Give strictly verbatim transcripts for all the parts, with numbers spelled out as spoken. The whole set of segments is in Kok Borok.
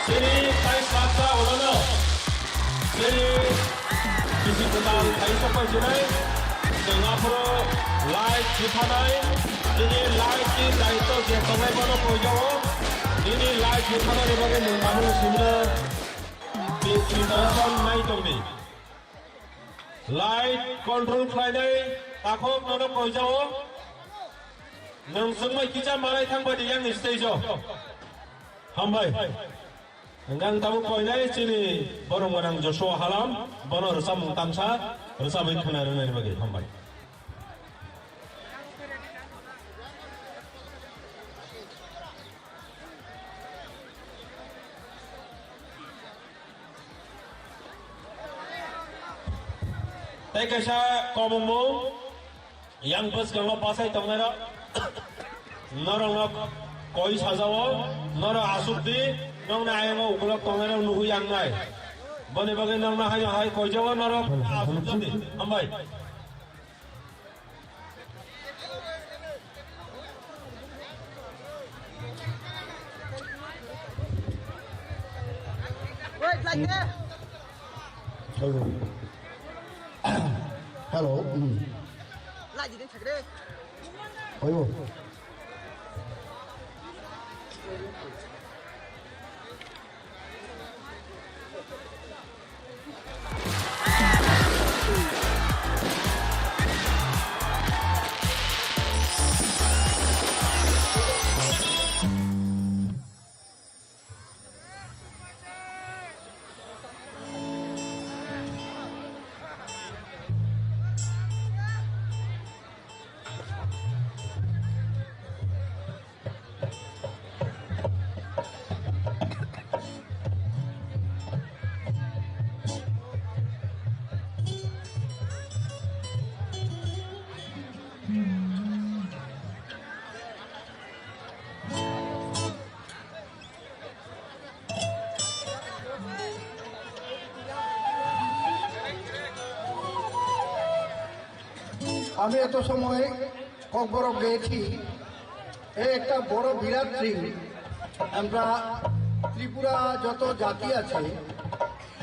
Chini tai saksa ulono chini bisi kwtal khai sok pai sinai. Chwng aphuru light juthanai. Chini light ni daityo je tongnai bono koijao. Chini light juthanani bagwi nwng abono simno preparation nai tongdi. Light control khlainai takhuk nono koijao. Nwng chwngbai kisa malai thang bai di yang ni stage o. Hambai. Hwnkhe ang tabuk koinai chini borok gwnang Joshua Halam, bono rwchapmung tangsa rwchapwi khwna rwnani bagwi hambai. Tei kaisa komungmung. Yang bwskango bachai tongnairok norokno koi sajao, norok asuk di, nokni ayongo ukulok tongnairok nuhwi yangnai. Boni bagwi nokno haino hai koijao, norok asuk di. Hambai. Wait, like that. Hello. Hello. Mm. Lai jidin thakre. Oyo. আমি এত সময় ককবরক গেয়েছি, এ একটা বড় বিরাট দিন। আমরা ত্রিপুরা যত জাতি আছে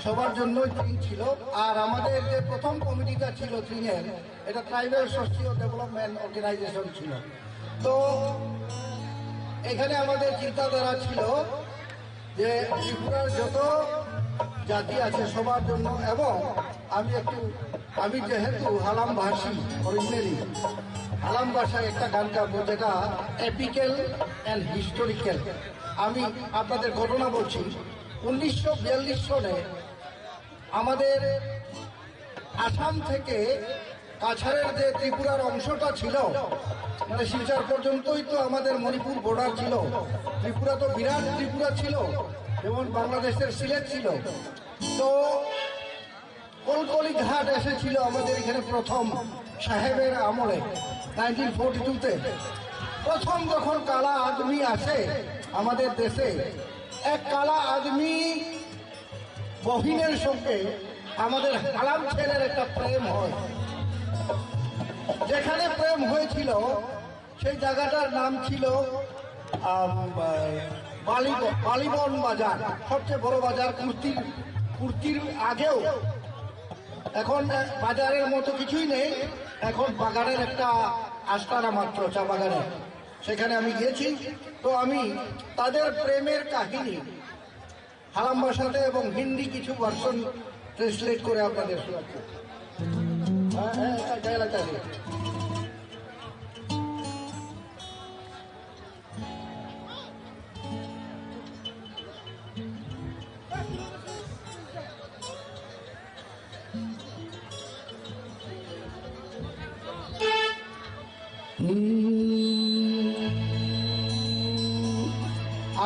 সবার জন্যই দিন ছিল। আর আমাদের যে প্রথম কমিটিটা ছিল দিনের, এটা ট্রাইবাল সোশিও ডেভেলপমেন্ট অর্গানাইজেশন ছিল। তো এখানে আমাদের চিন্তাধারা ছিল যে ত্রিপুরার যত জাতি আছে সবার জন্য, এবং আমি একটু, আমি যেহেতু হালাম ভাষী অরিজিনালি, হালাম ভাষায় একটা গান গাবো যেটা এপিক্যাল অ্যান্ড হিস্টোরিক্যাল। আমি আপনাদের ঘটনা বলছি। উনিশশো বিয়াল্লিশ সনে আমাদের আসাম থেকে কাছাড়ের যে ত্রিপুরার অংশটা ছিল, মানে শিলচর পর্যন্তই তো আমাদের মণিপুর বর্ডার ছিল। ত্রিপুরা তো বিরাট ত্রিপুরা ছিল, যেমন বাংলাদেশের সিলেট ছিল। তো কলকলি ঘাট এসেছিল আমাদের এখানে প্রথম সাহেবের আমলে, নাইনটিন ফোর্টি টু তে। প্রথম যখন কালা আদমি আসে আমাদের দেশে, এক কালা আদমি বহিনের সঙ্গে আমাদের হালাম ছেলের একটা প্রেম হয়। যেখানে প্রেম হয়েছিল, সেই জায়গাটার নাম ছিল, আম, বালিব-, বালিবন বাজার, সবচেয়ে বড় বাজার কুর্তির, কুর্তির আগেও। এখন বাজারের মতো কিছুই নেই, এখন বাগানের একটা আস্তানা মাত্র, চা বাগানের। সেখানে আমি গিয়েছি, তো আমি তাদের প্রেমের কাহিনী হালাম ভাষাতে এবং হিন্দি কিছু ভার্সন ট্রান্সলেট করে আপনাদের শোনাচ্ছি। হ্যাঁ, হ্যাঁ, এটা গায়ে লাগতে হবে।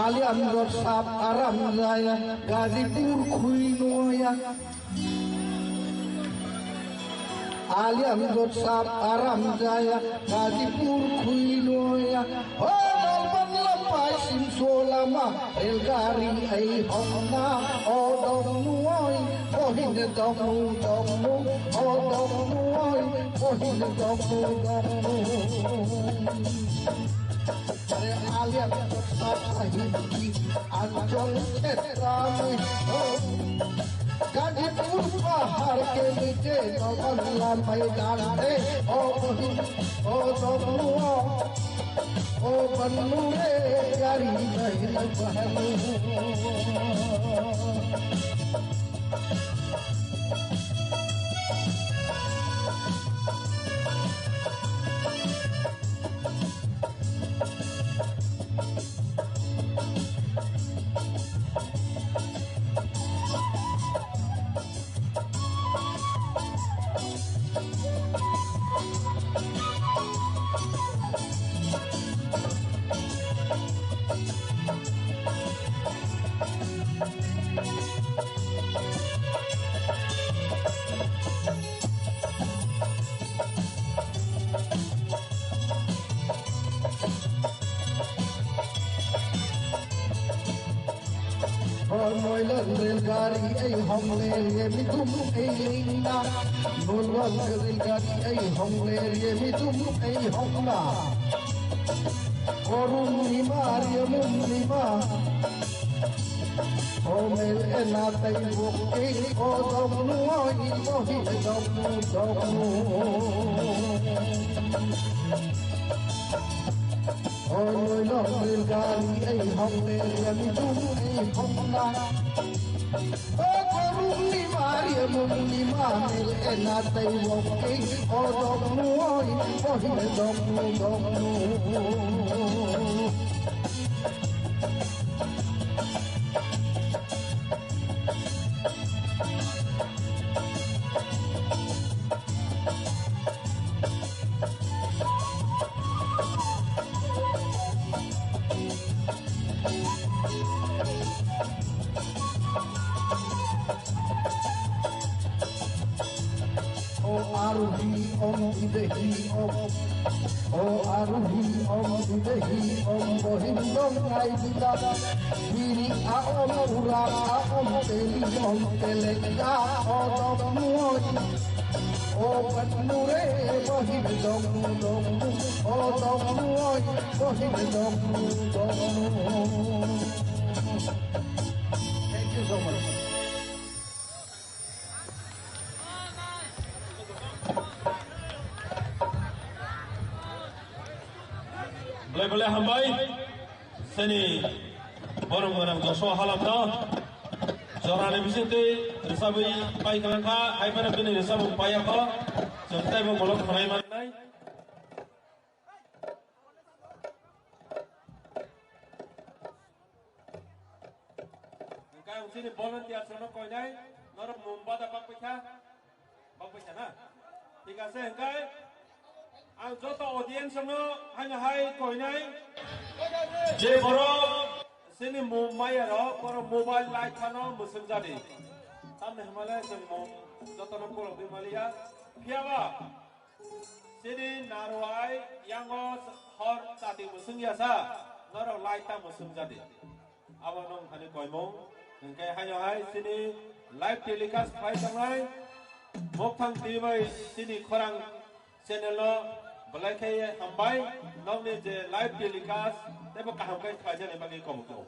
Aliam rot sap aram jaya, Gazipur khui noya. Aliam rot sap aram jaya, Gazipur khui noya. Ho dalban lampai sim solama, rel gari ai honna, o dong nuoi, bohin dong nu dong nu, o dong nuoi, bohin dong nu dong nu. अंचल क्षेत्र में हो, गाजीपुर पहाड़ के नीचे नौबल्ला मैदान में, ओ बहिन, ओ बबुआ, ओ बन्नू रे, प्यारी बहन बहनू। Moilon rel gari ei hong le le mi tum ei lingna. Moilon rel gari ei hong le le mi tum ei hong na. Korum ni ma ri mum ni ma. Omel ena tai bok ei o dom nu oi o hi dom nu dom nu. Oi loi lok ril gari ei hong le riya mi tum ei hong na. O korung ni mari mung ni ma mel ena tai wok ei o dok nu oi o hi dok nu dok nu. O aruhi om idehi om. O aruhi om idehi om bohin dong ai dila. Biri a om ura a om teli om teleka o dong muoi. O patnu re bohin dong dong. O dong muoi bohin dong dong. Thank you so much. Belai belai hambai. Sini borok gwnang Joshua Halapta. Jorani bisingtwi rwchabwi pai kwlangkha, hai phano bini rwchabwi paiya kho. Chwng teibo bolong khwnai mannai. Hwnkhe ang chini volunteers rokno koinai, norok mum bada bakpikha, bakpikha na? Thik ase, hwnkhe ang joto audience rokno haino hai koinai, je borok chini mum maya rok, borok mobile light phano mwswk jadi. Tamni hwnmale chwng mum jotono kolok di maliya. Phiyaba, Chini narwai yango hor chati mwswng ya sa, norok light ta mwswng jadi. Abo nong thani koimung, hwnkhe haino hai chini live telecast khlai tongnai, mokthang twi bai chini khorang channel no belai khe hambai, nokni je live telecast teibo kaham khe khlaijani bagwi kobok tongo.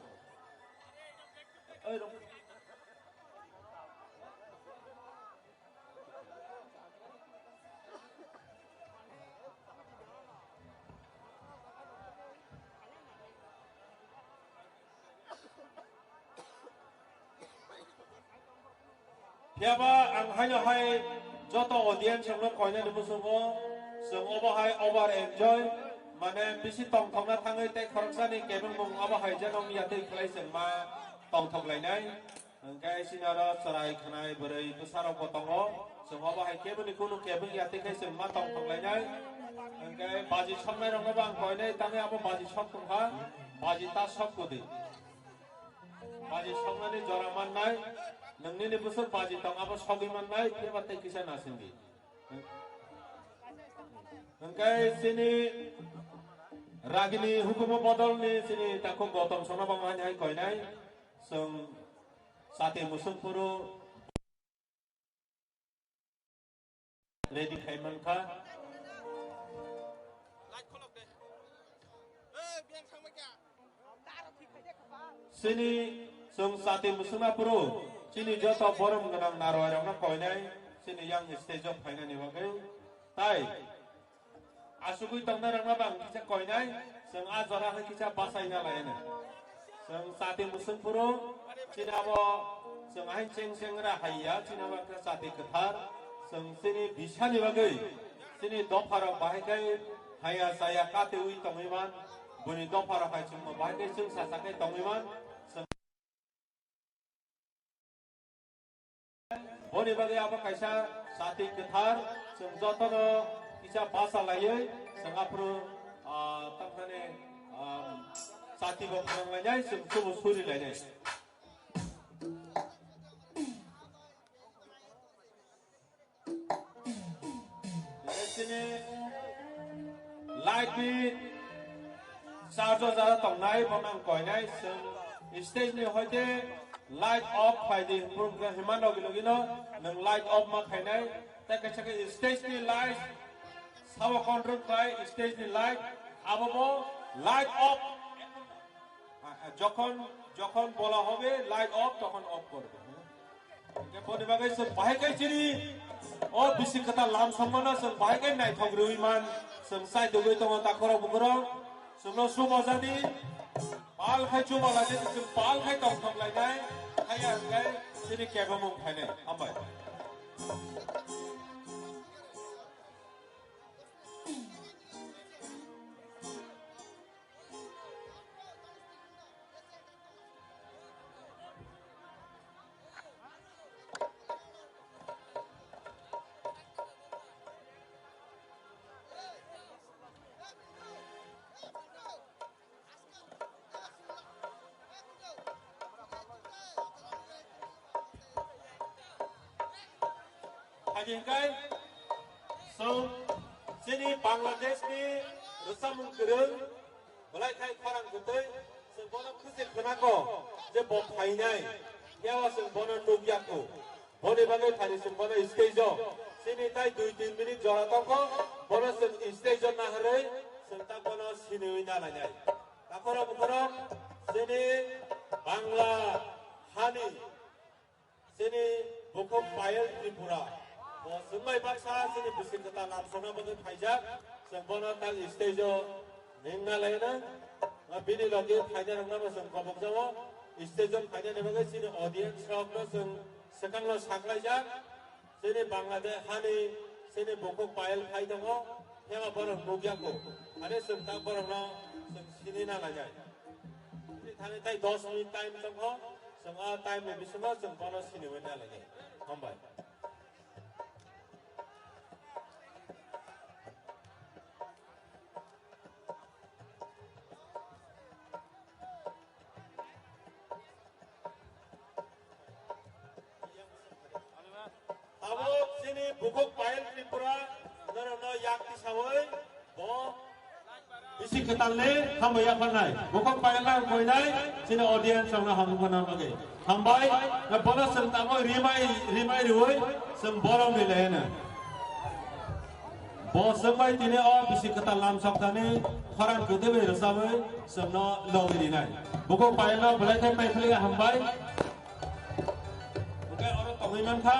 Oi rok. Phiyaba ang haino hai joto audience rokno koinani muchungo, chwng obo hai over enjoy, mane bisi tongthokna thangwi tei khoroksani kebengmung obo hai je nokni yatwi khlai chwng ma tongthok lainai. Hwnkhe chini oro chwrai khwnai bwrwi bwsarokbo tongo. Chwng obo hai keboni kunu kebeng ya, tei khe chwng ma tongthok lainai. Hwnkhe baji soknairokno bo ang koinai, tangwi abo baji sok tongkha. Baji ta sok kwdwi. Baji soknani jora mannai. Nwng nini bwswk baji tong, abo sogwi mannai, phiya ba tei kisa nasingdi. Hwnkhe chini ragini hukumu bodolni chini takhuk Gautam Sona bo ang hai koinai. Chwng Chati musung phuru ready khai mankha. Light kholok de. Ei, biyang thangbai kha. Chini chwng chati mwswkna phuru chini joto borom gwnang narwai rokno koinai chini yang stage o phainani bagwi. Tai asugwi tongnai rokno bang kisa koinai chwng a jora hai kisa bachaina lainai. Chwng chati mwswk phuru chini abo chwng ahin cheng cheng ra haiya chini abo khe chati kwthar chwng chini bisani bagwi chini dopha rok bahai khe haya chaya kate wi tongwi man. Boni dopha rok hai chwngno bahai khe chwng sacha khe tongwi man. Boni bagwi abo kaisa chati kwthar, chwng jotono kisa bacha laiwi chwng aphuru, ah, tamthani, ah, chati bo phwrwng lainai, chwng chubo suri lainai. Sini light ni charge o jara tongnai, bo nang koinai, chwng stage ni hoite light off khai di, himprok hima logi logi no nwng light off ma khainai, tei kaisa khe stage ni light sabo control khai, stage ni light abo bo light off. আ, আ, যখন, যখন বলা হবে, light off, তখন অফ করবে। Hingke boni bagwi chwng bahai khe chini o bisi kwtal lam songmano chwng bahai khe naithok rwui man, chwng chai tugui tongo takhorok bukhorok, chwngno chumo jadi, pal khai chumo laidi, chwng pal khai tongthok lainai, haiya hwnkhe chini kebamung phainai. Hambai. Hadi hingkai, so, chini Bangladesh ni rwchapmung kwrwng, belai khai khorang kwtwi, chwng bono khwchil khwnako je bo phainai, phiya o chwng bono nukya kho. Boni bagwi thani chwng bono stage o, chini tai dui tin minute jora tongkho, bono chwng stage o naharwi, chwng ta bono siniwi nalainai. Takhorok bukhorok, chini Bangla hani, chini bukhuk Payal Tripura. Bo chwngbai baksa chini bising kwtal lamsokna bagwi phaijak, chwng bono tak stage o nengna laina. Bini logi phaina rokno bo chwng kobokjago. Stage o phainani bagwi chini audience rokno chwng swkangno saklaijak. Chini Bangladesh hani chini bukhuk Payal phai tongo, phiyaba borok nukya kho. Ani chwng tak borokno chwng sinina lainai. Chini thani tai dos minute time tongkho, chwng a time ni bisingo chwng bono siniwi na lainai. Hambai. Abo chini bukhuk Payal Tripura, norokno yak tisawi bo bisi kwtalni hambai yapharnai. Bukhuk Payal nang koinai, chini audience rokno hambai phano bagwi. Hambai, na bono chwng tamo rimai, rimai riwi, chwng borok ni lehena. Bo chwngbai tini o bisi kwtal lamsok thani khorang kwtwi bai rwchabwi chwngno logi rinai. Bukhuk Payalno belai khe paiphili hambai. Hwnkhe oro tongwi mankha,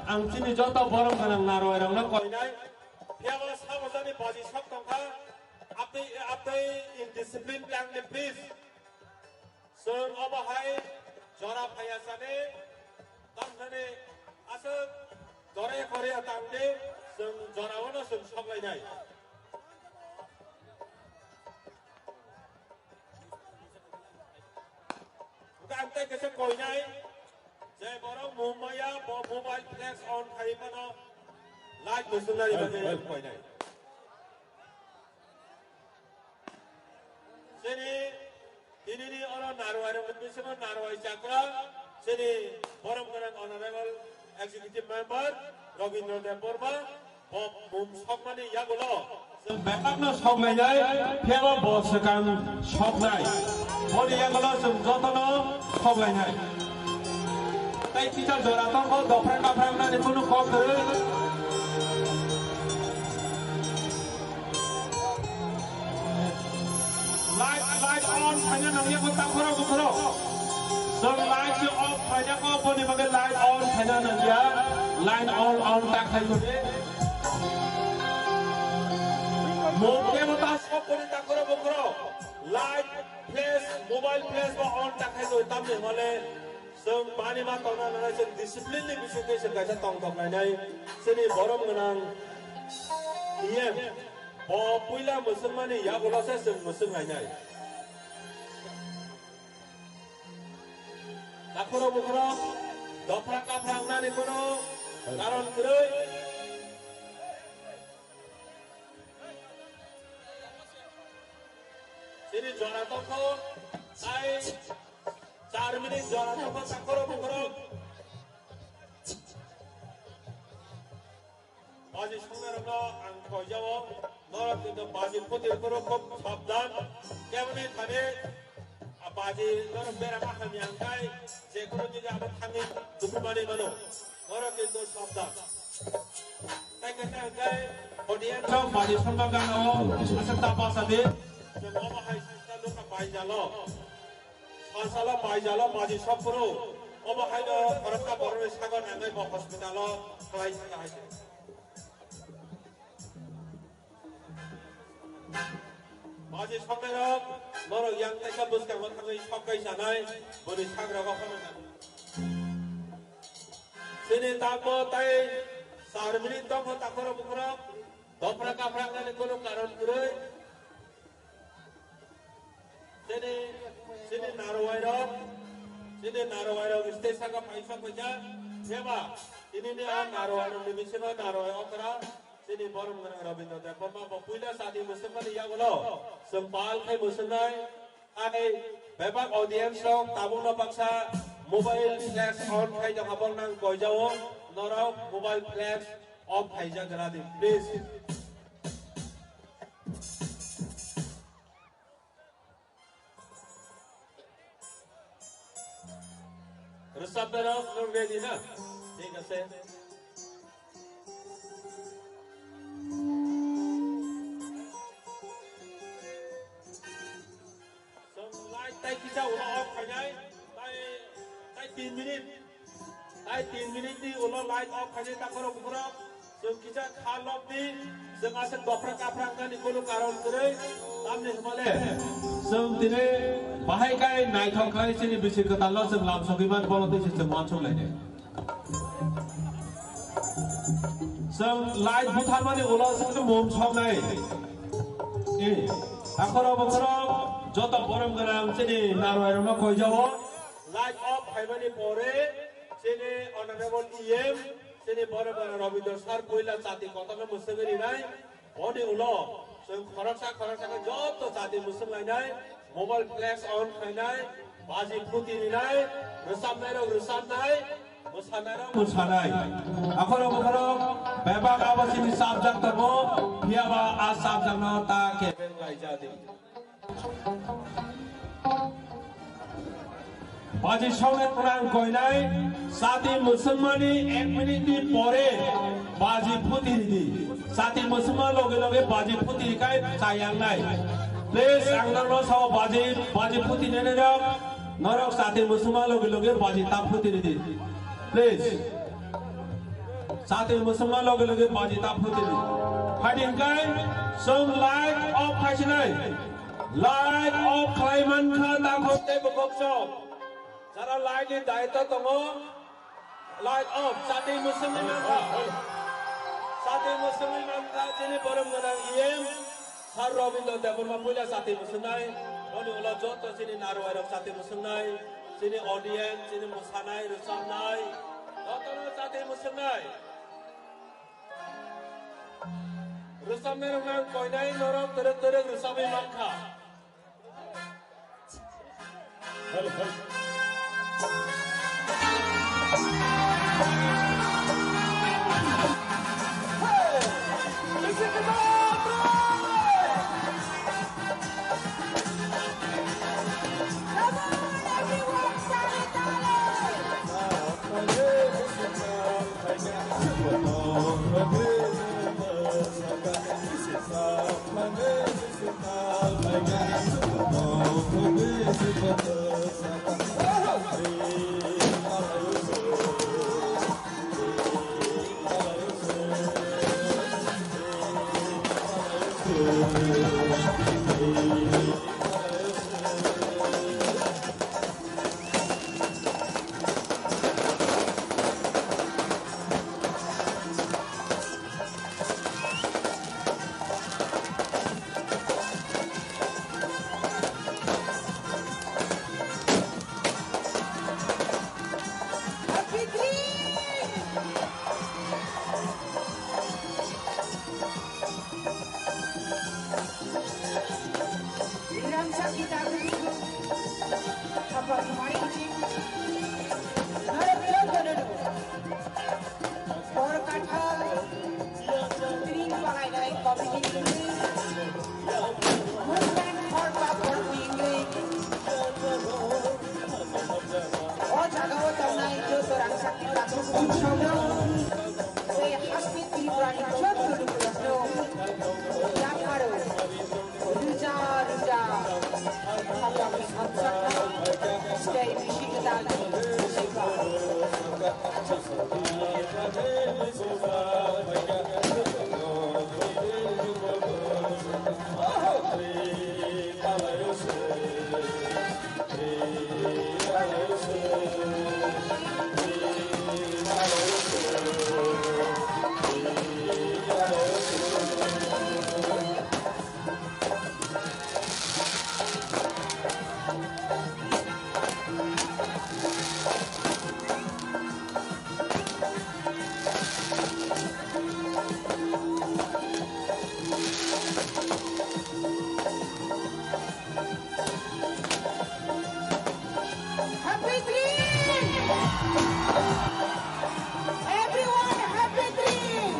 ang chini joto borom gwnang narwai rokno koinai. Phiyaba sabajani baji sok tongkha, aptwi, aptwi indiscipline tangdi please. Chwng obo hai jora phaiya sani, tamsani aswk jora khorya tangdi, chwng jora ono chwng soklainai. Hwnkhe ang tei kisa koinai, je borok Mumbai-o bo mobile flex on khai phano light muchungnani bagwi ang koinai. Chini tinini oro narwai rok bisingo narwai chakra chini borom gwnang honorable executive member Robindra Debbarma. Bo mum sokmani yagulo chwng bebakno soklainai, phiyaba bo swkang soknai. Boni yagulo chwng jotono soklainai. Tei kisa jora tongkho, dophrang dophrang nani kunu kok kwrwi. Light, light on khaina nangya ko takhoro bukhoro. Off khaina ko boni bagwi light on khaina nangya. Light on, on ta khai kore. Mo kebo ta sok kore ta koro bokoro. Light flash, mobile flash bo on ta khai kore tamni hole. Chwng bani ma tongna nangnai, chwng discipline ni bisingtwi chwng kaisa tongthok lainai. Chini borom gwnang E M. Bo puila mwswkmani yagulo se chwng mwswk lainai. Takhoro bukhoro, dophra kaphra wngnani kono karon kwrwi. Chini jora tongkho, tai char minute jora tongkho, takhoro bukhoro. Baji songnai rokno ang koijao, norok kintu baji phuti phuru khub sabdan, keboni thani, a baji norok bera ma hamya hwnkhe, je kunu jagao abo thangwi dukhumani mano, norok kintu sabdan. Tai khe tai hwnkhe audience rok baji songma gana o aswk ta basa di, je omo hai sista nukha bai jalo. Salsalo bai jalo baji sokphuru. Obo haino khoroksa borokni sago nangwi bo hospital-o khlai thangna hai se. Baji soknairok, norok yang kaisa bwskango thangwi sok kai chanai, boni sagrogo phano nang. Chini takbo tai char minute tongkho takhoro bukhoro, dophra kaphra wngnani kunu karon kwrwi. Chini, chini narwai rok, chini narwai rok stage saka paisa paisa, jeba, chini ni a narwai rok ni bisingo narwai okra, chini borom gwnang Rabindra Debbarma bo puila chati mwswkmani yagulo, chwng pal khai mwswknai, ai bebak audience rok tabukno baksa mobile flash on khai tongkha, boknang koijao, norok mobile flash off khaijak radi, please. Rwchapnairok, nwng ready na? Thik ase. Chwng light tai kisa ulo off khainai, tai, tai tin minute. Tai tin minute ni ulo light off khainai takhoro bukhoro. Chwng kisa kha lobdi, chwng aswk dophra kaphra wngnani kunu karon kwrwi. Tamni hwnmale chwng tini bahai kai naithok khai chini bisi kwtalno chwng lamsogwi man, bono twi se chwng uansuk lainai. Chwng light butharmani ulo chwng mum soknai. Eh, takhoro bukhoro joto borom gwnang chini narwai rokno koijao. Light off khaimani pore chini honorable E M, chini borom gwnang Rabindra sir puila chati kotorno mwswgwi rinai. Oni ulo chwng khoroksa khoroksa khe joto chati mwswk lainai, mobile flash on khainai, baji phuti rinai, rwchapnairok rwchapnai, mwsanairok mwsanai. Akhoro bukhoro bebak abo chini chapjak tongo, phiyaba a chapjakno ta kebeng laijadi. Baji songni pwnang koinai, chati mwswngmani ek minute ni pore baji phuti ridi. Chati mwswngma loge loge baji phuti rikai chayangnai. Please, ang norokno sao baji, baji phuti nene rok, norok chati mwswngma loge loge baji ta phuti ridi. Please. Chati mwswngma loge loge baji ta phuti ridi. Haidi hwnkhe chwng light off khaisinai. Light off khlai mankha takhuk tei bukhuk sok. Jara light ni daitw tongo, light off, chati mwswngwi mankha. Chati mwswngwi mankha, chini borom gwnang E M, Sir Robindra Debbarma puila chati mwswngnai. Boni ulo joto chini narwai rok chati mwswngnai, chini audience, chini mwsanai, rwchapnai, jotono chati mwswngnai. Rwchapnai rok nang koinai norok twrwk twrwk rwchapwi mankha. Happy Tring! Everyone, happy Tring!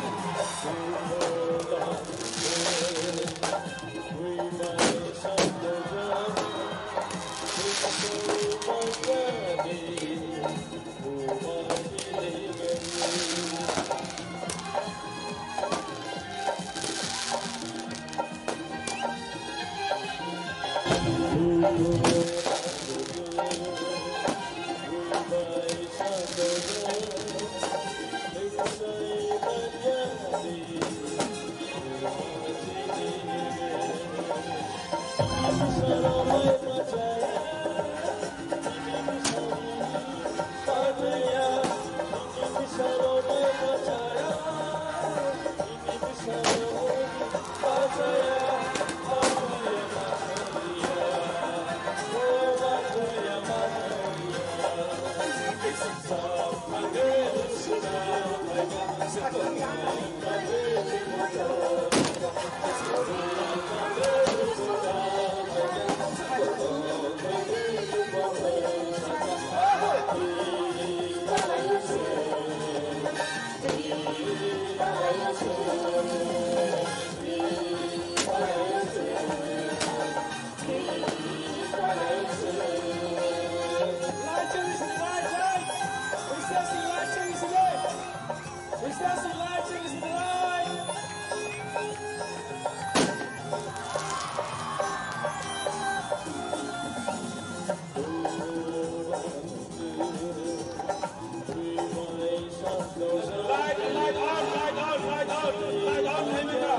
Light, light on, light on, light on, light on, Hemika.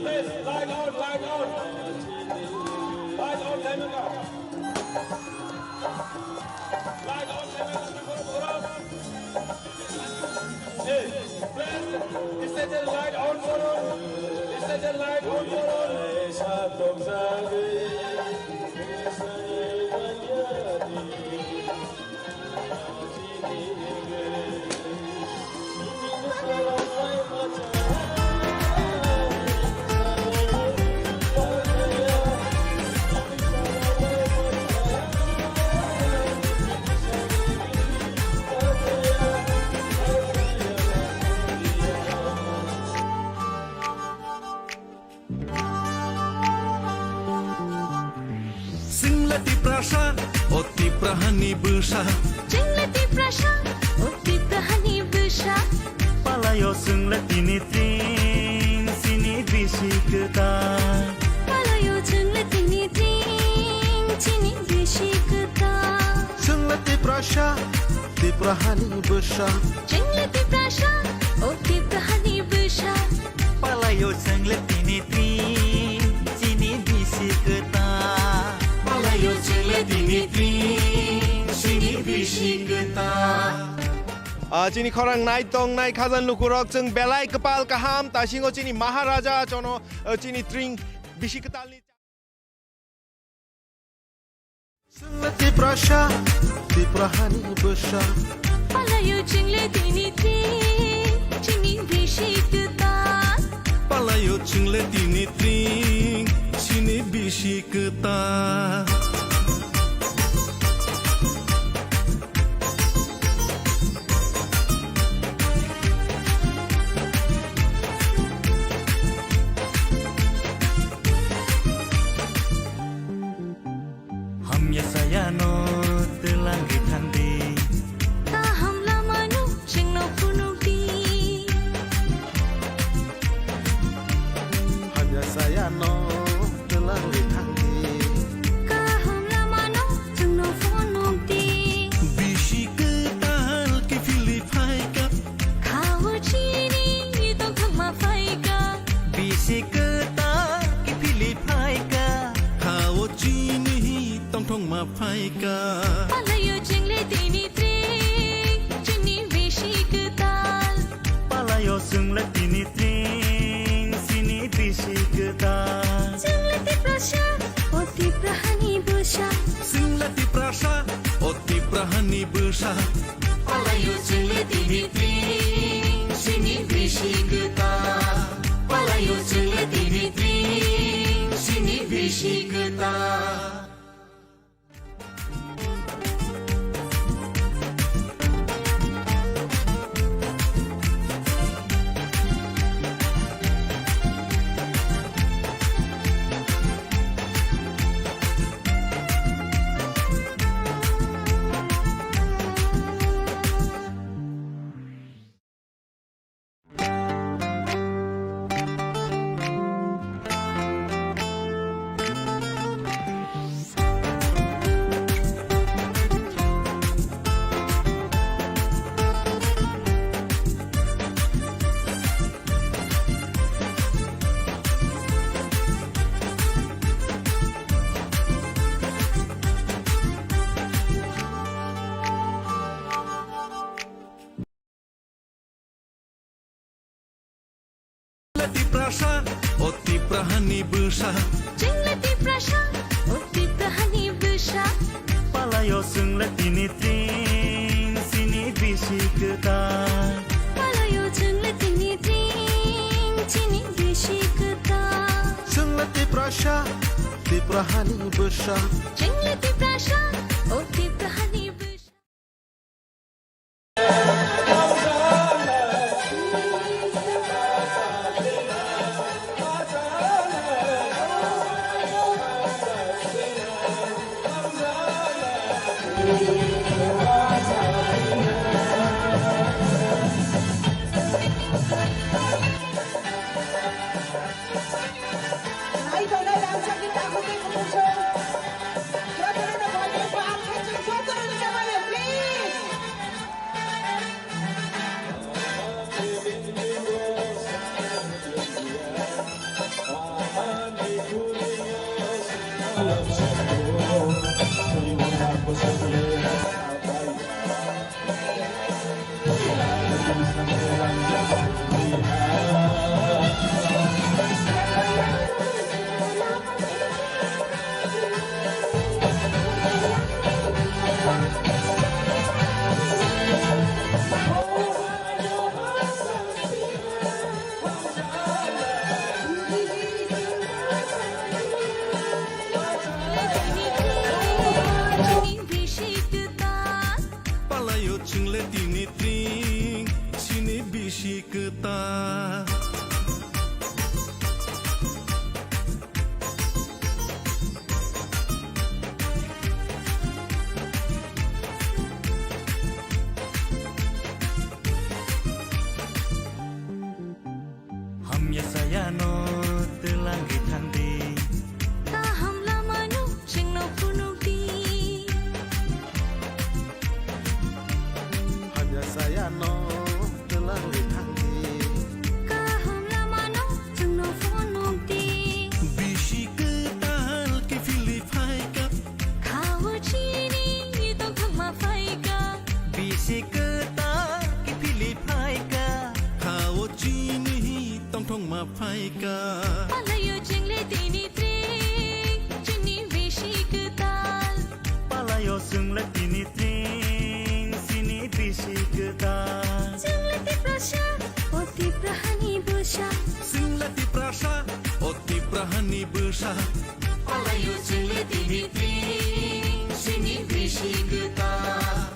Please, light on, light on. Light on, Hemika. Light on, Hemika. Hey, please, stage light on for all. Stage light on for all. Chwngla Tiprasa, o Tipra hani bwsa. Chwngla Tiprasa, o Tipra hani bwsa. Palaio chwngla tini tring, chini bisi kwtal. Palaio chwngla tini tring, chini bisi kwtal. Chwngla Tiprasa, Tipra hani bwsa. Chwngla Tiprasa, o Tipra hani bwsa. Palaio chwngla tini tring, chini bisi kwtal. Palaio chwngla tini tring, chini bisi kwtal. Ah, chini khorang nai tong nai khajani lukurok, chwng belai kwpal kaham, tasingo chini Maharaja chono, ah, chini tring bisi kwtalni. Chwngla Tiprasa, Tipra hani bwsa. Palaio chwngla tini tring, chini bisi kwtal. Palaio chwngla tini tring, chini bisi kwtal. Hamya sayano twlangwi thangdi. Kaham lamano chwngno phunukdi. Hamya sayano twlangwi thangdi. Kaham Bwsa. Palaio chwngno tini tring, chini bisi kwtal. Palaio chwngno tini tring, chini bisi kwtal. Tiprasa, o Tiprahani bwsa. Chwngla Tiprasa, o Tiprahani bwsa. Palaio chwngla tini tring, chini bisi kwtal. Palaio chwngla tini tring, chini bisi kwtal. Chwngla Tiprasa, Tiprahani bwsa. Chwngla Tiprasa, o Tiprahani bwsa. Palaio chwngla tini tring, chini bisi kwtal. Hamya sayano twlangwi thangdi. Kaham lamano chwngno phunukdi. Hamya sayano twlangwi thangdi. Kaham lamano chwngno phunukdi. Bisi kwtal kiphilwi phaikha. Khao chini tongthokma phaikha. Bisi kwtal kiphilwi phaikha. Khao chini tongthokma phaikha. Palaio chwngla tini tring, chini bisi kwtal. Palaio chwngla tini tring, chini bisi kwtal. Chwngla Tiprasa, o Tiprahani bwsa. Chwngla Tiprasa, o Tiprahani bwsa. Palaio chwngla tini tring, chini bisi kwtal.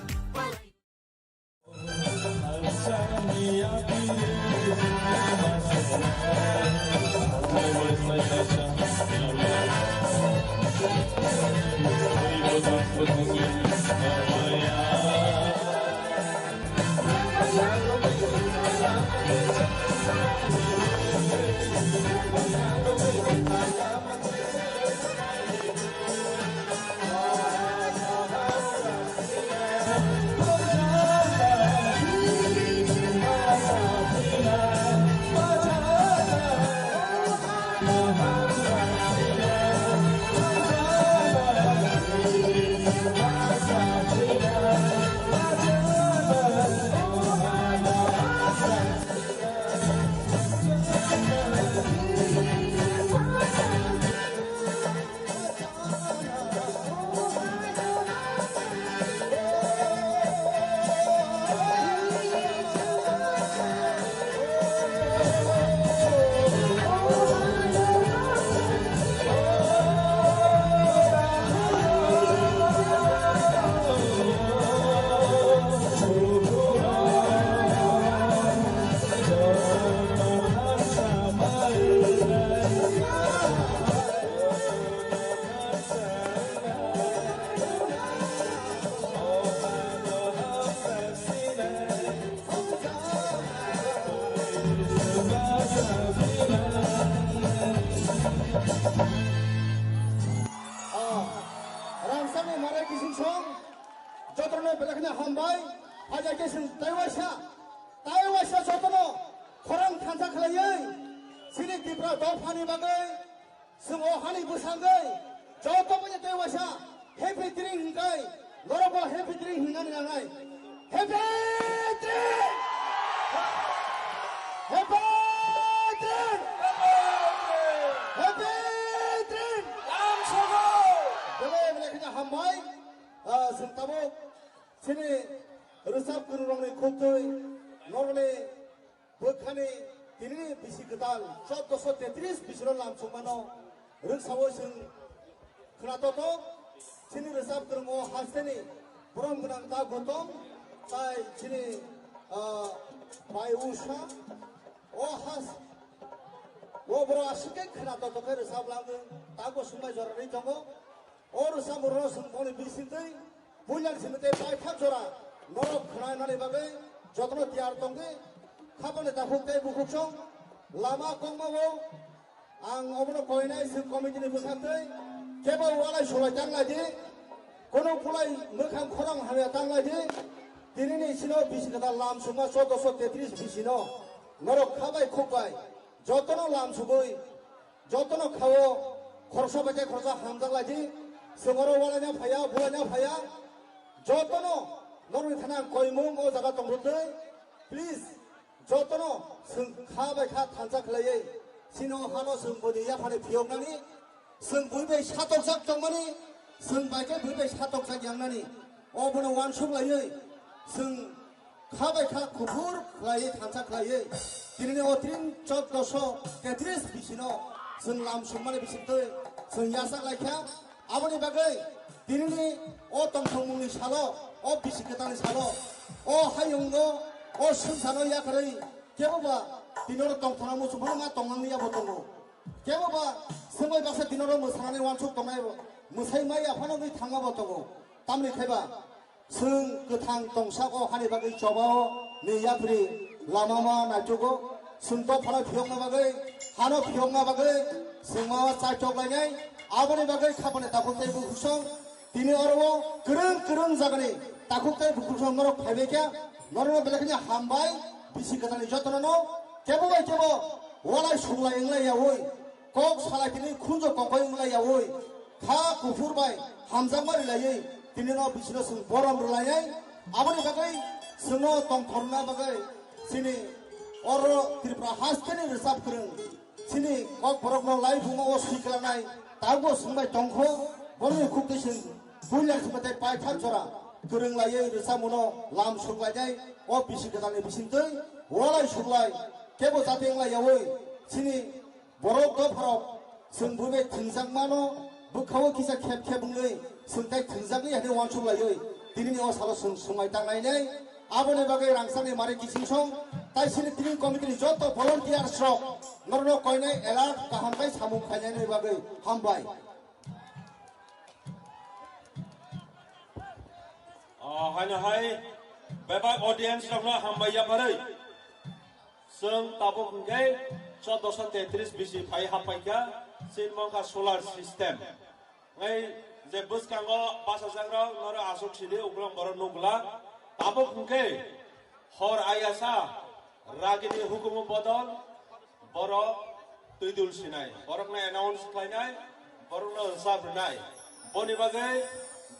hambai, hajakhe chwng tei waisa, tei waisa jotono khorang thansa khlaiwi chini Tipra dophani bagwi chwng o hani bwsangwi joto bini tei waisa happy drink hinkai norokbo happy drink hinani nangnai. Happy drink! Happy drink! Happy drink! Belai belai kheno hambai. Ah, chwng tabuk chini rwchap kwrwngrokni khuktwi norokni bwkhani tinini bisi kwtal chauddosho tetris bisino lam songmano rwksaui chwng khwnatotok. Chini rwchap kwrwngo hasteni borom gwnang ta Gautam tai chini, ah, bai Usha o has o borok aswk khe khwnatotok khe rwchap langwi tago sumbai jorani tongo. O rwchapmung rwno chwng boni bisingtwi puilani simi tei paithak jora norok khwnainani bagwi jotono tiyar tongdi. Khapangni takhuk tei bukhuksong lama kongmao ang obono koinai chwng committee ni bwsatwi kebo walai sulai tanglaidi, kono kulai mwkhang khorang hamya tanglaidi. Tinini sino bisi kwtal lam songma chauddosho tetris bisino norok khabai khukbai jotono lam sugwi jotono khao khoroksa bai khe khoroksa hamjak lai di. Chwng oro walaina phaiya, bulaina phaiya. Jotono norokni thani ang koimung o jaga tongthokdwi. Please, jotono chwng kha bai kha thansa khlaiwi chini o hano chwng boni yaphani phiyoknani, chwng bui bai satokjak tongmani, chwng bai khe bui bai satokjak yangnani. O bono uansuk laiwi chwng kha bai kha kuphur khlaiwi thansa khlaiwi tinini o tring chauddosho tetris bisino chwng lam songmani bisingtwi chwng yachak lai kha. Aboni bagwi tinini o tongthokmungni salo, o bisi kwtalni salo, o hayungo, o swngcharno yakarwi kebo ba tini oro tongthokna muchung phano ma tongnani yabo tongo. Kebo ba swngbai baksa tini oro mwsanani uansuk tongnai, mwsai maya phano wngwi thangma bo tongo. Tamni khe ba chwng kwthang tongsa o hani bagwi chobao ni yapri lama ma naitugo. Chwng dophano phiyokna bagwi, hano phiyokna bagwi chwng ma chaitok lainai. Aboni bagwi khapani takhuk tei bukhuksong tini oro o kwrwng kwrwng jagani takhuk tei bukhuksong norok phaibai khe norokno belai kheno hambai. Bisi kwtalni jotono no kebo bai kebo walai suglai wnglai yaui, kok salai tini khunjo kokoi wnglai yaui, kha kuphur bai hamjakma rwlaiwi tini no bisino chwng borom rwlainai. Aboni bagwi chwngno tongthokna bagwi chini oro Tripura hasteni rwchap kwrwng chini kok borokno laibumo o swi kwlanai tabukbo swngbai tongkho. Borokni khuktwi chwng puila sima tei paithak jora kwrwng laiwi rwchapmungno lam suklainai. O bisi kwtalni bisingtwi walai suklai kebo jati wnglai yaui chini borok dopharok chwng bui bai thwngjakmano bwkhao kisa khep khep wngwi chwng tai thwngjakya hinwi uansuk laiwi tinini o salo chwng swngmai tangnainai. Aboni bagwi rangchakni mari kichingsong tai chini training committee ni joto volunteers rok norokno koinai alert kaham bai samung khainani bagwi hambai. Ah, haino hai bebak audience rokno hambai yapharwi. Chwng tabuk hwnkhe chauddosho tetris bisi phai haphaikha, chini mangkha solar system. Ngai je bwskango bachajakrok norok aswk sidi ukulok borok nukla. Tabuk hwnkhe hor ayasa ragini hukumu bodol borok twidul sinai, borokno announce khlainai, borokno hwsap rwnai. Boni bagwi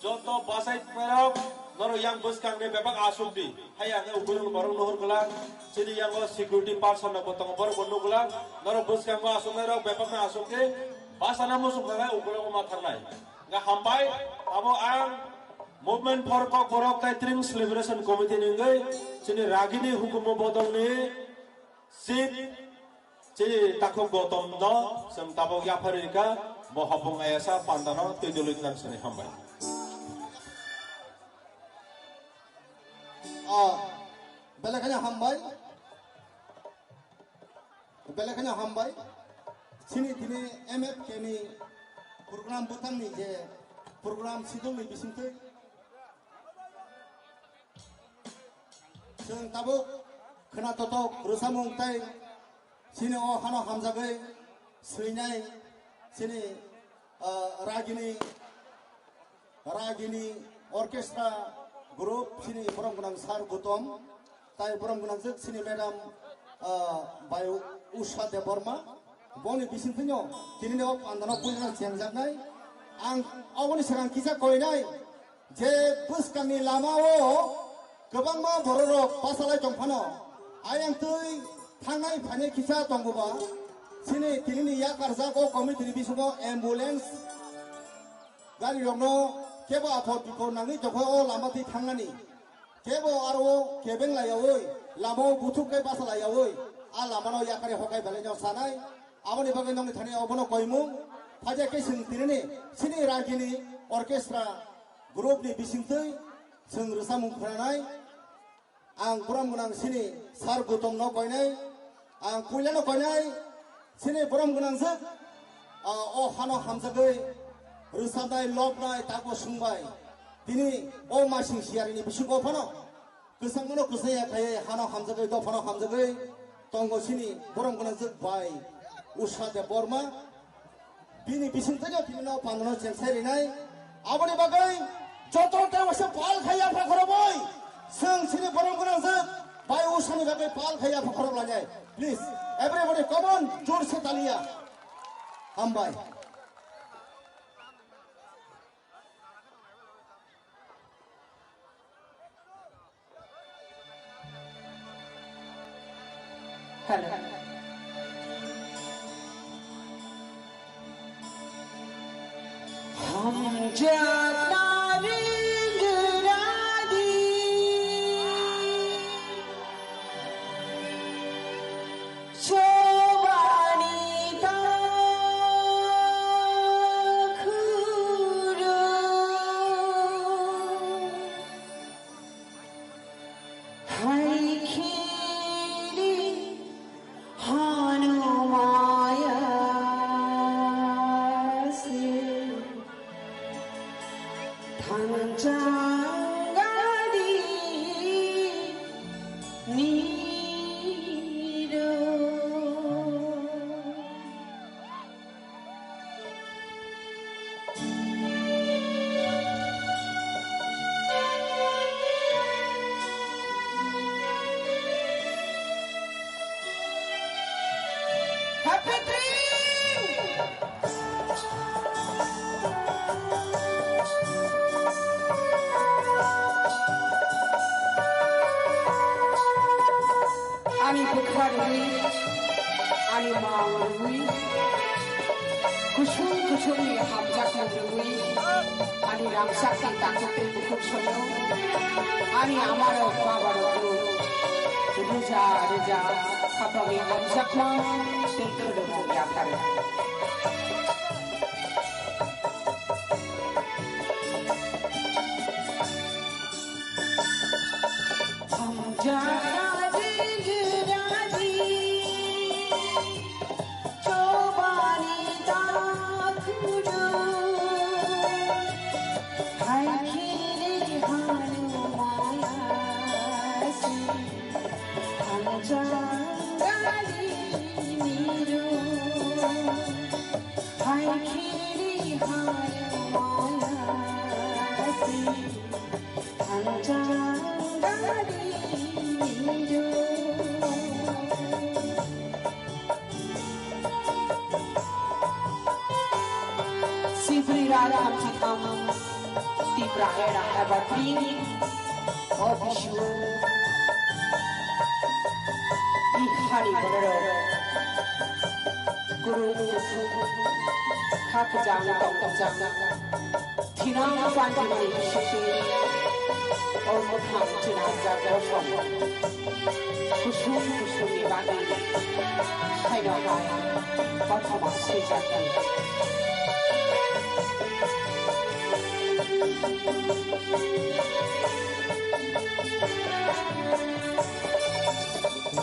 joto bachai rok norok yang bwskangni bebak aswk di. Haiya khe ukulok borok nuhur kwlak, chini yango security person rok bo tongo, borok bo nukla. Norok bwskango aswknai rok bebak no aswk di. Bachana muchung kha khe ukulok ma thangnai. Nga hambai, abo ang Movement for Kokborok Kaitring Celebration Committee ni wngwi chini ragini hukumu bodolni chief chini takhuk Gautam no chwng tabuk yapharwi rikha, bo hopung ayasa pandano twi dului tlang sini hambai. Ah, belai kheno hambai. Belai kheno hambai. Chini tini M F K ni program bwtangni je program sidolni bisingtwi chwng tabuk khwna totok rwchapmung tei chini o hano hamjagwi swinai chini, ah, ragini Ragini orchestra Group chini borom gwnang sir Gautam, tai borom gwnang jwk chini madam, ah, bai Usha Debbarma. Boni bisingtwino tini o pandano puila chengjaknai. Ang oboni swkang kisa koinai je bwskangni lamao kwbangma bororok bachalai tongphano, ayang twi thangnai phainai kisa tongboba, chini tinini yakarjak o committee ni bisingo ambulance gari rokno kebo aphor biphor nangwi tongkha o lama twi thangnani. Kebo aro kebeng laiyawi, lama o buthuk khe basa laiyawi, a lama no yakari hokai belai no sanai. Aboni bagwi nongni thani obono koimung. Phaja khe chwng tinini chini rajini orchestra group ni bisingtwi chwng rwchapmung khwnanai. Ang borom gwnang chini sir Gautam no koinai. Ang puila no koinai chini borom gwnang jwk, ah, o hano hamjagwi rwchapnai, lobnai, tago swngbai. Tini o masing siyari ni bisingo phano kwchangmano kwchangya khaye hano hamjagwi, dophano hamjagwi tongo chini borom gwnang jwk bai Usha Debbarma. Bini bisingtwino tini no pandano chengsai rinai. Aboni bagwi joto ta waisa pal khaiya phakhoroboi. Chwng chini borom gwnang jwk bai Ushani bagwi pal khaiya phakhorob lainai. Please, everybody, come on, jor se taliya. Hambai. Hello. Hamjakna ring radi, chobani ta khuru. Hai khili hanu maya se thangjak gadi niro. Happy dream! Ani bwkha rwui, ani mang rwui, kusung kusungni hamjakmung rwui, ani rangchakni takhuk tei bukhuk soino, ani amarok babarokno rwja rwja khapangni hamjakma tei khulumung yapharwi. Hai khiri hai maya si thangjak gari niro. Sibri rara hamsi tham. Tipra era ever bring o bisu. Bihari borok kurung kusung khakjang tongkjang thinang panjimani bisingtwi o mwkhang chinarjak bosom. Kusung kusungni bagwi khaino hai kothoma swijak di.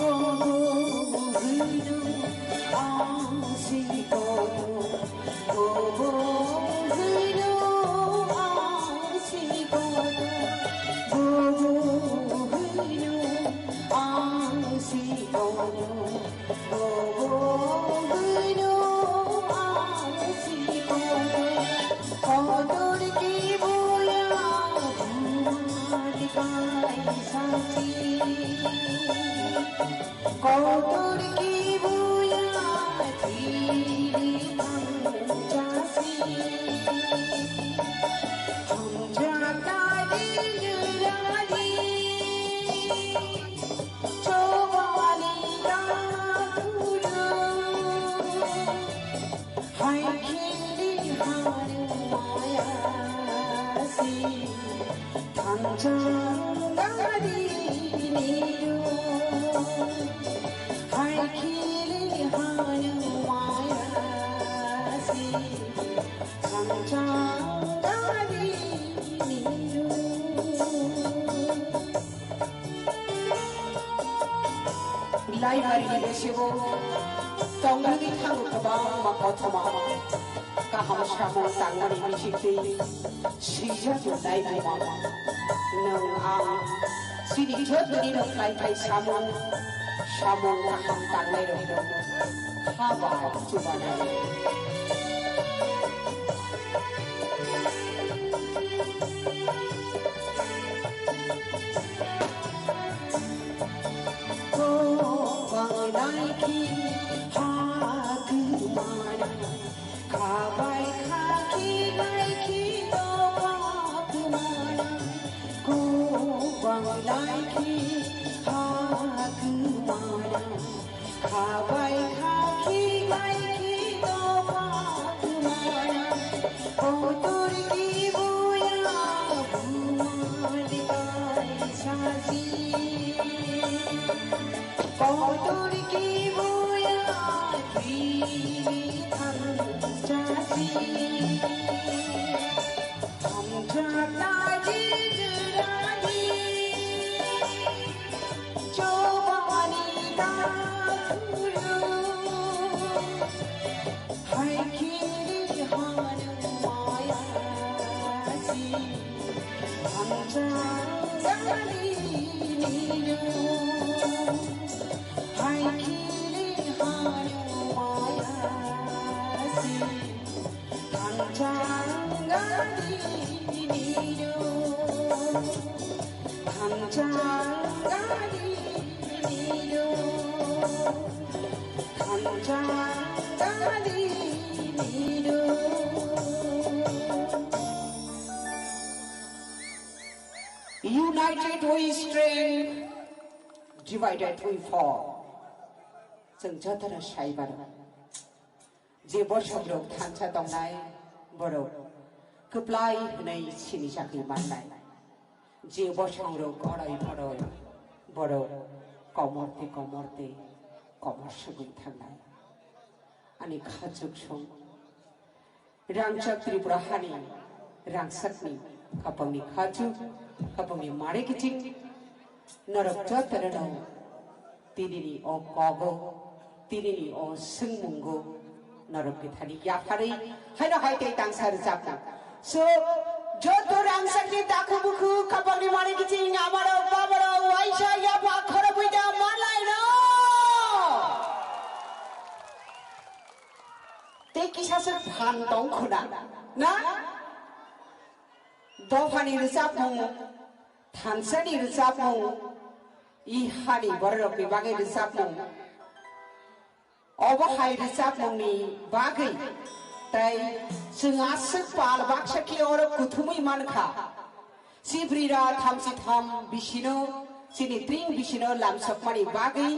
Bobo hwino ang si koto, bobo hwino ang si koto, bobo hwino ang si koto, bobo hwino ang si koto, kotor ki boya buma. Kotor kibuya chiri thangjasi, hamjaknai ringradi, chobani dakulu. Hai khili hanu maya si, thangjak gari niru. Hai khili hanu maya si, thangjak gari niru. Laibari ni bisigo tongnani thango kwbangma kothoma kaham samung tangmani bisingtwi swijak nai buma. Nwng ang chini jotoni rok khlai khai samung, samung kaham tangnai rok haba chubanai. Kokbangnai khi ha kwmana, khabai kha khi nai khi doba kwmana. Kokbangnai khi ha kwmana, khabai kha khi nai khi doba kwmana. Kotor kibuya bumani bai saji. Kotor kibuya bini thangjasi. Thangjak nai jirani. Chobani dakulu. Hai khili hanu maya si, thangjak gari niru. Hai khili hanu maya si, thangjak gari niru. Thangjak gari niru. Thangjak gari niru. United we strength, divided we fall. Chwng jotono sai mano. Je bosongrok thansa tongnai, borok kwplai hwnwi sinijakwi mannai. Je bosongrok goroi goroi, borok komor tei komor tei komor sugwi thangnai. Ani khachuk song. Rangchak Tripura hani rangchakni khapangni khachuk, khapangni mare kiching, norok jotono tinini o kogo, tinini o swngmungo norok bithani yapharwi haino hai tei tangsa rwchapnang. So, joto rangchakni takhu bukhu khapangni mare kiching amarok bamarok waisa yapha khorobwi da manlaino. Tei kisa se phan tong khuna, na? Dophani rwchapmung, thansani rwchapmung, i hani bororokni bagwi rwchapmung. Obo hai rwchapmungni bagwi tei chwng aswk pal baksa khe oro kuthumwi mankha. Sibrira thamchi tham bisino, chini tring bisino lamsokmani bagwi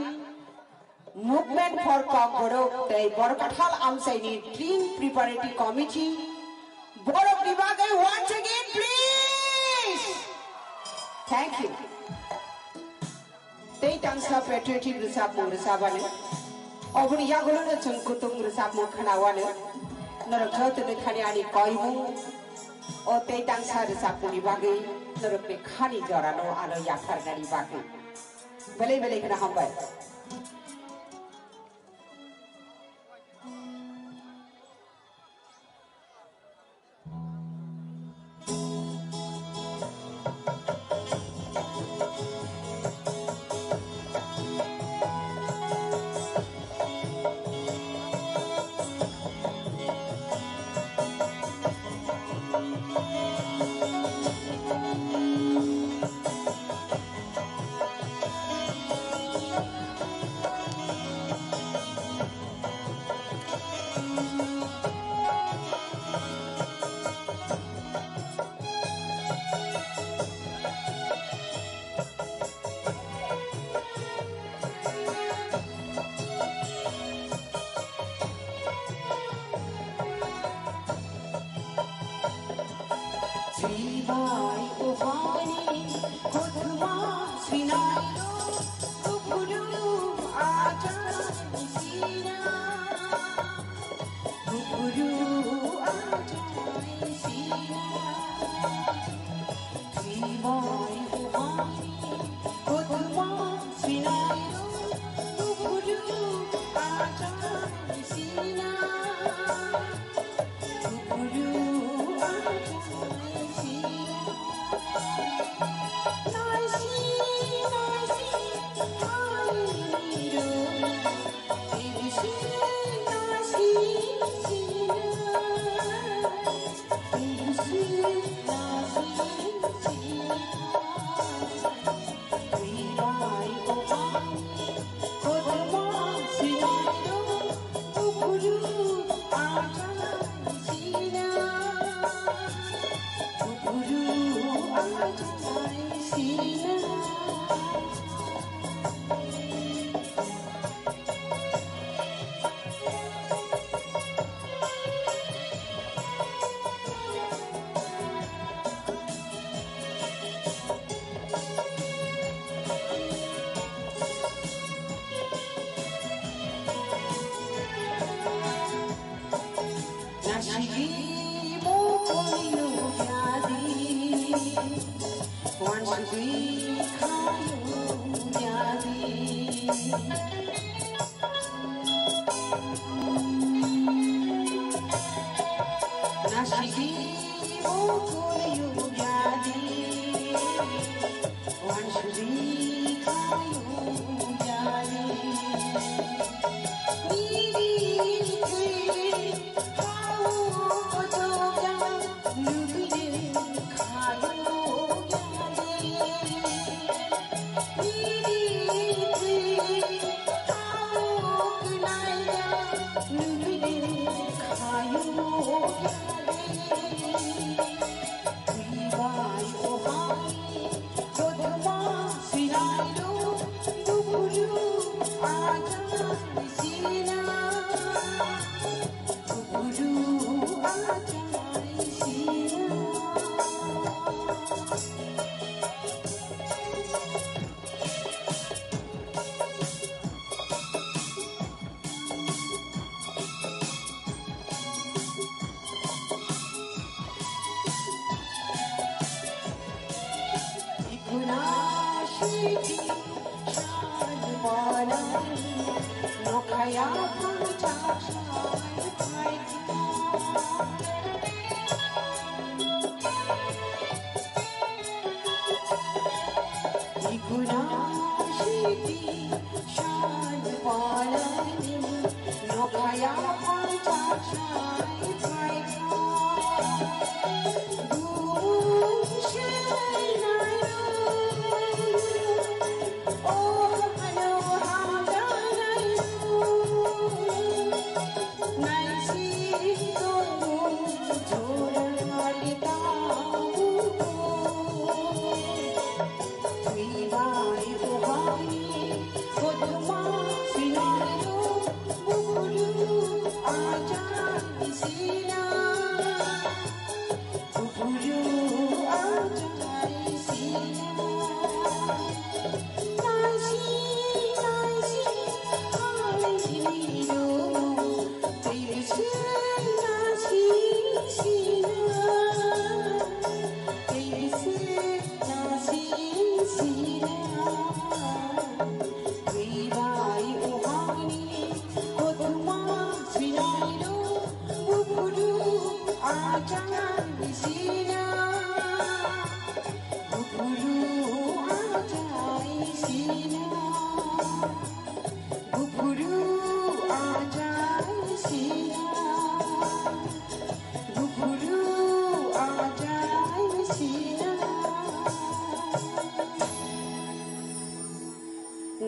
Movement for Kokborok tei Borkathal Amchaini Team Preparatory Committee borokni bagwi once again please. Thank you. Tei tangsa patriotic rwchapmung rwchapani. Oboni yagulono chwng kutung rwchapmung khwnawani. Norok jotono thani ani koimung o tei tangsa rwchapmungni bagwi norokni khani jorano ano yapharnani bagwi. Belai belai kheno hambai.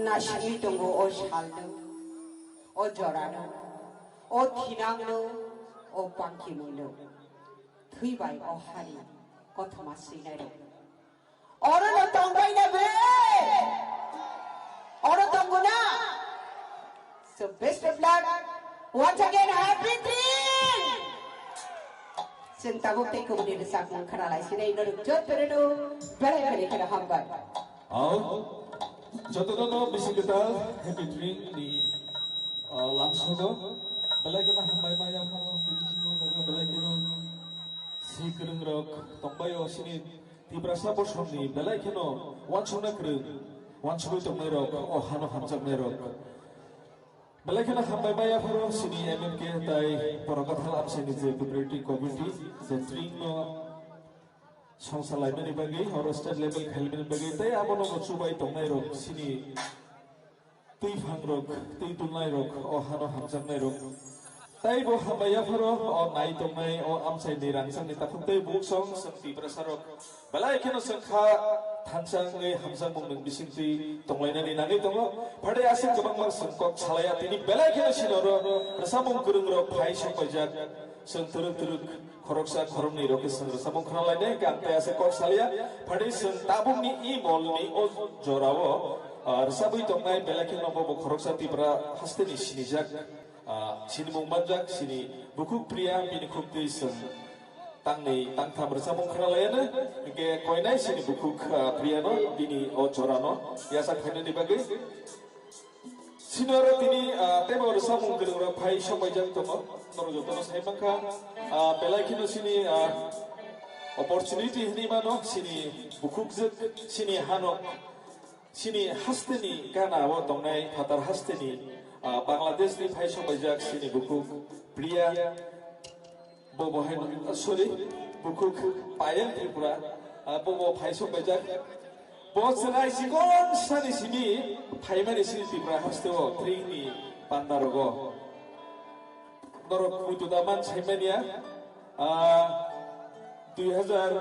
Nasingwi tongo o salno, o jorano, o thinangno, o pangkimungno. Thwi bai o hani kothoma swinairok. Oro no tongbai na bre? Oro tongo na? So best of luck. Once again, happy three. Chwng tabuk tei kubuni rwchapmung khwnalai sinai norok jot bereno belai belai kheno hambai. Au. Jotono no bisi kwtal Happy Tring ni, ah, lamsogo. Belai kheno hambai ma yapharo, belai kheno si kwrwng rok tongbaio sini Tiprasa bosong ni belai kheno wansukna kwrwng, wansugwi tongnai rok, o hano hamjaknai rok. Belai kheno hambai ma yapharo sini M M K tai Porokathal Amsini je Preparatory Committee je Tring no songsa laimani bagwi, oro state level khaimani bagwi, tei abono bo chubai tongnai rok, sini twi phang rok, twi tulnai rok, o hano hamjaknai rok. Tai bo hambai yapharo, o nai tongnai, o amchai ni rangchak ni takhuk tei buksong, song Tiprasa rok. Belai kheno song kha thansa wngwi hamjakmung nwng bisingtwi tonglainani nangwi tongo. Phade aswk kwbangma song kok salaya tini belai kheno sinoro rwchapmung kwrwng rok phai sokpaijak. Song twrwk twrwk khoroksa khoroknwi rokhe song rwchapmung khwnalainai, hwnkhe ang tei aswk kok salia. Phade song tabukni i molni o jorao, ah, rwchapwi tongnai belai kheno bo, bo khoroksa Tripura hasteni sinijak, ah, sinimung manjak, sini bukhuk Priya bini khuktwi song tangni tangtham rwchapmung khwnalaiano, hwnkhe koinai sini bukhuk, ah, Priyano bini o jorano yachak phainani bagwi. Sini oro tini, ah, teibo rwchapmung kwrwng rok phai sokpaijak tongo. Norok jotono sai mankha, ah, belai kheno sini, ah, opportunity hinwi mano, sini bukhukjwk, sini hano, sini hasteni gana o tongnai phatar hasteni, ah, Bangladesh ni phai sokpaijak sini bukhuk Priya. Bo bo hai, sorry, bukhuk Payal Tripura, ah, bo bo phai sokpaijak. Bo chwrai chikon sani simi phaimani sini Tripura hasteo Tring ni panda rogo. Norok muitu da man saimania, ah, dui hazar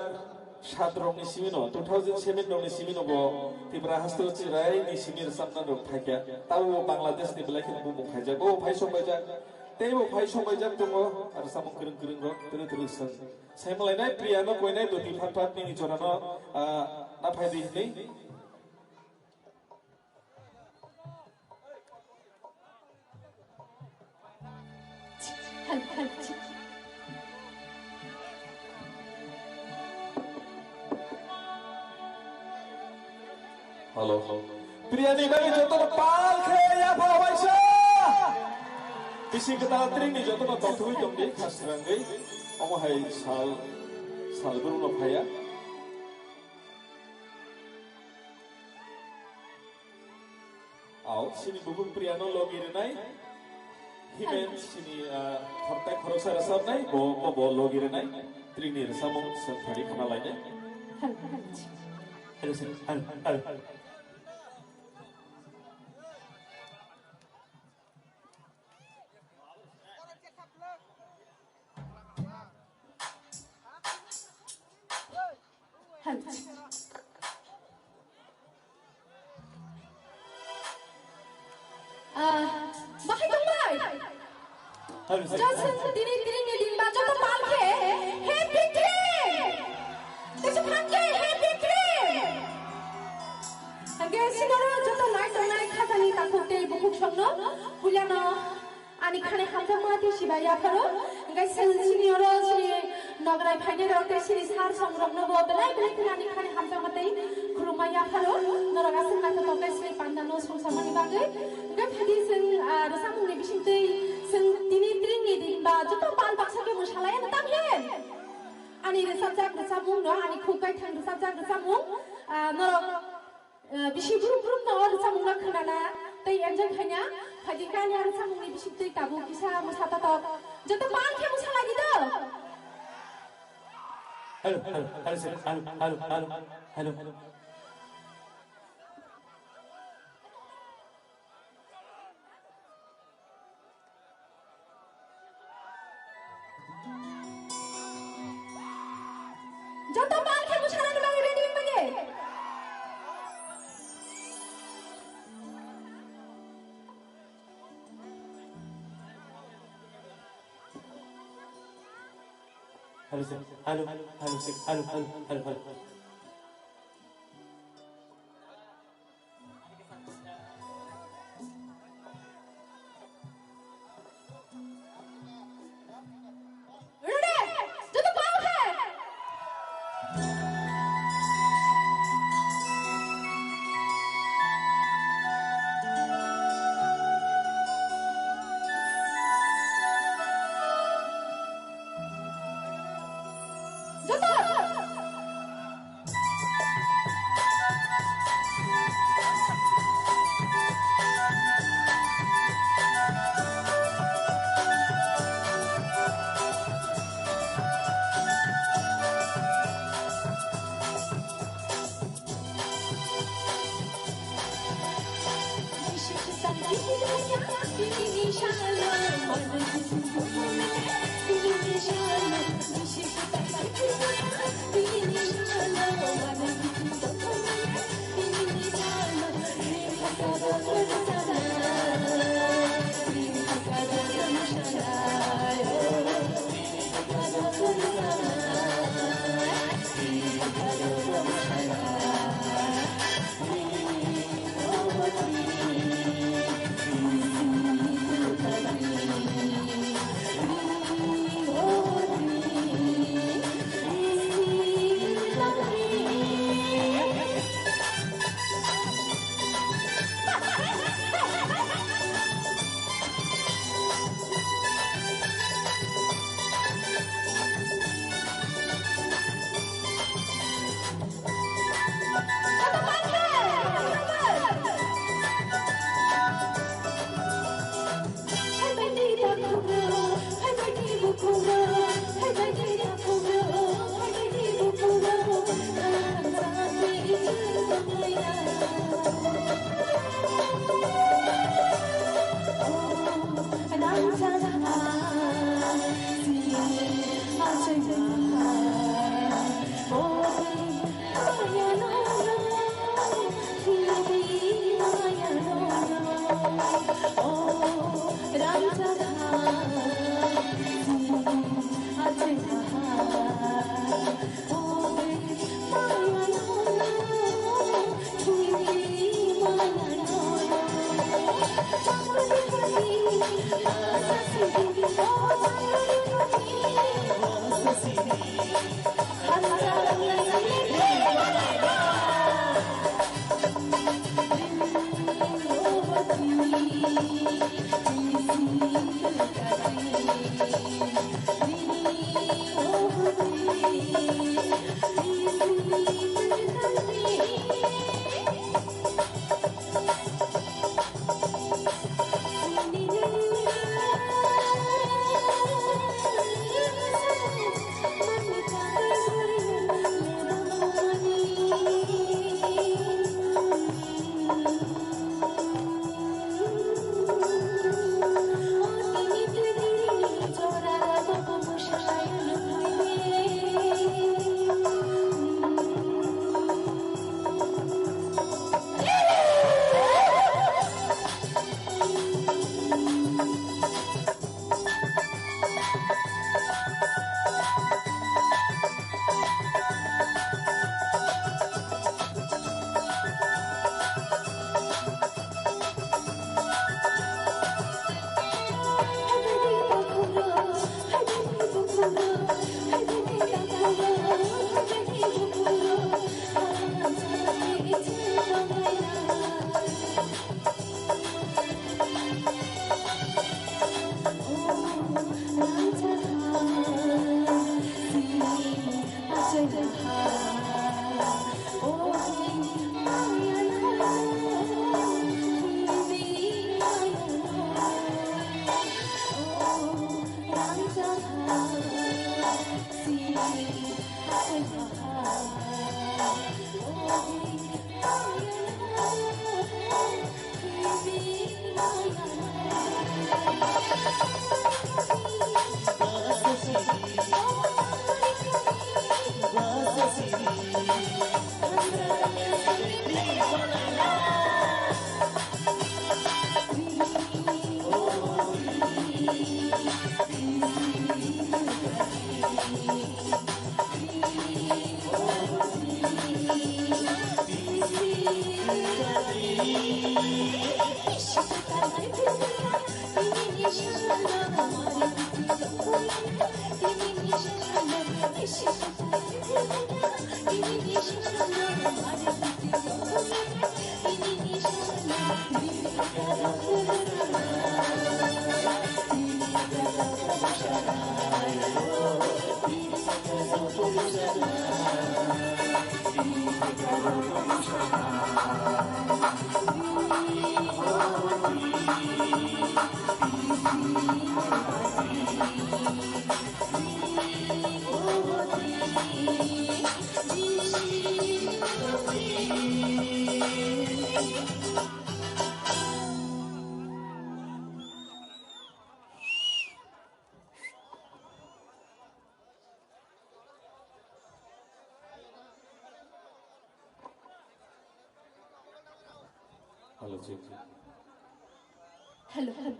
sat rokni simino, two thousand seven rokni simino bo Tripura hasteo chwrai ni simi rwchapna rok phaikha. Tabo Bangladesh ni belai kheno bumung khaijak. Bo phai sokpaijak. Teibo phai sokpaijak tongo, rwchapmung kwrwng kwrwng rok, twrwi twrwi song. Saimalainai Priyano koinai doti phat phat nini jorano, ah, na phai di hinwi. Help, help. Hello. Priyani bagwi jotono pal khe yapha waisa. Bisi kwtal Tringni jotono tongthogwi tongdi khasrangwi. Omo hai sal, sal brumno phaiya. Au, sini bukhuk Priyano logi rwnai. Himen sini, ah, khoroktai khoroksa rwchapnai, bo, bo, bo logi rwnai. Tringni rwchapmung song phari khna lainai. Hello, hello. Hello, sir. Hello, hello. Hello. Ah, bahai tongbai? Johnson, tini, tini ni din ba joto pal khe, happy trip! Teso phan khe, happy trip! Hwnkhe sinoro joto nai tongnai khajani takhuk tei bukhuk songno, puilano ani khani hamjakma tei sibai yapharo, hwnkhe sel sini oro sini nograi phainai rok tei sini sar song rokno bo belai belai kheno ani khani hamjakma tei khulumma yapharo, norok aswk naithotok khe sini pandano songsamani bagwi, hwnkhe phaidi seng, ah, rwchapmungni bisingtwi seng tini tringni din ba joto pal baksa khe mwsalai ano tamhin. Ani rwchapjak rwchapmung no, ani khuk gaithang rwchapjak rwchapmung, ah, norok, ah, bisi brum brum no rwchapmung no khwnana tei enjoy khaina. Phaidi khe ani rwchapmungni bisingtwi tabuk kisa mwsa tatok. Joto pal khe mwsa lagi do. Hello, hello, hello, sir. Hello, hello, hello, hello. Joto pal khe mwsanani bagwi ready wngmani. Hello, sir. Hello, hello, sir. Hello, hello, hello, hello. Ready? Joto pal khe. Hello, check. Hello, hello.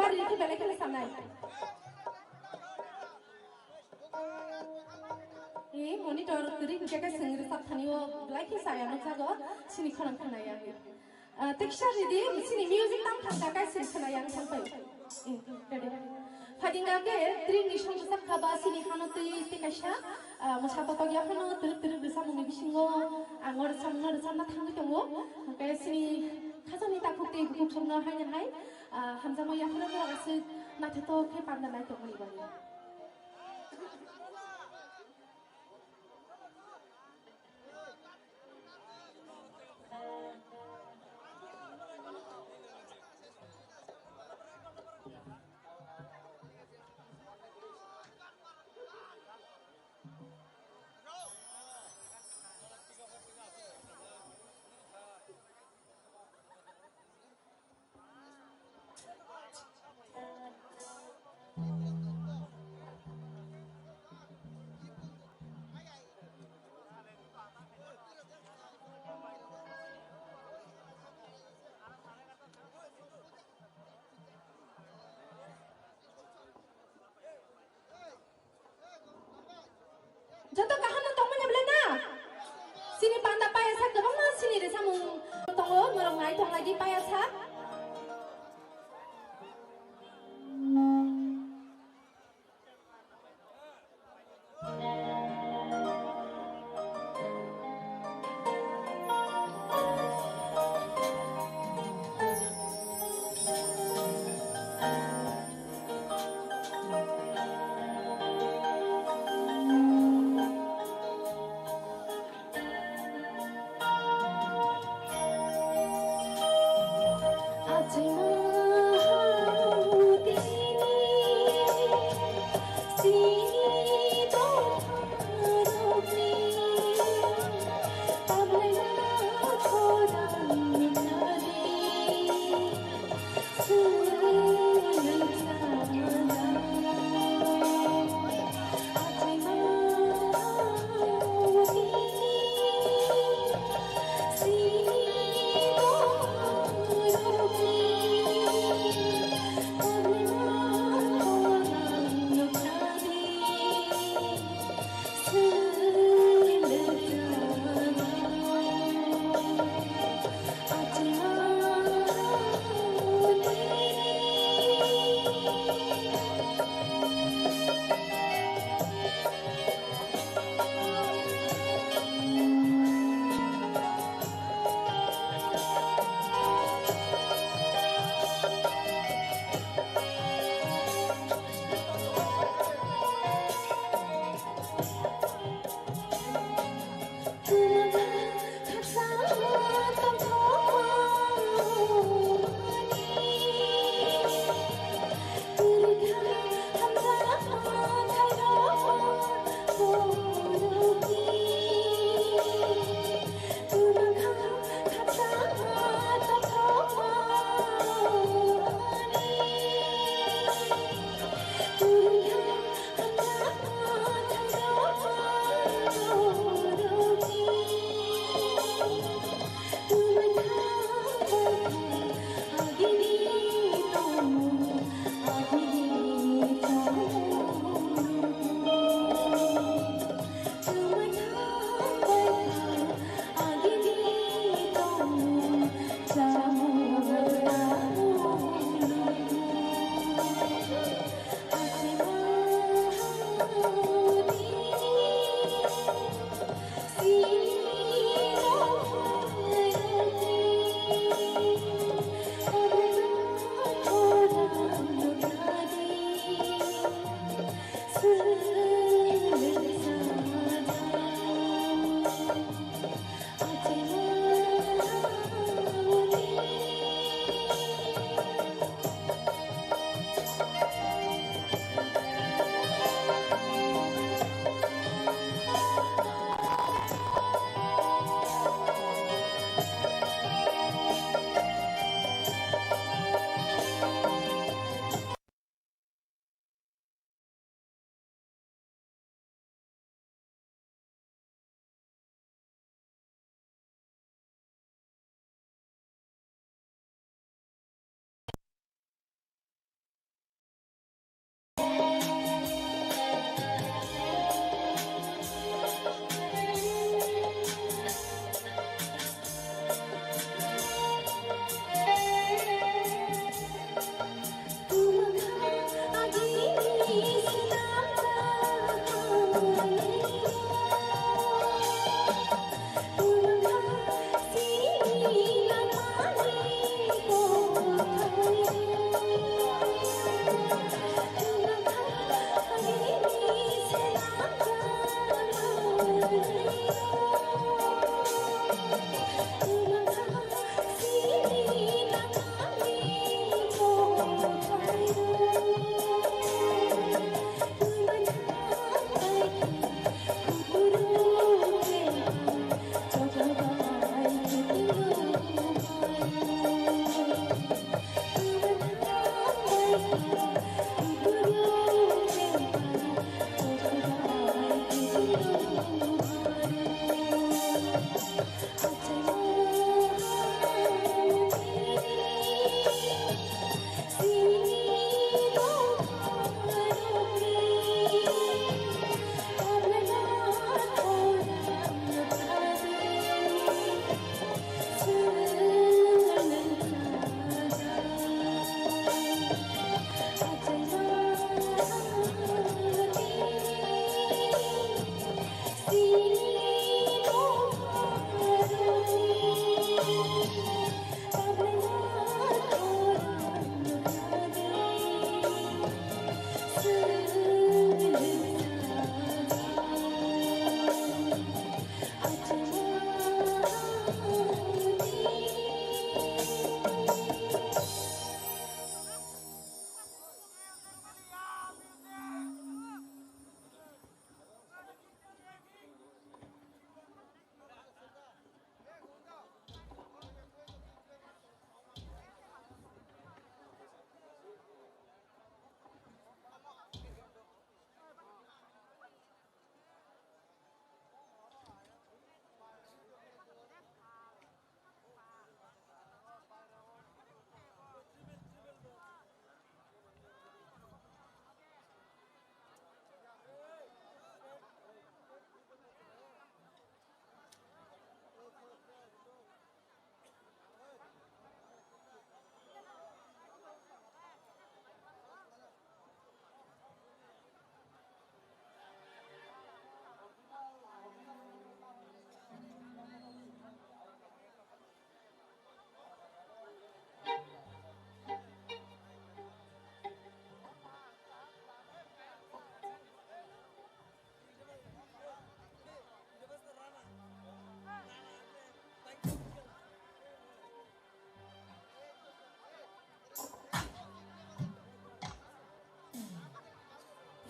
Bari khe belai kheno sanai. E monitor kwrwi hwnkhe khe swng rwchap thani o belai khe chaya nukjago chini khorang khwnaya. Ah, tei kisa ridi, chini music tam thangkha, kaisa khwnaya ang thangpai. Eh, ready. Phaiding age, tring ni song sak khaba, chini hano twi, tei kaisa, ah, mosa kotok yaphano, twrwk twrwk rwchapmungni bisingo, ang o rwchapmung no rwchapna thangwi tongo. Hwnkhe chini khajani takhuk tei bukhuk songno haino hai, ah, hamjakma yaphano borok aswk naithothok khe panda nai tongmani bagwi. Joto kaham no tongmani bwle na? Chini panda payasa kwbangma chini rwchapmung tongo, norok nai tong lai di payasa.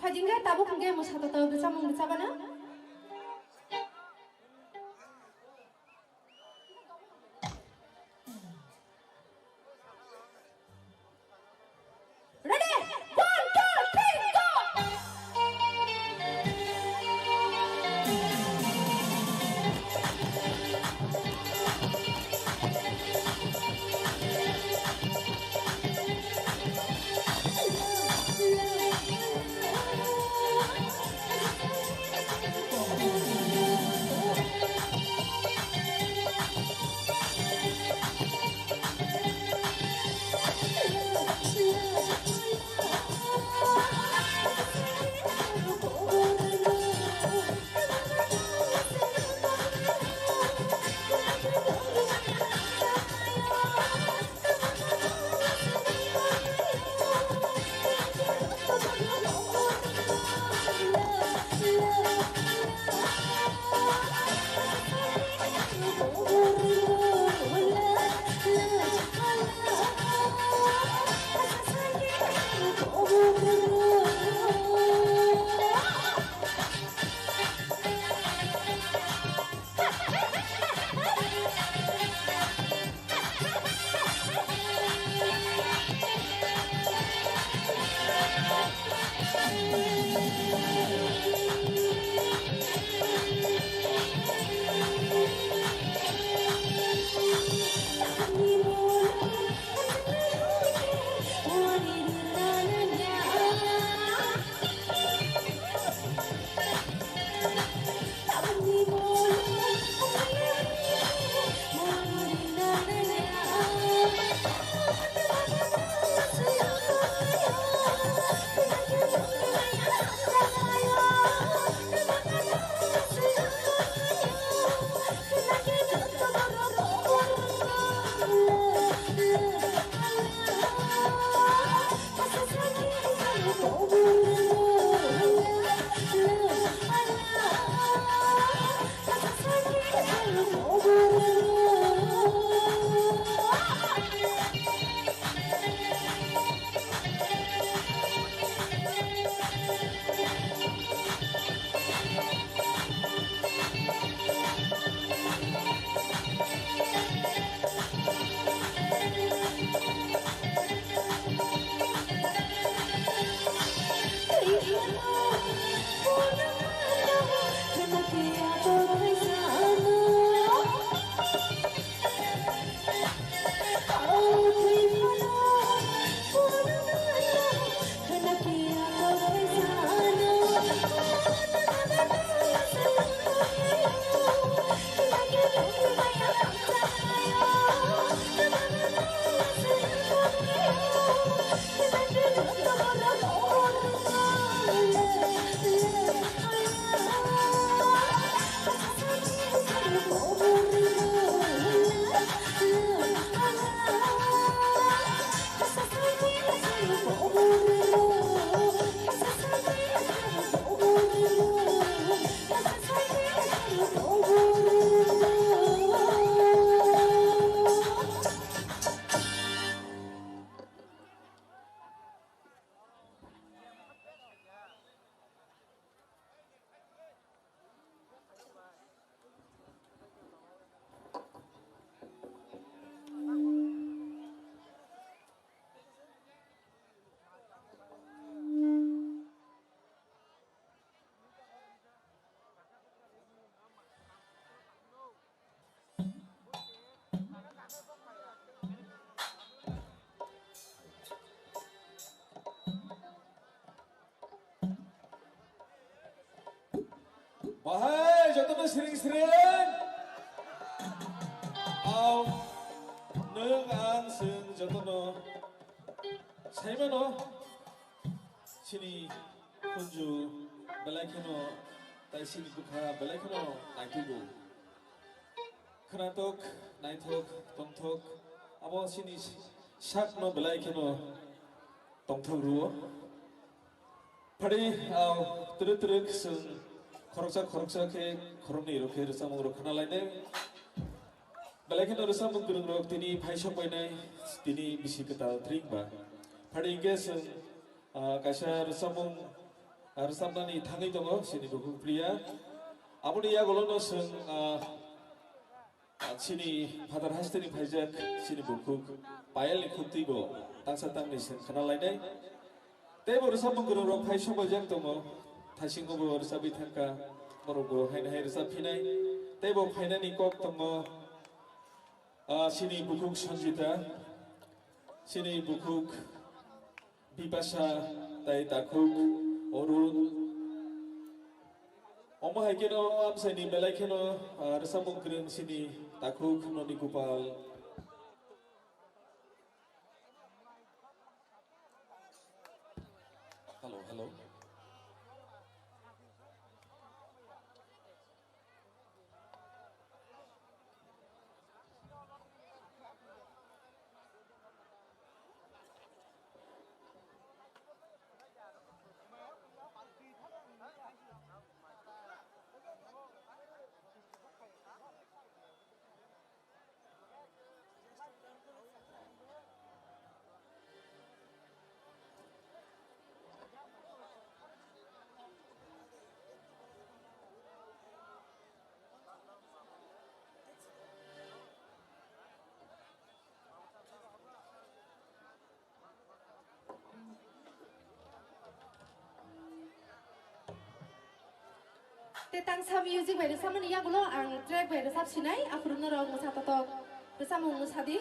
Phajingkhe tabuk hwnkhe mwsa toto bwchabano. Ready? One, two, three, go! Bahai jotono siring siring. Aw, nwng ang chwng jotono saimano chini khunju belai kheno tai chini bwkha belai kheno naitugwi. Khwnathok, naithok, tongthok, abo chini sakno belai kheno tongthok rwo. Phadi, ah, twrwk twrwk chwng khoroksa khoroksa khe khoroknwi rok khe rwchapmung rok khna lainai. Belai kheno rwchapmung kwrwng rok tini phai sok painai, tini bisi kwtal tring ba. Phadi hinkhe chwng, ah, kaisa rwchapmung, ah, rwchapnani thangwi tongo, chini bukhuk Priya. Aboni yagulono chwng, ah, Ah, chini Father hasteni phaijak chini bukhuk Payelni khuktwi bo tangsa tangni seng khna lainai. Tei bo rwchapmung kwrwng rok phai sobaijak tongo. Thaisingo bo rwchapwi thangkha, borok bo haino hai rwchap phinai. Tei bo phainani kok tongo, ah, chini bukhuk Sanjita, chini bukhuk Bipasa tai takhuk Arun. Omo hai kheno amchaini belai kheno, ah, rwchapmung kwrwng chini takhuk Noni Gopal. Hello, hello. Te tangsa music bai rwchapmani yagulo ang track bai rwchap sinai, aphuru norok mwsa totok rwchapmung mwsa di.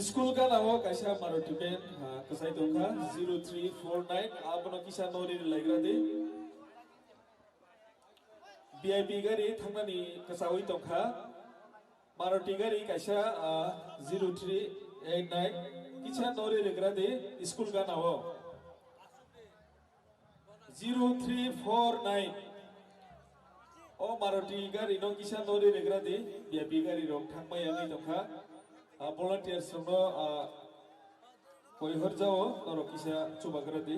School gana o kaisa Maruti van, ah, kwchai tongkha, zero three four nine, abono kisa nori rwlaigra di. V I P gari thangnani kwchaui tongkha. Maruti gari kaisa, ah, zero three eight nine, kisa nori rwgra di school gana o. Zero three four nine. O Maruti gari no kisa nori rwgra di, V I P gari rok thangmai wngwi tongkha. Ah, volunteers rok no, ah, koi horjao, norok kisa chubagra di.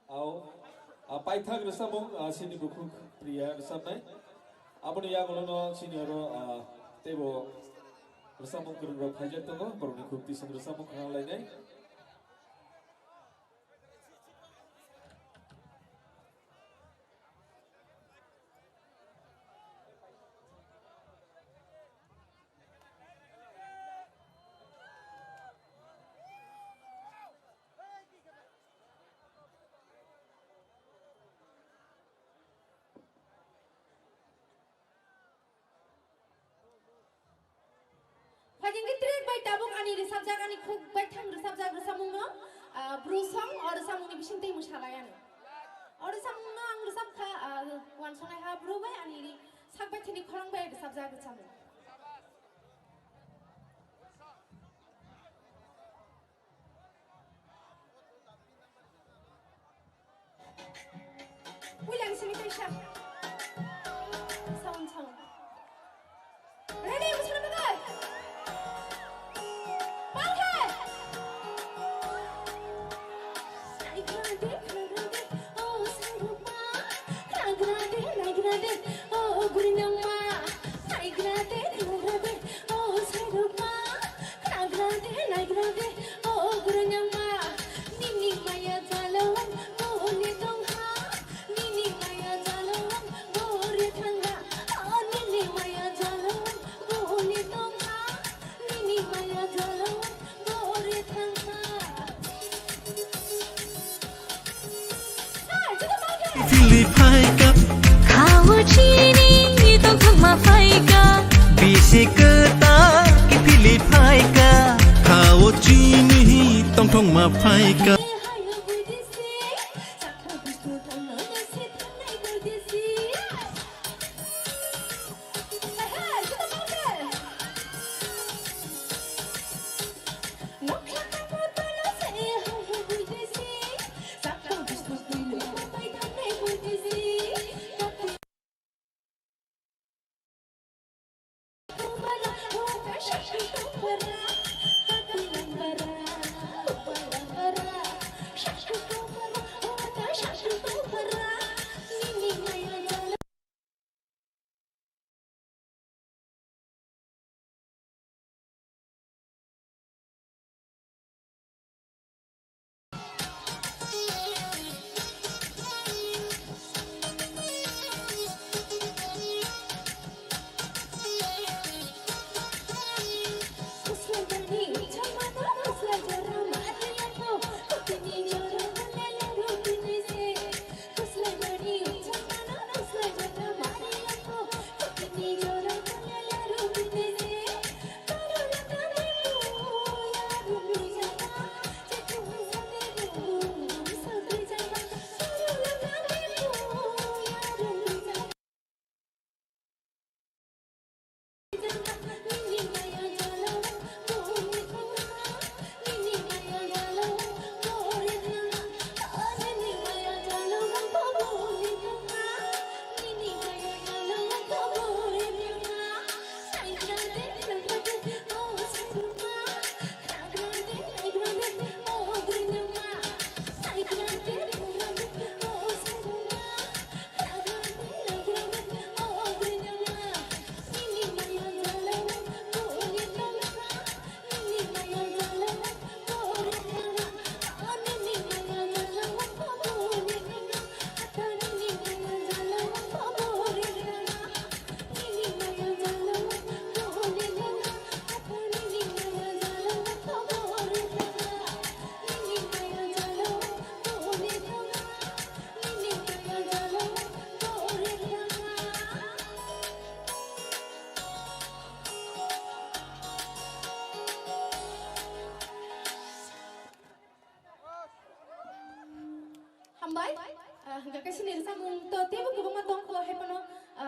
Ao, ah, paithak rwchapmung, ah, chini bukhuk Priya rwchapnai. Aboni yagulono chini oro, ah, teibo rwchapmung kwrwngrok phaijak tongo, borokni khuk twisong rwchapmung khna lainai. Phaikhe track bai tabuk ani rwchapjak, ani khuk baithang rwchapjak rwchapmungno, ah, bru song o rwchapmungni bisingtwi mwsalai ano. O rwchapmungno ang rwchapkha, ah, wansonaiha bru bai ani ri sak baithangni khorang bai rwchapjak rwchapmung. Puila ang sini kaisa. Sound, sound. Ready, mochano bagwi. Palkhe. Naigrade, naigrade, oh, sairukma. Naigrade, naigrade, oh, gurinangma. Naigrade, naigrade, oh, sairukma. Naigrade, naigrade, oh, gurinangma. Nini maya jalawang, oh, ni tongha. Nini maya jalawang, oh, re thangha. Oh, nini maya jalawang, oh, ni tongha. Nini maya jalawang, oh, re thangha. Philip phaika. Khao chini tongthokma phaika. Bisi kwtal ki Philip phaika. Khao chini tongthokma phaika.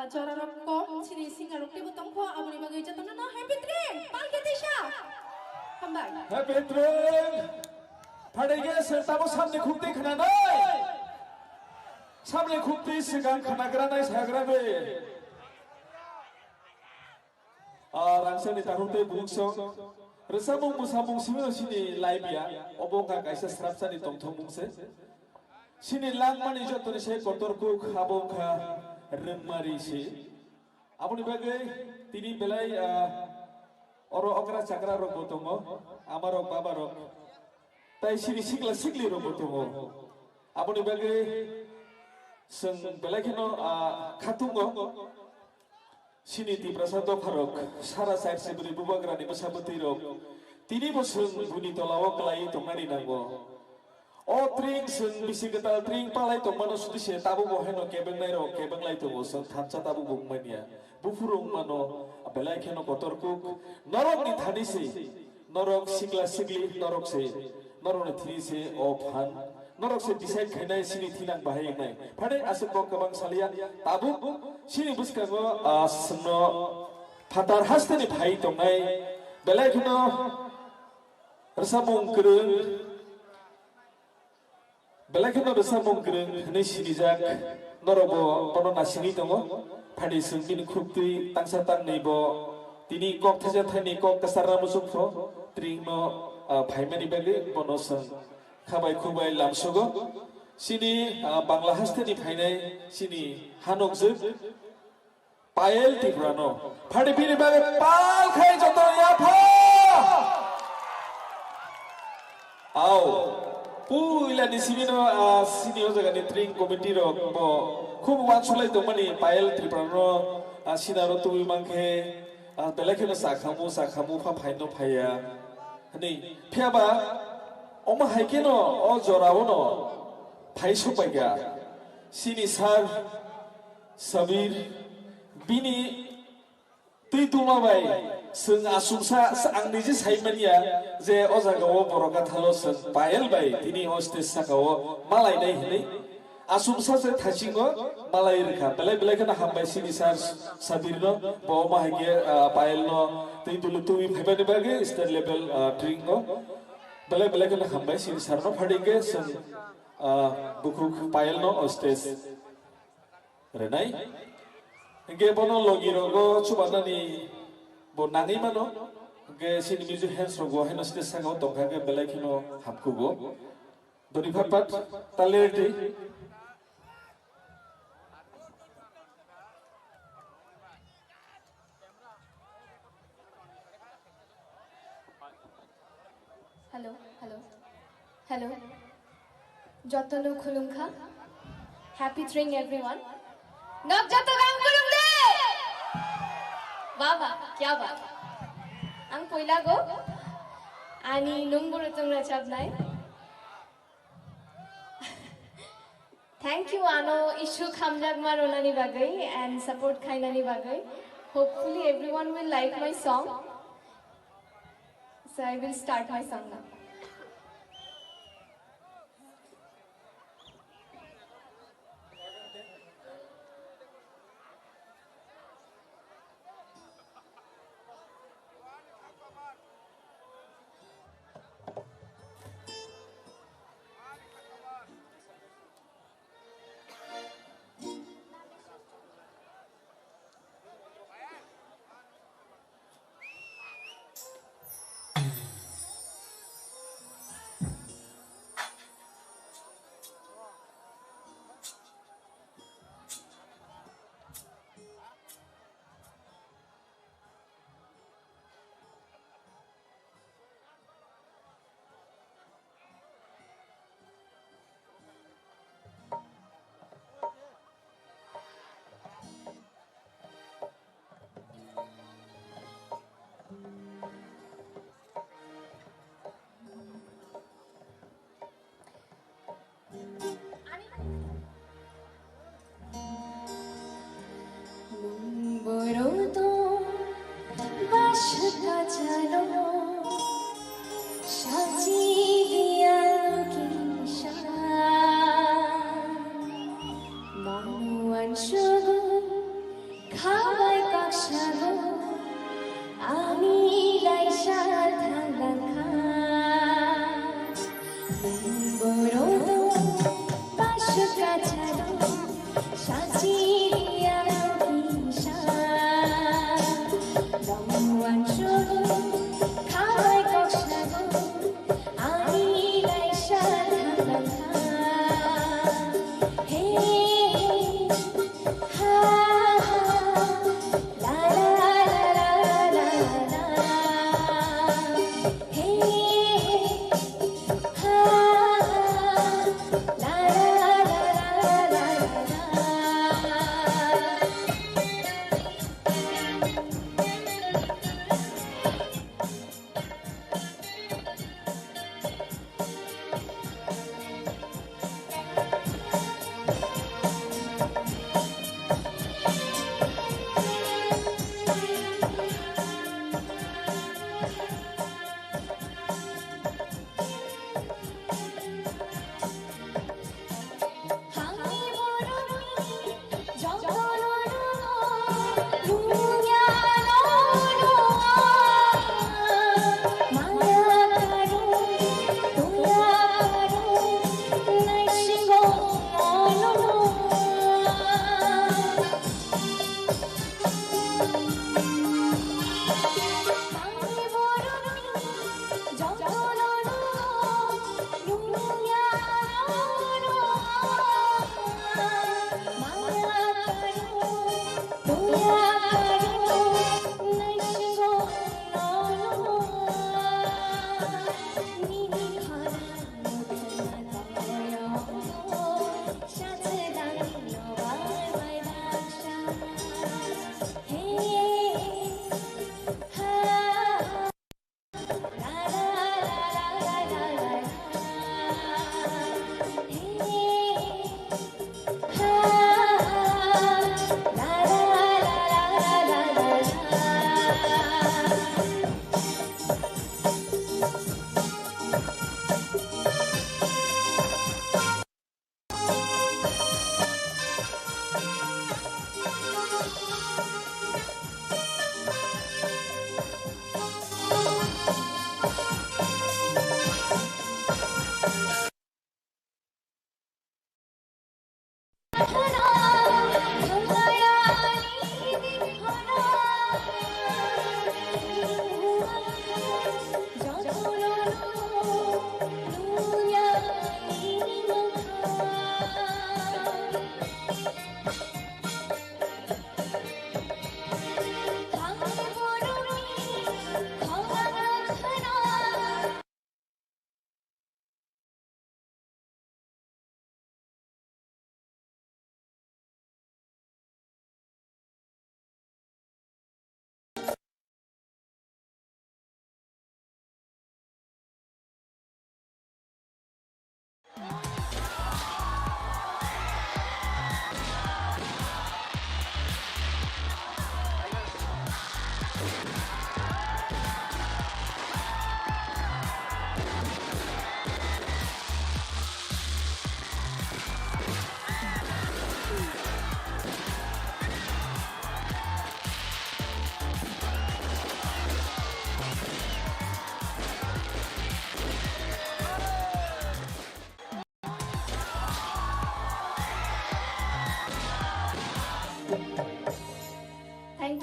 Jorarok kom, chini singarok teibo tongkho, aboni bagwi jotono no happy train, palkhe tisa. Hambai. Happy train. Phaidai khe se tamo samni khukti khwnanai. Samni khukti swkang khwnagranai sagranai. Ah, rangchakni takhuk tei bukhuk rwchapmung mwsamung simi sini laibiya. Obo wngkha kaisa srapsani tongthokmung se. Sini langmani jotoni se kotor kuk abo wngkha rwngmari se. Aboni bagwi tini belai, ah, oro okra chakra rokbo tongo, amarok babarok, tai sini sikla sikli rokbo tongo. Aboni bagwi chwng belai kheno, ah, khatungo sini Tiprasa dopharok, sara char sibri bubagrani bwsa bwtwirok tinibo chwng buini tolao kwlaiwi tongnani nango. O tring chwng bisi kwtal tring palai tongmano sudi se tabukbo haino kebengnai rok kebenglai tongo, chwng thansa tabukbo wngmania. Buphuru wngmano belai kheno kotor kuk. Norokni thani se, norok sikla sikli, norok se, norokni thani se o phan, norok se decide khainai sini thinang bahai wngnai. Phade aswk kok kwbang salia, tabuk sini bwskango, ah, chwngno phatar hasteni phai tongnai. Belai kheno rwchapmung kwrwng, belai kheno rwchapmung kwrwng hwnwi sinijak, norokbo bono naisingwi tongo. Phadi chwng bini khuk twi tangsa tangnwi bo tini kok thaisa thaini kok kwcharna muchungkho, tringno, ah, phaimani bagwi bono chwng khabai khubai lamsogo. Chini, ah, Bangla hasteni phainai chini hanokjwk Payel Tripurano. Phadi bini bagwi pal khai joto yapha. Au. Puila ni simi no, ah, sini o jaga ni tring committee rok bo khub uansuk lai tongmani Payel Tripurano, ah, sinaro tubui mankhe, ah, belai kheno sakhamu, sakhamu pha phaino phaiya. Hwnwi. Phiyaba omo hai kheno o jora o no phai sokpaikha. Sini sir Sabir bini twi tuma bai chwng aswksa ang niji sai manya je o jaga o borok gathalo chwng Payel bai tini o stage saka o malainai hwnwi aswksa se thaisingo malai rwkha. Belai belai kheno hambai sini sir Sabir no, bo omo hai khe, ah, Payel no twi dulu twi phaimani bagwi state level, ah, tring o. Belai belai kheno hambai sini sir no, phadi khe chwng, ah, bukhuk Payel no o stage rwnai. Hingke bono logi rogo chubanani bo nangwi mano. Hingke sini music hands rogo haino stage saka o tongkha khe belai kheno hamkugo. Doni phat phat talerdi. Hello, hello, hello. Jotono khulumkha. Happy Tring everyone. Nok joto gang khulumde. Wah, wah, kya baat. Ang poila go. Ani nung buru tungra chabnai. Thank you, ano issue khamjakma ronani bagwi and support khainani bagwi. Hopefully everyone will like my song. So I will start my song now. Nung borok tong bwswk kachalo, sachi diya kisa. Manu ansugo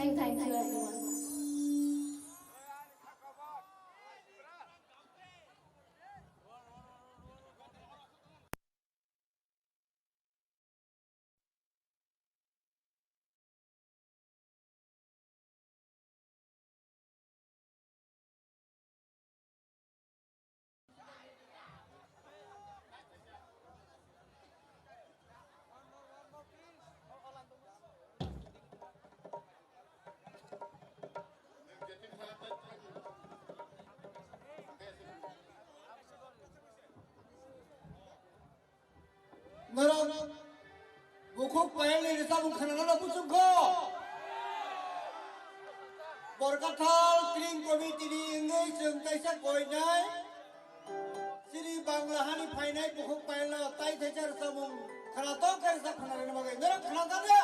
Thank, thank you everyone. Norok bukhuk payalni rwchapmung khnanano muchungkho. Borkathal Kring Committee ni wngwi chwng kaisa koinai chini Bangla hani phainai bukhuk payalno tai thaisa rwchapmung khnatok khe rwchap khnarwini bagwi norok khnajadia?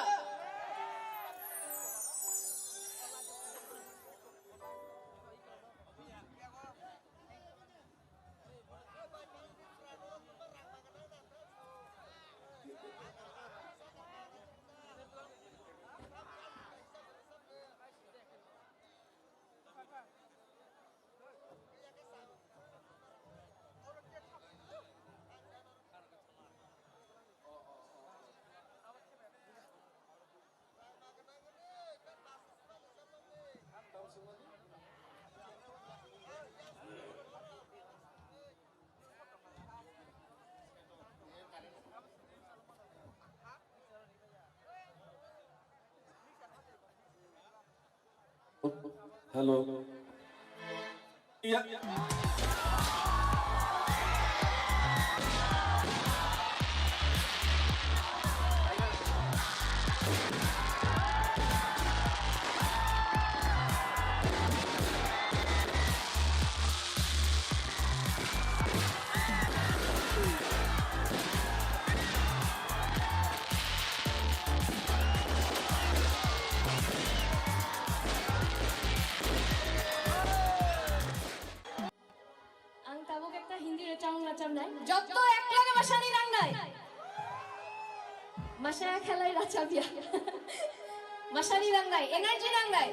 Hello. Iya. Ang tabuk ekta Hindi rwchapmung rwchapnai. Jotto ekloge masani rangnai. Masaya khelai rwchapya. Masani rangnai, energy rangnai.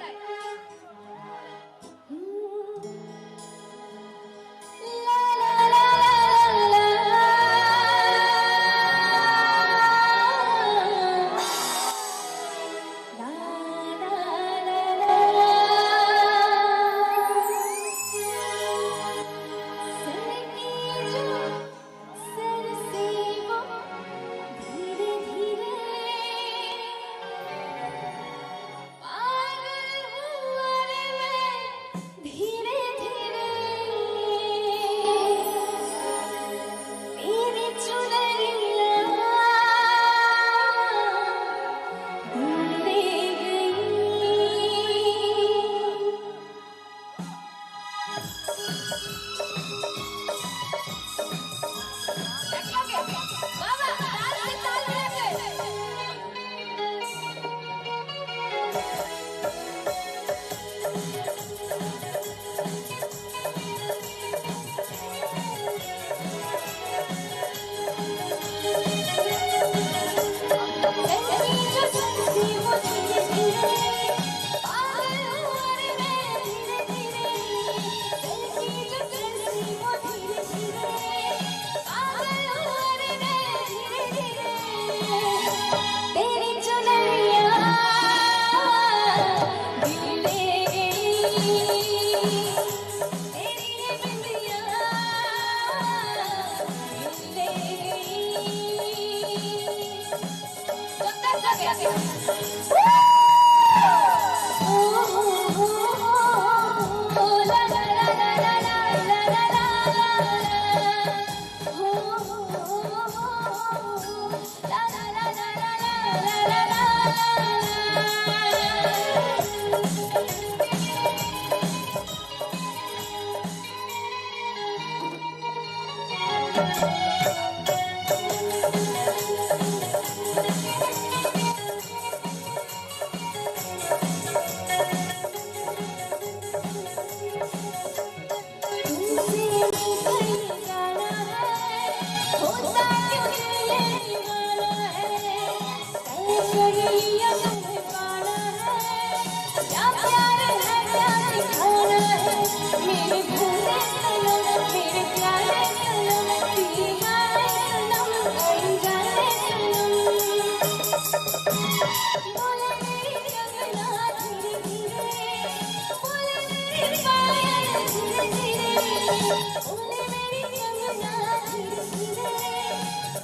बोले मेरी कंगना धीरे धीरे,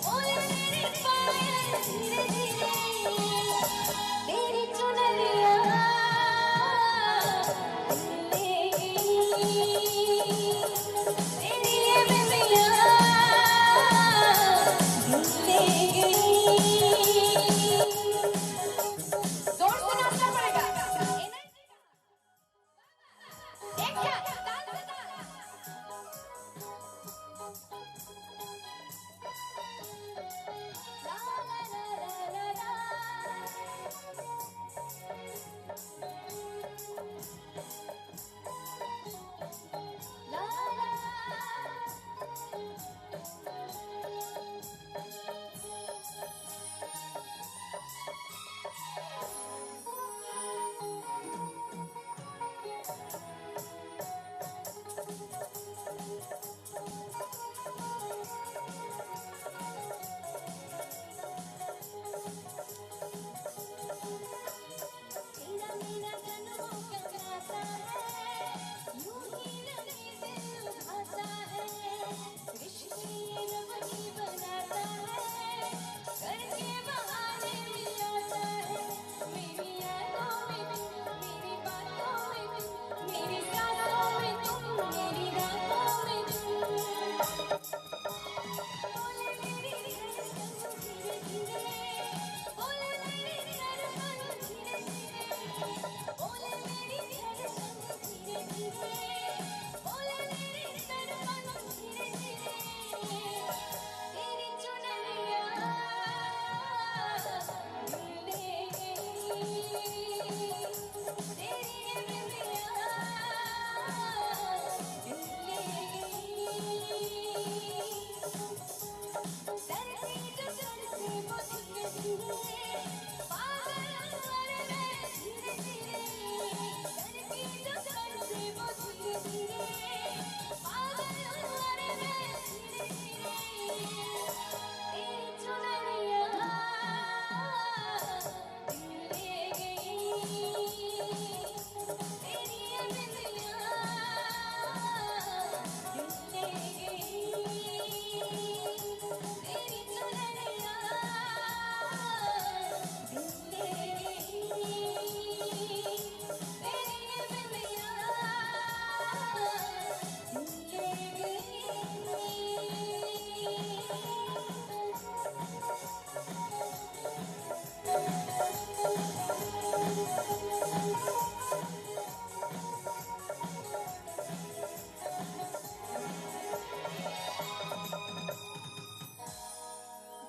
बोले मेरी पायल धीरे धीरे, तेरी चुनरिया ले गई, तेरी ये बिंदिया ले गई। जोर से नाचना पड़ेगा। एक साथ, ताल से ताल।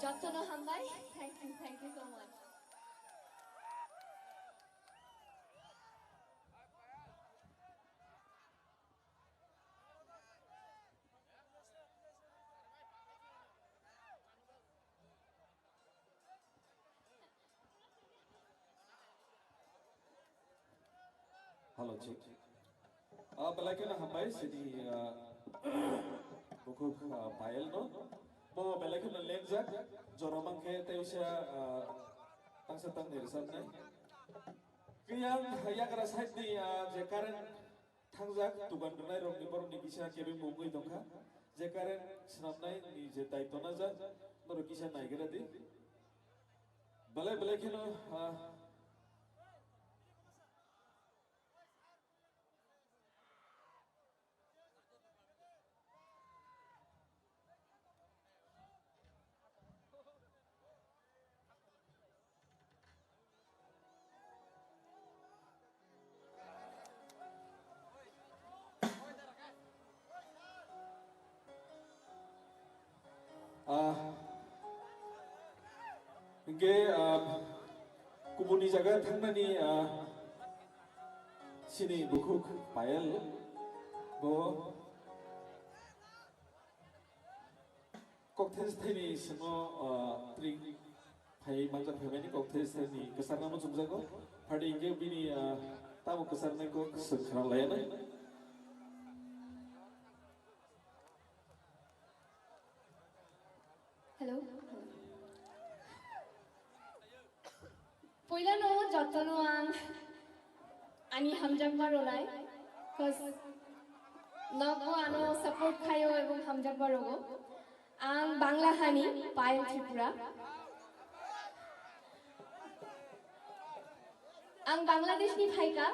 Jotono hambai. Thank you, thank you so much. Hello, check. Ah, belai kheno hambai sini, ah, bukhuk, ah, Payel no. Bo belai kheno lengjak, jora mangkhe tei usia, ah, tangsa tangni rwchapnai. Kiyang yagra side ni, ah, je current thangjak, dukan rwnai rokni borokni kisa kebeng bo wngwi tongkha. Je current swnamnai ni je daityo najak, norok kisa naigra di. Belai belai kheno, ah, Ah, hingke, ah, kubuni jaga thangnani, ah, sini bukhuk Payel bo Kokthai sthaini swngo, ah, tring phai manjak phaimani kokthai sthaini kwchar namo chumjago. Phadi hingke bini, ah, tamo kwcharnai kok swk khna layanai. Hello. Puilano jotono ang ani hamjakma rwnai, 'cause Nokbo ano support khaio ebong hamjakma rogo. Ang Bangla hani Payal Tripura. Ang Bangladesh ni phaika.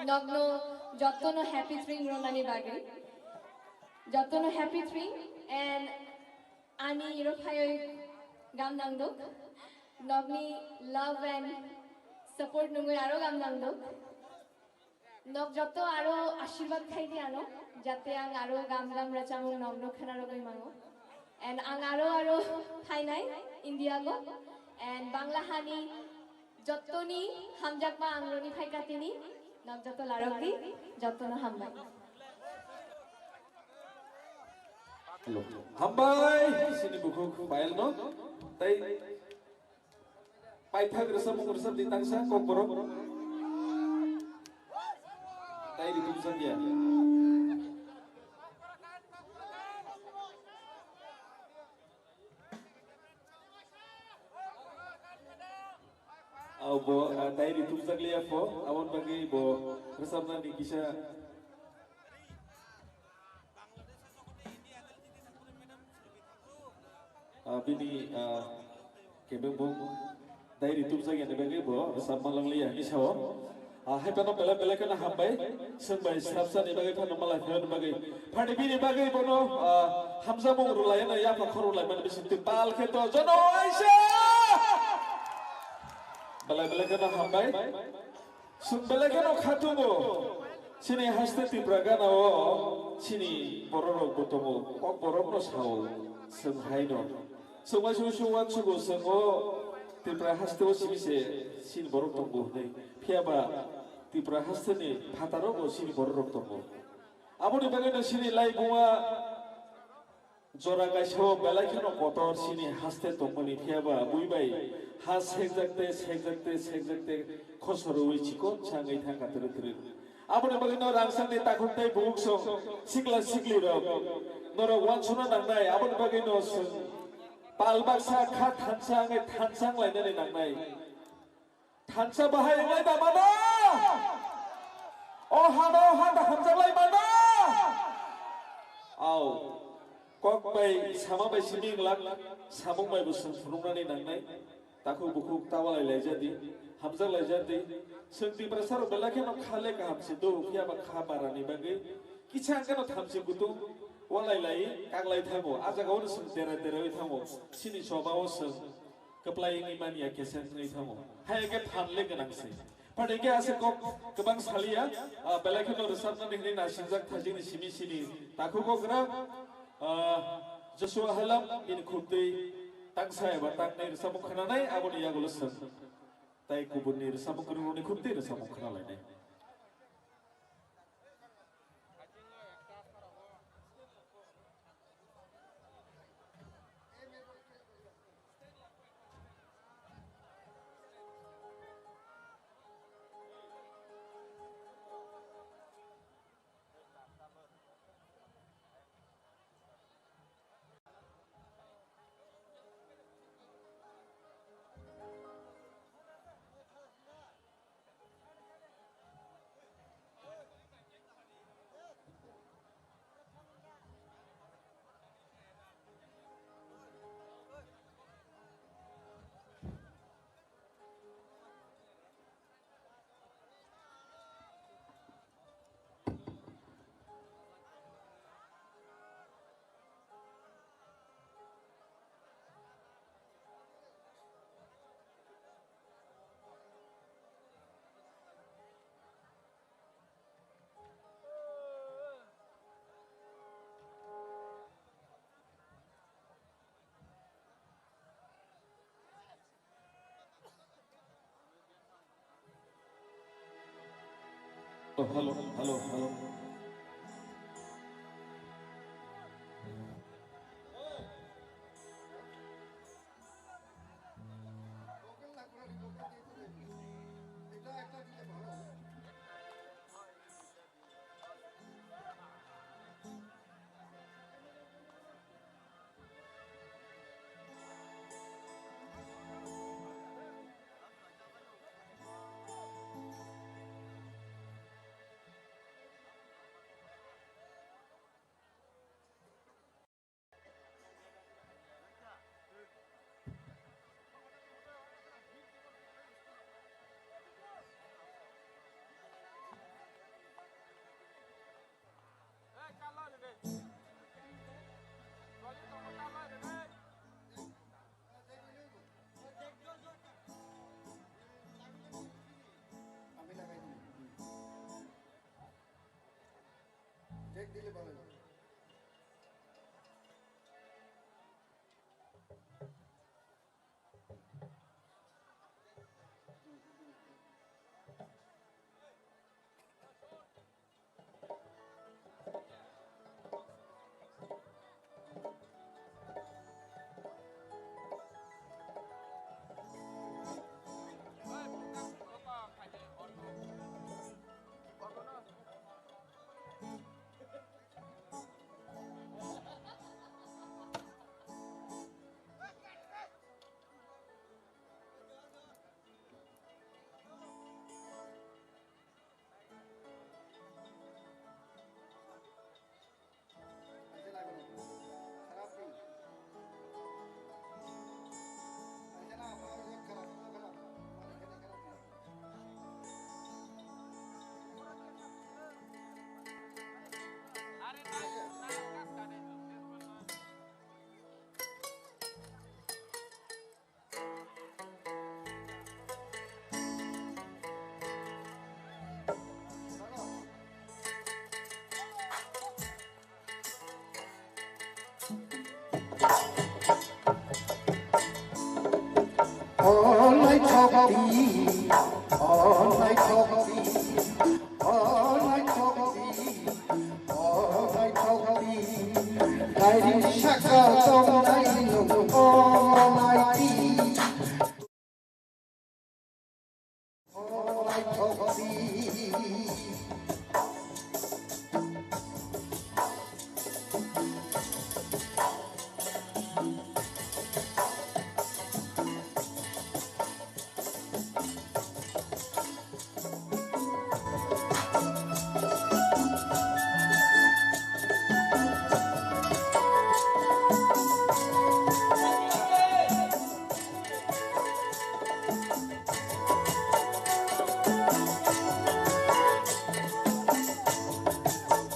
Nokno jottono happy tring ronani bagwi. Jottono happy tring and ani iro phaioi gam nangduk. Nokni love and support nungwi aro gam nangduk. Nok jotto aro ashirwad khai di ano, jate ang aro gam gam rachamung nokno khna rogwi mango. And ang aro aro phainai India go. And Bangla hani jottoni hamjakma ang roni phaikatini nok jotto larok di, jottono hambai. Hello. Hambai, sini bukhuk Payal no. Tai Paithak rwsapmung rwsap di tangsa kokborok. Tai ritumjak ya. Abo tai ritumjak liya pho, aboni bagwi bo rwsapnani kisa Ah, bini ah, kebeng bung diary tubjak yani bagwi bo rwchapma langliya hinwi sao. Ah, hai phano belai belai kheno hambai. Chwng bai srapsa ni bagwi phano malai phano bagwi. Phani bini bagwi bono ah, hamjakmung rwlai no yapha khor rwlai mani bising twi pal khe to jono aisa. Belai belai kheno hambai. Chwng belai kheno kha tongo. Chini haste Tipra gana o chini bororok bo tongo. Kok borok no sao. Chwng hai no. Chwng bai chwng chwng uansugo chwng o Tipra haste o simi se chini borok tongo hwnwi. Phiya ba Tipra haste ni phataro bo chini bororok tongo. Aboni bagwi no chini laibuma Jora kaisa o belai kheno kotor chini haste tongmani phiya ba bui bai ha sekjak te sekjak te sekjak te khosor rwi chikon changwi thang kha twrwk twrwk. Aboni bagwi no rangchak ni takhuk tei bukhuk song sikla sikli rok norok uansukna nangnai aboni bagwi no chwng pal baksa kha thansa wngwi thansa wng lainani nangnai. Thansa bahai wnglai da mano? O hano ha da hamjaklai mano? Au, kok bai sama bai simi wnglak, samung bai bo chwng phunuknani nangnai. Takhuk bukhuk ta walai laijadi, hamjak laijadi. Chwng Tiprasa rok belai kheno kha le kaham se do, phiya ba kha bara ni bagwi kisa hwnkhe no thamchi kutung walai lai kaklai thango. A jaga o no chwng dera dera wi thango. Chini choba o chwng Kwplai wngwi manya khe se wngwi thango. Hai khe phan le gwnang se. Phato hwnkhe aswk kok kwbang saliya, ah, belai kheno rwchapnani hwnwi naisingwk thajikni simi simi takhuk o kwrak, ah, Joshua Halam bini khuk twi tangsa eba tangnai rwchapmung khwnanai aboni yagulo chwng tai kubunni rwchapmung kwrwngrokni khuk twi rwchapmung khwnalainai. Oh, hello, hello, hello. Onai thokdi, onai thokdi, onai thokdi, onai thokdi. Kairing saka tongnai nung onai di.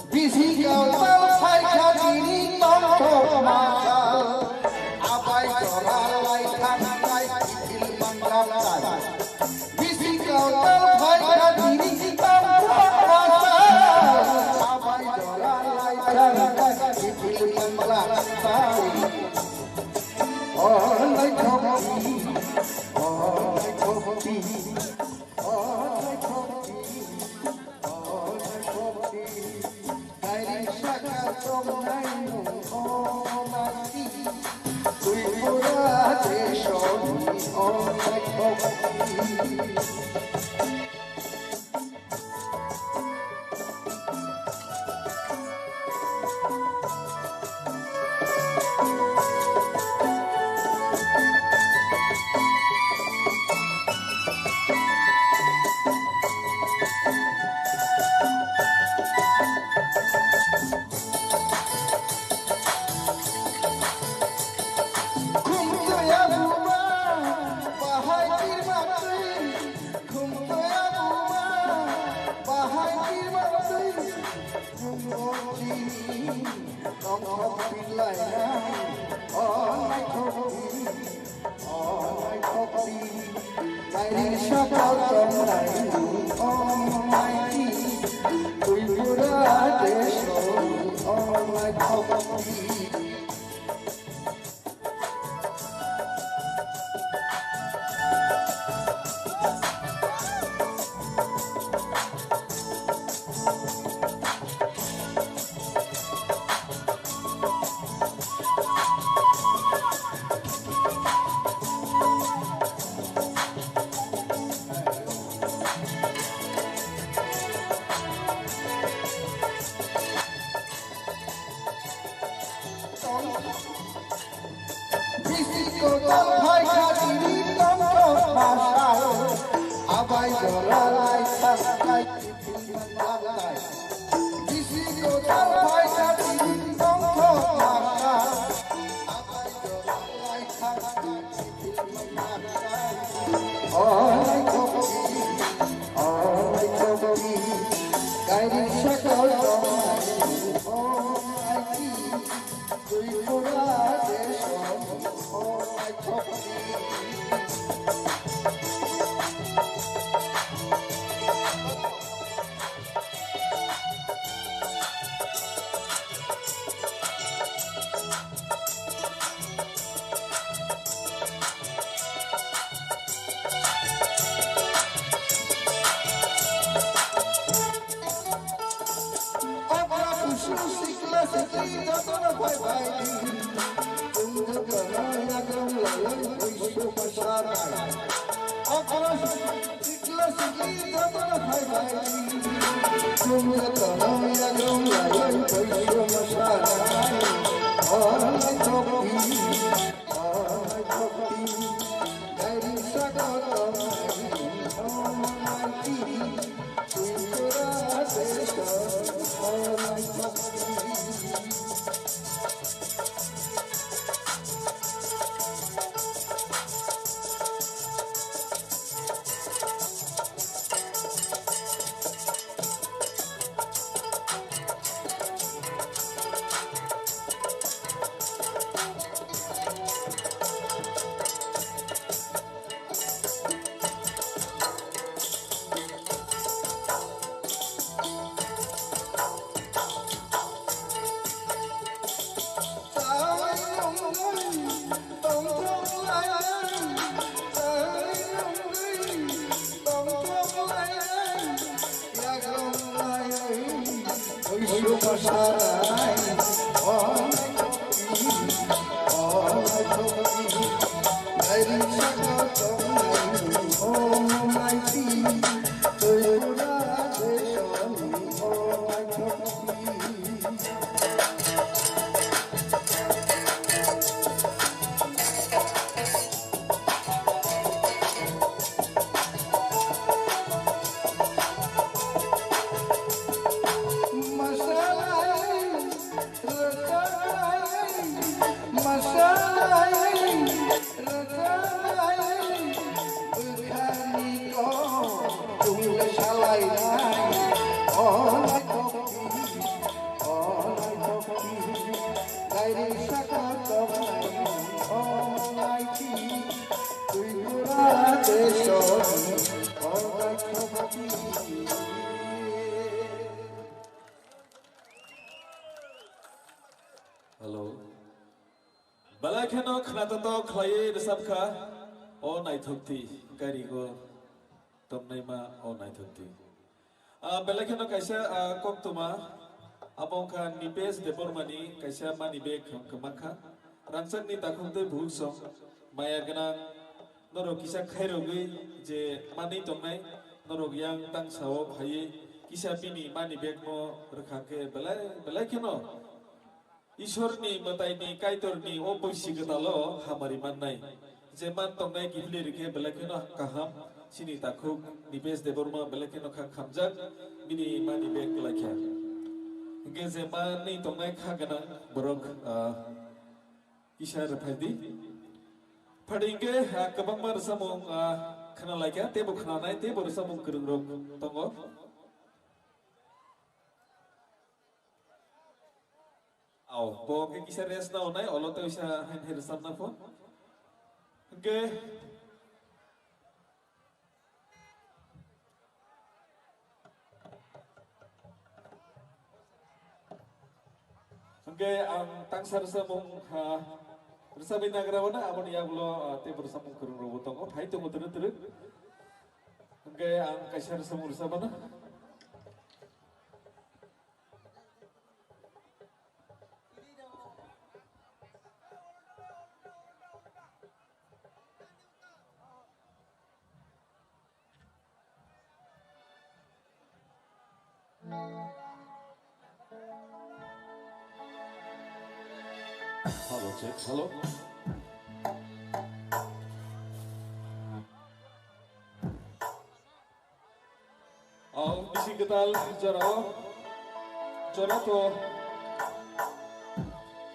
Bisi kautal phaikha tini tongthok masa. Abai jora lai thangnai kiphil mangram lai. Bisi kautal phaikha tini tongthok masa. Abai jora lai thangnai kiphil mangram lai. Onai thokdi, onai thokdi. Bisi kotor phaikha tini tongthok masa. Abai jora lai thangnai kiphil manglai. Bisi kotor phaikha tini tongthok masa. Abai jora lai thangnai kiphil manglai. Onai thokdi, onai thokdi. Kairing saka tongnai onai di. Hello. Belai kheno khnatotok khlaiwi rwchapkha o naithokti, karigo tongnaima o naithokti. Ah, belai kheno kaisa, ah, koktwma, abo wngkha Nipesh Debbarmani kaisa money bag hwn kwmakkha. Rangchakni takhuk tei bukhuk song maya gwnang norok kisa khairogwi je manwi tongnai, norok yang tangsao phaiwi kisa bini money bag no rwkha khe belai, belai kheno Ishorni mwtaini Kaitorni o boisi kwtalo hamari mannai. Je man tongnai kiphilwi rikhe belai kheno kaham, chini takhuk Nipesh Debbarma belai kheno kha khamjak, bini money bag kwlai kha. Hwnkhe je manwi tongnai kha gwnang borok, ah, kisa rwphai di. Phadi hwnkhe, ah, kwbangma rwchapmung, ah, khna lai kha, teibo khnanai, teibo rwchapmung kwrwngrok tongo. Au, bo hwnkhe kisa rest na hwnai, olo tei uisa hain hai rwchapna pho. Hwnkhe, hwnkhe ang tangsa rwchapmung, ha, rwchapwi nagra wano, aboni yagulo, ah, teibo rwchapmung kwrwngrokbo tongo, phai tongo twrwk twrwk. Hwnkhe ang kaisa rwchapmung rwchapmano. Hello, check, hello. O bisi kwtal jorao, jora to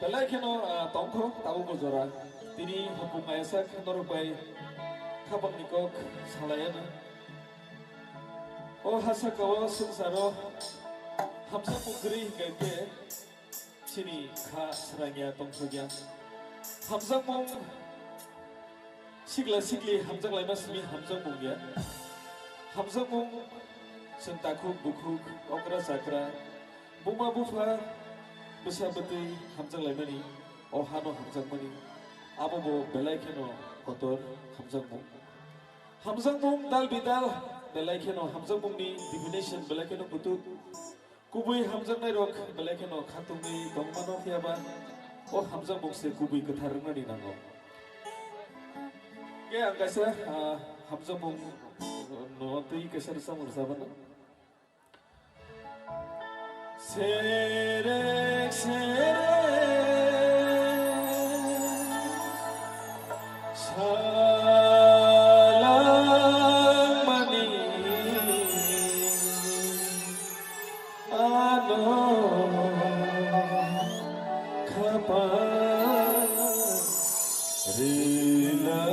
belai kheno, ah, tongkho tabukbo jora. Tini hopung ayasa norok bai khabangni kok salaiano. O hasakao swngcharo hamjakmung kwrwi hinkha khe, chini kha srangya tongthokya. Hamjakmung sikla sikli hamjaklaima simi hamjakmung ya. Hamjakmung chwng takhuk bukhuk, okra chakra, buma bupha, bwsa bwtwi hamjaklaimani, o hano hamjakmani, abo bo belai kheno kotor hamjakmung. Hamjakmung dal bidal belai kheno hamjakmungni definition belai kheno kutuk. Kubui hamjaknairok belai kheno khatungwi tongmano, phiyaba o hamjakmung se kubui kwthar wngnani nango. Khe ang kaisa, ah, hamjakmung no twi kaisa rwchapmung rwchapmano. Serek serek salangmani ano khapang rilangmani.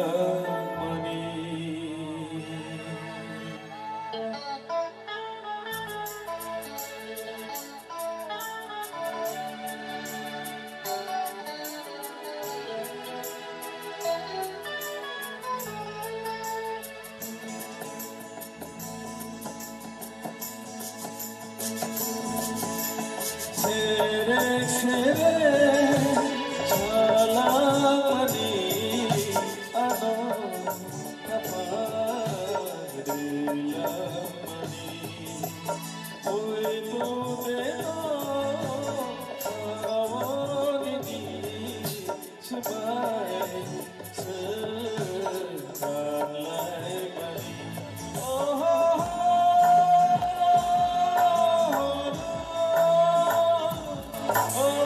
Serek serek salangmani ano khapang rilangmani. Oi to de no awoni ni swbai se khanlaimani. Oh, oh, oh, oh.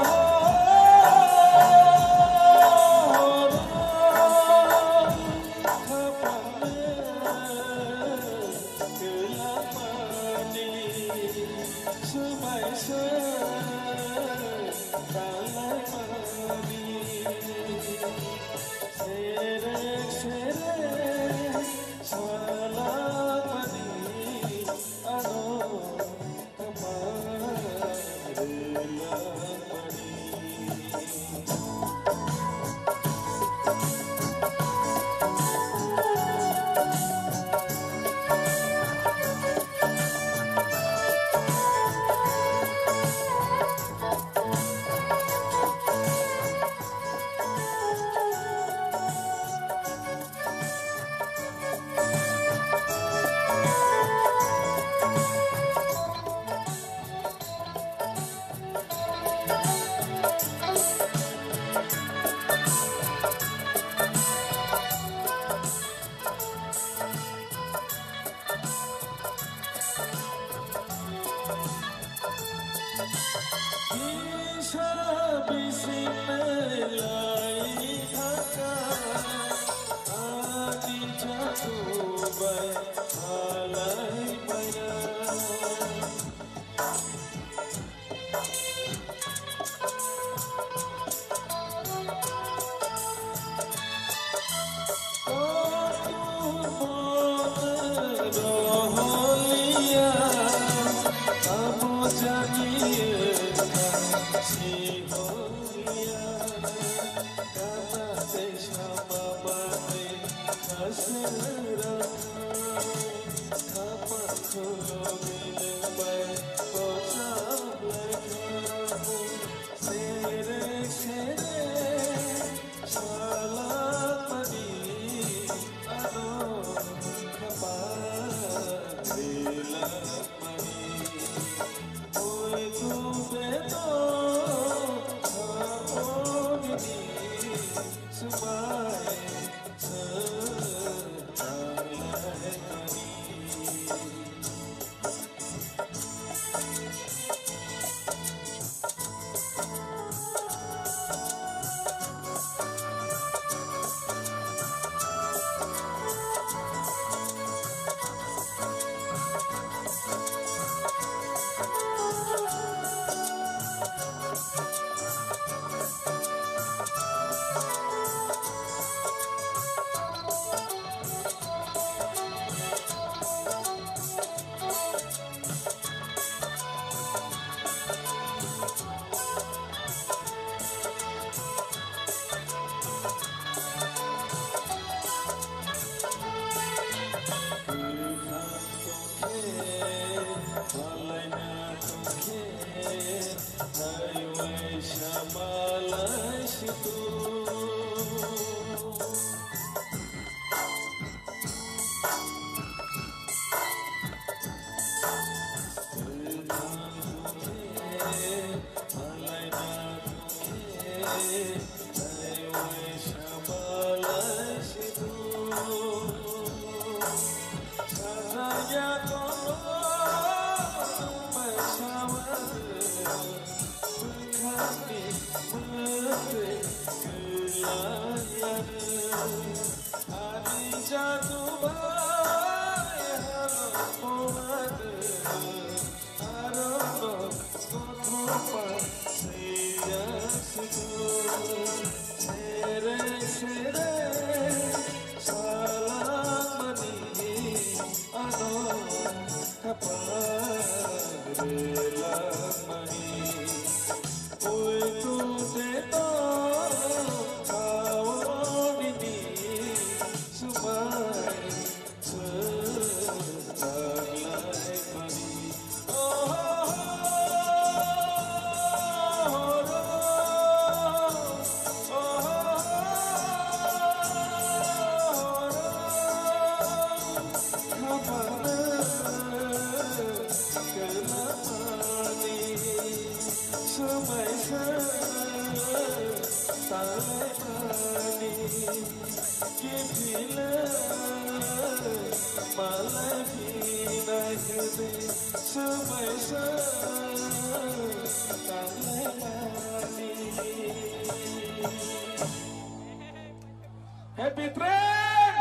Happy train!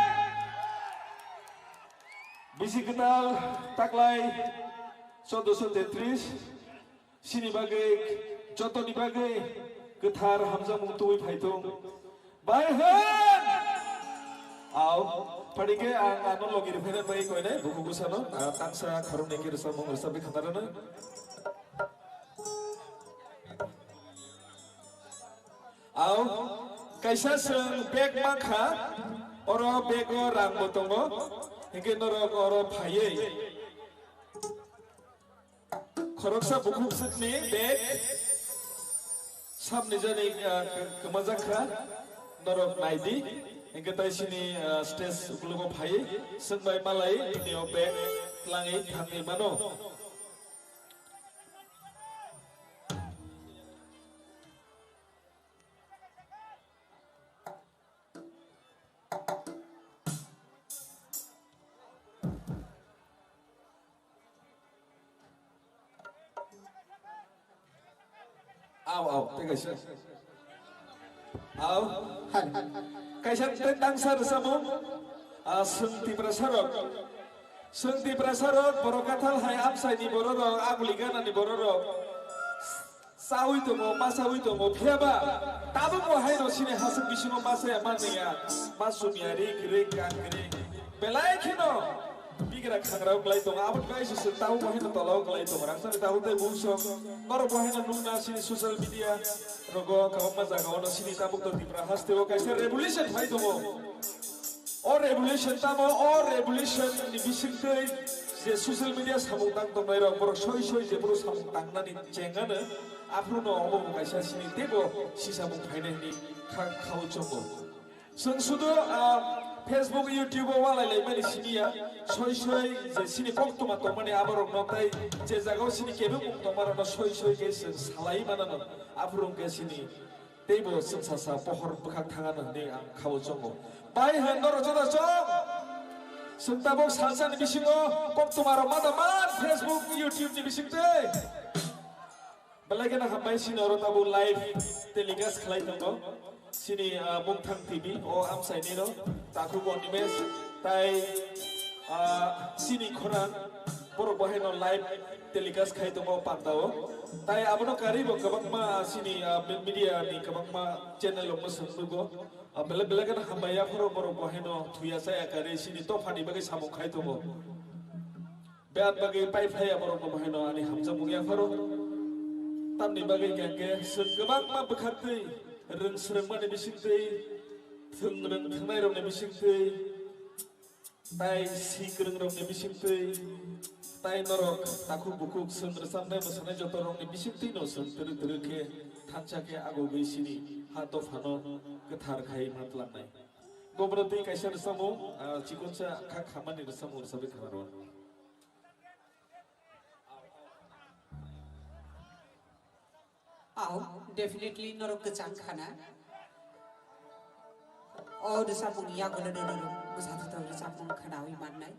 Bisi kwtal taklai chaudoso tetris, chini bagwi, jotoni bagwi kwthar hamjakmung tubui phai thung. Bai hwn! Au, phaikhe ang ano logi rwphaina bai koinai, buku bwsano, ah, tangsa khoroknwi khe rwchapmung rwchapwi khna rwno. Au, kaisa chwng bag mankha, oro bag o rang bo tongo, hinkhe norok oro phaiwi khoroksa bukhuk swkni bag samni jani, ah, kwmajak kha, norok naidi, hinkhe tai chini, ah, stage ukologo phaiwi chwng bai malai, bini o bag twlangwi thangwi mano. Au, au, tei kaisa. Au. Hai. Kaisa tei tangsa rwchapmung. Ah, chwng Tiprasa rok. Chwng Tiprasa rok, borok kathal hai amchaini borok rok, aguli ganani borok rok. Chaui tongo, ma chaui tongo, phiyaba tabuk bo haino chini hasuk bisingo ma chaya ma nungya, ma chumya ri kwrwi, kan kwrwi. Belai kheno bigra khangrao kwlai tongo, aboni bagwi se chwng tabuk bo haino tolao kwlai tongo. Rangchakni tabuk tei bumsong, norok bo haino nukna chini social media rogo, kwbangma jagao no chini tabuk to Tripura hasteo kaisa revolution phai tongo. O revolution tamo, o revolution ni bisingtwi je social media samung tang tongnai rok, borok soi soi je borok samung tangnani chengano, aphuru no omo bo kaisa sini teibo sisa mung phainai hwnwi kha, khao chongo. Chwng sudu, ah, Facebook, YouTube o walai lai mani sini ya, soi soi je sini koktwma tongmani aborok no tai je jaga o sini kebeng mung tongma rok no soi soi khe chwng salai manano, aphuru hwnkhe sini Teibo chwng sasa pohor bwkhak thangano hwnwi ang khao chongo. Bai hwn norok joto chong. Chwng tabuk salsani bisingo koktwma rok ma da man Facebook, YouTube ni bisingtwi. Belai kheno hambai sini oro tabuk live telecast khlai tongo. Sini, ah, Mungthang T V o amchaini rok Takhuk Animesh tai, ah, sini khorang borok bo haino live telecast khai tongo panda o. Tai abono karwi bo kwbangma sini, ah, me-, media ni kwbangma channel rok no swng nugo. Ah, belai belai kheno hambai ya phoro borok bo haino thuya chaya karwi sini topha ni bagwi samung khai tongo. Biyang bagwi pai phai ya borok no bo haino ani hamjakmung ya phoro. Tamni bagwi hwnkhe chwng kwbangma bwkhaktwi rwng swrwngmani bisingtwi, thwng rwng thwngnai rokni bisingtwi, tai si kwrwng rokni bisingtwi, tai norok takhuk bukhuk chwng rwchapnai mwsanai joto rokni bisingtwi no chwng twrwk twrwk khe thansa khe agogwi sini ha dophano kwthar khai ma twlangnai. Bobrok twi kaisa rwchapmung, ah, chikonsa kha khamani rwchapmung rwchapwi khna rw. Au, definitely norok kwchang khana. O rwchapmung yagulo norok bwsa thotho rwchapmung khnawi mannai.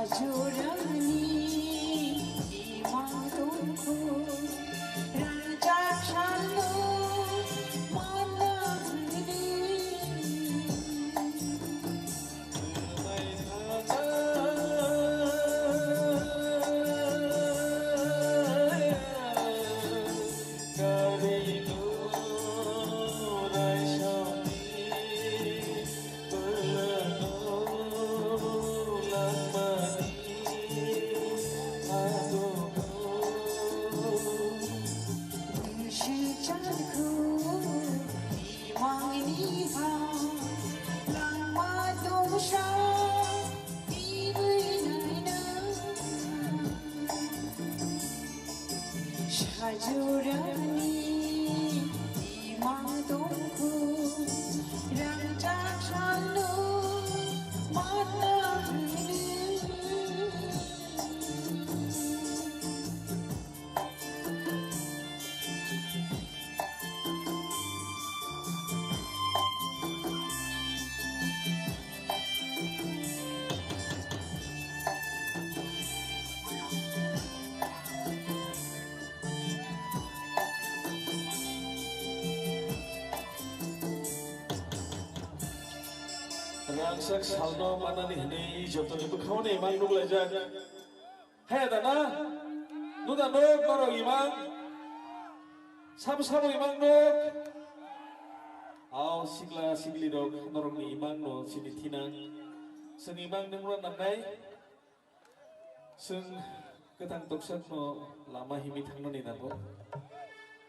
Sajorani imang tongkhu, rangjak salo manang hini. Sajorani imang tongkhu, rangjak salo manang hini. Rangchak salno manani hwnwi jotoni bwkhao ni mang nukhlaijak. Haya da na? Nuda nok norok imang? Sabo sabo imang nok? Ao sikla sikli rok norokni imang no sini thinang. Chwng imang nungna nangnai. Chwng kwthang toksak no lama himwi thangnani nango.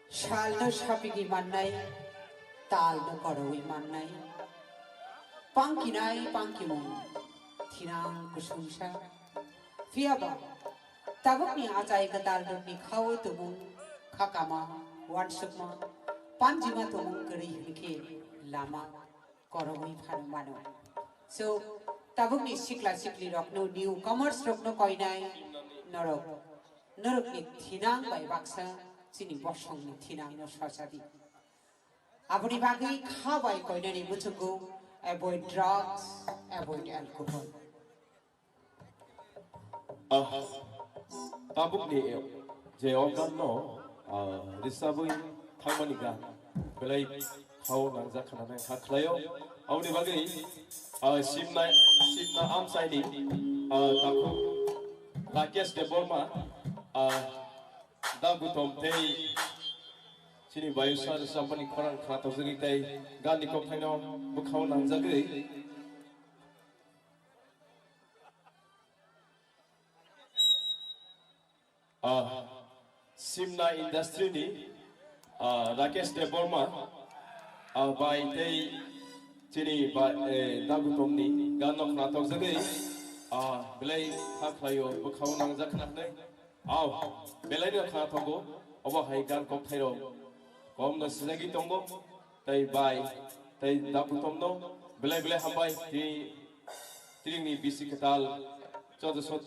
Salno sapigwi mannai, talno korowi mannai. Pangkinai pangkimung thinang kusungsa. Phiyaba tabukni achai kwtal rokni khao tumung khakama, wansukma, panjima tumung kwrwi hwnkhe lama korogwi phano mano. So, tabukni sikla sikli rokno, new comers rokno koinai norok, norokni thinang bai baksa chini bosongni thinangno sochadi. Aboni bagwi kha bai koinani muchungo avoid drugs, avoid alcohol. Ah, tabukni je o ganno, ah, risabwi thangmani gan belai khao nangjak khna nang kha khlaio. Aboni bagwi, ah, simna, simna amchaini, ah, takhuk Rakesh Debbarma, ah, da Gutom tei chini Bayusa risabmani khorang khna tokjagwi tei ganni kokthaino bwkhao nangjagwi. Ah, Simna Industry ni, ah, Rakesh Debbarma, ah, bai tei chini ba, eh, Dagutom ni gan no khna tokjagwi, ah, belai kha khlaio bwkhao nangjak khna hwnwi. Ao, belai no khna thogo, obo hai gan kok thairok kom no sijagwi tongo, tei bai, tei Dagutom no belai belai hambai, tei Tringni bisi kwtal, chaudaso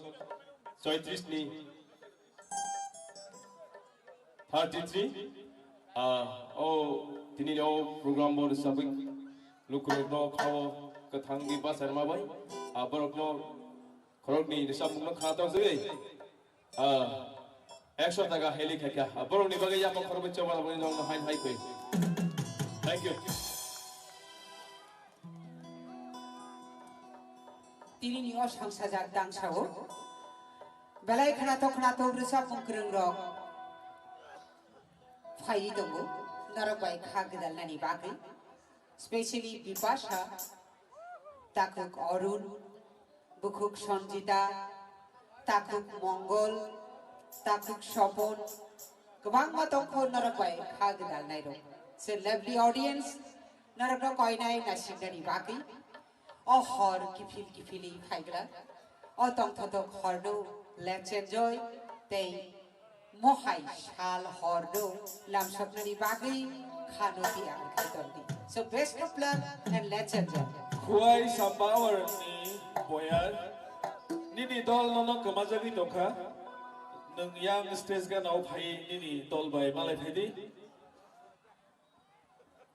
choitris ni thirty three, ah, o tini o program bo rwchapwi lukurokno khao kwthangwi bachar ma bai, ah, borokno khoroknwi rwchapmungno khna tokjagwi, ah, ekso taka heli khaikha, ah, borokni bagwi yapha khoroknwi choba labwi nokno hain hai koi. Thank you. Tinini o sangsajak dangsao belai khnathok khnathok rwchapmung kwrwng rok phaiwi tongo norok bai kha gwdalnani bagwi, specially Bipasha, takhuk Arun, bukhuk Sanjita, takhuk Mongol, takhuk Sopon, kwbangma tongkho norok bai kha gwdalnai rok. So lovely audience, norokno koinai naisingmani bagwi o hor kiphil kiphilwi phaigra. O tongthotok horno let's enjoy tei mohai sal horno lamsoknani bagwi khano tiyar khai tongdi. So best of luck and let's enjoy. Khuai Sampawer ni boyar, nini dol nono kwmajagwi tongkha. Nwng yang stage gana o phai nini dol bai malai phai di.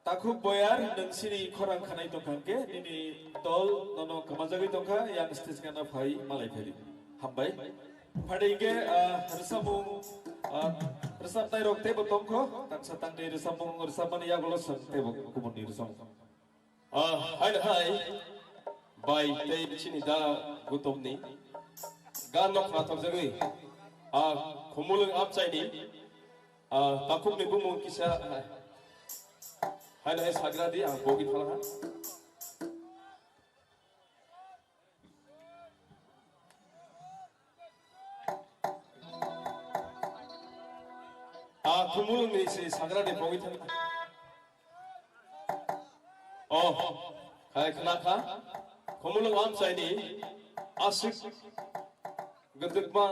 Takhuk boyar, nwng sini khorang khanai tongkha hwnkhe nini dol nono kwmajagwi tongkha, yang stage gana phai malai phai di. Hambai. Phai di hwnkhe, ah, rwchapmung, ah, rwchapnai rok teibo tongkho, tangsa tangni rwchapmung rwchapmani yagulo chwng teibo kubunni rwchapmung. Ah, hai hai, bai tei chini da Gutomni gan no khna thokjagwi, ah, Khumulwng amchaini, ah, takhukni bumung kisa, ah, hai hai sagra di, ang bogi thangha. Ah, Khumulwngni si sagra de pogwi thang. Oh, khai khna kha. Khumulwng amchaini aswk gdwkma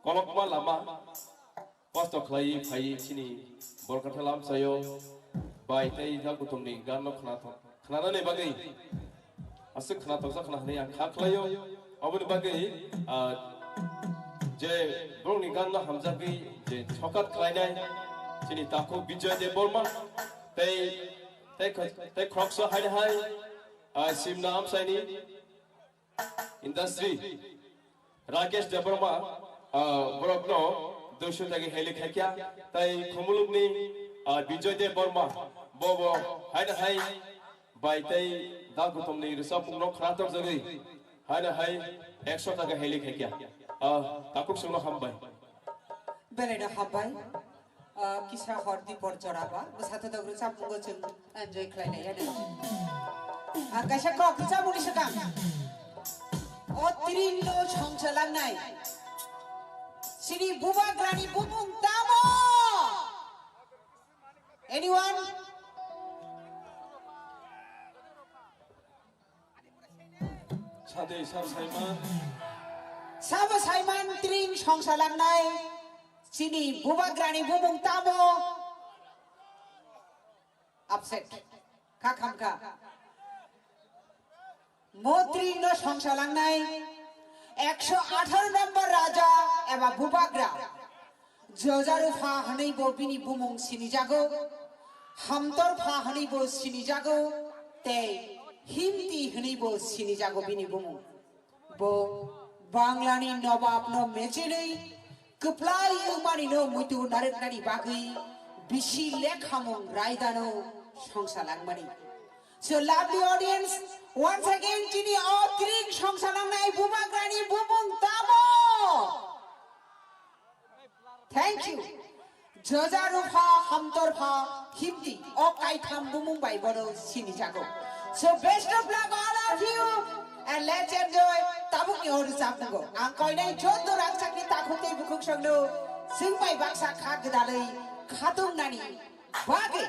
kolokma lama kosto khlai phai chini Borkathal amchaio bai tei da Gutomni gan no khna thok. Khnanani bagwi aswk khna toksa khna hwnwi ang kha khlaio. Aboni bagwi, ah, je borokni ganno hamjagwi je chokat khlainai chini takhuk Bijoy Debbarma tei, tei kho-, tei khoroksa hai hai, ah, Simna amchaini industry Rakesh Debbarma, ah, borokno duiso taki heli khaikya, tei Khumulwngni, ah, Bijoy Debbarma, bobo haino hai bai tei da Gutomni rwchapmungno khna tokjagwi haino hai ekso taka heli khaikya. Ah, takhuk songno hambai. Belai no hambai. Ah, kisa hor di por chora ba, bwsa thodok rwchapmungo chwng enjoy khlai lai ya de. Ang kaisa kok rwchapmungni swkang. O tring no songsa langnai. Chini bubagrani bumung tamo? Anyone? Sade sar saiman. Sabo saiman tring songsa langnai. Chini bubagrani bumung tamo? Upset. Kha kham kha. Mo tring no songsa langnai. Ekso atharo number raja eba bubagra. Jojaru pha hwnwi bo bini bumung sinijago, Hamtor pha hwnwi bo sinijago, tei Himti hwnwi bo sinijago bini bumung. Bo Banglani nobabno mechenwi kwplai wngmanino muitu narwknani bagwi bisi lekhamung raidano songsa langmani. So lovely audience, once again chini o tring songsa langnai bubagrani bumung tamo? Thank you. Jojaru pha, Hamtor pha, Himti, o kaitham bumung bai bono sinijago. So best of luck all of you and let's enjoy tabukni o rwchapmungo. Ang koinai joto rangchakni takhuk tei bukhuk songno chwng bai baksa kha gwdalwi khatung nani bagwi.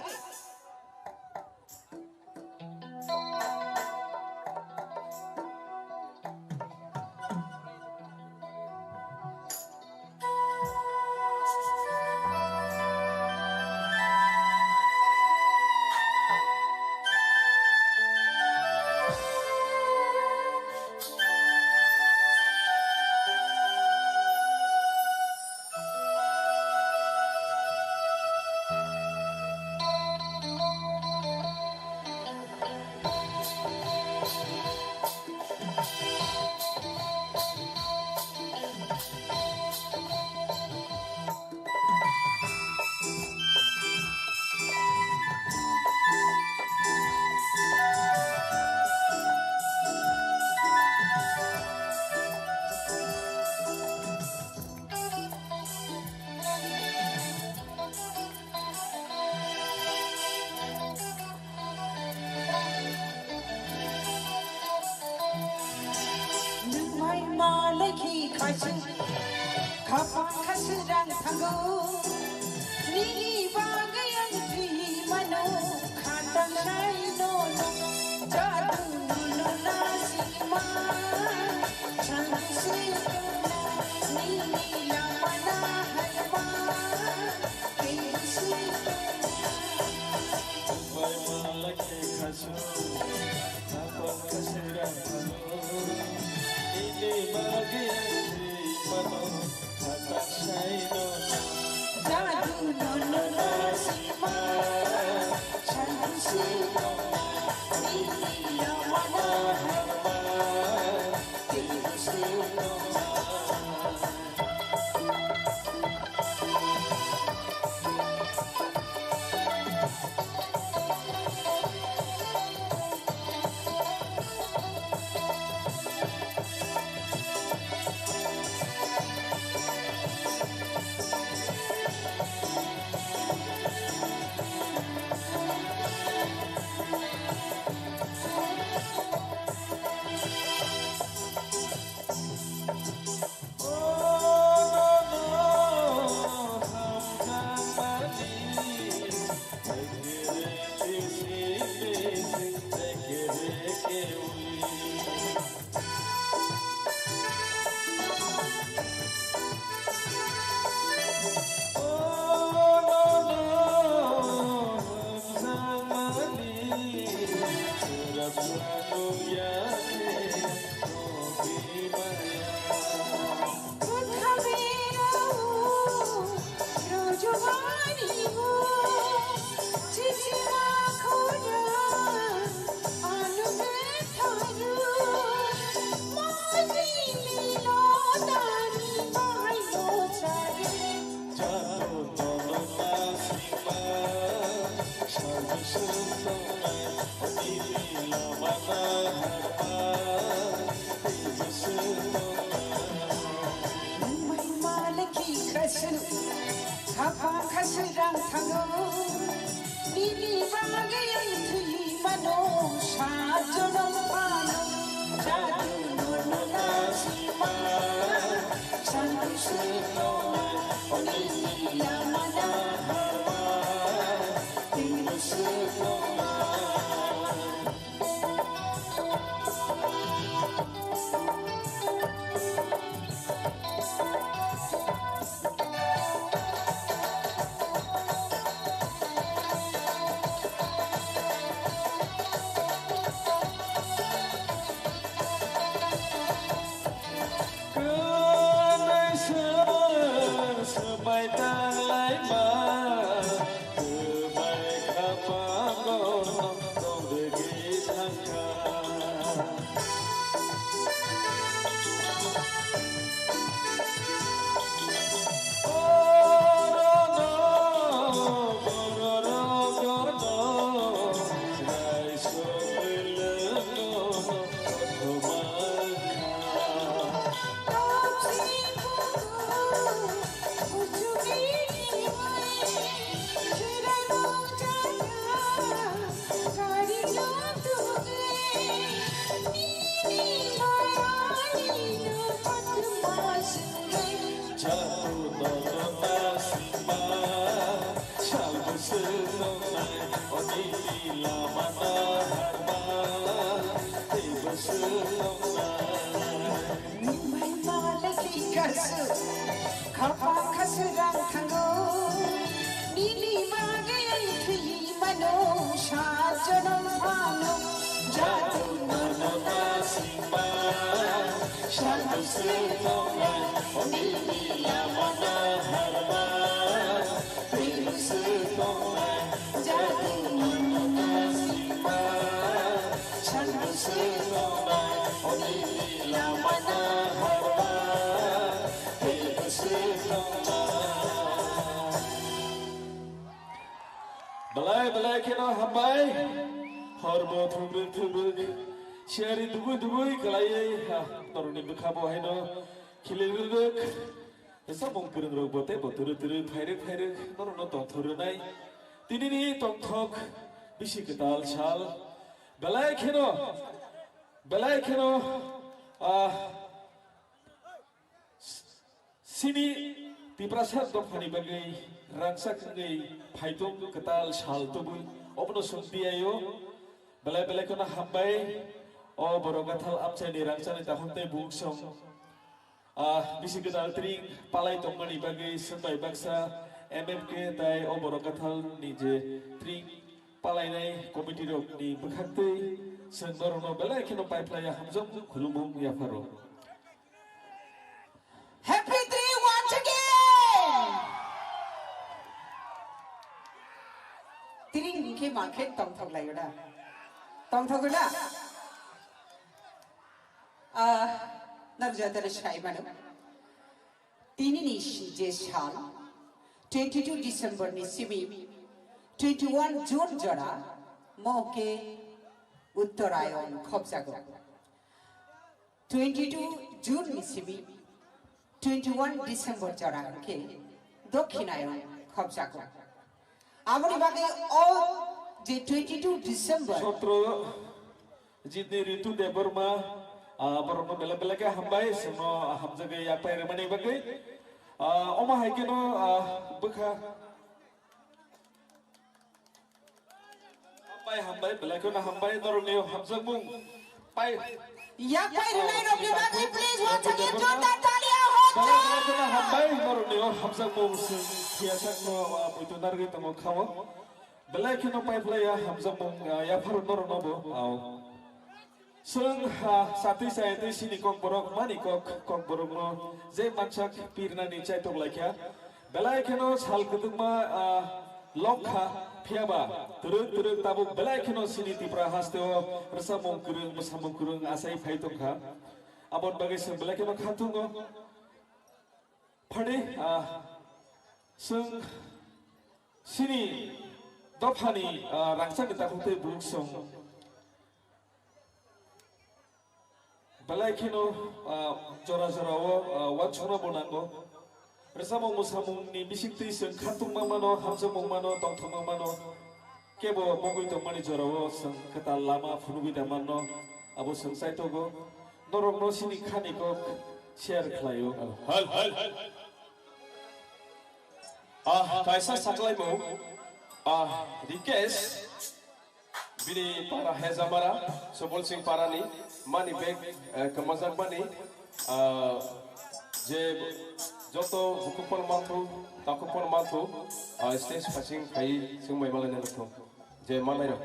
Nwng mai malai khi khaisu, khapang khaisu rang thango. Nini bagwi ang thwi mano, khatang sai no no. Jadu no na sima, chang si no na, nini lama na hai ma. Nungmai malaki khasru, khapa khasrang thango. Nini bagwi ang thwi mano, sa jonom phano. Jadu nono nasima, santu sutona, oni lamana harma, tinu sutona. Kwnaisa swbai tanglaima, kwbai kha pango tongdegi thangkha. Orono bororok gorno raisok lwngno kothoma kha. Nungmai malaki kasu, khapa khasrang thango. Nini bagwi ang thwi mano, sa jonom phano. Jadu mano nasingma, santu swnongnai, nini lamana harma. Belai belai kheno hambai. Horbo thumrwk thumrwk. Siyari dugui dugui kwlaiwi, ha, norokni bwkha bo haino khilirwk. Samung kwrwng rok bo tei bo twrwk twrwk phairwk phairwk norokno tongthok rwnai. Tinini tongthok bisi kwtal sal. Belai kheno, belai kheno, ah, s-, sini Tiprasa dophani bagwi rangchak wngwi phaitung kwtal sal tubui obono songdi ayo. Belai belai kheno hambai o borok gathal amchaini rangchakni takhuk tei bukhuk song. Ah, bisi kwtal tring palai tongmani bagwi swngbai baksa M M K tai o borok gathalni je tring palainai committee rokni bwkhaktwi chwng norokno belai kheno paiphlaiya hamjak khulumung yapharo. Happy three once again! Tring hwnkhe mankhe tongthok laio da? Tongthogo da? Ah, Narjatani saimano. Tini ni je sal, twenty two December ni simi, twenty one June jora, mo ke Uttarayan khobjago. Twenty two June ni simi, twenty one December jora hwnkhe Dokhinayan khobjago. Aboni bagwi o je twenty two December. Sotro Jitni Ritu Debbarma, ah, borokno belai belai khe hambai, chwngno hamjagwi yapai rwmani bagwi. Ah, omo hai kheno, ah, bwkha. Hambai, hambai, belai kheno hambai, norokni hamjakmung pai. Yapai rwnai rokni bagwi, please, once again, jordar talia ho. Belai kheno hambai, norokni hamjakmung chwng thiyasakno, ah, muitu narwgwi tongo khao. Belai kheno pai phlaiya hamjakmung, ah, yapharo norokno bo, ah. Chwng ha, satwi chayatwi chini kokborok mani kok, kokborokno je mansak pirnani chaitok laikha. Belai kheno sal kwdwkma, ah, lok kha, phiyaba twrwk twrwk tabuk belai kheno chini Tipra hasteo rwchapmung kwrwng, mwsamung kwrwng achai phai tongkha. Aboni bagwi chwng belai kheno khatungo. Phadi, ah, chwng chini dophani, ah, rangchakni takhuk tei bukhuk song. Belai kheno, ah, jora jorao, ah, uansukna bo nango. Rwchapmung mwsamungni bisingtwi chwng khatungma mano, hamjakmung mano, tongthokma mano. Kebo mungwi tongmani jorao chwng kwtal lama phunugwi da manno, abo chwng chaitogo. Norokno chini khani kok share khlaio. Hal, hal, hal. Ah, kaisa saklaimung. Ah, Rikesh. Bini para Hejamara, Subol Singh parani, mani bag, eh, kwmajakmani, ah, je joto bukuphor manthu, takuphor manthu, ah, stage phasing phai chwngbai malai nangkho, je manai rok.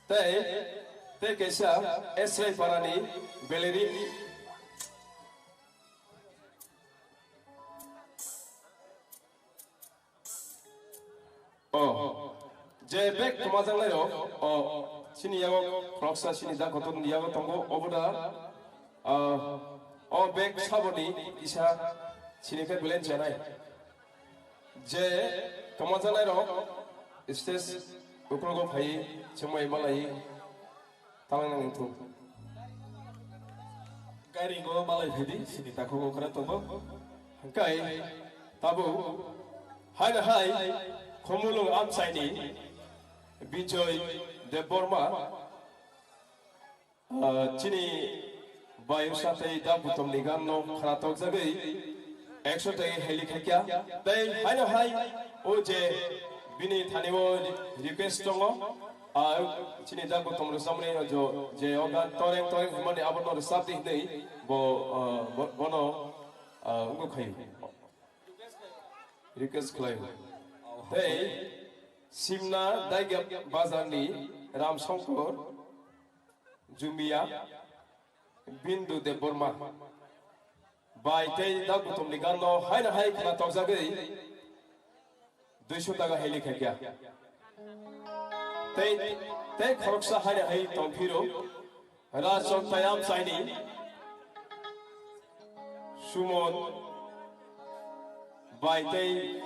Tei, tei kaisa Esrai parani Beleri, O, je bek kwmajaknairok, o, chini yago khoroksa chini da kotor ni yago tongo, obo da, ah, o bek saboni kisa chini khe belai chanai. Je kwmajaknairok stage uklogo phai chumai malai. Talang nang thung. Gairingo malai phaidi, sini takhuk okra tongo. Hingkai, tabuk, hai na hai, Khumulwng amchaini, Bijoy Debbarma, ah, chini bayusa tei da butomni ganno khwnatok jagwi, ekso tei heli khaikya, tei haino hai o je bini thani o request tongo, ah, chini da butom rwchapmani jo je o gan toreng toreng hwnmani abono rwchap di hwnwi bo, ah, bo-, bono, ah, wngwi khaio. Request khlaio. Tei Simna Daigap bazarni Ram Shankar Jumia, Bindu Debbarma. Bai tei da butomni ganno hai na hai khwnatok jagwi duiso taka heli khaikya. Tei, tei khoroksa hai na hai tongphiro Rajchok tayam chaini Sumon bai tei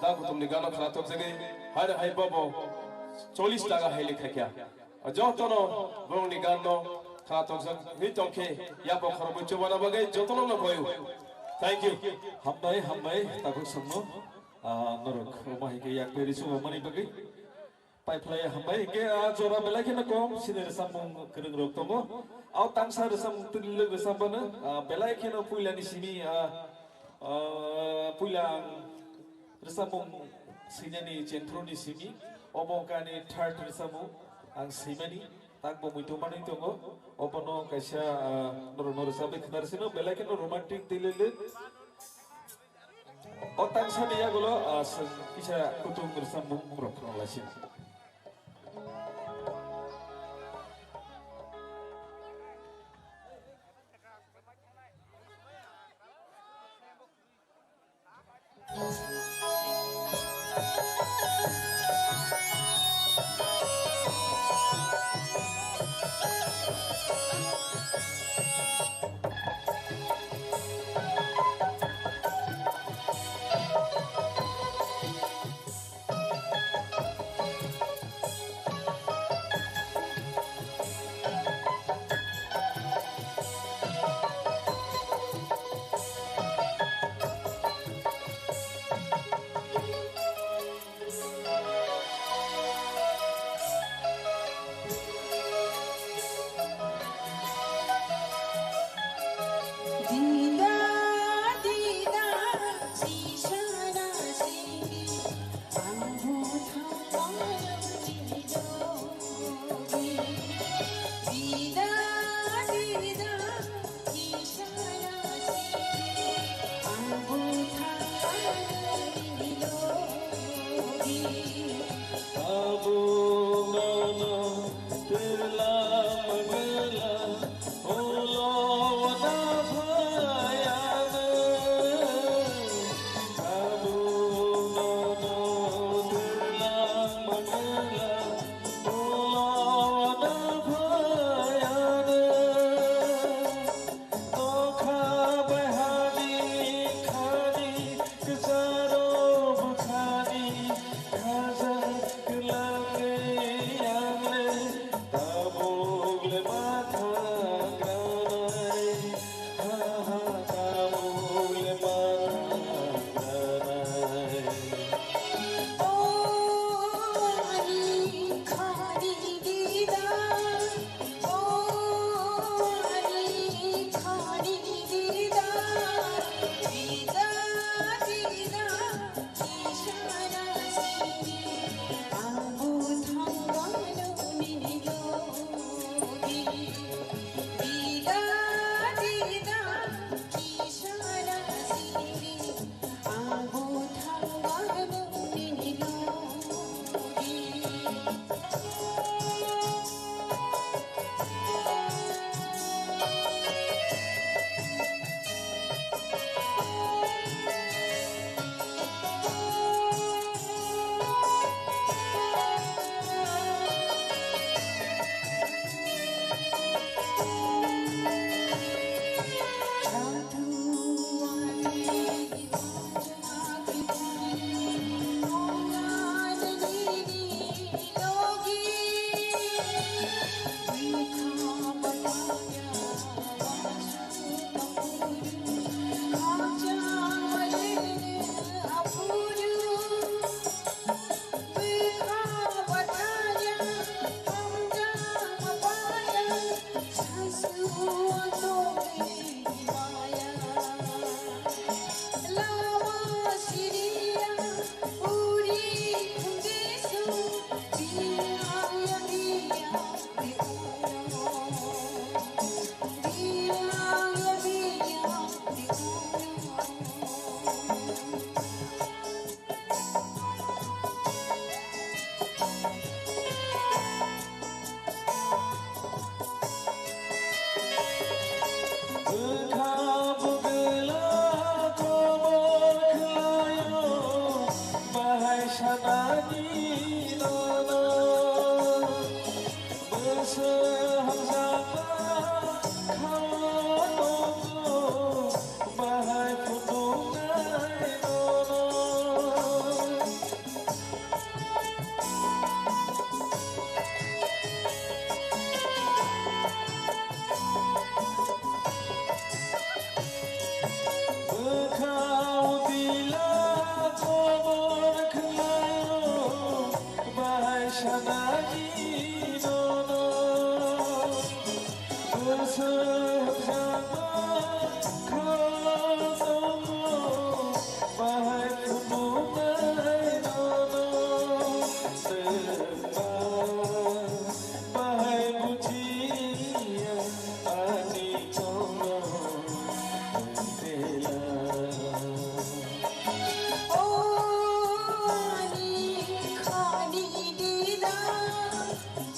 da kutumni gano khwnatok jagwi hai hai bobo chollish taka heli khaikya. Jotono borokni ganno khwnatok jagwi tongkhe yabo khorokbo chubana bagwi jotono no boyu. Thank you. Hambai, hambai, takhuk songno, ah, norok omo hai khe yak peri chubamani bagwi. Paiphlai hambai. Hingke, ah, jora belai kheno kom, sini rwchapmung kwrwng rok tongo. Au tangsa rwchapmung twlwk rwchapmano, ah, belai kheno puila ni simi, ah, ah, puila ang rwchapmung swinani chengphru ni simi, obo wngkha ani third rwchapmung ang swimani, tak bo muitu manwi tongo. Obono kaisa, ah, norokno rwchapwi khwnar sino, belai kheno romantic twlwk. O tangsani yagulo, ah, kisa kutung rwchapmung rok khwnalaising. Bwkha bwgwla kobor khlaio, bahai sanani nono. Bwswk hamjakma khao tongo, bahai phunuknai nono. Bwkhao tila kobor khlaio, bahai sanani nono. Bwswk hamjakma khao tongo, bahai phunuknai nono. Twma bahai bujiya ani chongo tela. O ani khani dida,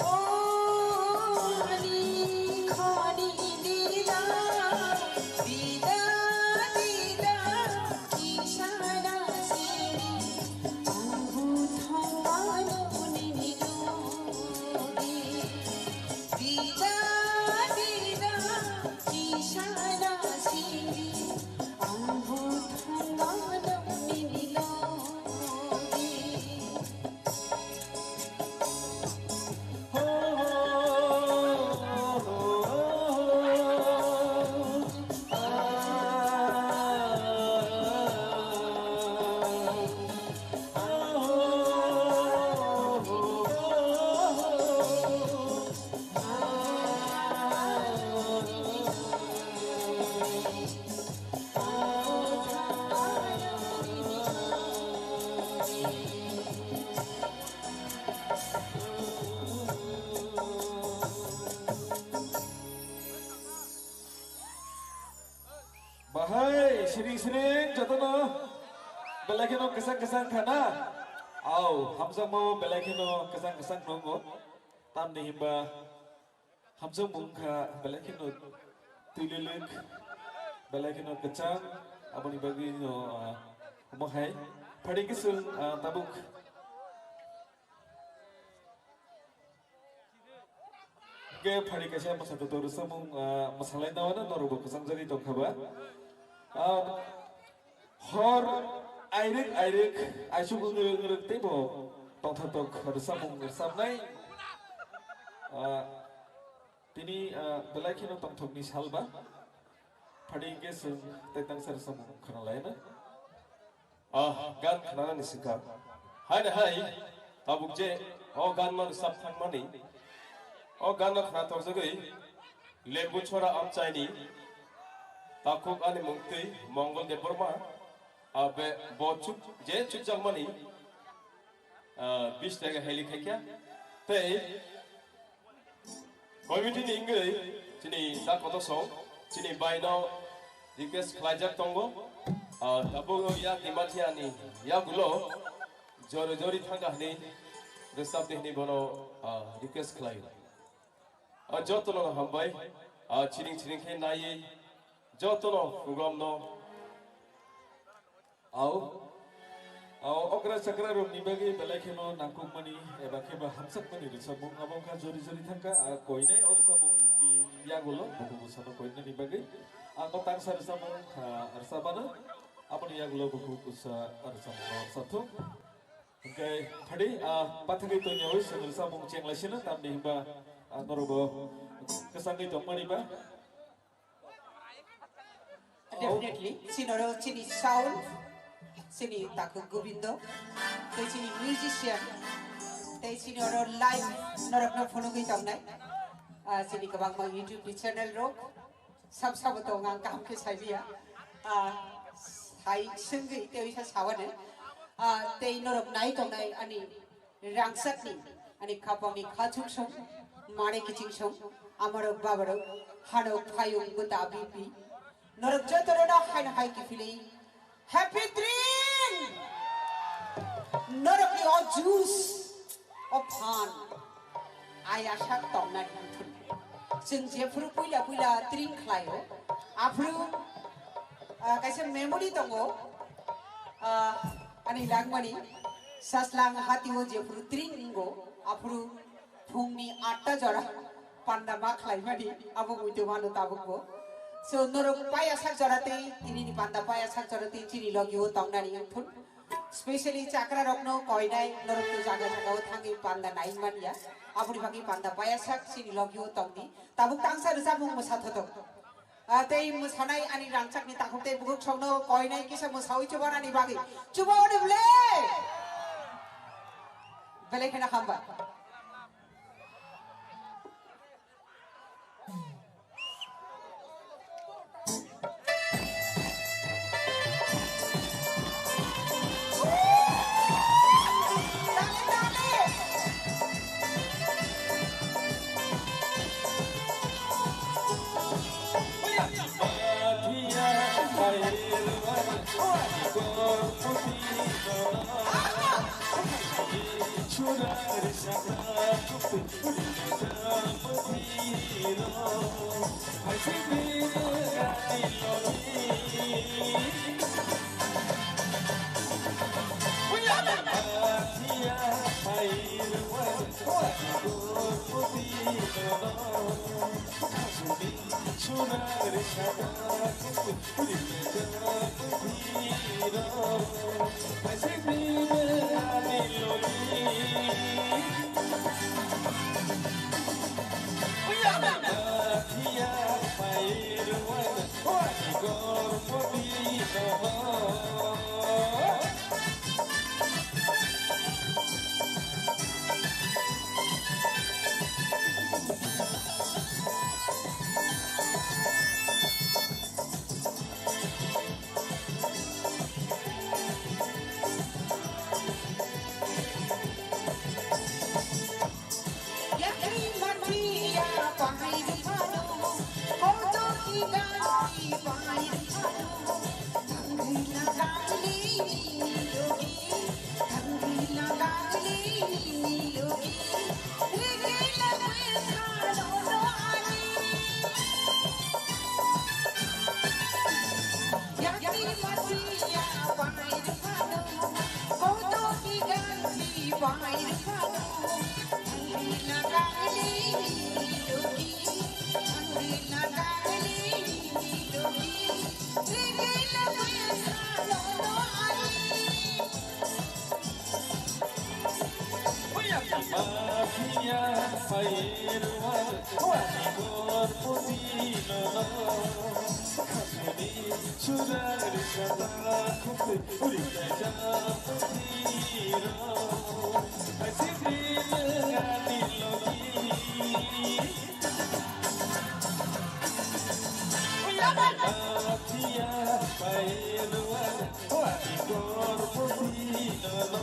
o ani khani dida, dida, dida, kisana sini, ang buthang ano nini dogi, dida, dida, kisana sini, ang buthang ano nini dogi. Bahai siring siring jotono belai kheno kwchang kwchang khana. Au, hamjakmao belai kheno kwchang kwchang nungo. Tamni himba hamjakmung kha belai kheno twililwk, belai kheno kwchang, aboni bagwi no, ah, omo hai. Phadi kisung, ah, tabuk. Hwnkhe phadi kaisa mwsa totor rwchapmung, ah, mwsalai nao norokbo kwchangjagwi tongkha ba. Ah, hor airwk airwk aisuk wngwi wngwi teibo tongthotok rwchapmung rwchapnai. Ah, tini, ah, belai kheno tongthokni sal ba. Phadi hwnkhe chwng tei tangsa rwchapmung khwnalaina. Ah, gan khnanani swkang. Hai de hai, tabuk je o gan no rwchap thangmani. O gan no khna torjagwi Lembu Chora Amchaini takhuk ani mungtwi Mongol Debbarma, ah, be, bo chuk, je chukjakmani, ah, bis tega heli khaikya. Tei committee ni wngwi chini ta koto song, chini bai no request khlaijak tongo. Ah, tabuk ya Dimathia ni yagulo jori jori thangkha hwnwi rwchapdi hwnwi bono, ah, request khlaio. Ah, jotono hambai, ah, chiring chiring khe naiwi jotono program no Au, au, okra chakra rok ni bagwi belai kheno nangkukmani eba khe ba hamjakmani rwchapmung abo wngkha jori jori thangkha, a koinai o rwchapmung ni yagulo bukhuk bwsano koinani bagwi. Ang no tangsa rwchapmung, ah, rwchapmano, aboni yagulo bukhuk bwsa rwchapmung no rwchapthung. Hwnkhe phadi, ah, pathagwi tongyawi chwng rwchapmung chenglaisino, tamni hwnba, ah, norokbo kwchangwi tongmani ba. Definitely, chini oro chini sound, chini takhuk Gobindo, tei chini musician, tei chini oro live norokno phunugwi tongnai. Ah, chini kwbangma YouTube ni channel rok, sab sabo tong ang kaham khe sai liya. Ah, sai swngwi tei wisa sawani. Ah, tei norok nai tongnai ani rangchakni, ani khapangni khachuk song, mare kiching song, amarok babarok, hanok phayung bwta bipi. Norok jotono no haino hai kiphilwi. Happy Tring! Norokni o juice, o phan, ai asak tongnani wngthun. Chwng jephuru puila puila Tring khlaio, aphuru, ah, kaisa memory tongo, ah, ani langmani, saslang hatio jephuru Tring wngo, aphuru phungni atta jora panda ma khlaimani abo muitu mano tabukbo. So norok paya sak jora tei tinini panda paya sak jora tei chini logio tongnani wngthun. Specially chakra rokno koinai norok to jaga jaga o thangwi panda nai manya. Aboni bagwi panda paya sak chini logio tongdi. Tabuk tangsa rwchapmung mwsa thotok. Ah, tei mwsanai ani rangchakni takhuk tei bukhuk songno koinai kisa mwsaui chubanani bagwi. Chubaoni ble! Belai kheno hamba. Mafia pairwa wani gorpoti nono. Khasuni churari sata khukui uri jam tiro. Asibri mengani logi. Mafia pairwa wani gorpoti nono.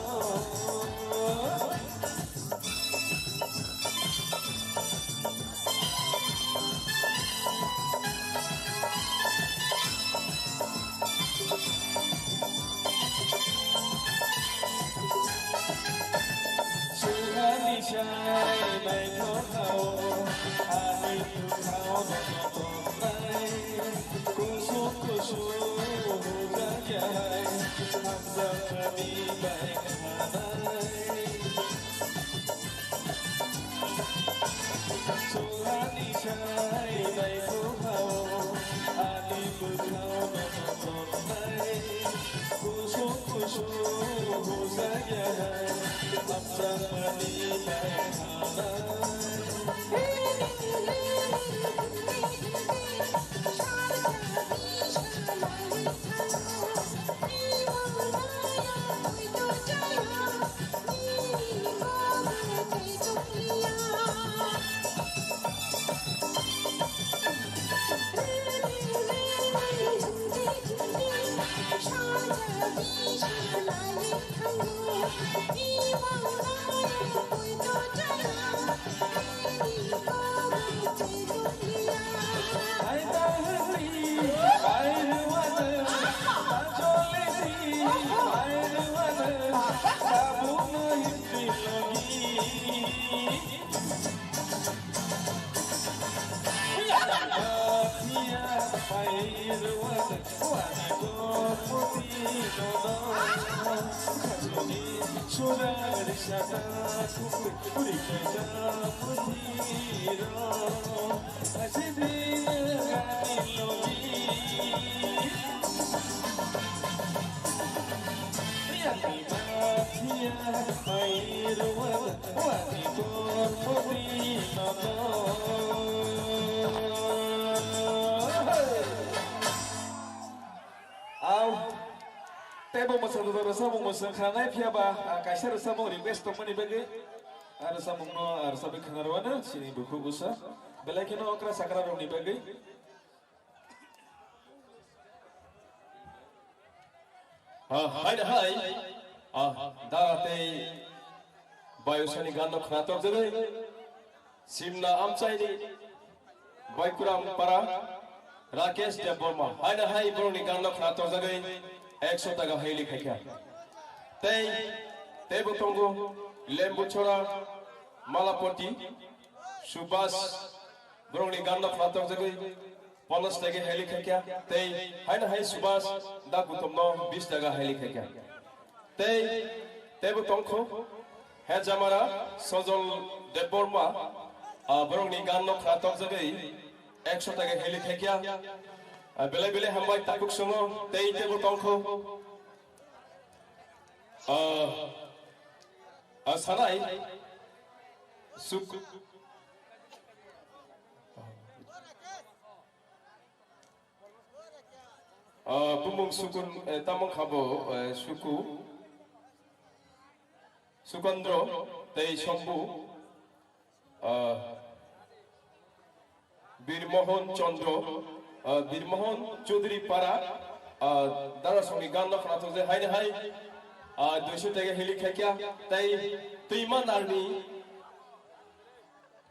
Churani sai naithok thao, ani bwkhao no tongthoknai. Kusuk kusuk hujakya hai, hamjakmani bai khanai. Churani sai naithok thao, ani bwkhao no tongthoknai. Kusuk kusuk hujakya hai, hamjakmani bai khanai. Au. Teibo mwsang rwchapmung mwsang khanai phiya ba, ah, kaisa rwchapmung request tongmani bagwi. Ah, rwchapmungno, ah, rwchapwi khna rwano chini bukhuk usa. Belai kheno okra chakra rokni bagwi. Ah, hai da hai. Ah, da tei Bayusani ganno khnatok jagwi. Simna amchaini Baikuram para Rakesh Debbarma. Hai da hai borokni ganno khnatok jagwi ekso taka haili khaikha. Tei, teibo tongo Lembuchora Malapati Subhas borokni ganno khnatok jagwi. Ponos tege heli khakya, tei haino hai Subhas da gutomno bis taka heli khakya. Tei, teibo tongkho, he jamara Sojol Debbarma, ah, borokni ganno khna tokjagwi ekso taka heli khakya. Ah, belai belai hambai takuk songo, tei teibo tongkho. Ah, ah, sanai, suk, Ah, bumung sukun, eh, tamo khabo, eh, suku, Sukandro, tei Sombu, ah, Birmohon Chandra, ah, Birmohon Chaudhary Para, ah, Darasongni ganno khnathok je hai hai, ah, duiso tege heli khakya, tei Twima Narni,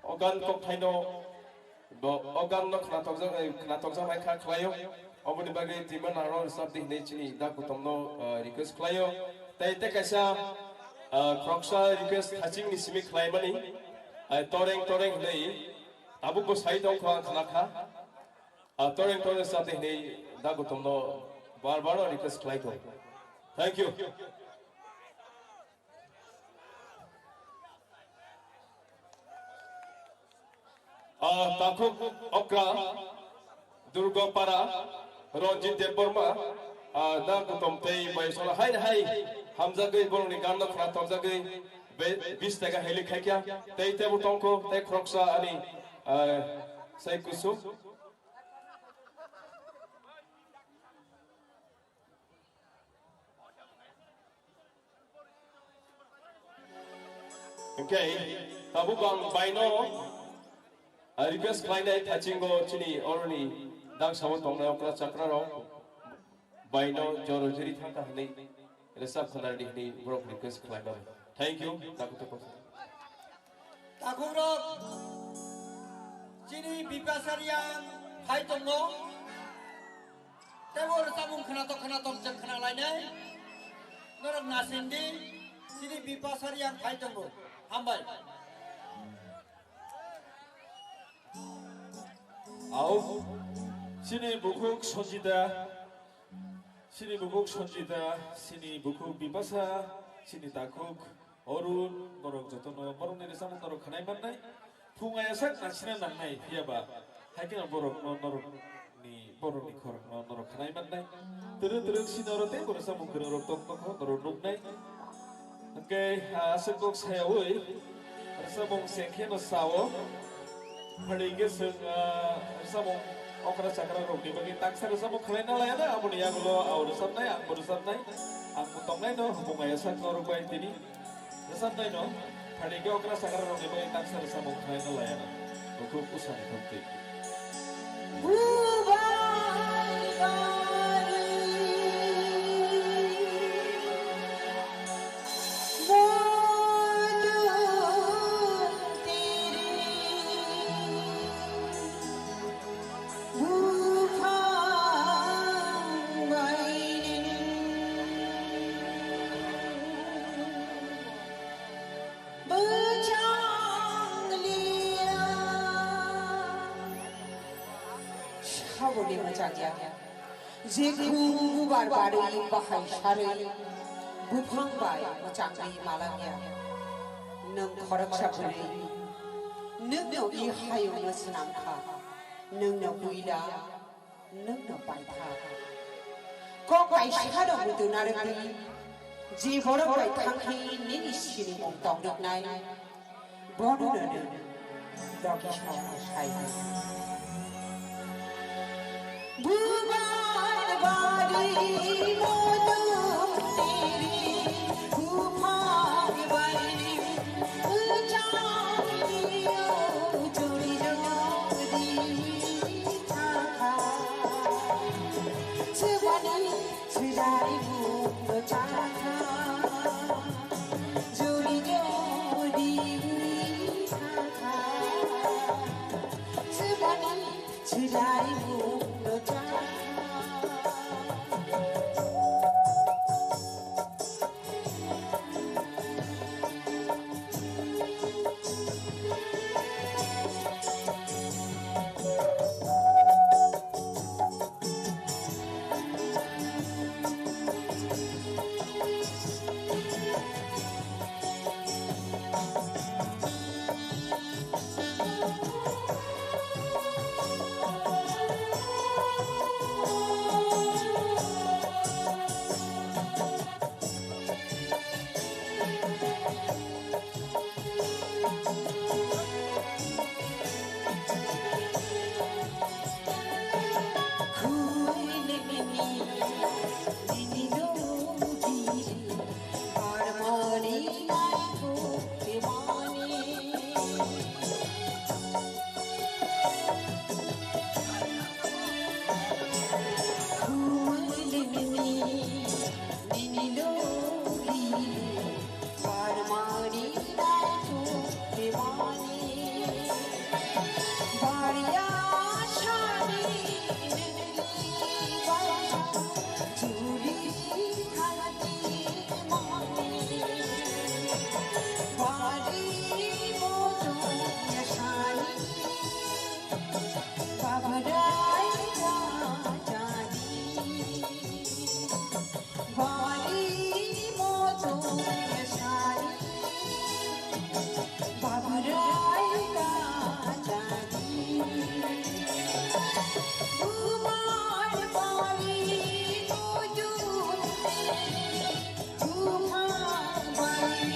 O gan kok thaino bo, o gan no khnatok jak, eh, khnatok jak hai kha khlaio. Oboni bagwi Twima Narno rwchap di hinwi chini da kutomno, eh, request khlaio. Tei tei kaisa, eh, khoroksa request thaching ni simi khlaimani, eh, toreng toreng hinwi tabuk bo sai tong kho ang khna kha. Ah, toreng toreng rwchap di hinwi da kutomno bar bar request khlai kho. Thank you. Ah, takhuk okra, Durgapara, Ranjit Debbarma, ah, da kutom tei bai sola hai hai, hamjagwi borokni ganno khna tokjagwi be-, bis taka heli khaikya, tei tebo tongkho, tei khoroksa ani, ah, sai kusuk. Hwnkhe tabuk ang baino request khlainai thachingo chini oroni dangsao tongnai okra chakra rok baino joro jiri thangkha hwnwi rwchap khwnardi hwnwi borok request khlainai. Thank you. Takutok. Takhukrok chini Bipasariang phai tongo. Tebo rwchapmung khnatok khnatok chwng khna lainai. Norok nasingdi, chini Bipasariang phai tongo. Hambai. Au, chini bukhuk Sanjita, chini bukhuk Sanjita, chini bukhuk Bipasa, chini takhuk Arun, borok jotono borokni rwchapmung norok khnai mannai. Phung ayasak nasina nangnai, phiya ba hai kheno borokno norokni, borokni khorokno norok khnai mannai. Twrwk twrwk sino oro tei bo rwchapmung kwrwng rok tong tongkho norok nuknai. Hwnkhe, ah, aswk kok sayaui rwchapmung se kheno sao. Phali hwnkhe chwng, ah, rwchapmung okra chakra rokni bagwi taksa rwchapmung khlaina laiya na, aboni yagulo ang rwchapnai, ang bo rwchapnai, ang bo tongnai no, hubung ayasak norok bai tini. Rwchapnai no, phali hwnkhe okra chakra rokni bagwi taksa rwchapmung khlaina laiya na. Bukhuk usani thumtwi. Haboni mwchangya. Jekhung bubar barwi bahai sarwi buphang bai mwchangwi malangya. Nwng khoroksa bwrwi, nwngno i hayungno swnam kha, nwngno buila, nwngno paitha. Kok kaisa rok budu narwkdi, je borok bai thangkhe nini sinimung tongrwknai. Bono no no dogi song sai. Bubar bari modong tiri, buphang bari bujang iyo, jori jori thangkha. Chubani chudai bundo chakha. Jodi jodi ui thangkha, chibani chilai mungno chakha. Bari moto yasari, baburai kajari. Umar bari moto, umar bari.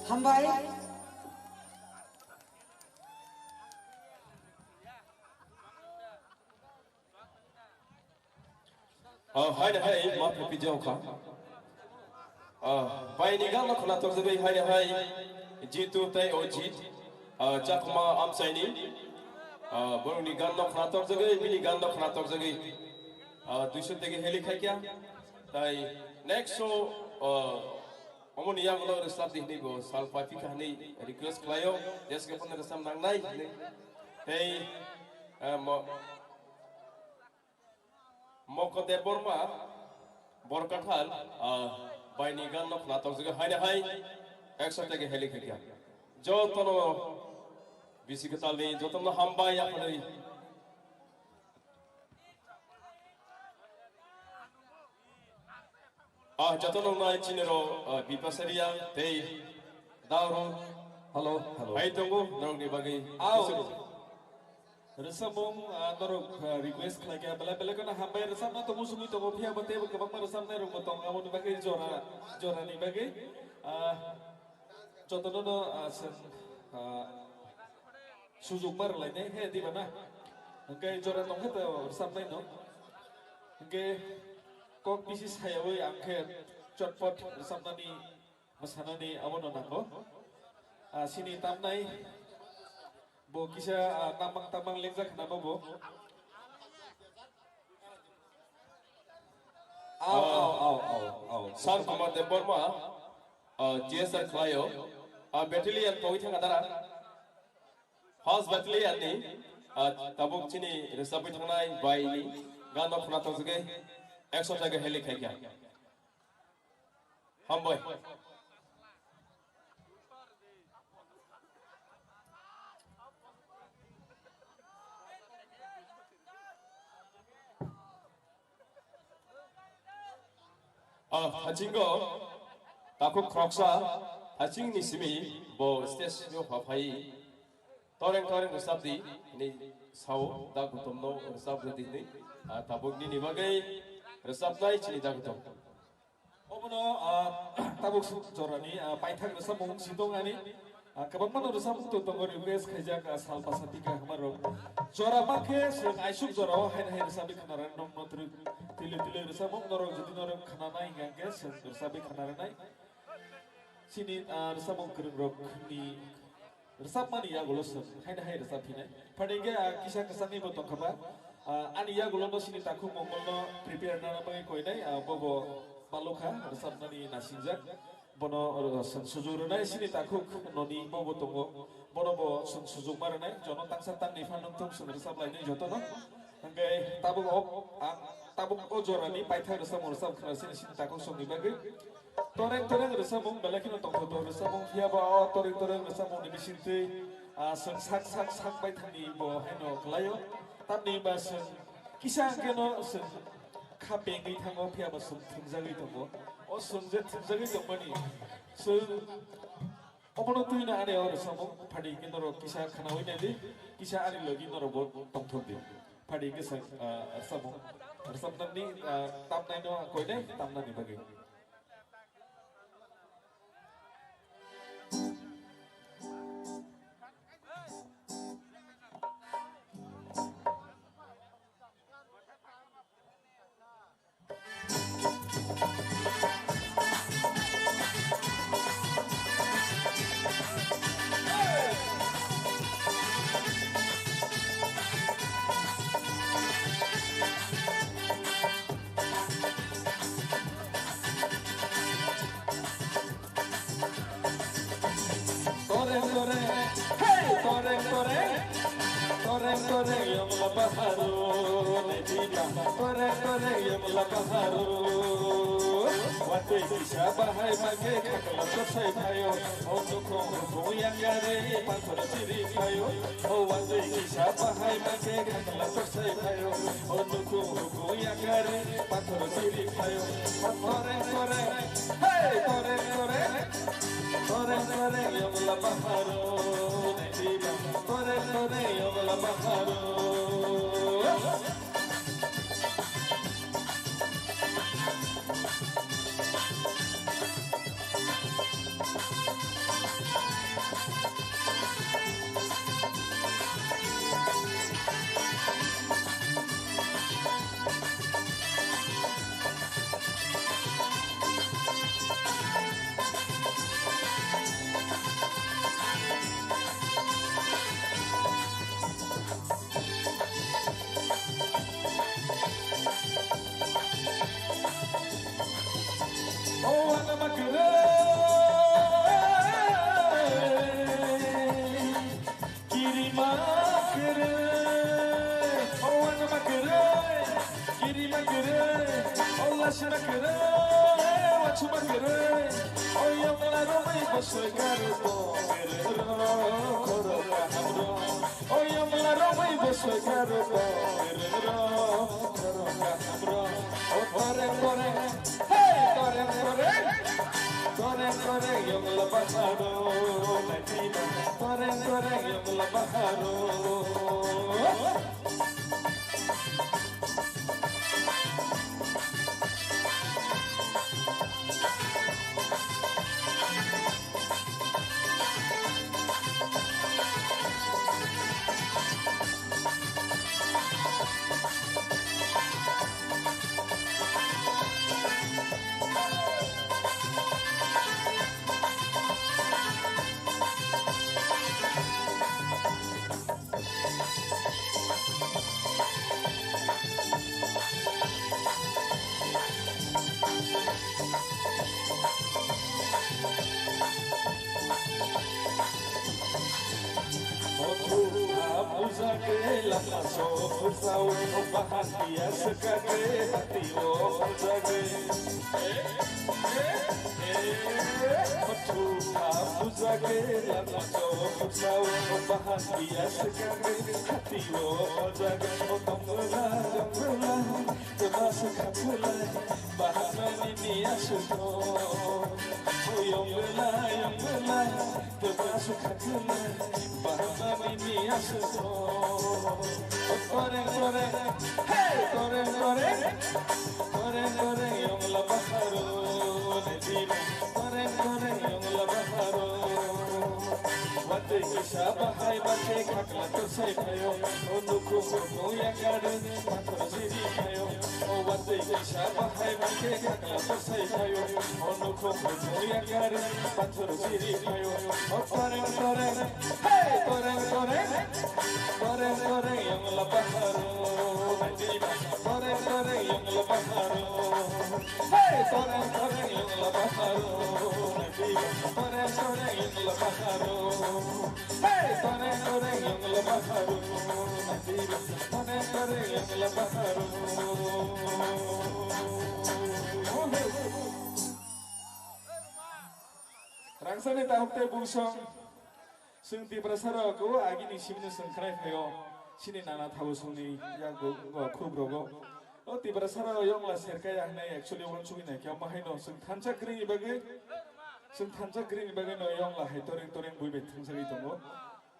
Hambai. Ah, hai, hai, ma phi phi jao kha. Ah, bai ni gan no khna tor jagwi, hai, hai, Jitu tei Ojit. Ah, Chakma Amchaini. Ah, borok ni gan no khna tor jagwi, bini gan no khna tor jagwi. Ah, duiso tege heli khai kya. Tai next show, ah, omo ni yagulo rwchap di hwnwi bo sal pai phi kha hwnwi request khlaio. Jeske phano rwchap nangnai hwnwi. Tei, ah, mo-, Moko Debbarma, Borkathal, ah, bai ni gan no khna tor jagwi, hai na hai, ekso tege heli khai kya. Jotono bisi kwtal ni, jotono hambai yapharwi. Ah, jotono nai chini ro, ah, Bipasaria tei Dauro. Hello, hello. Hai tongo, norok ni bagwi. Ao. Bisi Rwchapmung, ah, norok, ah, request khlai kha, belai belai kheno hambai rwchapna tongo, sugwi tongo, phiya bo teibo kwbangma rwchapnai rokbo tongo, aboni bagwi jora, jorani bagwi, ah, jotono no, ah, chwng, ah, sujukma rwlainai khe diba na? Hwnkhe jora tongkhe to rwchapnai no. Hwnkhe kok bisi sayawi ang khe chotpot rwchapnani Mwsanani abono nango. Ah, sini tamnai bo kisa, ah, tamang tamang lengjak khna bo bo. Au, au, au, au, au. Sar Kumar Debbarma, ah, G S R khlaio. Ah, battalion pogwi thang adara. First battalion ni, ah, tabuk chini rwchapwi thangnai bai ni gano khna tong jagwi ekso taka heli khai kha. Hambai. Ah, hachingo takhuk khoroksa haching ni simi bo stage o phaphai toreng toreng rwchap di ni sao da gutom no rwchap rwdi ni, ah, tabuk nini bagwi rwchapnai chini da gutom. Obono, ah, tabuk suk jorani, ah, paithak rwchapmung si tong ani, ah, kwbangma no rwchapmung to tongo request khaijak, ah, sal basa bikha hwnba rok. Jora ma khe chwng aisuk jora o haino hai rwchapwi khna rwna nokno twrwi twilwi twilwi rwchapmung norok jodi norok khna nai hwnkha khe chwng rwchapwi khna rwnai. Chini, ah, rwchapmung kwrwng rok ni Rwchapmani yagulo chwng haino hai rwchap phinai. Phani hwnkhe, ah, kisa kwchangni bo tongkha ba. Ah, ani yagulo no sini takhuk mongol no prepare nana bagwi koinai, ah, bobo balokha rwchapnani nasingjak. Bono, ah, chwng sujuk rwnai sini takhuk noni bobo tongo. Bono bo chwng sujuk ma rwnai. Jono tangsa tangni phan wngthong chwng rwchap lainai jotono. Hwnkhe tabuk o, ah, tabuk o jorani paithak rwchapmung rwchap khna sini sini takhuk songni bagwi. Toreng toreng rwchapmung belai kheno tongthok tongthok rwchapmung, phiya ba o toreng toreng rwchapmung ni bisingtwi, ah, chwng sak sak sak bai thangni bo haino kwlaio. Tamni hwnba chwng kisa hwnkhe no chwng kha pengwi thango, phiya ba chwng thwngjagwi tongo. O chwng je thwngjagwi tongmani chwng obono twi no ani o rwchapmung phadi hwnkhe norok kisa khnaui naidi, kisa ani logi norok bo tongthok di. Phadi hwnkhe chwng, ah, rwchapmung, rwchapnani, ah, tamnai no koinai tamnani bagwi. Toreng toreng, hey! Toreng toreng, toreng toreng yongla baharo, netiba. Toreng toreng yongla baharo. Watwi kisa bahai mage khakla tosai phayo. O nukhung nukhung yakari pathor chiri phayo. O watwi kisa bahai mage khakla tosai phayo. O nukhung nukhung yakari pathor chiri phayo. O toreng toreng, hey! Toreng toreng. Toreng toreng yongla baharo, netiba. Toreng toreng yongla baharo. Kirima kwrwi, o wanama kwrwi, kirima kwrwi, o lasima kwrwi, wachuma kwrwi, o yongla romwi bosoi karo tong kwrwi ro, khoro kaham ro, o yongla romwi bosoi karo tong kwrwi ro, khoro kaham ro, o toreng toreng, hey, toreng toreng, toreng toreng, yongla baharo, naiti ba, toreng toreng, yongla baharo. Othru ha puja ke lama so puja o bahan dia saka ke hati o puja ke. Othru ha puja ke lama so puja o bahan dia saka ke hati o puja ke. O tongla tongla. Tebasa khakhwlai, bahamani ni aswk tho. O yong belai, yong belai, tebasa khakhwlai, bahamani ni aswk tho. O toreng toreng, hey, toreng toreng, toreng toreng, yongla baharo, nediba, toreng toreng, yongla baharo. Watwi kisa bahai bakhe khakla torsai phaio, o nukhung nuya karwi. Pathor siri phaio, o watwi kisa bahai bakhe khakla torsai phaio, o nukhung nuya karwi pathor siri phaio, o toreng toreng, hey toreng toreng, toreng toreng yongla baharo, toreng toreng yongla baharo, hey toreng toreng yongla baharo, toreng toreng yongla baharo. Hey, tore tore yongla baharo, tore tore yongla baharo. Rangsani tahuk tei bungsong, chwng Tiprasarok o agini simino chwng khnai phaio, chini nana thabu songni yakgo khub rogo. O Tiprasarok yongla serkaya hwnwi actually uansugwi naikhe, omo haino chwng thansa kwrwini bagwi. Chwng thansa grini bagwi no yongla hai toreng toreng bui bai thwngsagwi tongo.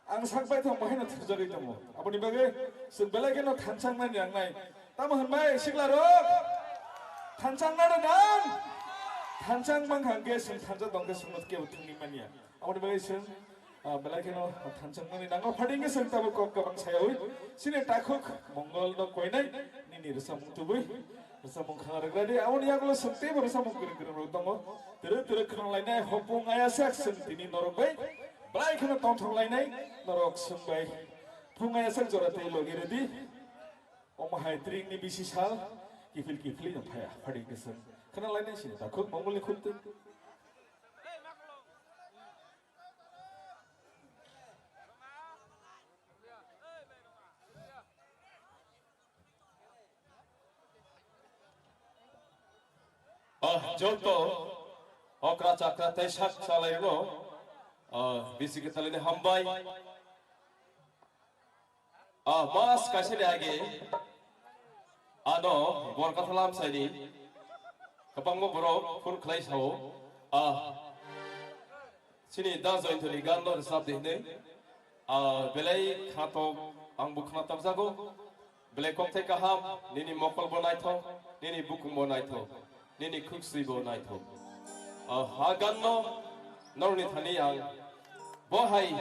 Ang sak bai thang bahai no thwngsagwi tongo. Aboni bagwi chwng belai kheno thansa mani nangnai. Tamo hwnbai sikla rok? Thansa nang na nang? Thansa mang hang khe chwng thansa tong khe chwng no kebo thwngwi manya. Aboni bagwi chwng, ah, belai kheno thansa mani nango. Phaidi khe chwng tabo kok kwbang sayawi. Chini takhuk Mongol no koinai nini rwchapmung tubui. Rwchapmung khna rwgra di. Aboni yagulo chwng teibo rwchapmung kwrwng kwrwng rok tongo. Twrwk twrwk khwnang lainai hopung ayasek chwng tini norok bai. Belai kheno tongthok lainai norok chwng bai. Phung ayasek jora tei logi rwdi. Omo hai tring ni bisi sal kiphil kiphil no phaya. Phaidi khe chwng khwnang lainai sini takhuk Mongol ni khuk twi. Oh, joto okra chakra tei sak chalai rwgo. Oh, bisi kwtalini hambai. Ah, mas kaisa ni age ano bor kathalam saini kwbangma borok phone khlai sao. Ah, chini da Joyantoni gan no rwchap di hwnwi. Ah, belai khatok ang bo khna tabjago. Belai kokthai kaham, nini mokol bo naithok, nini bukung bo naithok, nini khuksui bo naithok. Ah, ha gan no norni thani ang bo hai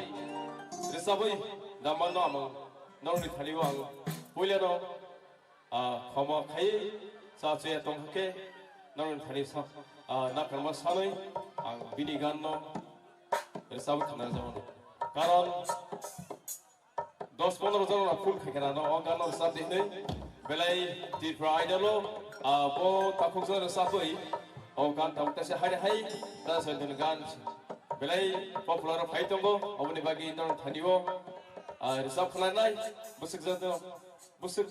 rwchabwi damang no amang norni thani o ang puila no, ah, khoma khai cha chuya tong khe norni thani sa, ah, nakarma sanwi ang bini gan no rwchabwi khna rwjak mano. Karon dos pondro jon rok phone khai khna no o gan no rwchap di hwnwi belai Tripura Idol o, ah, bo takhuk jon rwchapwi O gan tabuk tase hai hai ta sa dun gan belai popular phai tongo, oboni bagwi nang thani o, ah, resap khlai nai, bwswk jado, bwswk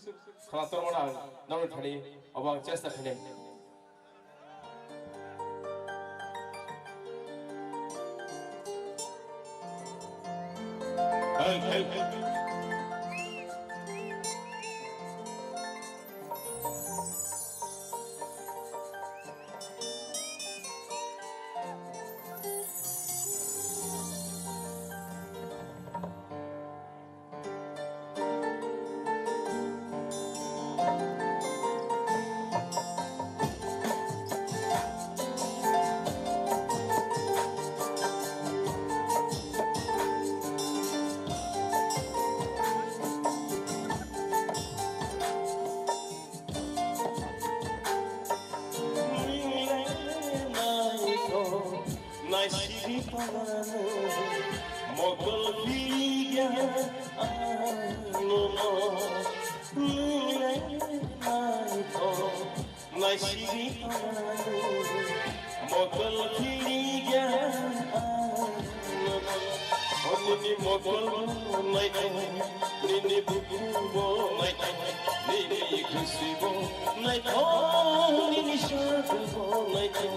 khwna tormana ang nang thani, obo ang chesta khainai. Help, help. Naisigi tongano mokol piriga ano no nungle naito. Naisigi tongano mokol piriga ano no. Nini mokol naito, nini buku bo naito. Nini khusi bo naithok, nini sadu bo naithok,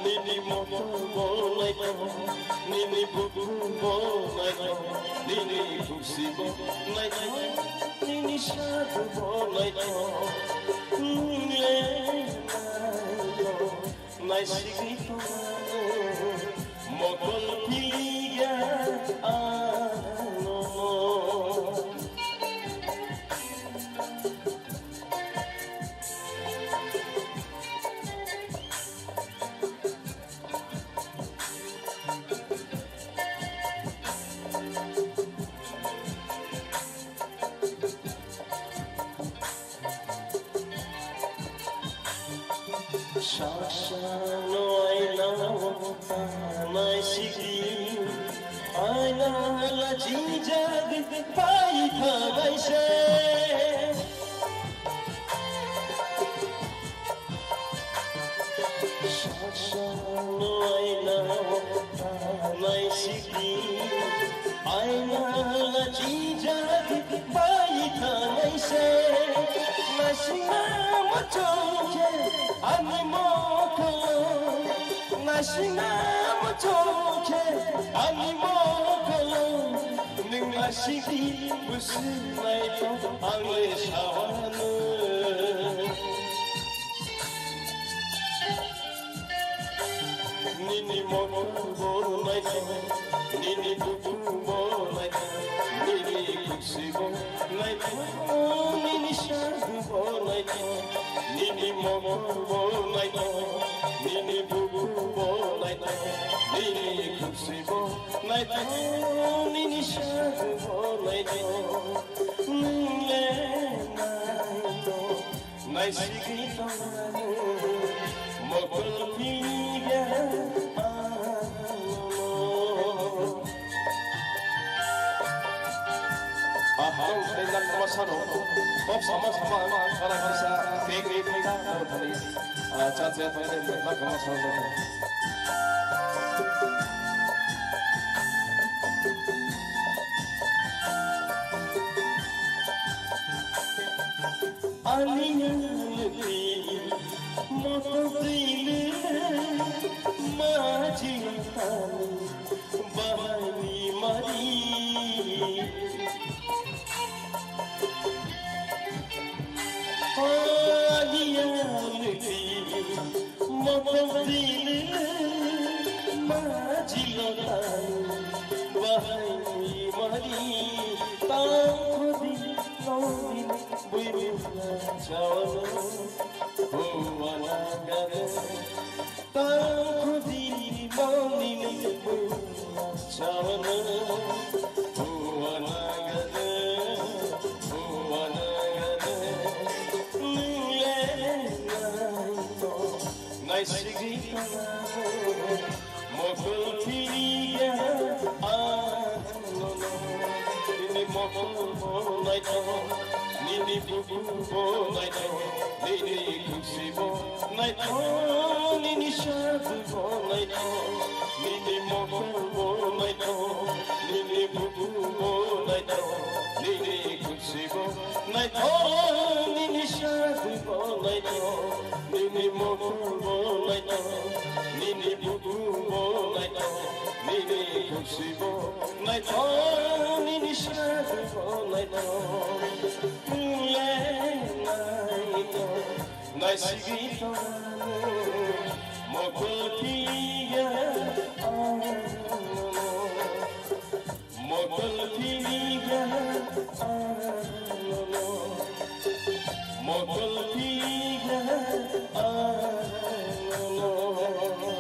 nini motor bo naithok, nini buku bo naithok, nini khusi bo naithok, nini sadu bo naithok. Nungle naithok. Naisigwi tongmano mokol piliya ano. Sasano aina o tanai sigi, aina la jijak pai thanai se. Sasano aina o tanai sigi, aina la jijak pai thanai se. Naisingna muchung khe ani mokol, naisingna muchung khe ani mokol. Nwng naisingdi bwswk naithok ang le sawano. Nini motor bo naithok, nini buku bo naithok, nini khusi bo naithok, nini sadu bo naithok, nini motor bo naithok, nini buku bo naithok, nini khusi bo naithok, nini sadu bo naithok, nwng le naithok. Naisigwi tongmano mokol piliya ano. Aham, tei nak masano. Kok sama sama ama kara kasa kek kek kek kek kek. Ah, chat chat tong dei, nak masano. Ani nangni moto tini majinta bahai mari. Ani nangni moto tini majinta bahai mari. Tangkodi nongni buibui chawano. Huana gade, tangkodi nongni buibui chawano. Huana gade, huana gade, nwng le naito, naisigwi tongmano. Mokol piliya ano. Nini mokol bo naithok, nini buku bo naithok, nini khusi bo naithok, nini Sadu bo naithok, nini mokol bo naithok, nini buku bo naithok, nini kusi bo naithok, nini sadu bo naithok, nini mokol bo naithok, nini buku bo naithok, nini kusi bo naithok, nini sadu bo naithok. Mule naithok. Naisigwi tongo, mokol phiya, ah, no, no. Mokol phiya, ah, no, no. Mokol phiya, ah, no, no.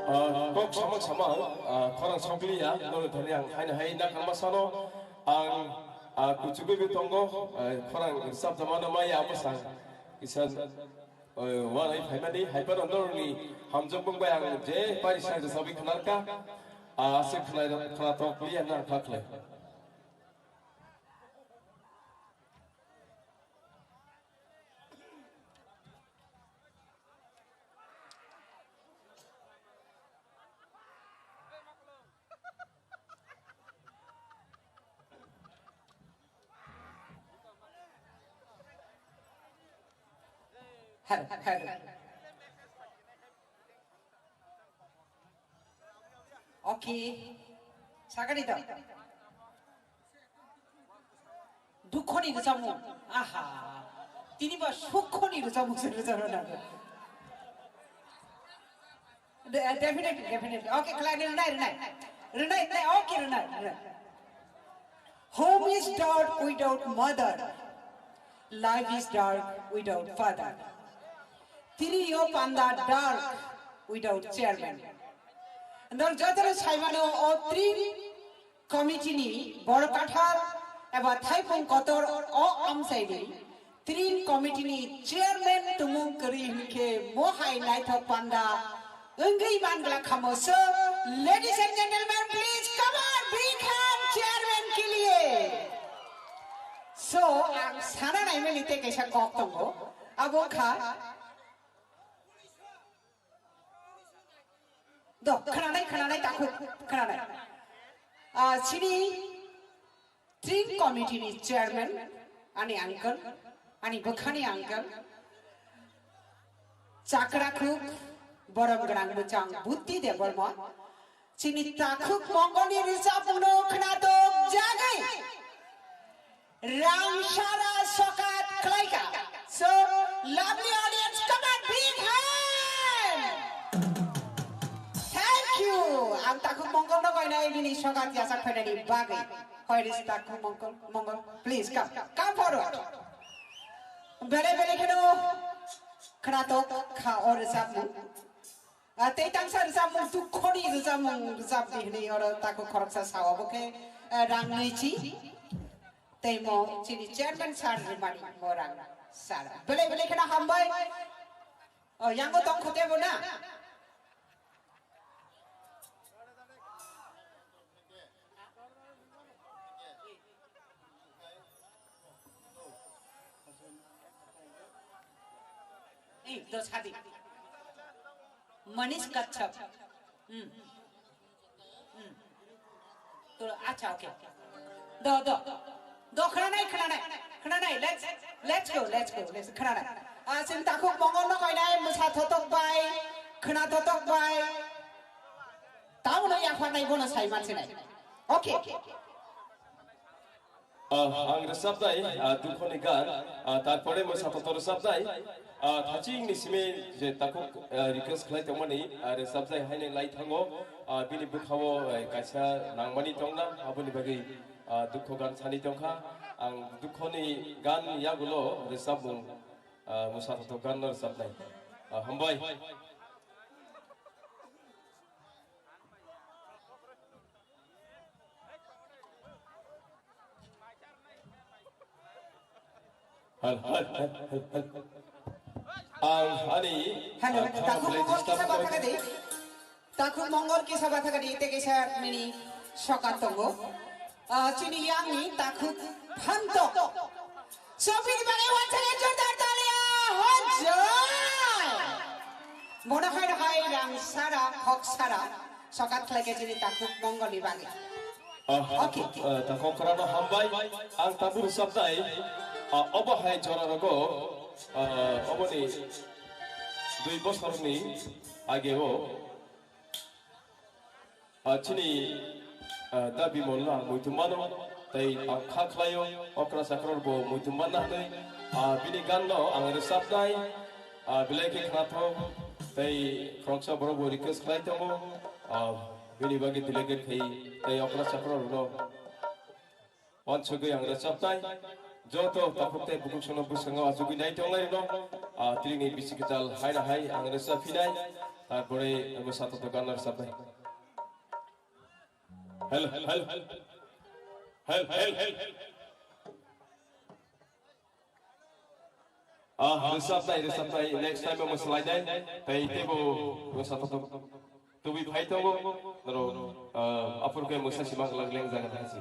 Ah, kok samang samang, ah, khorang sokliya, nono thani ang haino hai na kangma sano, ang, ah, kuchugwi tongo, ah, khorang rwchapjama no maya bwsang kisa. Oi, wanai phaimani, hai phano norokni hamjakmung bai ang je pari sai rwchapwi khwnarkha, ah, aswk khwnai, khwnathok liya na ang kha khlai. Hello, hello. Okay. Sagani da. Dukhoni rwchapmung. Aha. Tini ba sukhoni rwchapmung se rwchapna nango. De-, definitely, definitely. Okay, khlai, rwnai, rwnai. Rwnai, rwnai, okay, rwnai, rwnai. Home is dark without mother. Life is dark without father. Tini yo panda dark without chairman. Nang jotono saimano o three committee ni borok kathar eba thaipung kotor o amchaini three committee ni chairman tumung kwrwi hinkhe mohai naithok panda wngwi mangla khamo. So, ladies and gentlemen, please come on, big hand chairman ke liye. So, ang sana naimani tei kaisa kok tongo. Abo kha Do, khwnanai, khwnanai, takhuk, khwnanai. Ah, chini Team committee ni chairman, ani uncle, ani bwkhani uncle, chakra khuk, borom gwnang bwchang Butti Debbarma, chini takhuk mongolni rwchapmungno khwnatok jagwi rang sara sokat khlaika. So, lovely audience, come on, big hand! Thank you. Ang takhuk mongolno koinai bini sokat yachak phainani bagwi. Where is takhuk mongol? Mongol, please come. Come forward. Bele bele kheno khwnatok kha o rwchapmung. Ah, tei tangsa rwchapmung, dukhoni rwchapmung rwchapdi hwnwi oro takhuk khoroksa sao, bo khe, eh, rang nwichi. Tei mo chini chairman sir rwmani mo rang sara. Bele bele kheno hambai. O, yango tong khote bo na? Eh, do sadi. Manish Kachhap. Hmm. Hmm. To, acha, okay. Do, do. Do, khwnanai, khwnanai. Khwnanai, let's, let's go, let's go, let's khwnanai. Ah, chwng takhuk mongol no koinai, mwsa thotok bai, khwna thotok bai. Tamo no yapharnai bono sai mansinai. Okay. Ah, ang rwchapnai, ah, dukhoni gan, ah, tarpore mwsa thotok rwchapnai, ah, thachingni simi je takhuk, ah, request khlai tongmani, ah, rwchapjai haino lai thango, ah, bini bwkhao, eh, kaisa nangmani tongna, aboni bagwi, ah, dukho gan sani tongkha. Ang dukhoni gan yagulo rwchapmung, ah, mwsa thotok gan no rwchapnai. Ah, hambai. Hal, hal, hal, hal, hal. Ang ani, Hello, ah, takhuk kham mongol kisa batha kadi. Takhuk mongol kisa batha kadi, tei kisa mini sokat tongo. Ah, chini yangni takhuk phantok. So, bini bagwi wansa le jordar talia, hojai. Bono hai hai rang sara, hok sara, sokat khlai khe chini takhuk mongol ni bagwi. Ah, okay. Ah, takhuk khorano hambai, ang tabuk rwchapnai, ah, obo hai jora rogo, ah, oboni dui bosorni ageo, ah, chini, ah, da Bimol no ang muitu mano, tei ang kha khlaio, okra chakra bo muitu manna tei, ah, bini gan no ang rwchapnai, ah, belai khe khnathok, tei khoroksa borok bo request khlai tongo, ah, bini bagwi delete khai tei okra chakra rok no. Wansugwi ang rwchapnai, joto takhuk tei bukhuk sono bwskango achugwi nai tongnai rwno, ah, tini ni bisi kwtal hai na hai ang rwchap phinai, tarpore ang sato to gan rwchapnai. Hello, hello. Hello, hello, hello. Ah, rwchapnai, rwchapnai, next time omo swlainai, tei teibo rwchapnai. Tubui phai tongo, norok, ah, aphuru khe mwsa sima glak leng jaga thangsi.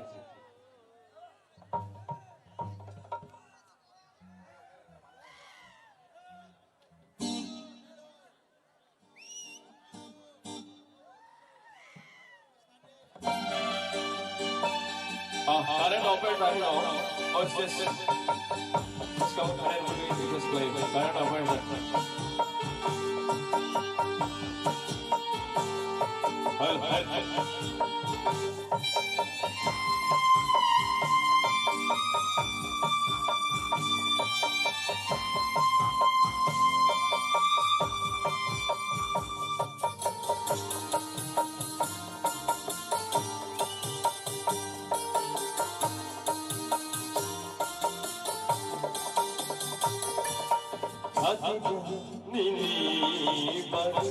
Ah, current off hai, current off. Oh, yes. Just come, current, just play. Current off hai. Hello, hello, hello. Khajija nini bagwi,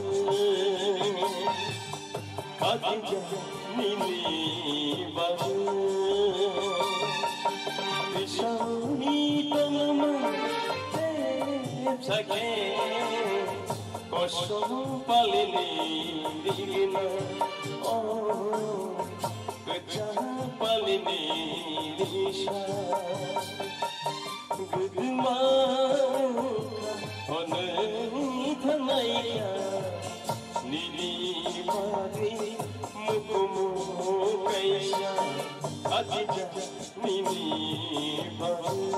khajija nini bagwi, bisai tongma tepsa khe, kosom palini digna, oh. Kwchang palini risa, gwdwma wngkha hwnwi thangnaikha. Nini bagwi mukumu kaisa, khajija nini bagwi.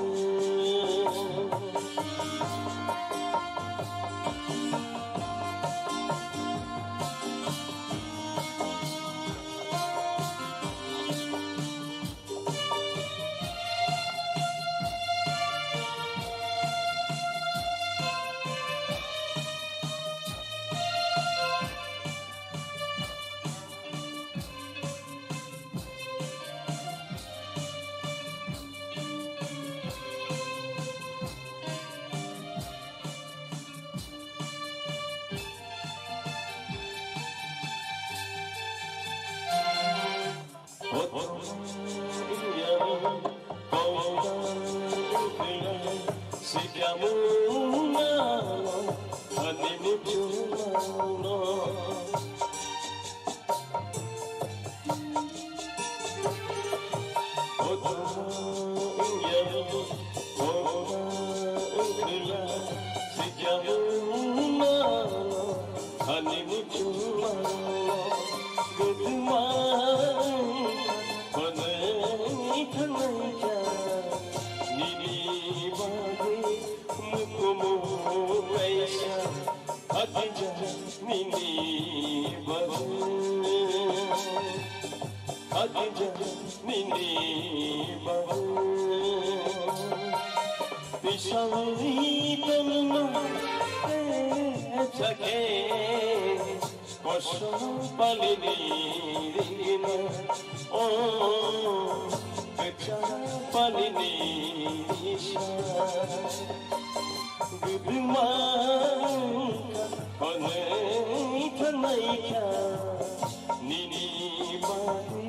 Ani muchungma, gudma, hwnwi thangnaikha, nini bagwi mukumu kaisa, khajija nini bagwi, khajija nini bagwi. Bisai tongma tepsa khe, kosom palini rigna, oh, kwchang palini risa. Gwdwma wngkha hwnwi thangnaikha, nini bagwi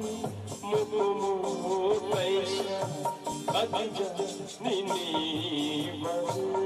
mukumu kaisa, khajija nini bagwi.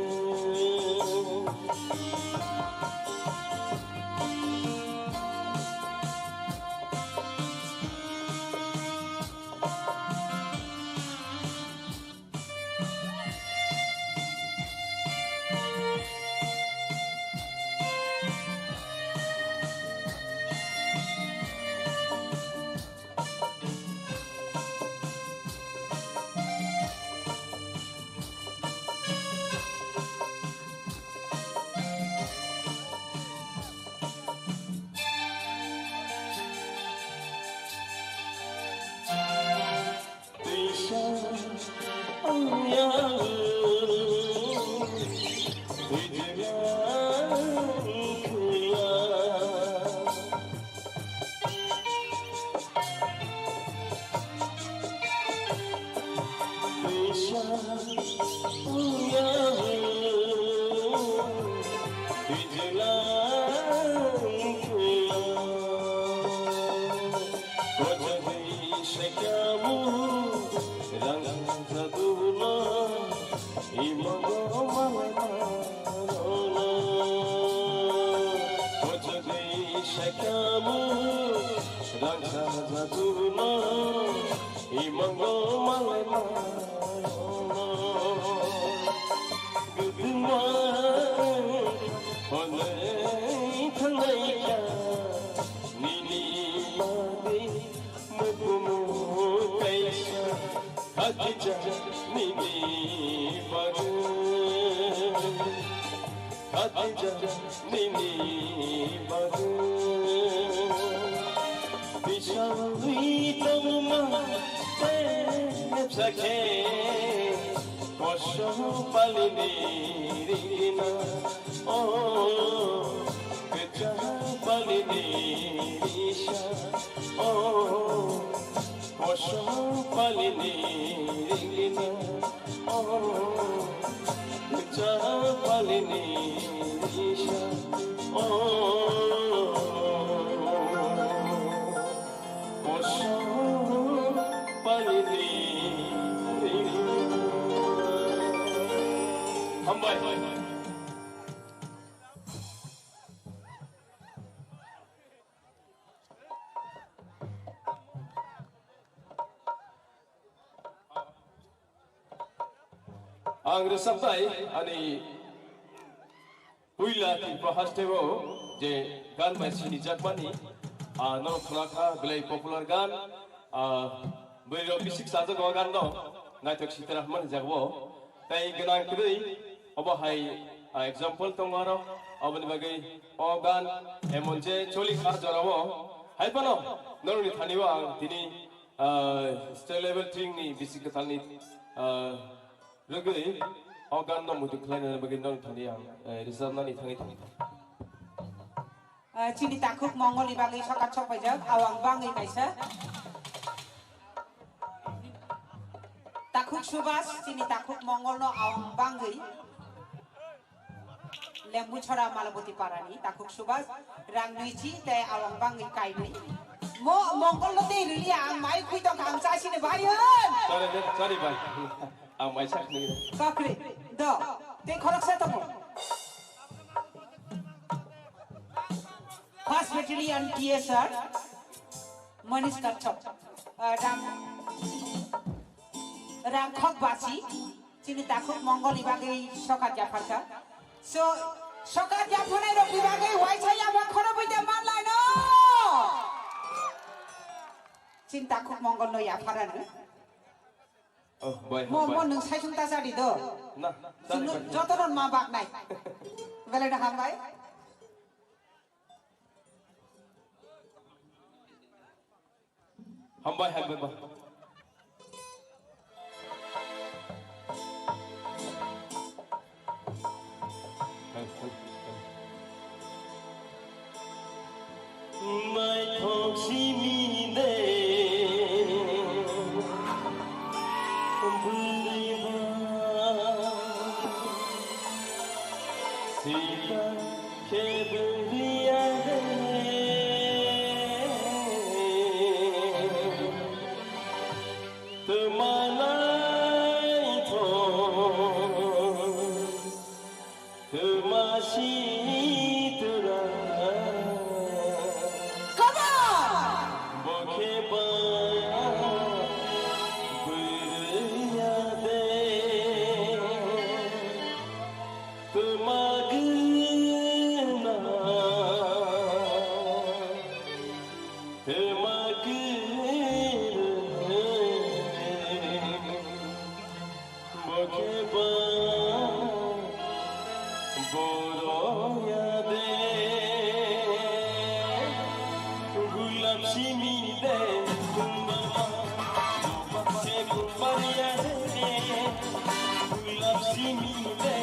Sakamu rangka jatuno imango malai mayono guduma honai thanai ka nini mani mukumu kaisa. Khadija nini baru, Khadija nini baru. Bisangwi tongma te sakhe, koso palini rigina, o, kecha palini risa, o. Koso palini ringina, oh, cha palini risa, oh, koso palini ringina. Hambai. Ang rwchapnai ani puila Tripura hasteo je gan bai sinijakmani, ah, norok khwnakha belai popular gan, ah, bwrwirok bisik chajago o gan no, naithok sitara hwnmani jagao. Tei gwnang kwrwi obo hai, ah, example tongo aro, oboni bagwi o gan emon je choli kha jorao, hai phano norokni thani o ang tini, ah, state level team ni bisi kwtalni, ah, rwgwi o gan no muitu khlaina bagwi norokni thani ang, eh, rwchapnani thangwi tongo. Ah, chini takhuk Mongol ni bagwi sokat sok paijak, awang bangwi kaisa. Takhuk Subas, chini takhuk Mongol no awang bangwi. Lembu chora Malaboti parani, takhuk Subas, rang nwichi, tei awang bangwi kainwi. Mo, Mongol no tei rwliya, ang mai khwi tongkha, ang chasini bai hwn. Sorry, sorry bai. Ang mai sak nwi. Kakri, do, tei khoroksa tongo. First Battalion T S R, Manish Kachhap, uh, Ram, Ramkhok Basi, chini takhuk Mongol ni bagwi sokat yapharkha. So, sokat yapharnai rok ni bagwi waisa yapha khorobwi de manlaino. Chini takhuk Mongol no yapharano. Oh, bai, mo, bai. Mo nwng saisung ta chadi do. Na, chwng chadi, bai. Jotono ma baknai. Belai no hambai. Hambai, hambai, ba. Naithok simi de bwrwi ba sita khe bwrwiya de. Twma naithok, twma sitra. Come on! Bo khe ba bwrwiya de, twma gwnang. Twma kwrwi bo khe ba boroya de. Gulap simi de, gulap se kumbariya de. Gulap simi de,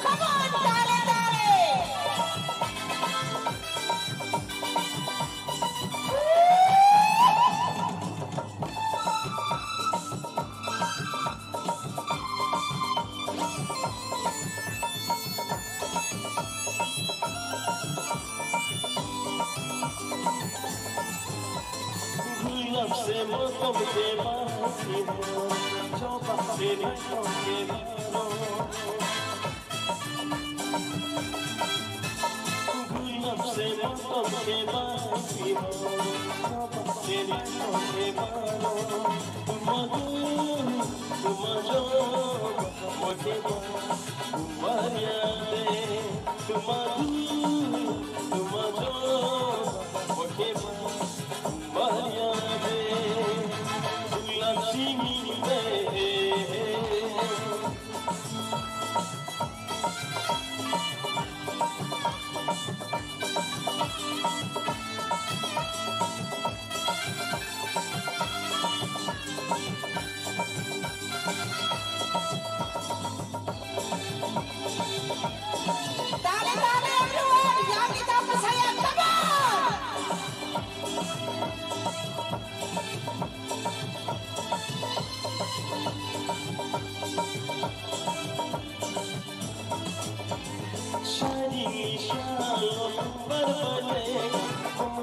Come on, dale, dale. Se motom ke basi ho, choba se motom ke baro. Gulab se motom ke basi ho, choba se motom ke baro. Tuma dul, tuma jo, moke ba, tuma yade, tuma dul, tuma jo, moke ba. Maria de, Lakshmi de. Tale, tale, everyone! Yummy Tapu Saya, come on!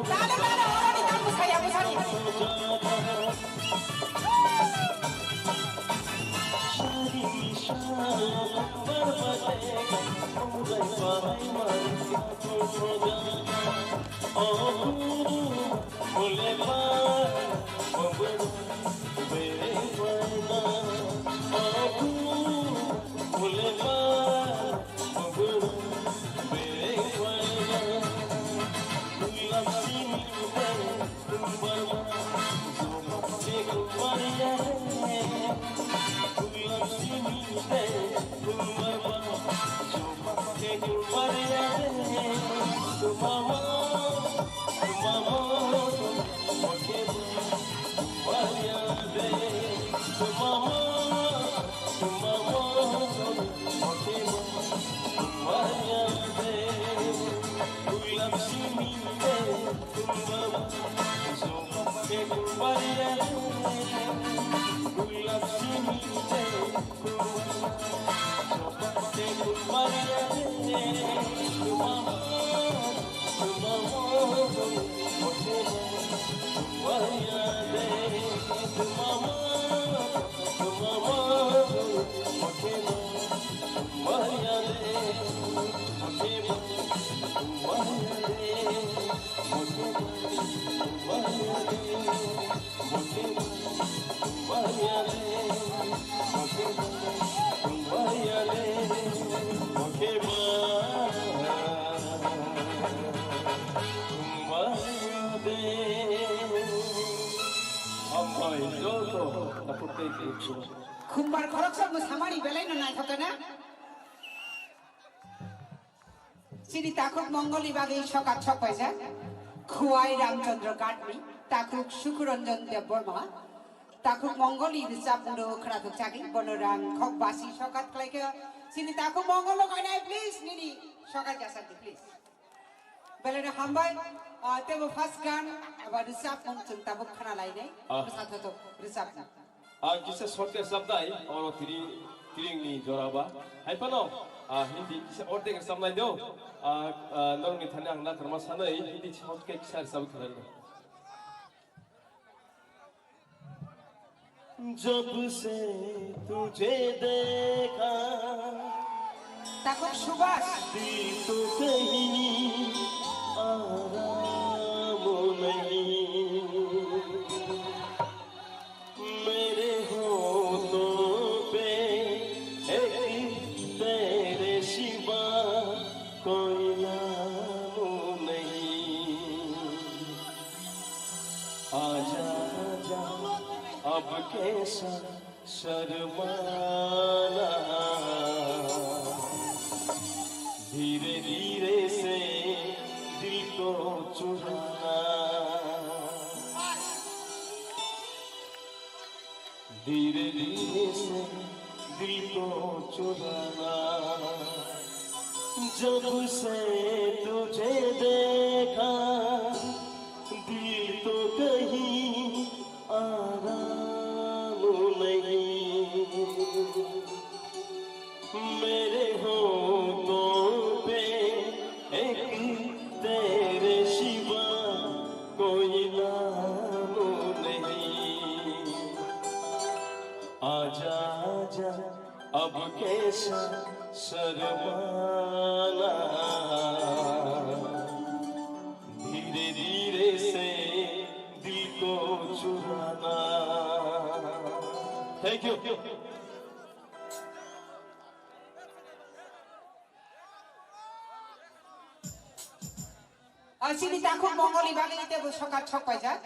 Dale, dale, ahora ni tango saya, pues, ahí. Hambai joto takhuk tei tei. Khumbar khoroksa mwsamani belai no naithok na. Chini takhuk Mongolni bagwi sokat sok paijak. Khuwai Ramchandra Ghatni takhuk Sukuranjan Debbarma. Takhuk Mongolni rwchapmungno khwnathok chagwi bono rang khok basi sokat khlaikha. Chini takhuk Mongolno kainai please nini sokat jasakdi please. Belai no hambai, ah, tebo first gan aba rwchapmung chwng tabuk khna lainai. Ah. Bwsa thothok rwchapmung. Ah, kisa short khe rwchapnai, oro tiri, tiringni jora ba. Hai phano, ah, Hindi kisa ordek rwchapnai do. Ah, ah, norokni thani ang nakarma sanwi Hindi short khe kisa rwchapwi khlainai. जब से तुझे देखा, Takhuk Subhas. दिल तो कहीं आराम नहीं। मेरे होठों पे एक तेरे सिवा कोई नाम नहीं। आजा, आजा, अब कैसा शर्माना। धीरे धीरे से दिल को चुराना। धीरे धीरे से दिल को चुराना। जब से तुझे देखा, दिल तो कहीं आराम नहीं। मेरे होठों पे एक तेरे सिवा कोई नाम नहीं। शर्माना, धीरे धीरे से दिल को चुराना। Thank you. Ang chini takhuk Mongol ni bagwi teibo sokat sok paijak.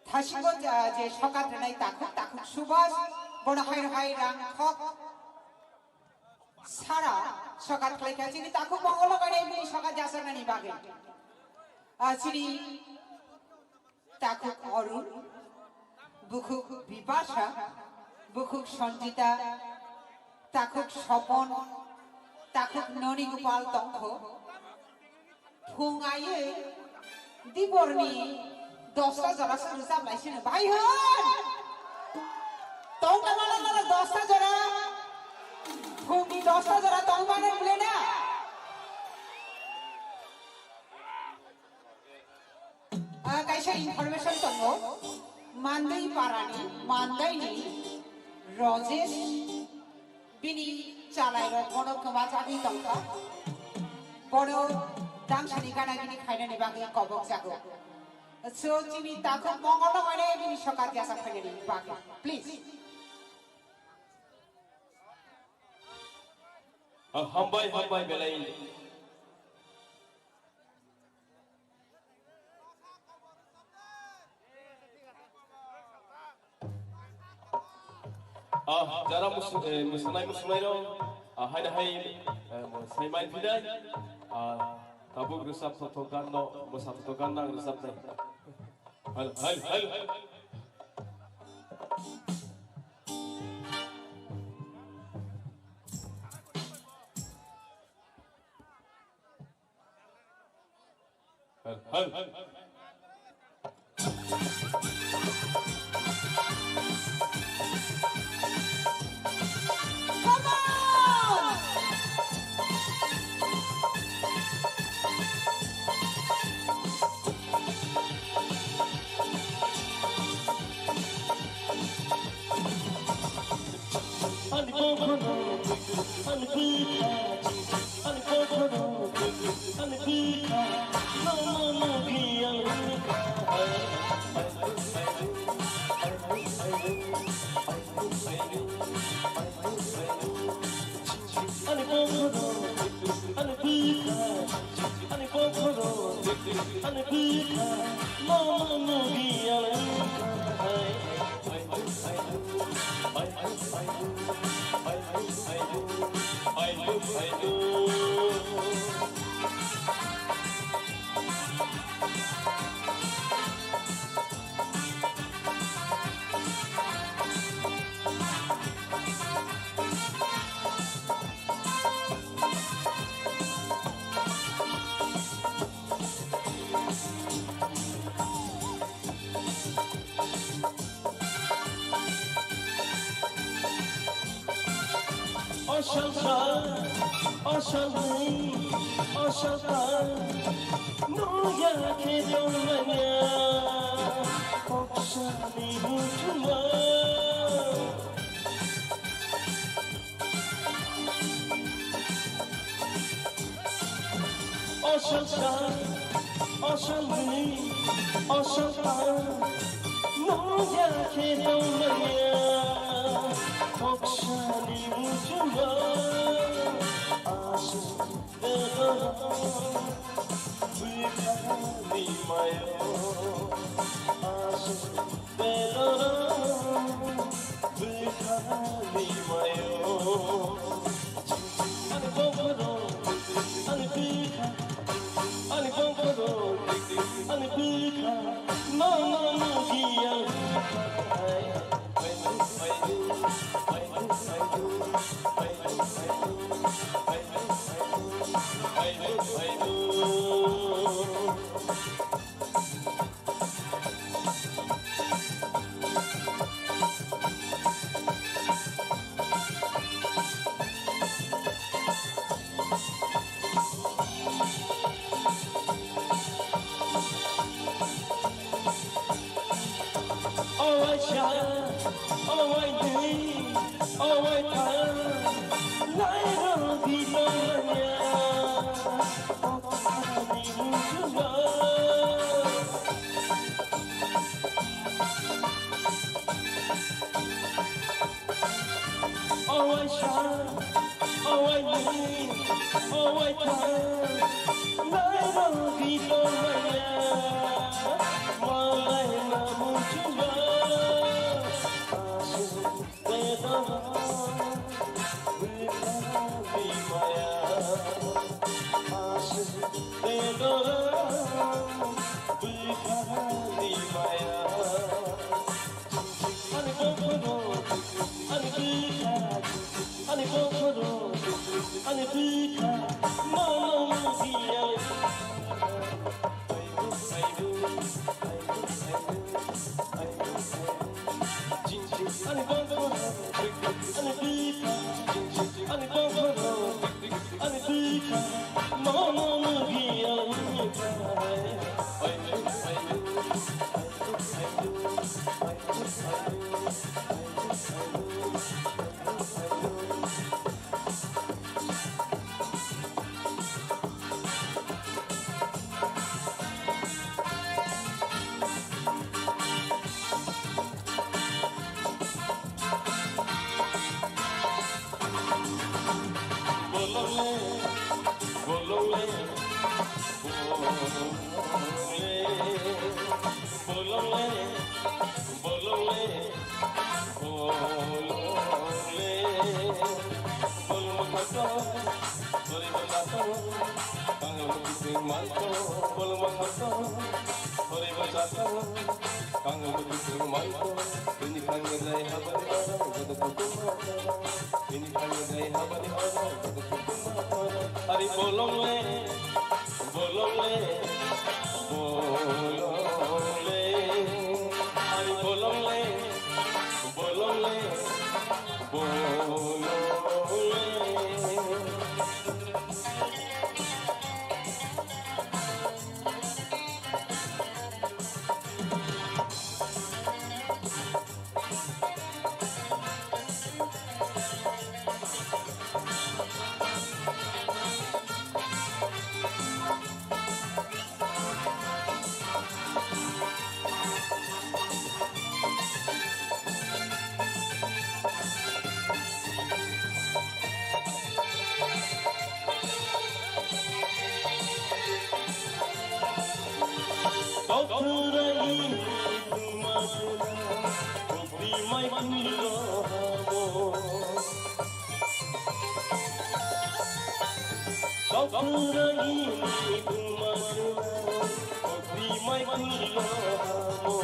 Thasingbo, ah, je sokat rwnai takhuk, takhuk Subhas, bono hai hai rang khok sara sokat khlaikha chini takhuk Mongol no kainai bini sokat jasaknani bagwi. Ah, chini takhuk Arun, bukhuk Bipasha, bukhuk Sanjita, takhuk Sopon, takhuk Noni Gopal tongkho. Phung aiwi diborni dosta jora se rwchap lai sino. Bhai hwn! Tong na mano mano dosta jora. Phungni dosta jora tong mano bwle na? Ah, kaisa information tongo. Mandai parani, Mandaini Rajesh bini chalairok bono kwmajagwi tongkha. Bono dangsani gana gini khainani bagwi kobok jago. So, chini takhuk Mongol no hwnwi bini sokat jasa khainani bagwi. Please. Ah, hambai, hambai belai. Ah, jara mus-, eh, musanai musunairok, ah, haino hai, eh, sai mai phinai, ah, tabuk rwchap thotho ganno, mwsa thotho ganno ang rwchapnai. Hal, hal, hal. Ani bokhorok, ani bwkha, ani bokhorok, ani bwkha, nono nugiya wngkha. Ani bokhorok, ani bwkha, ani bokhorok, ani bwkha, nono nugiya wngkha. Osalsa, osalni, osalta, noya khe tongmanya, koksani muchungo. Osalsa, osalni, osalta, noya khe tongmanya, koksani muchungo, aswk. Belorong bwkhani mayo, aswk belorong bwkhani mayo. Ani bokhorok, ani bwkha, ani bokhorok, ani bwkha, nono nugiya. O waisa, Owai dei, owai thang, lai rw di tongmanya. Owai sa, owai ni, owai tha, nai rw di tongmanya, malai na muchungo, aswk bedona, bwkha di maya, aswk bedona, bwkha di maya. Ani bokhorok, ani bwkha, ani bokhorok, ani bwkha, mano mugiya. Ani bokhorok, ani bwkha, ani bokhorok, ani bwkha, mano mugiya. Bolongle, bolongle, bolongle, bolongle, bolongle, bolongle, bolong khato, bolong khato, kangam kising manto, bolong khato, bolong khato, kangam kising manto, ini kangam jai habar orang, joto kutu manto. Ini kami dai habani oro, hari bolongle, bolongle, bolongle, hari bolongle, bolongle, bolongle. Tokthwrangni thwngma khwna, bukti mai khwlwino hamo. Tokthwrangni thwngma khwna, bukti mai khwlwino hamo.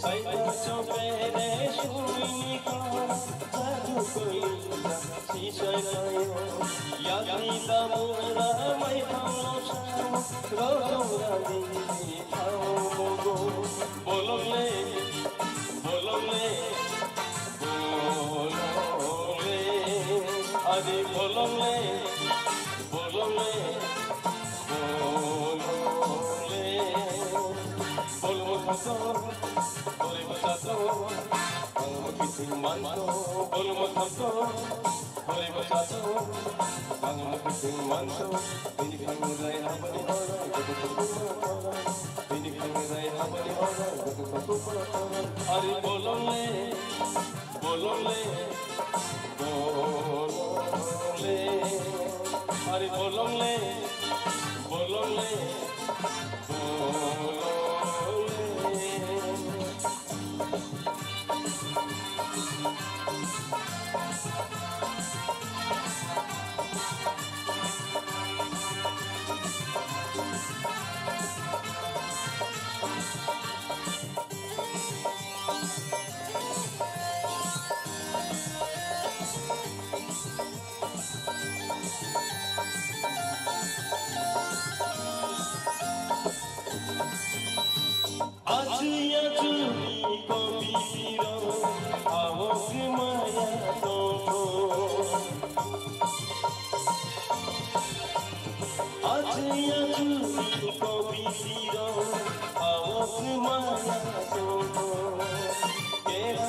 Saita chopere suini kha, jadu koi. Sisai kayo, yakni tamura mai thangno sa, rojong rani thang mogo. Bolongle, bolongle, bolongle, adi bolongle, bolongle, bolongle. Bolmo thato, bolmo thato, ang mo kising manto, bolmo thato. Hori bo chato, ang mo kising manto, bini khango jai habani ora, joto kutu ma ora, bini khango jai habani ora, joto kutu ma ora. Ari bolongle, bolongle, bolongle, ari bolongle, bolongle, bolongle. Achwi achwi ni kobirok abo kwmaya tongo. Achwi achwi ni kobirok abo kwmaya tongo. Kera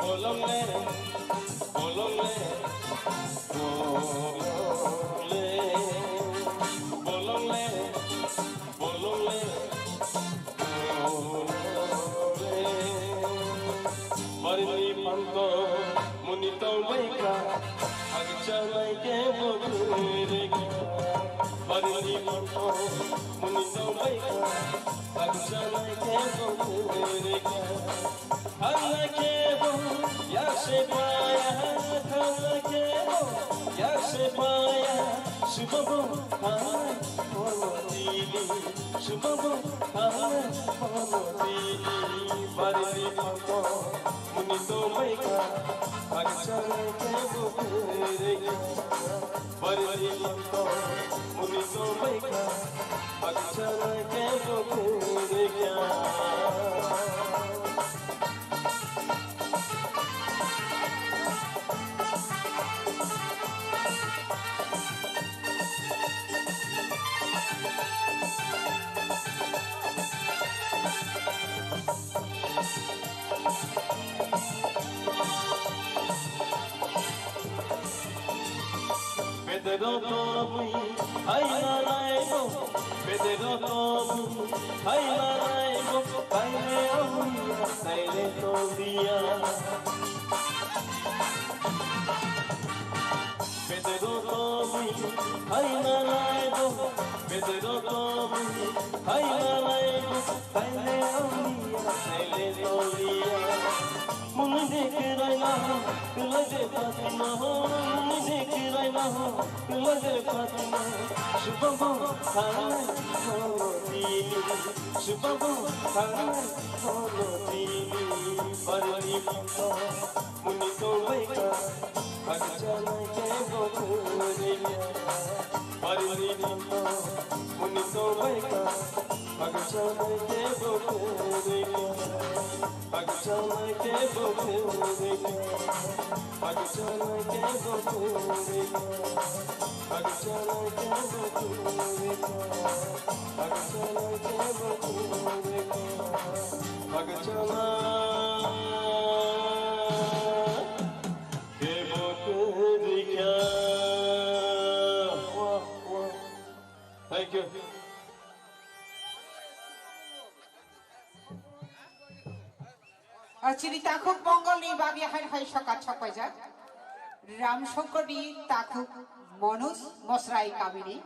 Bolong le, bolong le, bolong le, bolong le, bolong le, bolong le. Barini panto muni tongbaikha, agchanai kebo kwrwikha. Barini panto muni tongbaikha, agchanai kebo kwrwikha. Thangna kebo yakse paya, thangna kebo yakse paya, subabo thangnai bono tini, subabo thangnai bono tini. Barini panto muni tongbaikha, agchanai kebo kwrwikha. Barini panto muni tongbaikha, agchanai kebo kwrwikha. Bedero tobwi haina naibo, bedero tobwi haina naibo, taile oya, taile tolia. Bedero tobwi haina naibo, bedero tobwi haina naibo, taile oya, taile tolia. Mungni de kirai na ho, kirai de Fatima ho, mungni de kirai na ho, kirai de Fatima. Subabo thangnai bono tini, subabo thangnai bono tini. Barini panto muni tongbaikha, agchanai kebo kwrwikha. Barini panto muni tongbaikha, agchanai kebo kwrwikha. Agchanai kebo kwrwikha, agchanai kebo kwrwikha, agchanai kebo kwrwikha, agchanai kebo kwrwikha, agchanai kebo kwrwikha. Wah, wah. Thank you. Ah, chini takhuk Mongol ni bagwi hai hai sokat sokpaijak. Ram Shankar ni takhuk Manoj Mosrai kamini.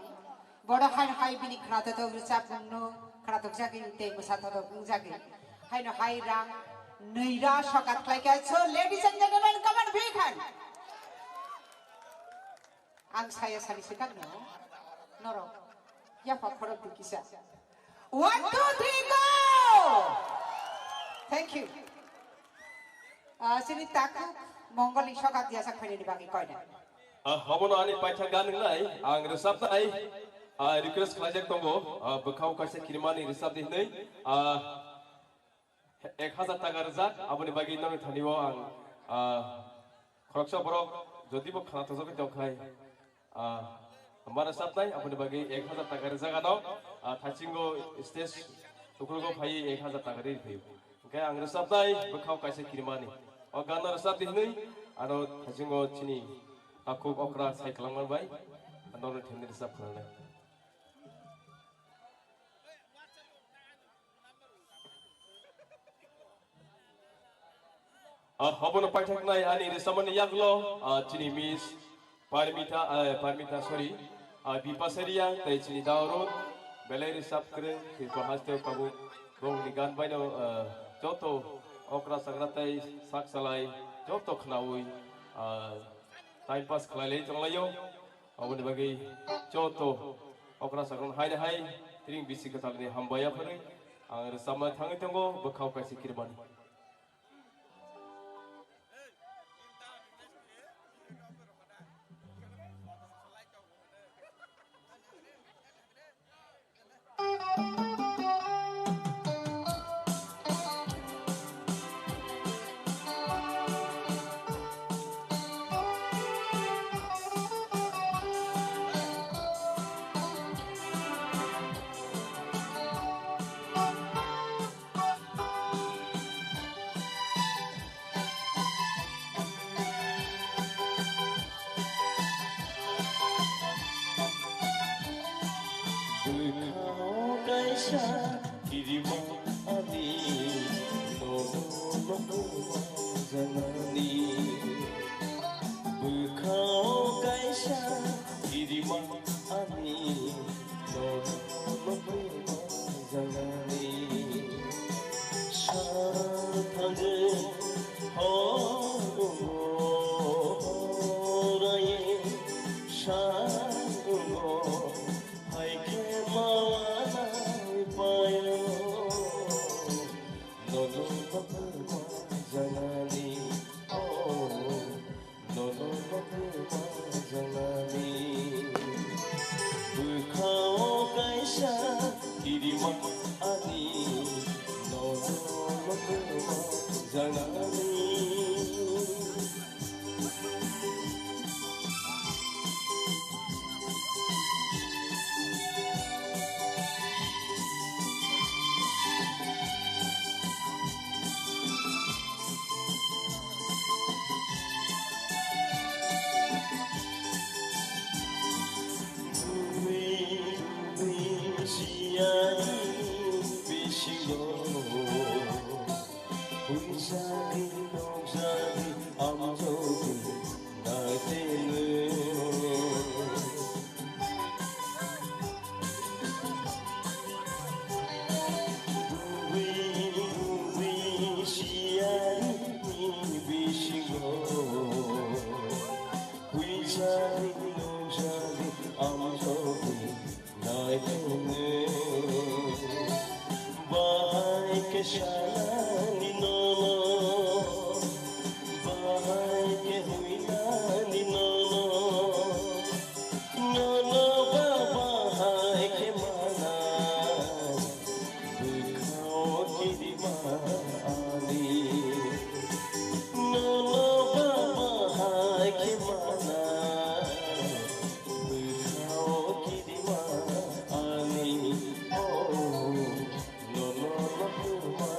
Bodo hai hai bini khwnatok rwchapmung no khwnatok jagwi tei mwsatok wngjagwi. Haino hai rang nwi ra sokat khlaikha. So, ladies and gentlemen, come on, big hand. Ang saya sani sikang no. Norok. Yapha khorok dukisa. One, two, three, go! Thank you. Ah, chini takhuk Mongol ni sokat diya sak phainani bagwi koina. Ah, obono ani paitha gan wngnai, ang rwchapnai, ah, request khlaijak tongo, ah, bwkhao kaisa kirimani rwchapdi hwnwi, ah, ek hazar taka rwjak, aboni bagwi nokni thani o ang, ah, khoroksa borok jodi bo khwnathokjagwi tongkhai, ah, ma rwchapnai, aboni bagwi ek hazar taka rwjak ano, ah, thaisingo stage uklogo phaiwi ek hazar taka rwi phaio. Hwnkhe ang rwchapnai bwkhao kaisa kirimani. O gana rwchapdi hwnwi ano thaisingo chini takhuk okra sai kwlangma bai norokni thani rwchap khwlanai. Ah, obono paithaknai ani rwchapmani yaklo, ah, chini Miss Parmita, eh, Parmita, sorry, ah, Bipasha Reang tei chini Daurun, belai rwchap kwrwng, Tripura haste tabuk bongni gan baino, ah, joto Okra sakra tei sak salai joto khnaui, ah, time pass khlailai tonglaio. Aboni bagwi joto okra sakra haino hai tring bisi kwtalni hambai yapharwi ang rwchapna thangwi tongo bwkhao kaisa kirimani. Bwkhao kaisa kirima ani nogo nogo janani. Bwkhao kaisa kirima ani nogo nogo janani. Sa thangwi horungo horai sangungo. Hai khe mawanai payo, nono bathuma janani, oh, nono bathuma janani. Bwkhao kaisa kirima ani, nono bathuma janani. Siyani bisingo. Huijagwi nukjagwi amjogwi naitengwi. Dugwi dugwi siyani bisingo. Huijagwi nukjagwi amjogwi naitengwi. Bahai khe sanani nono, bahai khe huinani nono, nono ba bahai khe manai, bwkhao kirima ani, nono ba bahai khe manai. Bwkhao kirima ani, oh, nono bathuma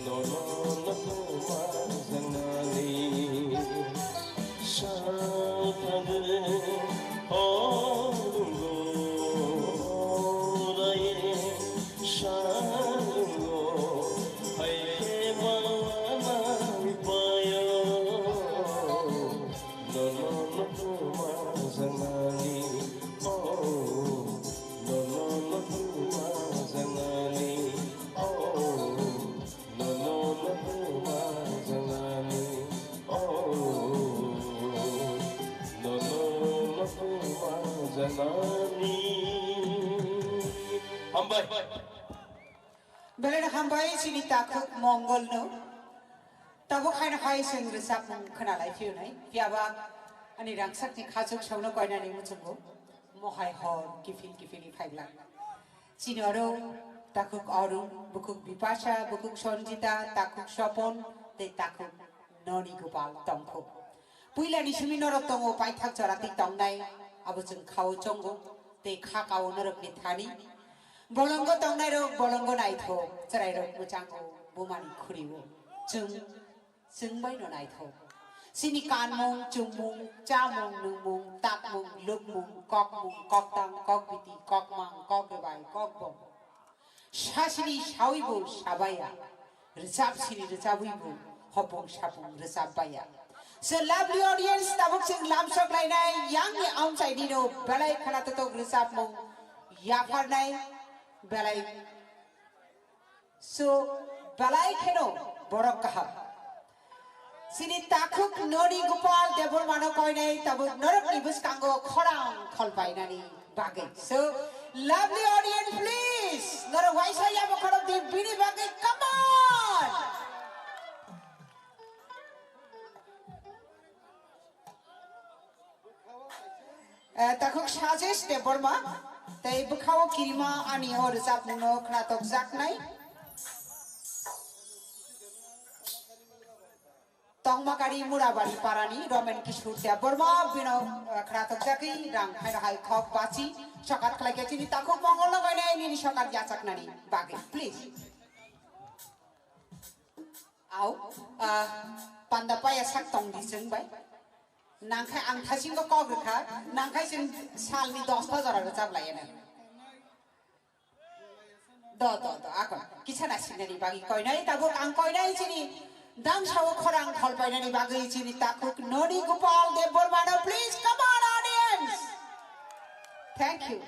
Nono no tuma janani. Sathagre horungo raye sarungo haike mana payo. Nono no tuma janani. Oh, nono no tuma janani. Oh, nono no tuma janani. Oh, nono no tuma janani. Hambai. Belai no hambai chini takhuk Mongol no. Tabuk haino hai chwng rwchapmung khwnalai phiyunai. Phiyaba ani rangchakni khachuk songno koinani muchungo. Mohai hor kiphil kiphilni phaibla. Chini oro takhuk Arun, bukhuk Bipasha, bukhuk Sanjita, takhuk Sopon, tei takhuk Noni Gopal tongkho. Puilani simi norok tongo paithak chora twi tongnai, abo chwng khao chongo, tei kha kao norokni thani. Bolongo tongnairok bolongo naithok, chwrairok mwchango bumani khuriwo. Chwng Chwng bai no naithok. Chini kanmung, chumung, chamung, nungmung, takmung, lukmung, kokmung, koktang, kokbiti, kokmang, kokrwbai, kokbong. Sasini sawibo sabaya. Rwchap sini rwchabwibo hopung sapung rwchap baya. So lovely audience, tabuk chwng lamsok lainai yangni amchaini no belai khwnatotok rwchapmung yapharnai belai So, belai kheno borok kaham. Chini takhuk Noni Gopal Debbarmano koinai tabuk norokni bwskango khorang kholpainani bagwi. So, lovely audience, please, norok waisa yabo khorok di bini bagwi, come on! Eh, takhuk Sajesh Debbarma, tei bwkhao kirima ani o rwchapmungno khwnatokjaknai. Tongmakari Murabari parani Romen Kishore Debbarma bino, eh, khwnatokjagwi rang phaino hai khok bachi sokat khlaikhe chini takhuk Mongol no koinai nini sokat yachaknani bagwi, please. Au, ah, panda paya sak tong di chwng bai. Nangkhe ang thasingo kok rwkha, nangkhe chwng salni dosta jora rwchap laiya nang. Do, do, do, akon. Kisa na sinani bagwi koinai tabuk ang koinai chini dang sao khorang khol painani bagwi chini takhuk Noni Gopal Debbarmano, please, come on, audience. Thank you.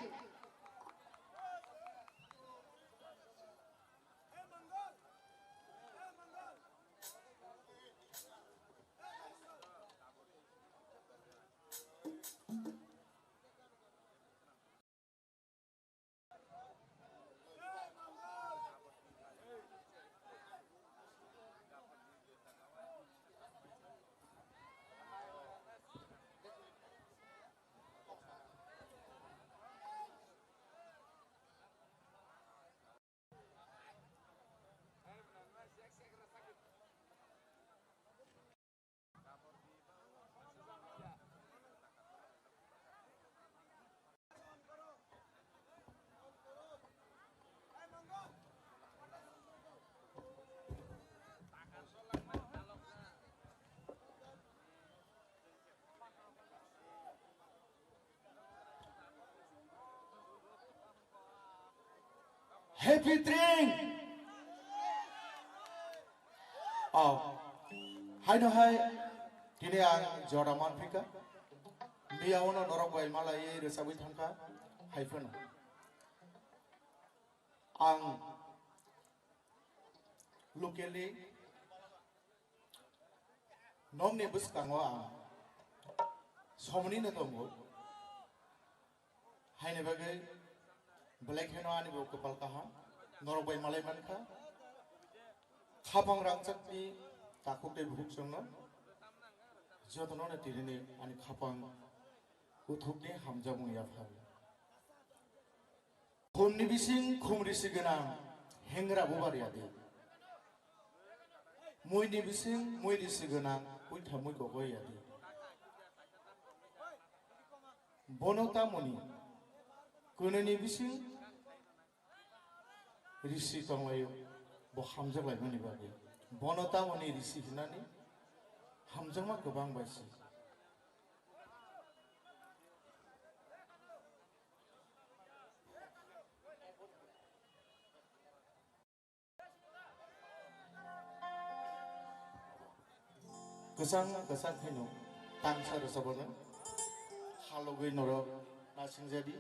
Happy drink. Oh, haino hai, tini ang jora manphika. Miya ono norok bai malai rwchabwi thangkha, hai phano. Ang locally nokni bwskango ang somni no tongo. Haini bagwi belai kheno ani bo kwpal kaham, norok bai malai mankha. Khapang rangchakni takhuk tei bukhuk chwngno jotono no tinini ani khapang kuthukni hamjakmung yapharwi. Khumni bising khumri si gwnang hengra bubar yadi. Muini bising muini si gwnang kuitha mui kogoi yadi. Bono tamoni kwnwini bising risi tonglaio. Bo hamjak laimani bagwi. Bono tamoni risi hinani hamjakma kwbang bai se. Kwchang kwchang khaino tangsa rwchapmano halogwi norok nasingjadi.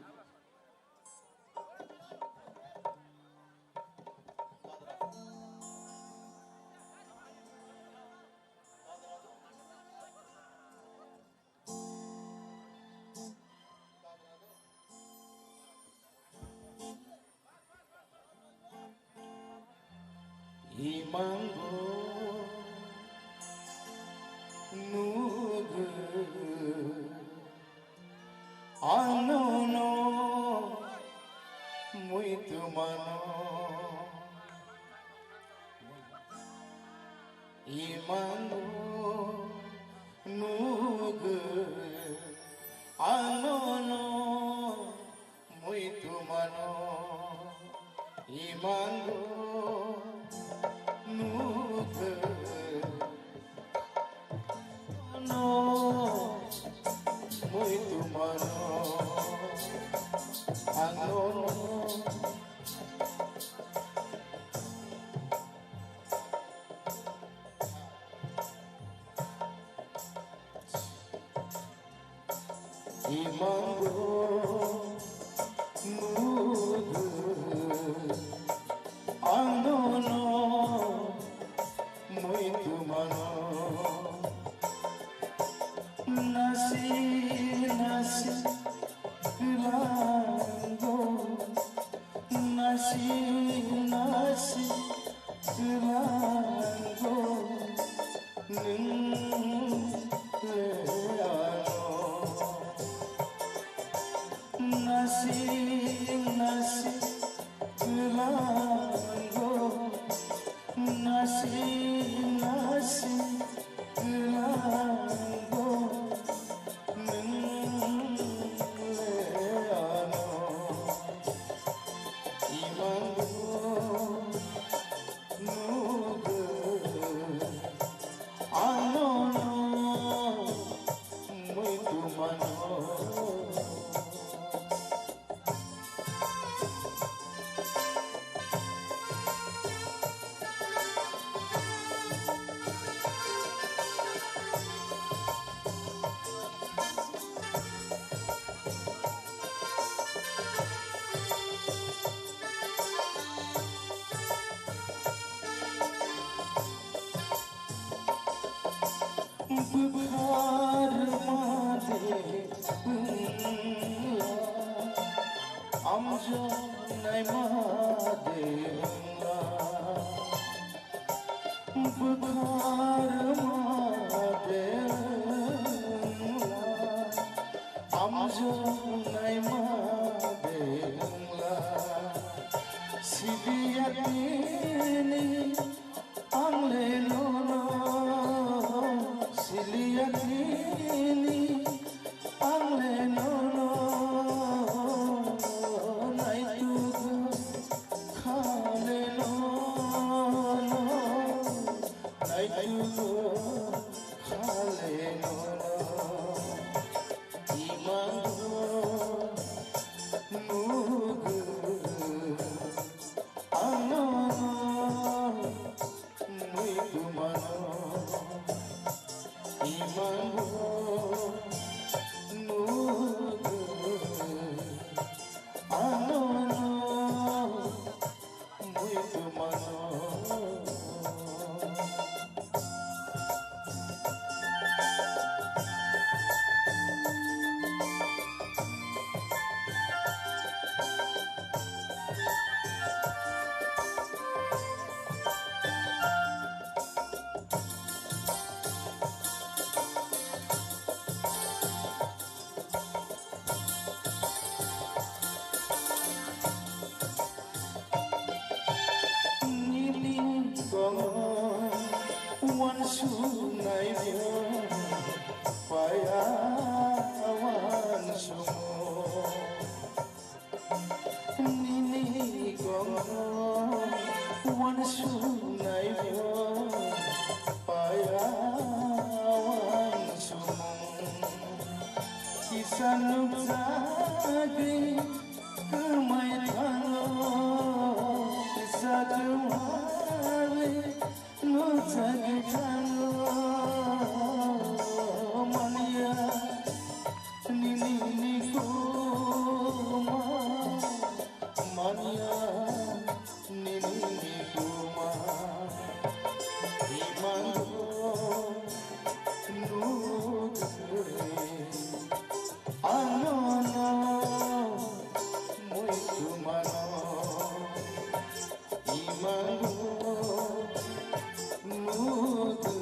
Imango nugo anono muitu mano. Imango nugo anono muitu mano. Imango nugo no muitu mano. Ano imango nugo anono muitu mano. Nasi nasi lango nasi nasi lango nwng le ano. Nasi nasi lango nasi nasi lango nwng le ano. Imango nugo ano muitu mano. Bwkharma de wngla, amjoknaima de wngla. Bwkharma de wngla, amjoknaima de wngla. Sidiya tini ang le nono siliya tini, ang le nono naitugo kha le nono, naitugo kha le nono. Imango nugo ano muitu mano. Imango nugo ano muitu mano. Nini tongo uansuknai bo paya uansugo. Nini tongo uansuk Nagi thangno manya nini ni kuma, manya nini ni kuma, imango nugre ano no mui kumano. Imango nudu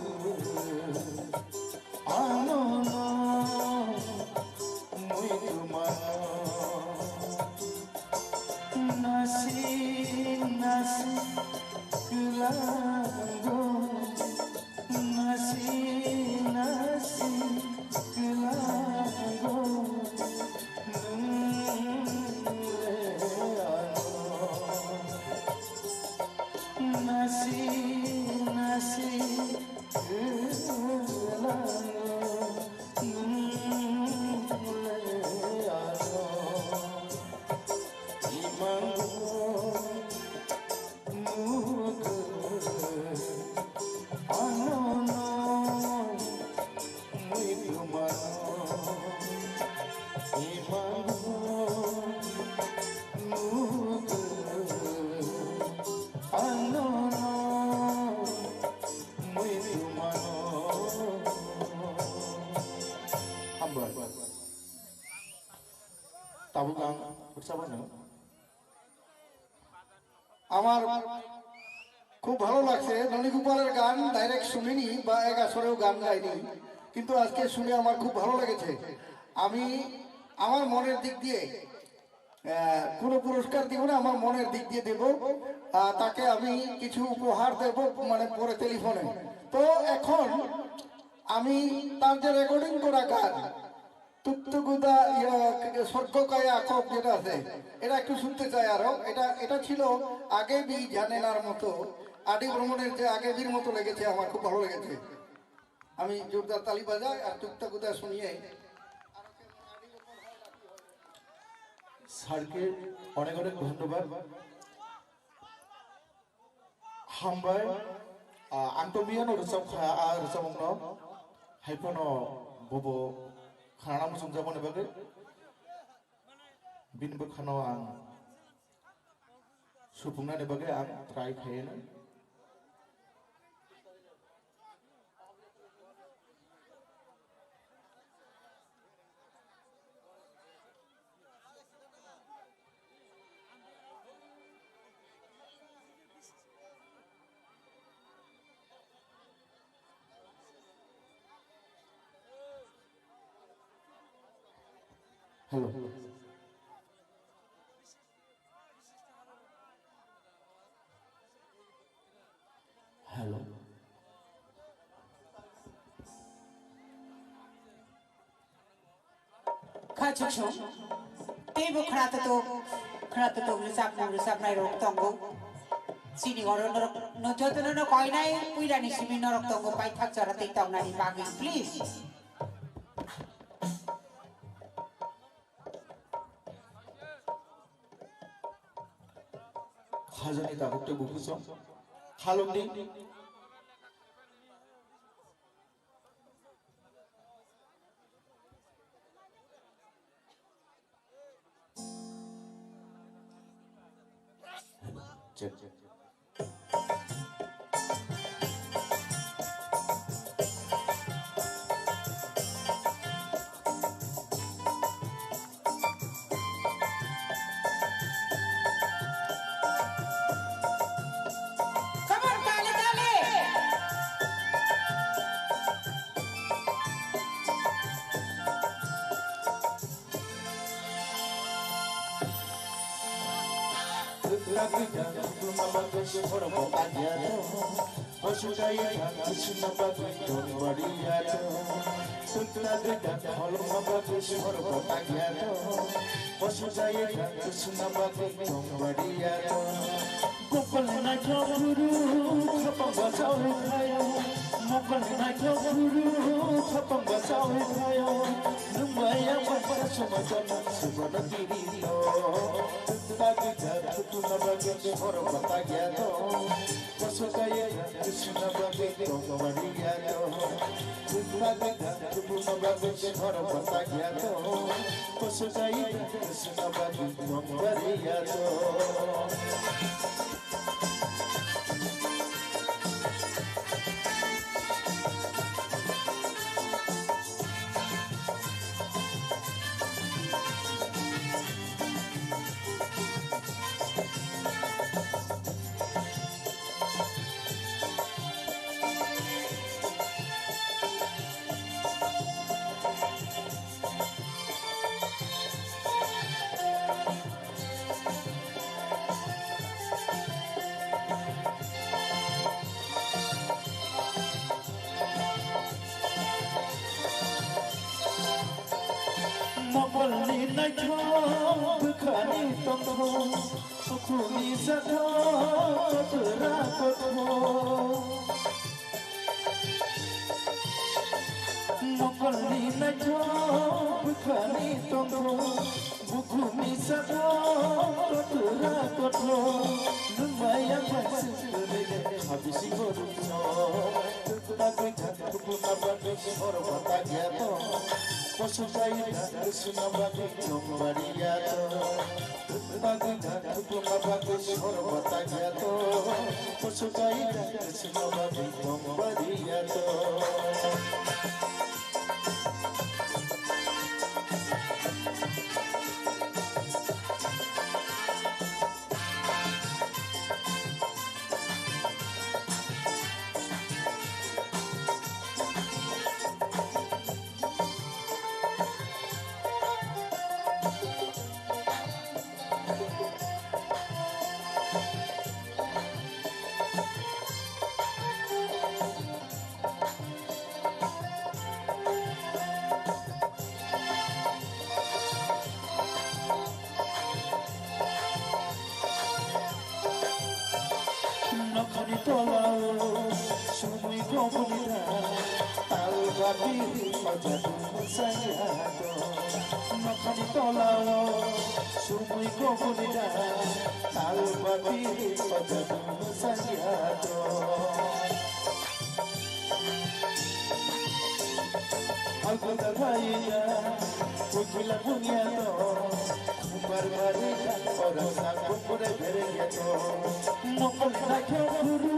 ano no mui tumano. Nasi nasi kelango, nasi nasi kelango. Nung le ano nasi nasi kelango, nung le ano imango. Mudu ano no mui tumano, imango mudu ano no mui tumano. Hambai. Tabuk ang utsabano. আমার খুব ভালো লাগছে। ননী গোপালের গান ডাইরেক্ট শুনিনি বা এক আসরেও গান গাইনি, কিন্তু আজকে শুনে আমার খুব ভালো লেগেছে। আমি আমার মনের দিক দিয়ে, আহ, কোনো পুরস্কার দিব না, আমার মনের দিক দিয়ে দেব। আহ, তাকে আমি কিছু উপহার দেব, মানে, পরে টেলিফোনে। তো এখন আমি তার যে রেকর্ডিং করা গান, তুকতুকুদা, ইয়া, স্বর্গ কায়া আখক যেটা আছে, এটা একটু শুনতে চাই আরো। এটা, এটা ছিল আগে বি জানেনার মতো, আদি ভ্রমণের যে আগে বির মতো লেগেছে, আমার খুব ভালো লেগেছে। আমি জোরদার তালি বাজাই আর তুকতাকুদা শুনিয়ে। স্যারকে অনেক অনেক ধন্যবাদ। Hambai, ah, ang to miyano rwchap kha, a rwchapmungno, hai phano bobo khanana muchungjaboni bagwi, bini bwkhano ang supungnani bagwi ang try khaiyano. Hello. Hello. Kha chuchung. Teibo khwnathok, khwnathok rwchapmung rwchapnai rok tongo. Chini oro norok no jotono no koinai puilani simi norok tongo paithak jora tei tongnani bagwi, please. Khajani tabuk tei bukuchung khalokdi. Check. Come on, tali, tali. Lagwi da, luma bagwi si borok bo agia to. Hosu jai da, kusuna bagwi tong bari ya to. Sutla gwi da, holma bagwi si borok bo agia to. Hosu jai da, kusuna bagwi tong bari ya to. Gopal na chokuru, khapang ba chau khayo. Mokol ni naithok guru khapang ba sawi phaio, nwng bai ang bai sa sumai tong, subana tiri to. Tagwi jak thukuna bagwi sorok ba tagya to. Koso kaiya jak thukuna bagwi tong bariya to. Tagwi jak thukuna bagwi sorok ba tagya to. Koso kaiya jak thukuna bagwi tong bariya to. Mokolni naithok bwkhani tongthok, bukhukni sathok twra kothok. Mokolni naithok bwkhani tongthok, bukhukni sathok twra kothok. Nwng bai ang bai sukre habisi goruk sok. Bagwi thak thukuma bagwi sorba tagya to. Koso kaiya jak thukuna bagwi tong bariya to. Bagwi jak thukuma bagwi sorba tagya to. Koso kaiya jak thukuna bagwi tong bariya to. Nokhani tolao sumui gobuni da, tal bati pajadu saya do. Nokhani tolao sumui gobuni da, tal bati pajadu saya do. Agunda raiya, kukila bunya to, kumbar barika, ora sa kumbure bereya to. Mokol na kyo guru,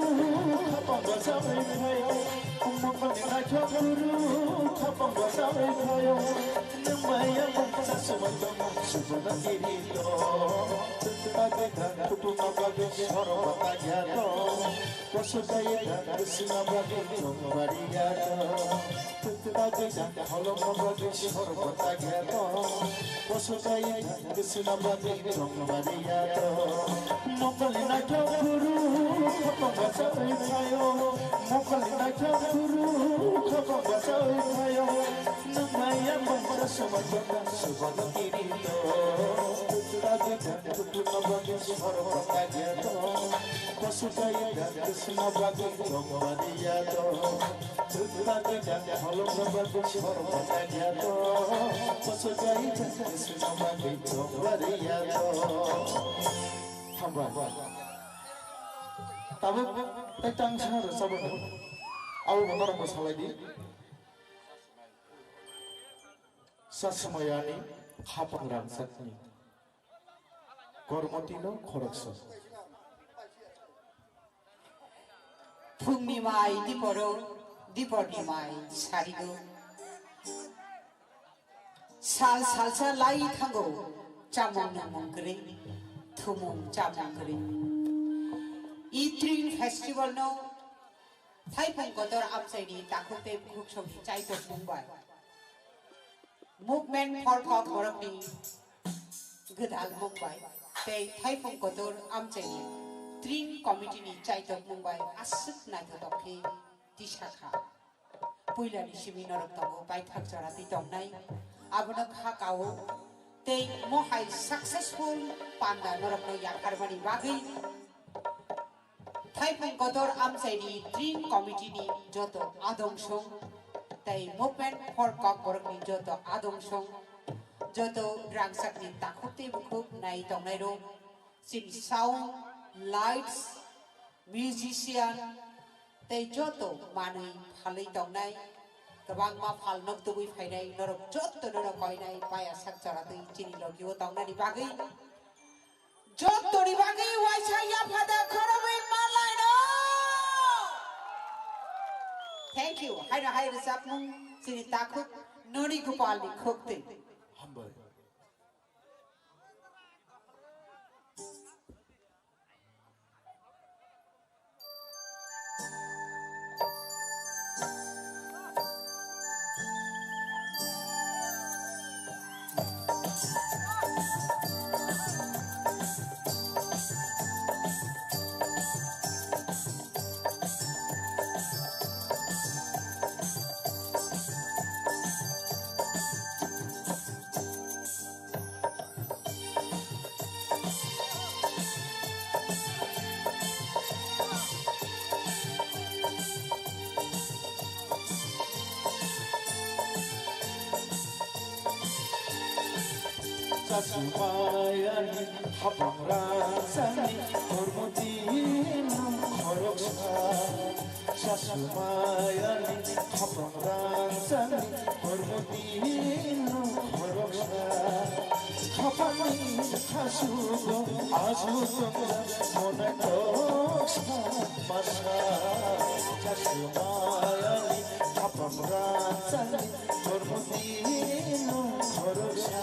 khapang ba sawi phayo. Mokol na kyo guru, khapang ba sawi phayo. Nwng bai ang bai sa sumai tong, subana tiri to. Tagwi jak thukuma bagwi sorba tagya to. Koso kaiya jak thukuna bagwi tong bariya to. Tagwi jak holongma bagwi sorba tagya to. Koso kaiya jak thukuna bagwi tong bariya to. Mokolni naithok guru khapang ba sawi phaio. Mokolni naithok guru khapang ba sawi phaio. Nwng bai ang bai sa sumai tong, subana tiri to. Tagwi jak thukuna bagwi sorba tagya to. Koso kaiya jak thukuna bagwi tong bariya to. Tagwi jak holongma bagwi sorba tagya to. Koso kaiya jak thukuna bagwi tong bariya to. Hambai. Tabuk tei tangsa rwchapmung. Abo bo norok bo salai di. Sa sumai ani khapang rangchakni. Kormotino khoroksa. Phungni mai diporo, diporni mai sarigo. Sal salsa lai thango, chamung nungmung kwrwi, thumung chamung kwrwi. I Tring Festival no Thaipung kotor amchaini takhuk tei bukhuk songni chaitokmung bai, Movement for Kok borokni gwdalmung bai tei Thaipung kotor amchaini Tring Committee ni chaitokmung bai aswk naithotok khe tisa kha. Puilani simi norok tongo, paithak jora twi tongnai. Abono kha kao tei mohai successful panda norokno yapharmani bagwi Thaipung Kotor Amchaini Dream Committee ni joto adong song, tei Movement for Kokborok ni joto adong song, joto rangchakni takhuk tei bukhuk nai tongnai rok, chini sound, lights, musician, tei joto manwi phalwi tongnai, kwbangma phal nok tubui phainai norok joto norok koinai paya sak chora twi chini logi o tongnani bagwi. Jottoni bagwi waisa yaphada khorogwi manlaino. Thank you. Haino hai rwchapmung chini takhuk Noni Gopalni khukti. Hambai. Chasumaya ni hapang rangchakni kormo din nung khoroksa. Chasumaya ni hapang rangchakni kormo din nung khoroksa. Khapangni khasugo asu tongsa monai toksa masa. Chasumaya ni hapang rangchakni kormo din nung khoroksa.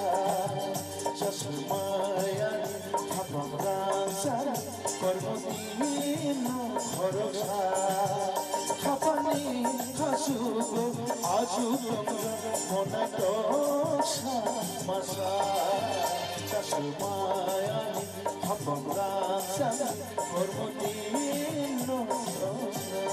Chasumaya ni hapang rangchakni kormo din nung khoroksa. Khapangni khasugo asu tongsa monai toksa masa. Chasumaya ni hapang rangchakni kormo din nung khoroksa.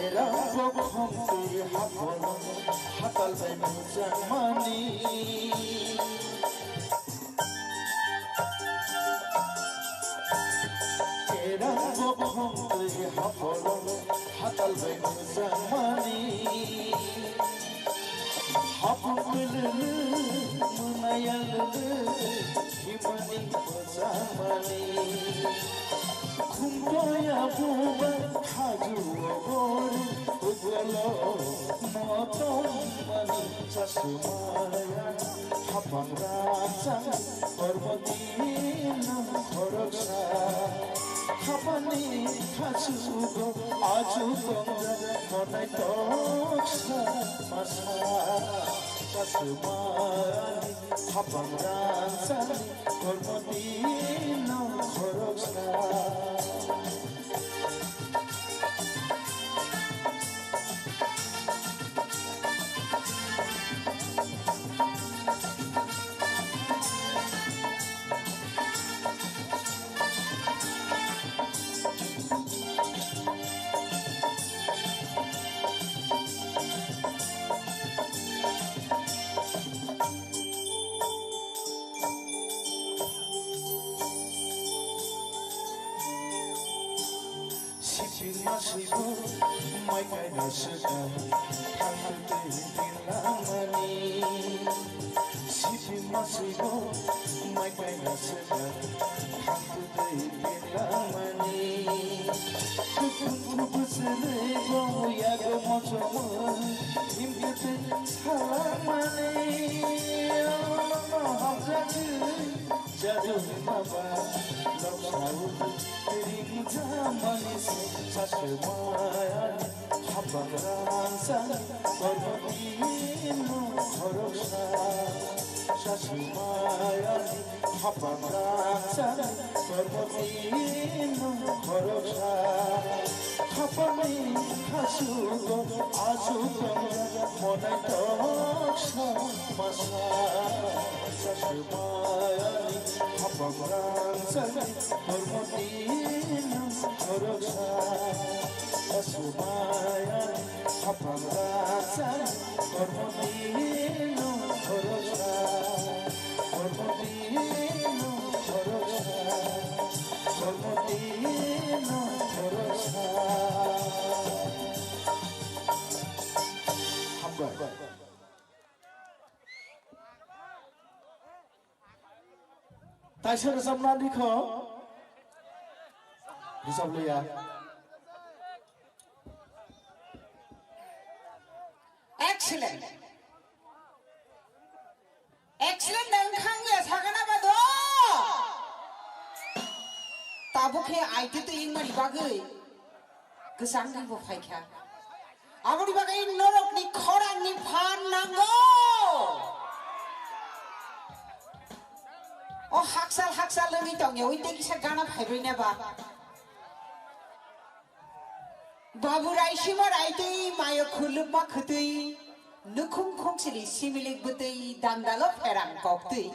Kerang bokhong twi hapolo hatal bai mujang mani. Kerang bokhong twi hapolo hatal bai mujang mani. Hapung lele, munaya lele, himani bwsakmani. Khumtoya buba, khaju obori, ugolo motomani. Chasumaya, hapang rangchak, kormo din nung khoroksa. Khapangni khasugo asu tongsa monai toksa masa. Chasumaya ni hapang rangchakni kormo din nung khoroksa. Sipin masui bo mai kaina swkang thangtwi twi langmani. Sipin masui bo mai kaina swkang thangtwi twi langmani. Kutung kutung bwswrwi bo yago mochomwi himkhe twi salangmani. Hamjagwi jadu maba loksau ringja mani se chasumaya ni hapang rangchak kormo din nung khoroksa. Chasumayani hapang rangchak kormo tino khoroksa. Hapangni hasugo asuk tongjak monai toksa masa. Chasumayani hapang rangchak kormo tino khoroksa. Chasumayani hapang rangchak kormo tino khoroksa. Kormo tino khoroksa. Kormo tino khoroksa. Hambai. Taisa rwchapna rikho. Rwchap liya. Excellent. Excellent da wngkha wngya sakana ba do. Tabuk khe aite twi wngmani bagwi kwchangwi bo phaikha. Aboni bagwi norokni khorangni phan nango. O haksal haksal wngwi tongya, ui tei kisa gana phaibrwi neba. Babu raisima raitwi mayo khulukma khwtwi nukhung khungsili similik bwtwi dandalo pherang koktwi.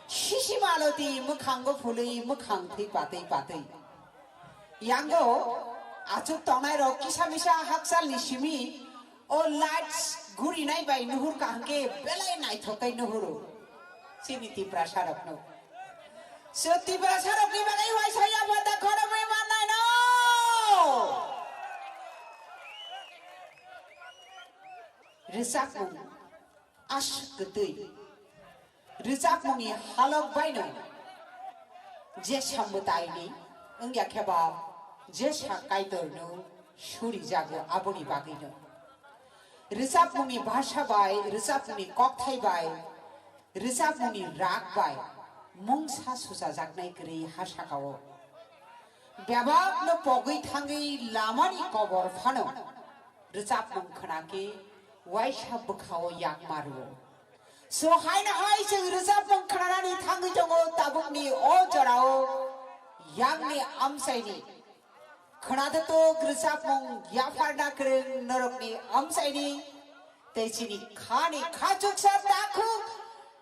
Sisi maloti mwkhango phului mwkhang thwi patwi patwi. Yango achuk tongnai rok kisa misa haksalni simi o lights gurinai bai nuhur kaham khe belai naithok khe nuhuru. Chini Tiprasa rokno. So Tiprasa rokni bagwi waisa yapha da khoroknwi mannai no. Rwchapmung aswk kwtwi. Rwchapmungni halok baino jesa mwtaini wngya khe ba jesa Kaitorno surijago aboni bagwino. Rwchapmungni bhasha bai, rwchapmungni kokthai bai, rwchapmungni rag bai mungsa suchajaknai kwrwi ha sakao. Bebakno pogwi thangwi lamani kobor phano rwchapmung khwnakhe waisa bwkhao yakma rwo. So haino hai chwng rwchapmung khwnanani thangwi tongo tabukni o jorao yakni amchaini. Khwnatwtwk rwchapmung yapharna kwrwng norokni amchaini tei chini khani khachuksa takhuk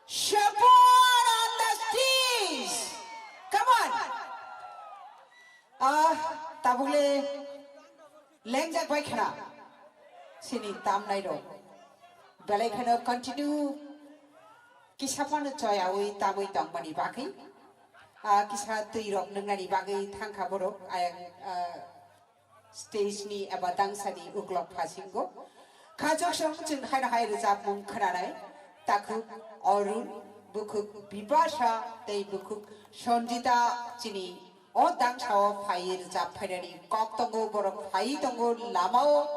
Shapur on the stage. Come on. Ah, tabukle lengjak bai khna. Sini tamnai rok. Belai kheno continue kisa phano choyawi tamwi tongmani bagwi. Ah, kisa twi rok nwngnani bagwi thangkha borok. Ayang, ah, stage ni eba dangsa ni uklok phasingo. Khajok song chwng haino hai rwchapmung khwnanai. Takhuk Arun, bukhuk Bipasha, tei bukhuk Sanjita chini o dangsao phaiwi rwchap phainani kok tongo, borok phaiwi tongo lamao.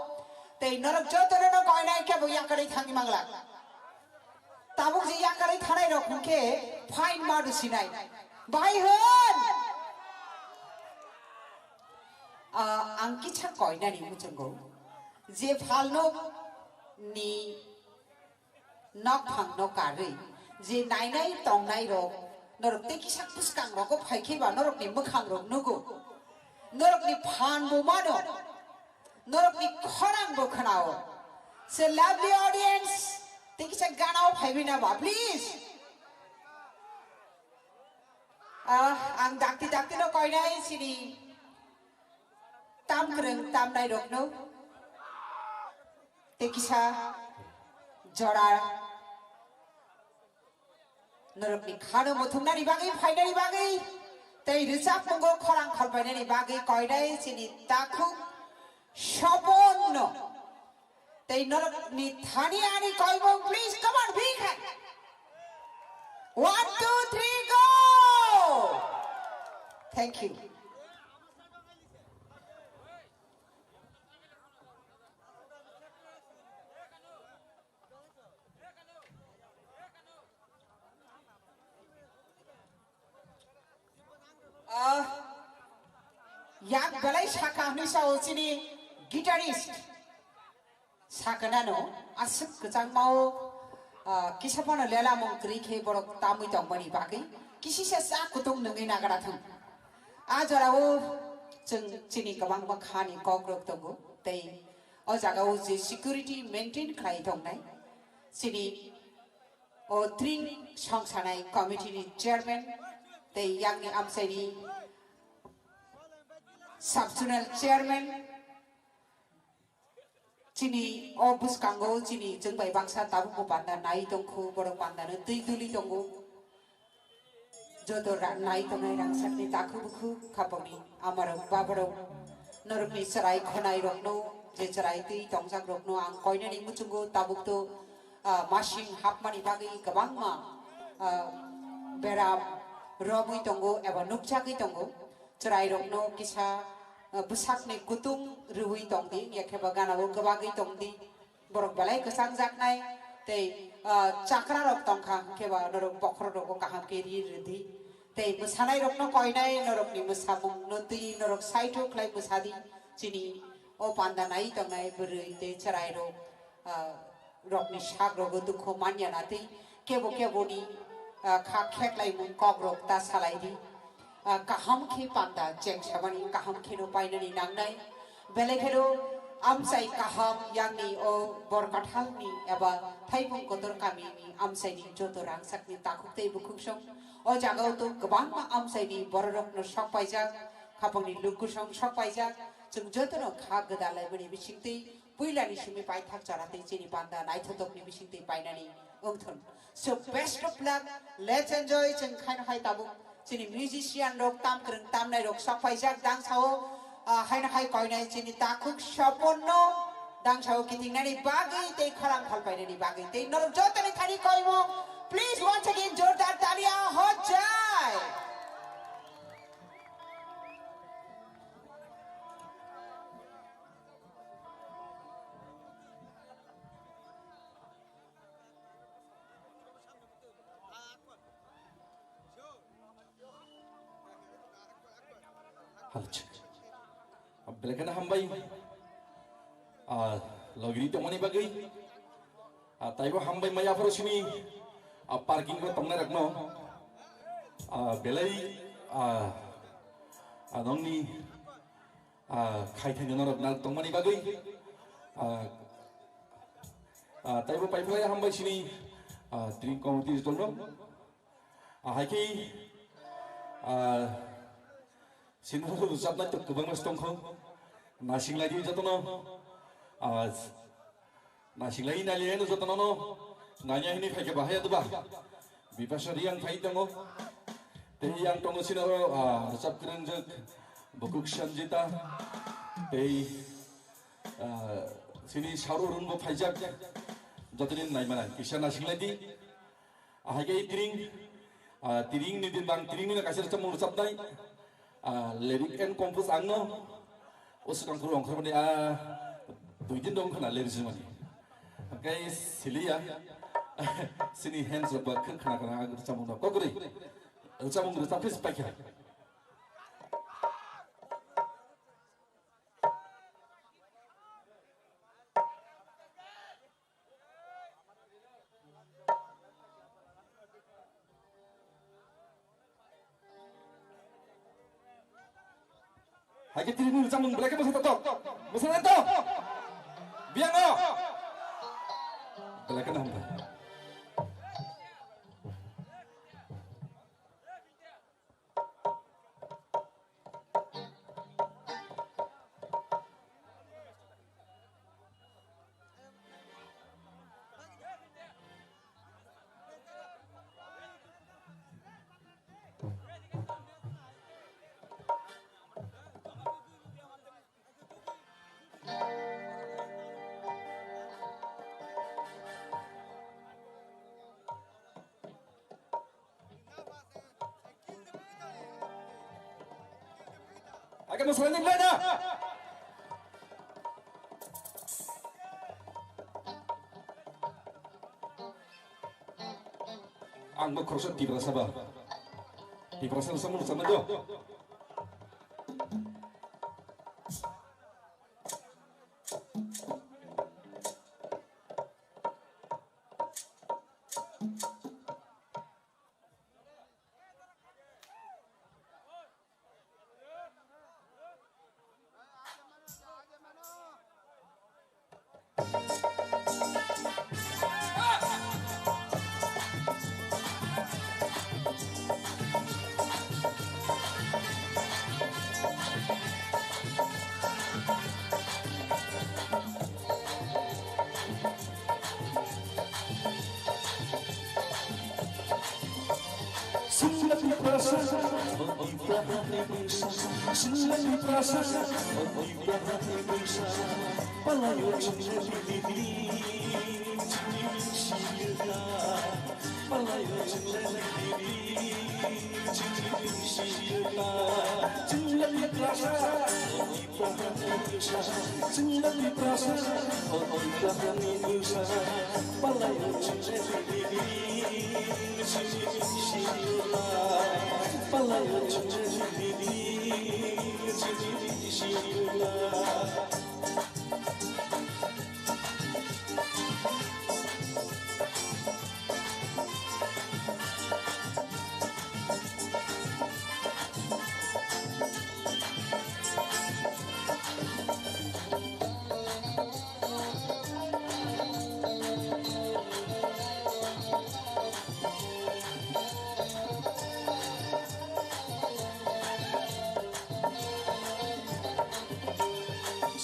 Tei norok jotono no koinai khe bo yakarwi thangwi manglak. Tabuk je yakarwi thanai rok hwnkhe fine ma rwsinai. Bahai hwn! Ah, ang kisa koinani muchungo je phalno ni nokphang no karwi je nainai tongnai rok norok tei kisa bwskang rogo phaikhe ba norok ni mwkhang rok nugo, norok ni phan bo mano, norok ni khorang bo khnao. So lovely audience, tei kisa ganao phaiwi na ba please. Ah, ang dakti dakti no koinai sini tam kwrwng tamnai rokno tei kisa jora norokni khano muthumnani bagwi phainani bagwi tei rwchapmungo khorang kholpainani bagwi koinai chini takhuk Soponno. Tei norokni thani ani koimung, please, come on, big hand. One, two, three, go! Thank you. Ah, yak belai saka hwnwi sao chini guitarist. Sakanano aswk kwchangmao Ah, kisa phano lela mung kwrwi khe borok tamwi tongmani bagwi kisisa sak kutung nungwi nagra thung. A jorao chwng chini kwbangma khani kokrok tongo, tei o jagao je security maintain khlai tongnai chini o tring songsanai committee ni chairman tei yakni amchaini sub zonal chairman. Chini o bwskango chini chwng bai baksa tabukbo panda nai tongkhu, borok pandano twi duli tongo. Joto ra-, nai tongnai rangchakni takhuk bukhuk khapokni amarok baborok norokni chwrai khonai rokno, je chwrai twi tongjak rokno ang koinani muchungo tabukto, ah, masing hapmani bagwi kwbangma, ah, beram romwi tongo eba nukjagwi tongo. Chwrairokno kisa, ah, bwsakni kutung rwui tongdi, ya khe ba ganao kwbagwi tongdi. Borok belai kwchangjaknai tei, ah, chakrarok tongkha, hwnkhe ba norok bokhorokrokbo kaham khe ri rwdi. Tei mwsanairokno koinai norokni mwsamungno twi norok saithu khlai mwsadi. Chini o panda nai tongnai bwrwi tei chwrairok, ah, rokni sak rogo dukhu manya na tei kebo keboni, ah, kha kheklaimung kok rok ta salai di. Ah, kaham khe panda cheng samani kaham kheno painani nangnai. Belai kheno amchai kaham yangni o Borkathalni eba Thaibung Kotor kamini amchaini joto rangchakni takhuk tei bukhuk song. O jagao to kwbangma amchaini bororokno sok paijak, khapangni lukusong sok paijak. Chwng jotono kha gwdal laimani bisingtwi puilani simi paithak chara tei chini panda naithotokni bisingtwi painani wngthun. So best of luck, let's enjoy. Chwng khaino hai tabuk chini musician rok, tam kwrwng tamnai rok sok paijak dangsao, ah, haino hai koinai chini takhuk Sopon no dangsao kitingnani bagwi tei khorang khalpainani bagwi tei norok jotoni thani koimung. Please once again jordar talia hojai. Belai kheno hambai. Ah, logiri tongmani bagwi. Ah, taibo hambai maya phoro simi, ah, parking o tongnai rokno. Ah, belai, ah, ah, nongni, ah, khai thangwi norok narwk tongmani bagwi. Ah, ah, taibo paiphlai hambai sini, ah, tring committee tongno. Ah, hai khe, ah, sini rwchapnai to kwbangma tongkho. Nasinglai di jotono. Ah, nasinglai nai le no jotono no. Nanya hini phai khe bahaya duba. Bipasha Riang phai tongo. Tei yang tongo sinaro, ah, rwchap kwrwngjak Bukuk Sanjita. Tei, ah, sini saru runbo phaijak. Jotoni naimana kisa nasinglai di. Ahai khe tring, ah, tring ni din bang tring ni kaisa rwchapmung rwchapnai. Ah, lyric and compose ang no. O swkang phuru ongkhormani, ah, dui din dong khna lyrics mani. Hwnkhe siliya. Sini hands rok ba khwk khna khna ang rwchapmung no kokri. Rwchapmung rwchap khe paikha. Hai khe tini nini chamung belai khe bwsa tok. Bwsa tok. Biang o. Belai khe naham. Ake mo salani belai da. Ang bo khoroksa Tiprasa ba. Tiprasa no samung sana do. Singla Tiprasa, Tiprasa, Singla Tiprasa, Tiprasa, Palayo Singla Tiprasa, Palayo Singla Tiprasa, Singla Tiprasa, Singla Tiprasa, Palayo Singla Tiprasa, Palayo Singla Tiprasa.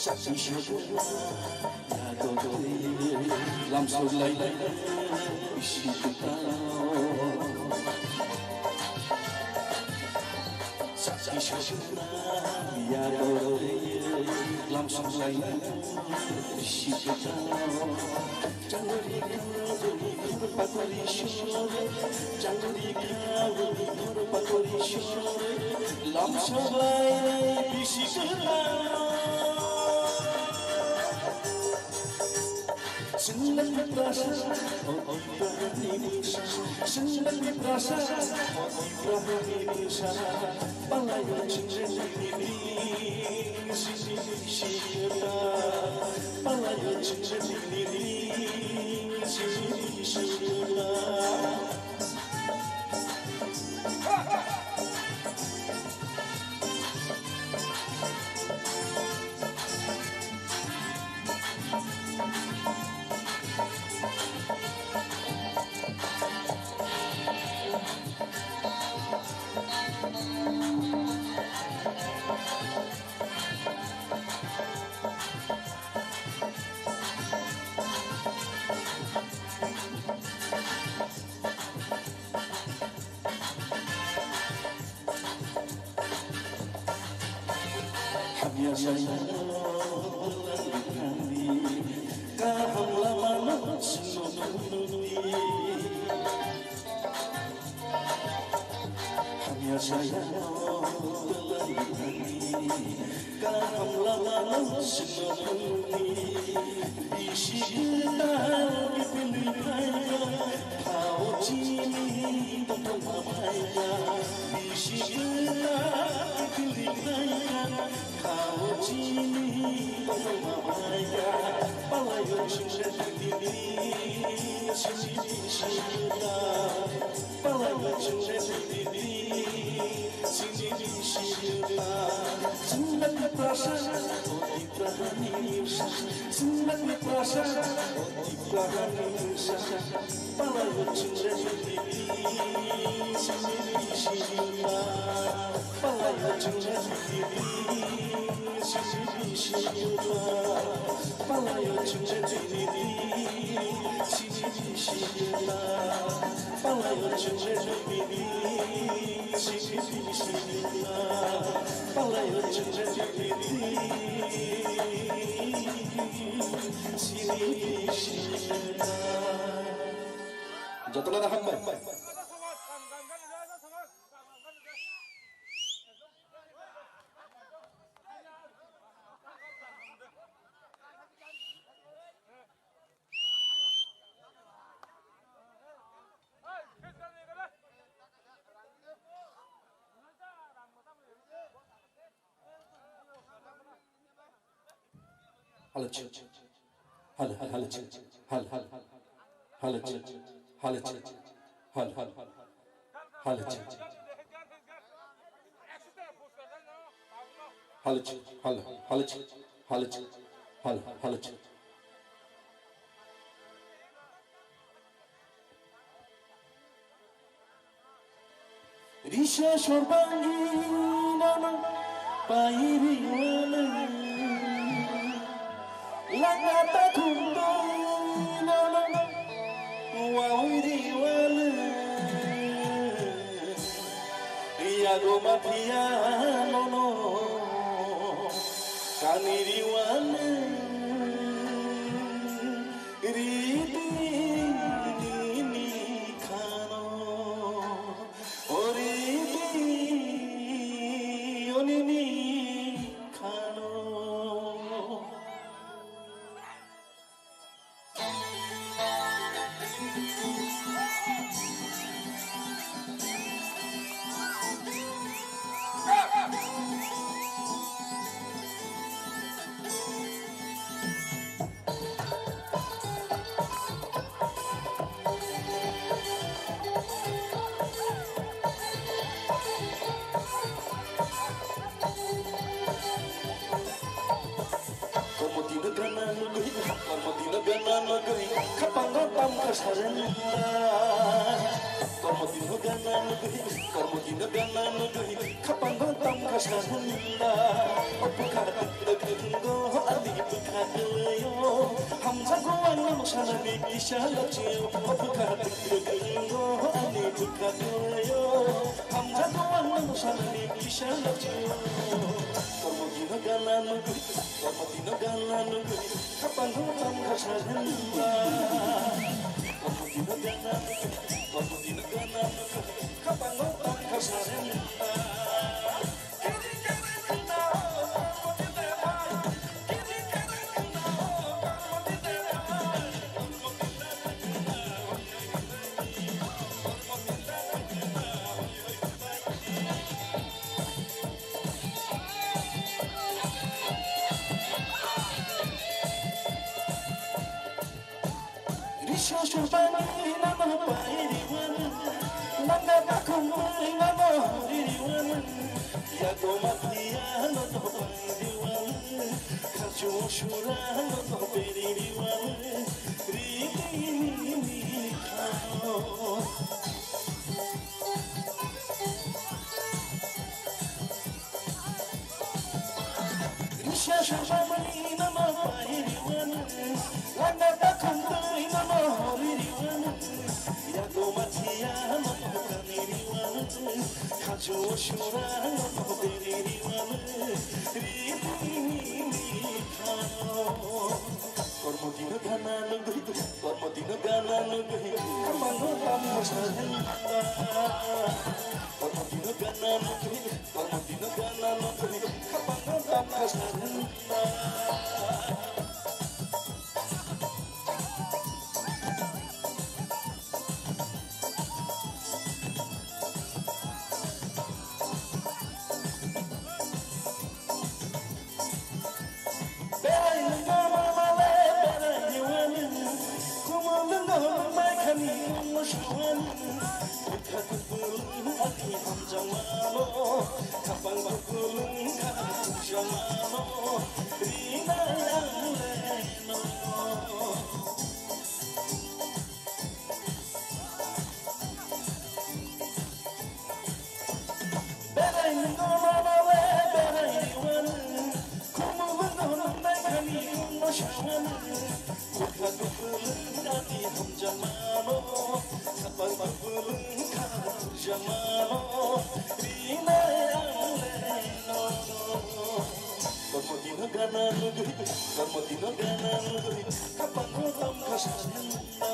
Sakhi sokna yago lam soglai bisi kwtal. Sakhi sokna yago lam soglai bisi kwtal. Changri kha, pakori sure, changri kha, pakori sure, lam soglai bisi kwtal. Singla Tiprasa, o Tiprasa, Singla Tiprasa, o Tiprasa, Palayo Singla Tiprasa, Palayo Singla Tiprasa. Hamya saya kaham lama no sino. Hamya saya kaham lama no sino. Bisi kwtal kipilwi phaikha, thao chini tongthokma phaikha. Bisi kwtal kipilwi phaikha, thao chini tongthokma phaikha. Palayo chingsa tini, chini bisi kwtal. Palayo chingsa tini, chini bisi kwtal. Chingsa kwtal sa, Singla Tiprasa, Singla Tiprasa, Tiprasa. Palayo chingsa tini, chini bisi kwtal. Palayo chingsa tini, chini bisi kwtal. Palayo chingsa tini, chini bisi kwtal. Palayo chingsa tini, chini bisi kwtal. Palayo chingsa tini, chini bisi kwtal. Jotono hambai. Hello, hello, hello, hello, hello, hello, hello, hello, hello, hello, hello, hello, hello, hello, hello, hello, hello. Risa sorbangi nano pairi wale, langa takhum doi nano wairi wale. Phiya nono kani riwani ridi nini khano, o ridi o nini khano. Kormo dino gana nugui, kormo dino gana nugui, khapango tam kha sarenda. Kormo dino gana nugui, kormo dino gana nugui, khapango tam kha sarenda. O bwkha dwgdwgwngo ani bwkha kwlaio, hamjago ang nono sanani kisa lachio. O bwkha dwgdwgwngo ani bwkha kwlaio, hamjago ang nono sanani kisa lachio. Kormo dino gana nugui, kormo dino gana nugui, khapango tam kha sarenda. Kormo dino gana nugui, kormo dino gana nugui, khapango tam kha sarenda. Risa surbani nano pairiwan, nanga takhumbai nano ririwan, yago mathia no to pairiwan, khachu sura no to peririwan, ritini khao. Risa surbani nano pairiwan, langa takhumbai nano ririwan, yago mathia no to kaniriwan, khachu sura no to peririwan, ritini khao. Kormo dino gana nugui, kormo dino gana nugui, khapango tam kha sarenda. Kormo dino gana nugui, kormo dino gana nugui, khapango tam kha sarenda. Berai nunggo mama le berai diwani, kumo nunggo mai khani nunggo shawani. Bwkha kupulung ati hamjamano, khapang kupulung kha hamjamano, rinai ang le no. Berai nunggo mama le berai diwani, kumu nunggo nungnai khani nungno shawani. Bwkha kupulung ati hamjamano, khapang kupulung kha hamjamano, rinai ang le no. Kormo dino gana nugui, kormo dino gana nugui, khapango tam kha sarenda.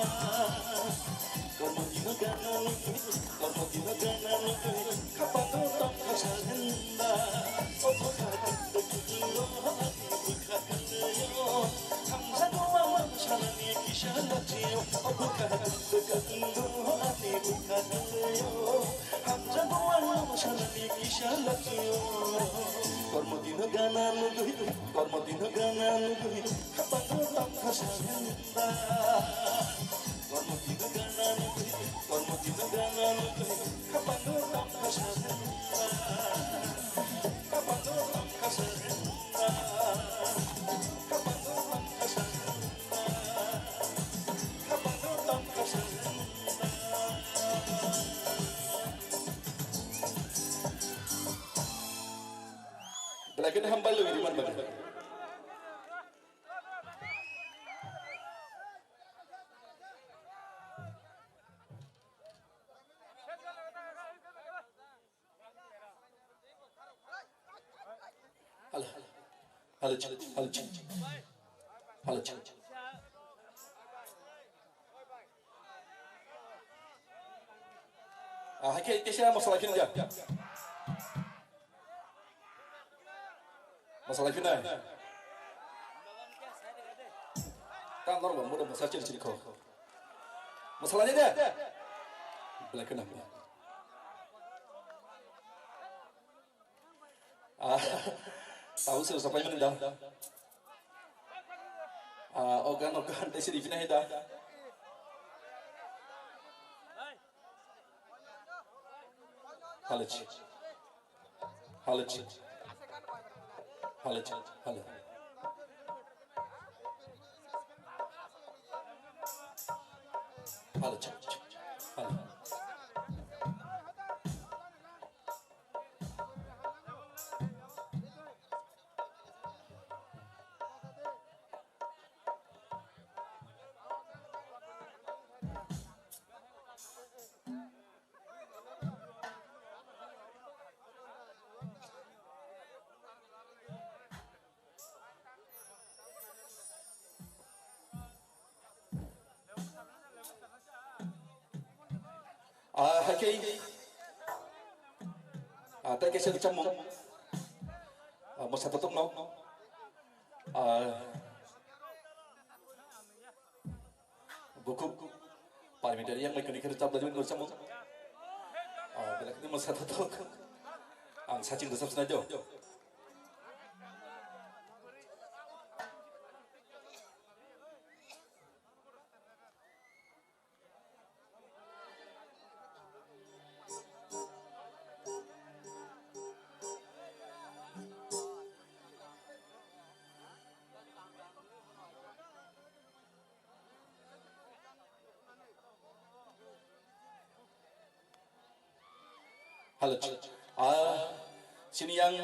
Kormo dino gana nugui, kormo dino gana nugui, khapango tam kha sarenda. O bwkha dwgdwgwngo ani bwkha kwlaio, hamjago ang sanani kisa lachio. O bwkha dwgdwgwngo ani bwkha kwlaio, hamjago ang sanani kisa lachio. Kormo dino gana nugui, kormo dino gana nugui, khapango tam kha sarenda. Kormo dino gana nugui, kormo dino gana nugui, khapango tam kha sarenda. Khapango tam kha sarenda. Khapango tam kha sarenda. Khapango tam kha sarenda. Belai kheno hambai logi rimani bagwi. Halo, halo, halo. Ah, hai khe kisa masala khin ja. Masala khin nai. Ta norok bo mudo masala chiri chiri kho. Masala ni de. Belai khe nang. Ah, tahu sir sapai mana dah? Ah, ogan ogan teh sih di sini dah. Halo, halo, halo, halo. Halo, halo. Ah, hai khe, ah, tei kaisa rwchapmung. Ah, mwsa totok no. Ah, bukhuk parliamentary yang mai kani khe rwchap dajak rwchapmung. Ah, belai kheno mwsa totok. Ang saching rwchap sinai do. Halo, ah, sini yang,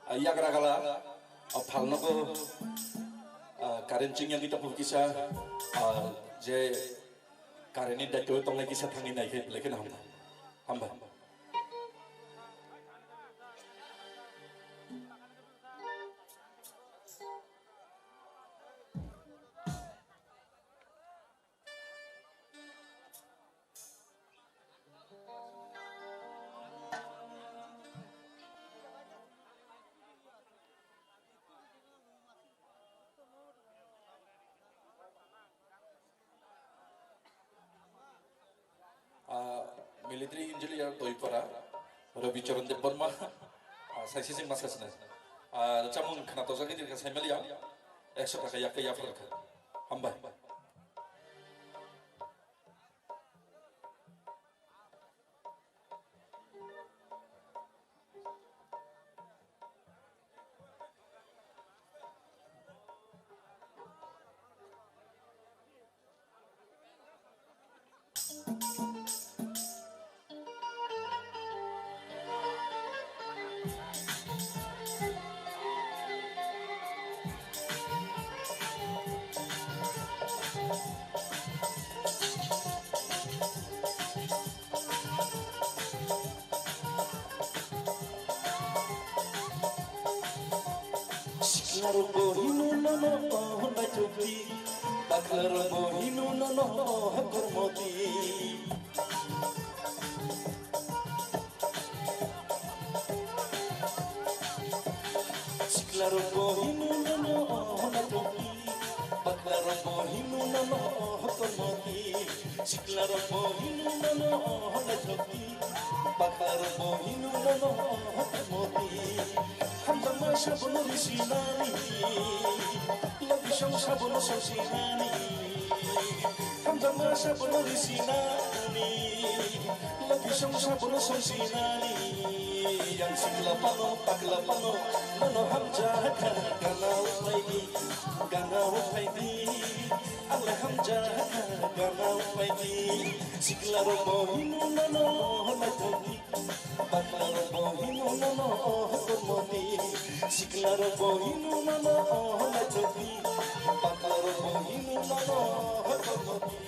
ah, yagra gala, ah, phalno ko, ah, current ching yang kita pun kisa, ah, je current ni daito tongnai kisa thangni nai khe belai kheno hambai. Hambai. Ah, military engineer Doipara, Rabi Charan Debbarma, ah, saisi sing masa sinai. Ah, chamung khna tosa gidi ka saimali ya, ekso taka yak ya phar ka. Hambai. Siklarok bo hino nono, oh, honai chokdi. Baklarok bo hino nono, oh, kormoti. Siklarok bo hino nono, oh, honai chokdi. Baklarok bo hino nono, oh, kormoti. Siklarok bo hino nono, oh, honai chokdi. Baklarok bo hino nono, oh, kormoti. Hamjakma sabono risinani, logisong sabono songsinani. Hamjakma sabono risinani, logisong sabono songsinani. Yang sikla pano, pakla pano, nono hamjakha, gana upaidi, gana upaidi. Angle hamjakha, gana upaidi. Siklarok bo hino nono, honai chokdi. Baklarok bo hino nono, oh, kormoti. Siklarok bo hino nono, oh, honai chokdi. Baklarok bo hino nono, oh, kormoti.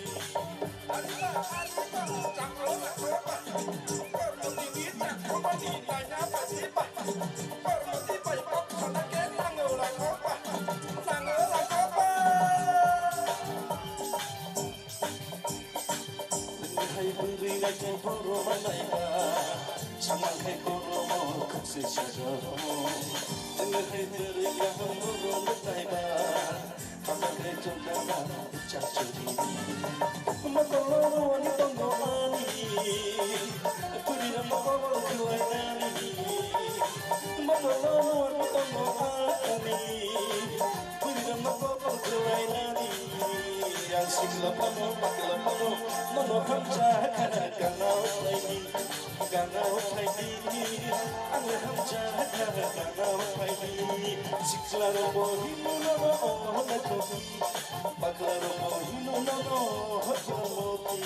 Sikla pano, pakla pano, nono hamja kana kana upaini. Gana uphai di, ang le hamjakha, gana uphai di. Sikla rok bo hino nono o hwnwi thok di, bakla rok bo hino nono o hwnwi thok di.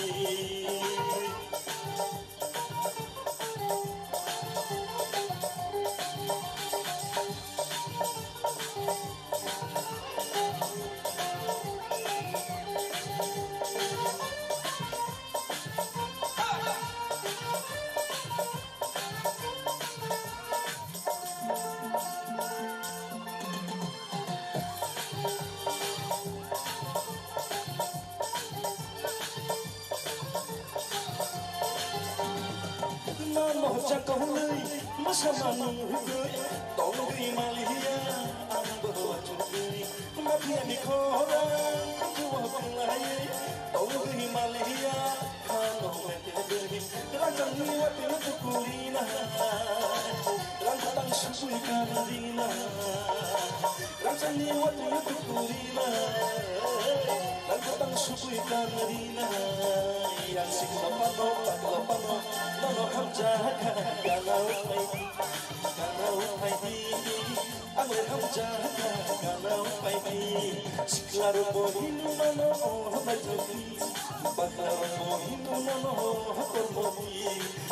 Mano chakholwi, masamani hugwi, tongwi maliya, ang bo achugwi. Mafia ni khorang, kuwa pulai, tongwi maliya, khano mete dei. Rajang ni wati no tukurina, rang tang subui kanrina. Rajang ni wati no tukurina, rang tang subui kanrina. Yang sikla pano, pakla pano, nono hamjakha, gana uphai di, gana uphai di. Ang le hamjakha gana uphai di. Sikla rok bo hino nono o hwnwi thok di. Bakla rok bo hino nono o hwnwi thok di.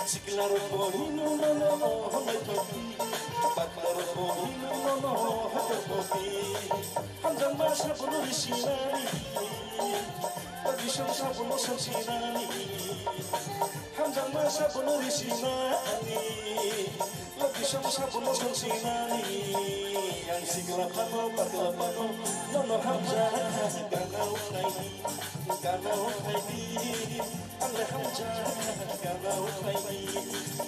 Sikla rok bo hino nono o hwnwi thok di. Bakla rok bo hino nono o hwnwi thok di. Hamjakma sabono risinani. Bisong sabono songsinani. Hamjakma sabono risinani. Loki song sabono song sinani, ang sikla pano, pakla pano, nono hamjakha, gana uphai di, gana uphai di, ang le hamjakha, gana uphai di,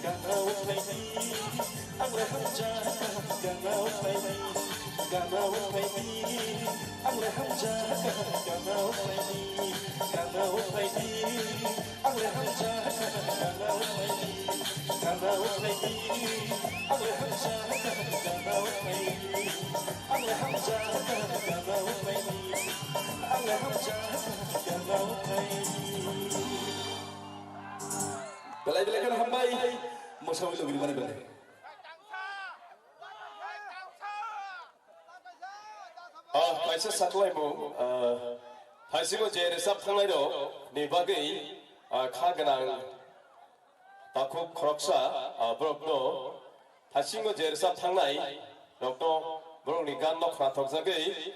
gana uphai di, ang le hamjakha, gana uphai di, gana uphai di, ang le hamjakha, gana uphai di, gana uphai di, ang le hamjakha, gana uphai di. Gana uphai di, ang le hamjakha, gana uphai di. Ang le hamjakha, gana uphai di. Ang le hamjakha, gana uphai di. Belai belai kheno hambai, mosawi logri mani belai. Ah, kaisa saklaimung, ah, haisingo je resap thangnai rok ni bagwi, ah, kha gwnang. Takhuk khoroksa, ah, borokno thasingo je rwchap thangnai rokno borokni gan no khnathokjagwi,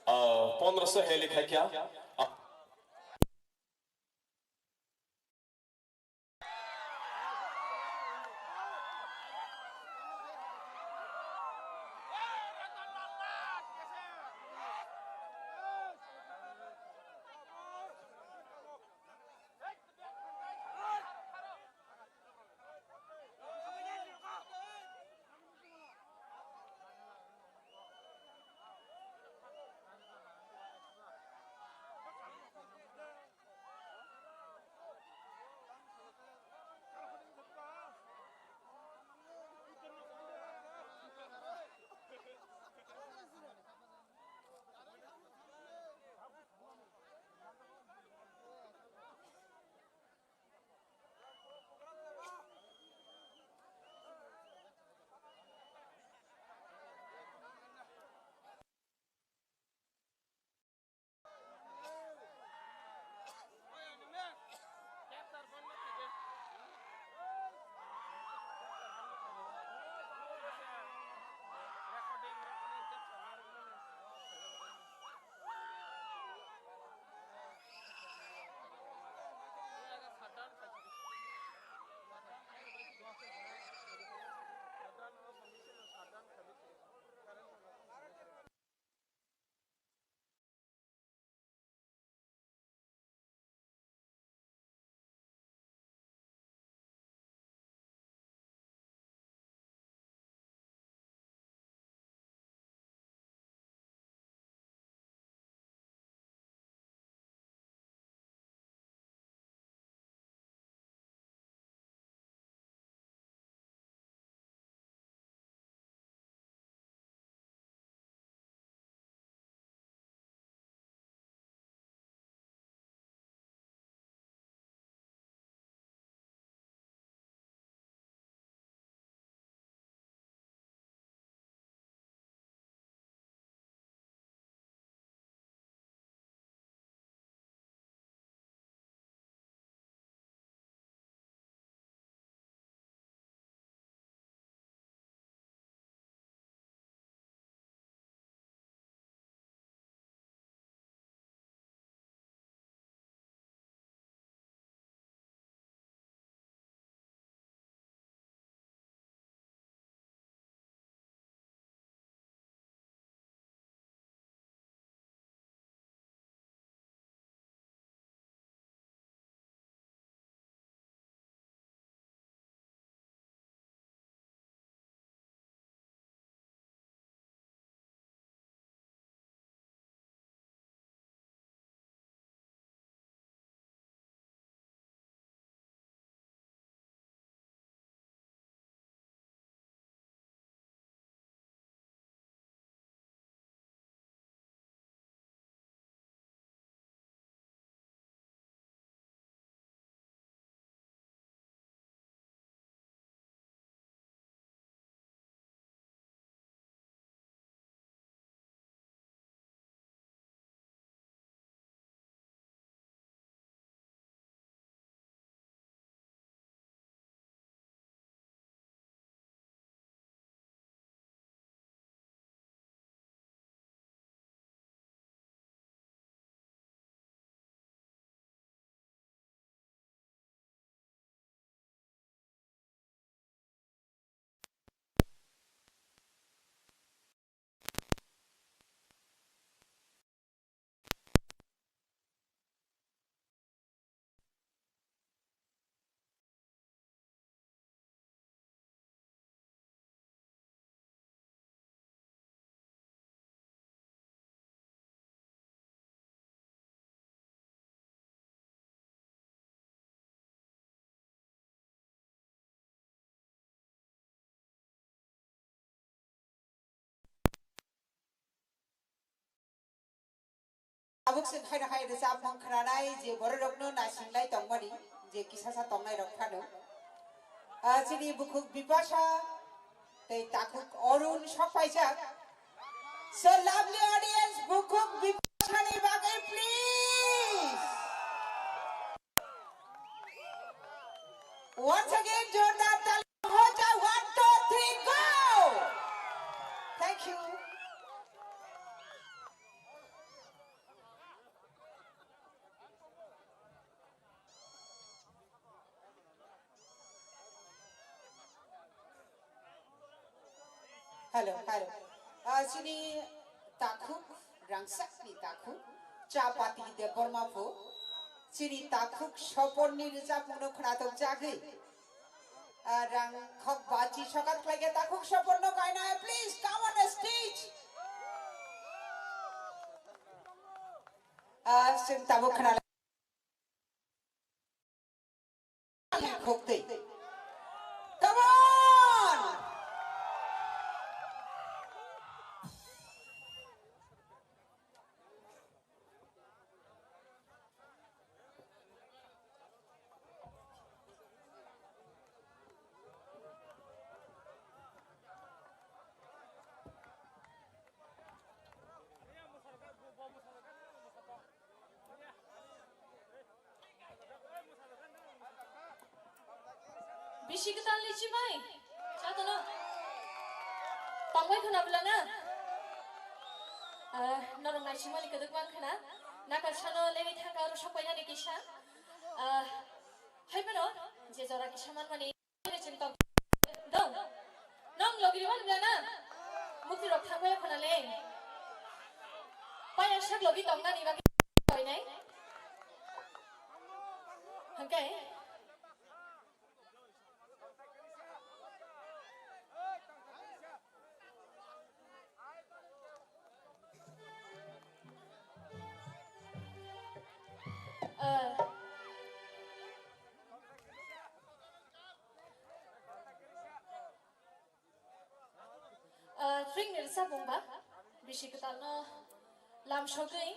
ah, pondroso heli khaikha. Tabuk chwng haino hai rwchapmung khwnanai je bororokno nasinglai tongmani je kisasa tongnairok phano. Ah, chini bukhuk Bipasha tei takhuk Arun sok paijak. So lovely audience, bukhuk Bipashani bagwi please. Once again, jordar tali. Hoja, one, two, three, go! Thank you. Hello, hello. Ah, chini takhuk, rangchakni takhuk, Chapati Debbarma pho. Chini takhuk Soporni rwchapmungno khwnathok jagwi. Ah, rang khok bachi sokat khlaikhe takhuk Soporno kainai, please come on the stage. Ah, chwng tabuk khwna Khokti. Come on! Bisi kwtal ni chimai. Chatono. Tongbai khwna bwla na? Ah, norok naisimani kwdwk mang khwna. Nakal sano leni thangka oro sokpainani kisa. Ah, hai phano je jora kisa manmani. Chini tong dong. Nong logi rwmani bwla na? Mukti rok thangbai khwna le. Paya sak logi tongnani bagwi koinai. Hwnkhe. Ah. Ah, ring ni rwchapmung ba bisi kwtal no lam sogwi.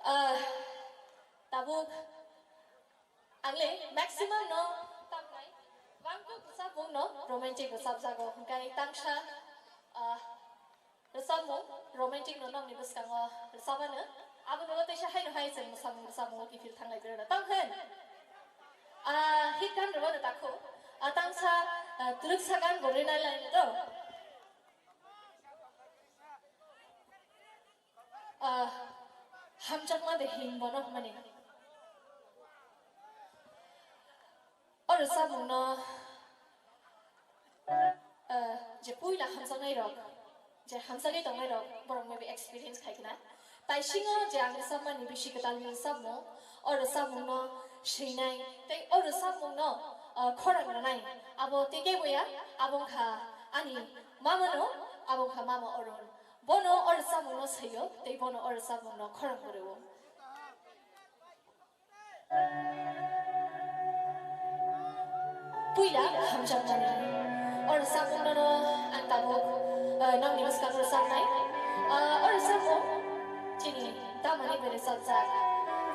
Ah, tabuk ang le maximum no tamnai bangkuk rwchapmung no romantic rwchapjago, hwnkhe tangsa, ah, rwchapmung romantic no nokni bwskango rwchapano, abono teisa haino hai chwng mwsamung rwchapmungo kiphil thanglai berano tang hwn. Ah, hit gan rwmano takhu, ah, tangsa, ah, twrwksa gan bo rwinai lai to. Ah, hamjakma de him bono hwnmani. O rwchapmungno, ah, je puila hamjaknairok, je hamjagwi tongnairok, borok maybe experience khai khna. Taisingo je ang rwchapmani bisi kwtalni rwchapmung, o rwchapmungno swinai tei o rwchapmungno, ah, khorang rwnai. Abo tei keboya, abo wngkha ani mamano, abo wngkha mama Arun. Bono o rwchapmungno swiyo tei bono o rwchapmungno khorang rwo. Puila hamjakmani o rwchapmungno ang tabuk, eh, nokni bwskango rwchapnai. Eh, o rwchapmung chini damani bai rwchapjak.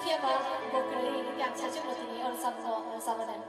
Phiyaba bo kwrwi, hwnkhe ang sajwkno tini o rwchapmungno rwchapnai.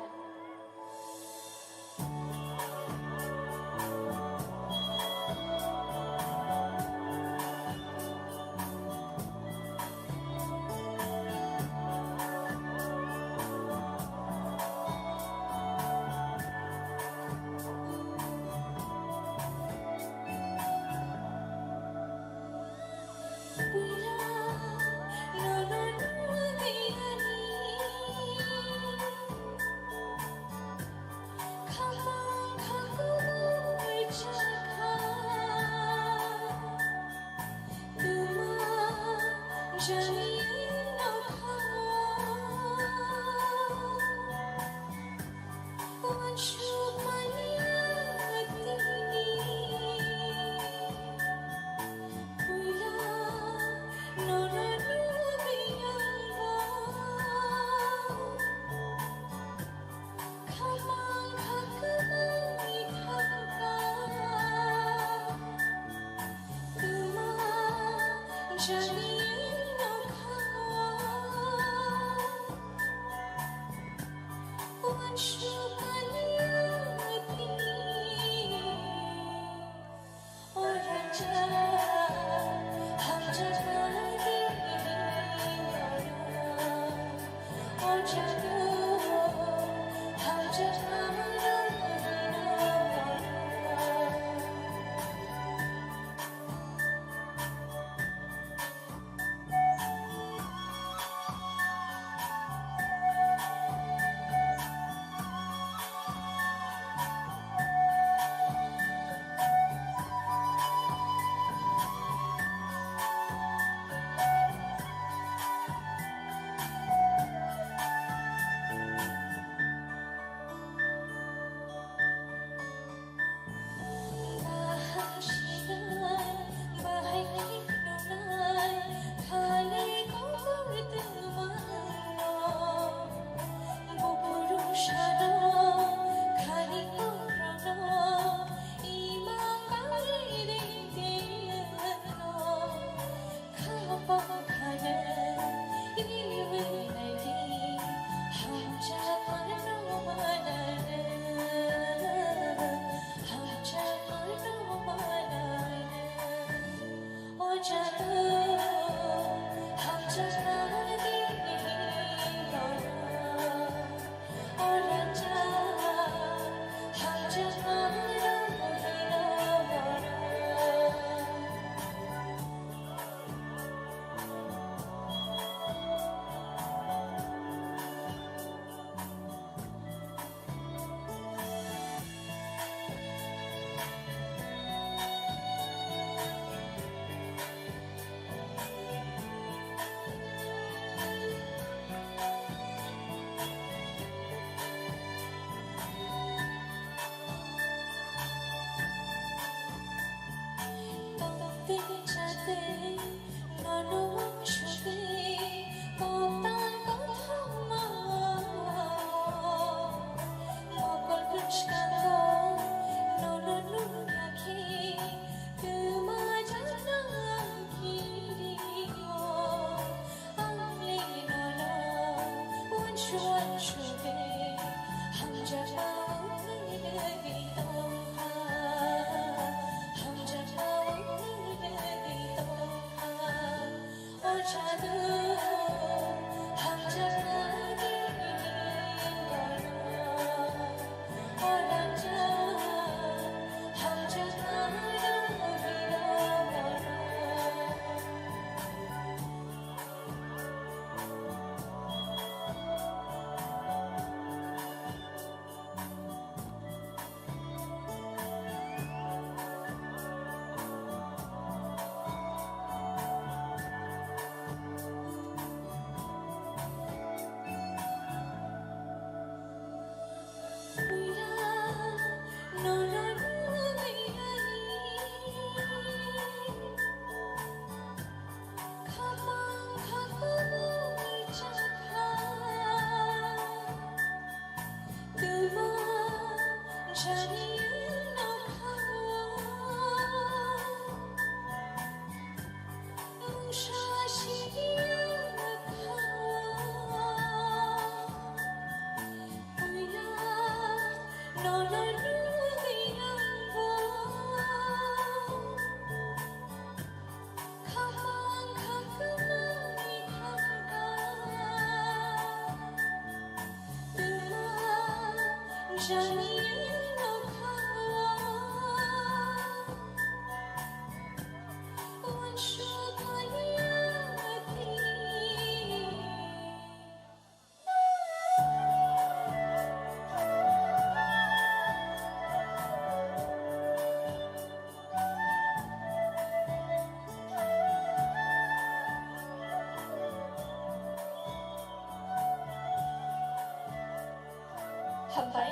Hambai.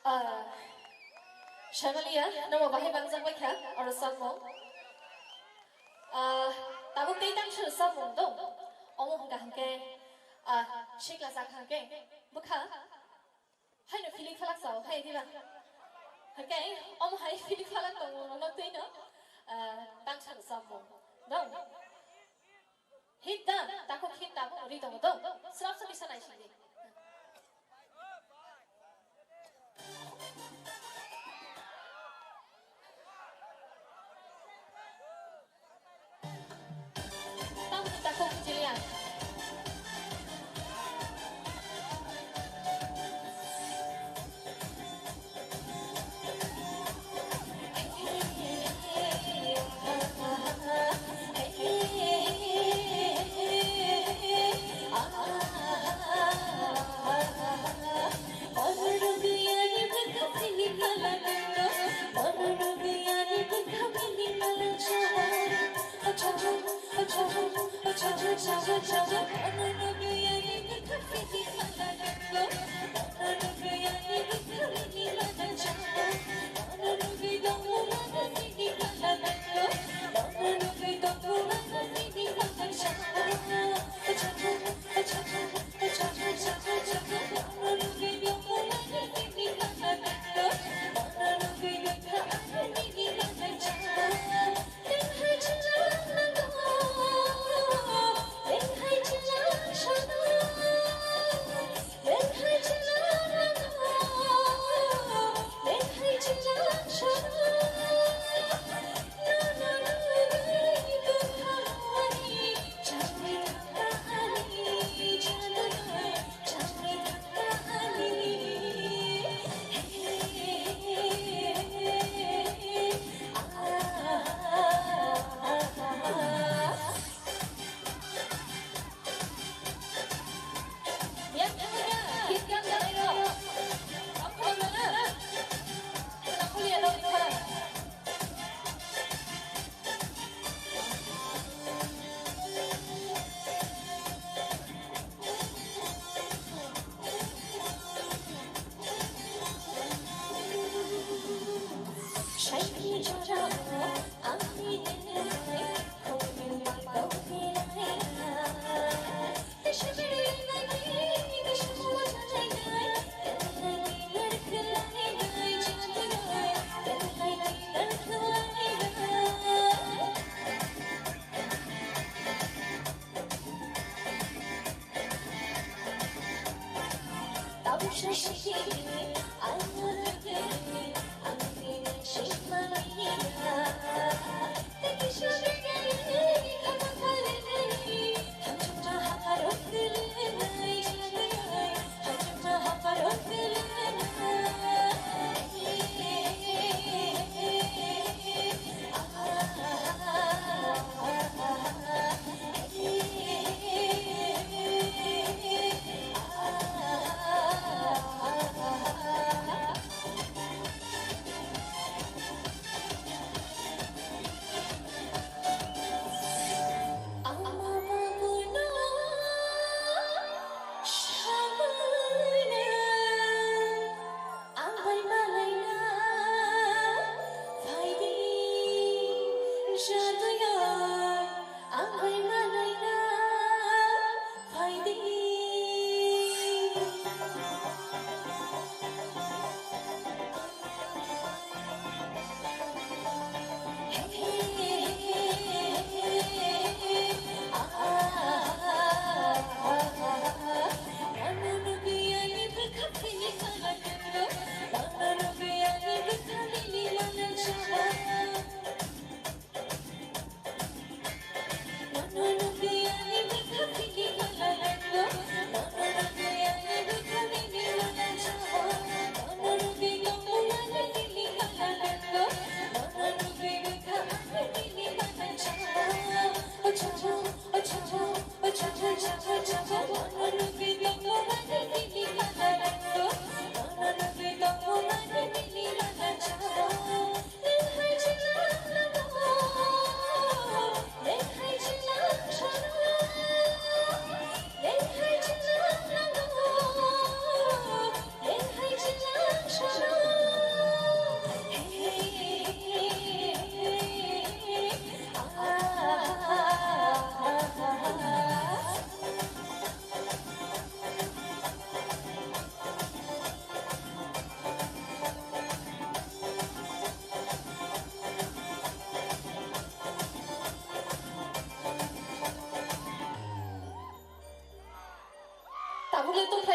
Ah, Shamaliya, nomo bahai bangjak bai kha, oro samung. Ah, tabuk tei tang suru samung dong. Omo hwnkha hwnkhe, ah, sikla sak hwnkhe, bwkha. Haino feeling khalak sao, hai diba? Hwnkhe, omo hai feeling khalak tongo, nono twi no, ah, tang suru samung dong. Hit da, takhuk hit tabuk ri tongo do. Srap srap isa nai sidi. Tabuk takhuk jiliya.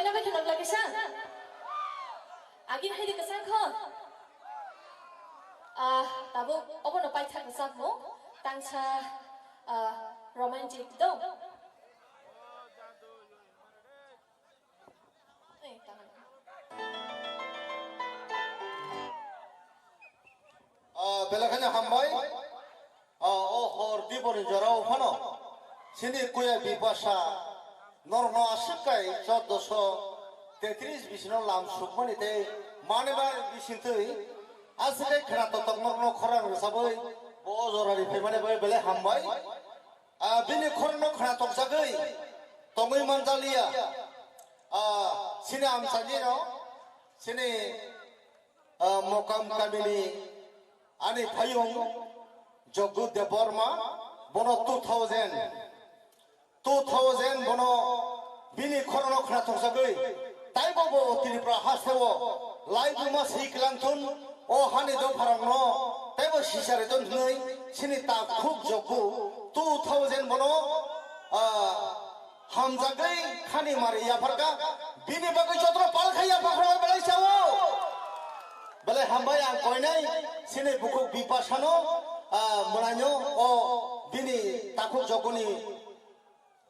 Ano bai kheno lagi sa. Agin hai di kesang kho. Ah, tabuk obono paithak rwchapmung tangsa, ah, romantic dong. Eh, tangan. Ah, belai kheno hambai. Ah, o hor diboni jorao phano chini kuya Bipasa norokno aswk kai chordoso tetris bisino lam sukmani tei maneba bisingtwi aswk kai khwna totok norokno khorang rwchabwi bo o jorani phaimani bai belai hambai. Ah, bini khorokno khwna tokjagwi tongwi manjaliya. Ah, chini amchaini rok, chini, ah, Mokam kamini ani phayung Joggu Debbarma, bono two thousand, two thousand bono bini khorokno khwna tokjagwi, taibo bo Tripura hasteo laibuma swi kwlangthun, o hani dopharokno taibo sisari ton hwnwi chini takhuk Joggu two thousand bono, ah, hamjagwi khani mari yapharkha, bini bagwi jotono pal khai yapharkha belai sao. Belai hambai ang koinai chini bukhuk Bipasano, ah, mwnaino o bini takhuk Jogguni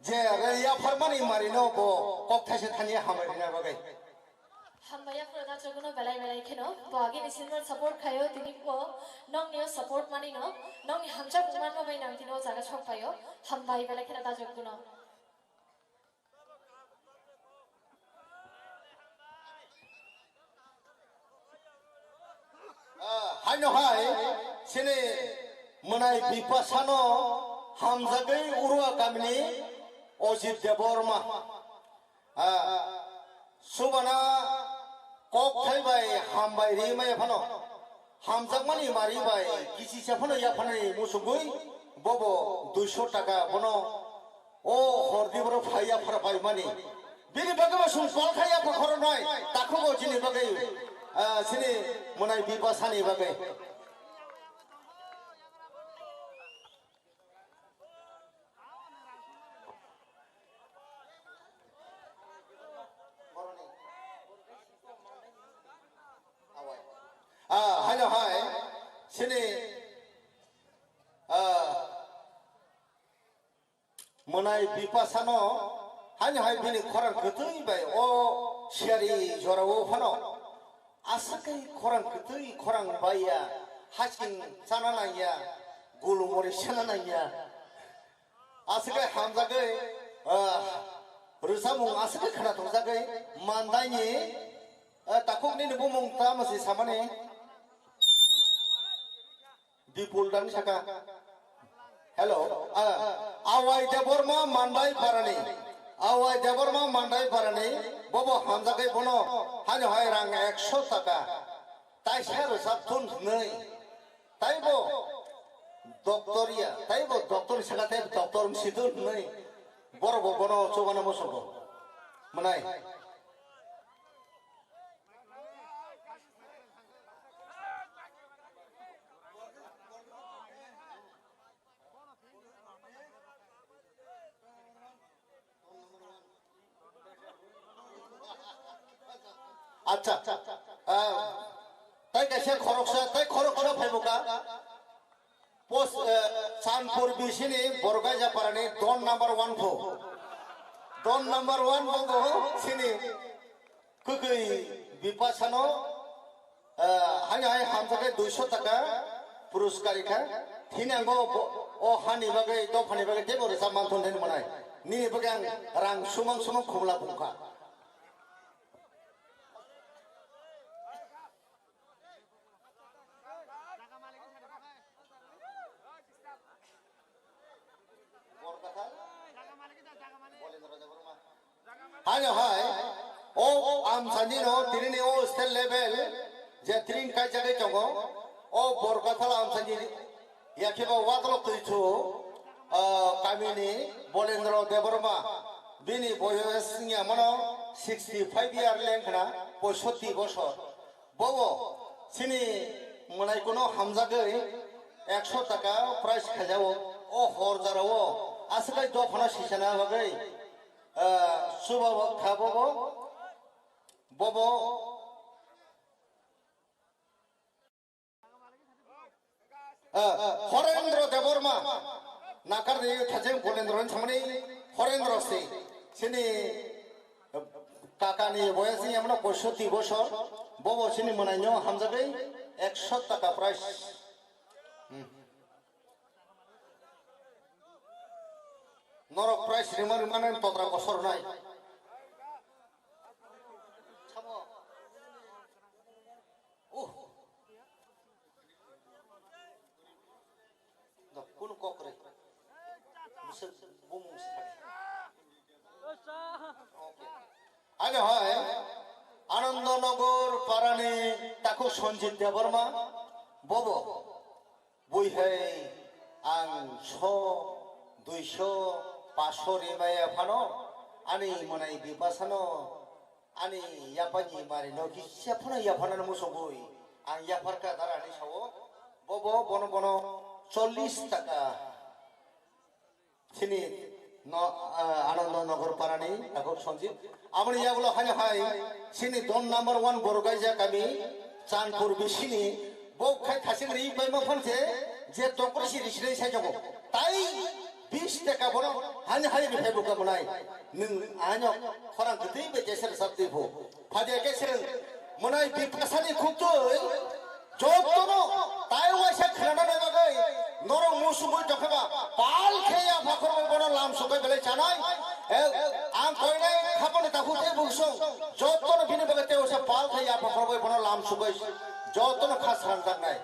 je rei yapharmani marino bo kok thaisa thani hambai rina bagwi. Hambai yaphuru da Jogguno belai belai kheno. Bo agini sinno support khaio, tini bo nongni o support manino, nongni hamjakmung manma bai nang tini o jaga sok paio. Hambai belai kheno da Jogguno. Ah, haino hai, chini mwnai Bipasano hamjagwi Urua kamini Ojit Debbarma. Ah, subana kok thai bai hambai ri maya phano. Hamjakmani mari bai kisisa phano yapharnai musugwi bobo duiso taka bono o hordi borok phai yaphar phaimani. Bini bagwi bo sum pal khai yapha khoroknai takhugo chini bagwi, ah, chini mwnai Bipasani bagwi. Ah, haino hai, chini, ah, mwnai Bipasano, haino hai bini khorang kwtwi bai o siyari jorao phano. Aswk khe khorang kwtwi, khorang baiya, hasing chana nangya, gulumori sana nangya. Aswk khe hamjagwi, ah, rwchapmung aswk khe khwna thokjagwi mandaini, ah, takhuk nini bumung tamo se samani. Bipul dan saka. Hello. Ah, Awai Debbarma Mandai Parani. Awai Debbarma Mandai Parani. Bobo hamjagai bono. Haino hai rang ekso taka. Taisa rwchap thun hwnwi. Taibo doctor ya. Taibo doctor saka taibo doctor msidun hwnwi. Borok bo bono chobana musugo. Mwnai. Acha, ah, tai kaisa khoroksa, tai khoroksa phaibuka. Post, eh, Chandpur bisini Borgaija parani don number one pho. Don number one bo bo sini kwkwi Bipasano, eh, hani hai hamjakhe duiso taka puruskar kha. Thini ango bo, o hani bagwi, dophani bagwi teibo rwchap manthon thani mwnai. Nini bagwi ang rang sumang sumang khumla bumkha. Haino hai, o amsani no tini ni o state level je tring kaijagwi tongo, o Borkathal amsani. Yakhe ba watlo twi thu, ah, kamini Bolendra Debbarma, bini boyos wngya mano sixty five year lengkhna, poisotti bosor. Bobo chini mwnaikuno hamjagwi ekso taka prize khaijao, o hor jarao aswk kai dophano sisana bagwi, ah, chuba kha bobo. Bobo, ah, Horendro Debbarma, nakar de thajeng Bolendro ni samani Horendro se, sini kakani boyas ni amno poisoti bosor, bobo sini mwnai no hamjagwi ekso taka price. Hmm. Norok price rima rima nai totra kosor nai. Samo. Uh. Da, kunu kok re. Bisa bumung sekali. Okay. Age hai, Anandanagar parani takhuk Sanjit Debbarma, bobo. Bui hai ang so, duiso, paso rimaya phano, ani mwnai bipasano, ani yapani mari no kisa phano yaphanani musugwi ang yapharka dara ani sao, bobo bono bono chollis taka sini no, ah, Ananda Nagar parani takhuk Sanjit. Aboni yagulo haino hai sini don number one Borgaija kami Chandpur bisini bo khai thasing ri bai ma phone se je tokri si risini sai jogo. Tai bis taka bono haino hai ri phai buka munai. Nung anyo khorang gede be jeser sabdi pho. Phadi ke sereng munai bipasani khuk tui. Jotono tai waisa khwnanani bagwi norok musugwi tongkha ba pal khe yapha khorbai bono lam sugwi belai chanai. Eh, ang koinai khapani takhuk tei buksong jotono bini bagwi tei waisa pal khe yapha khorbai bono lam sugwi jotono kha sranjaknai.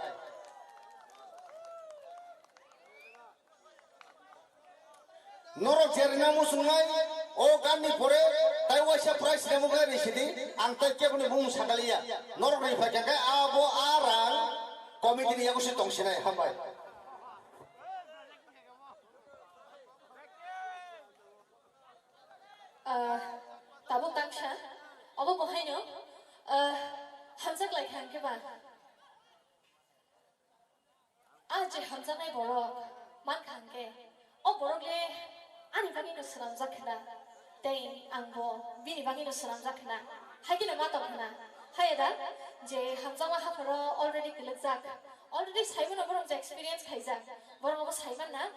Norok jerina muchungnai o ganni pore tai waisa price remo gai risidi ang tai keboni bumung sakaliya norok ri phai khe abo a rang committee ni yago se tongsinai hambai. Ah, tabuk tangsa obo bohaino ah, hamjak lai kha hwnkhe ba. A je hamjaknai borok mankha hwnkhe, o borok le ani bagwino swnamjak khna, tei angbo bini bagwino swnamjak khna, hai kheno ma tong khna. Hai da, je hamjakma hapharo already kwlwkjak, already saimano borok je experience khaijak, borok obo saimanna.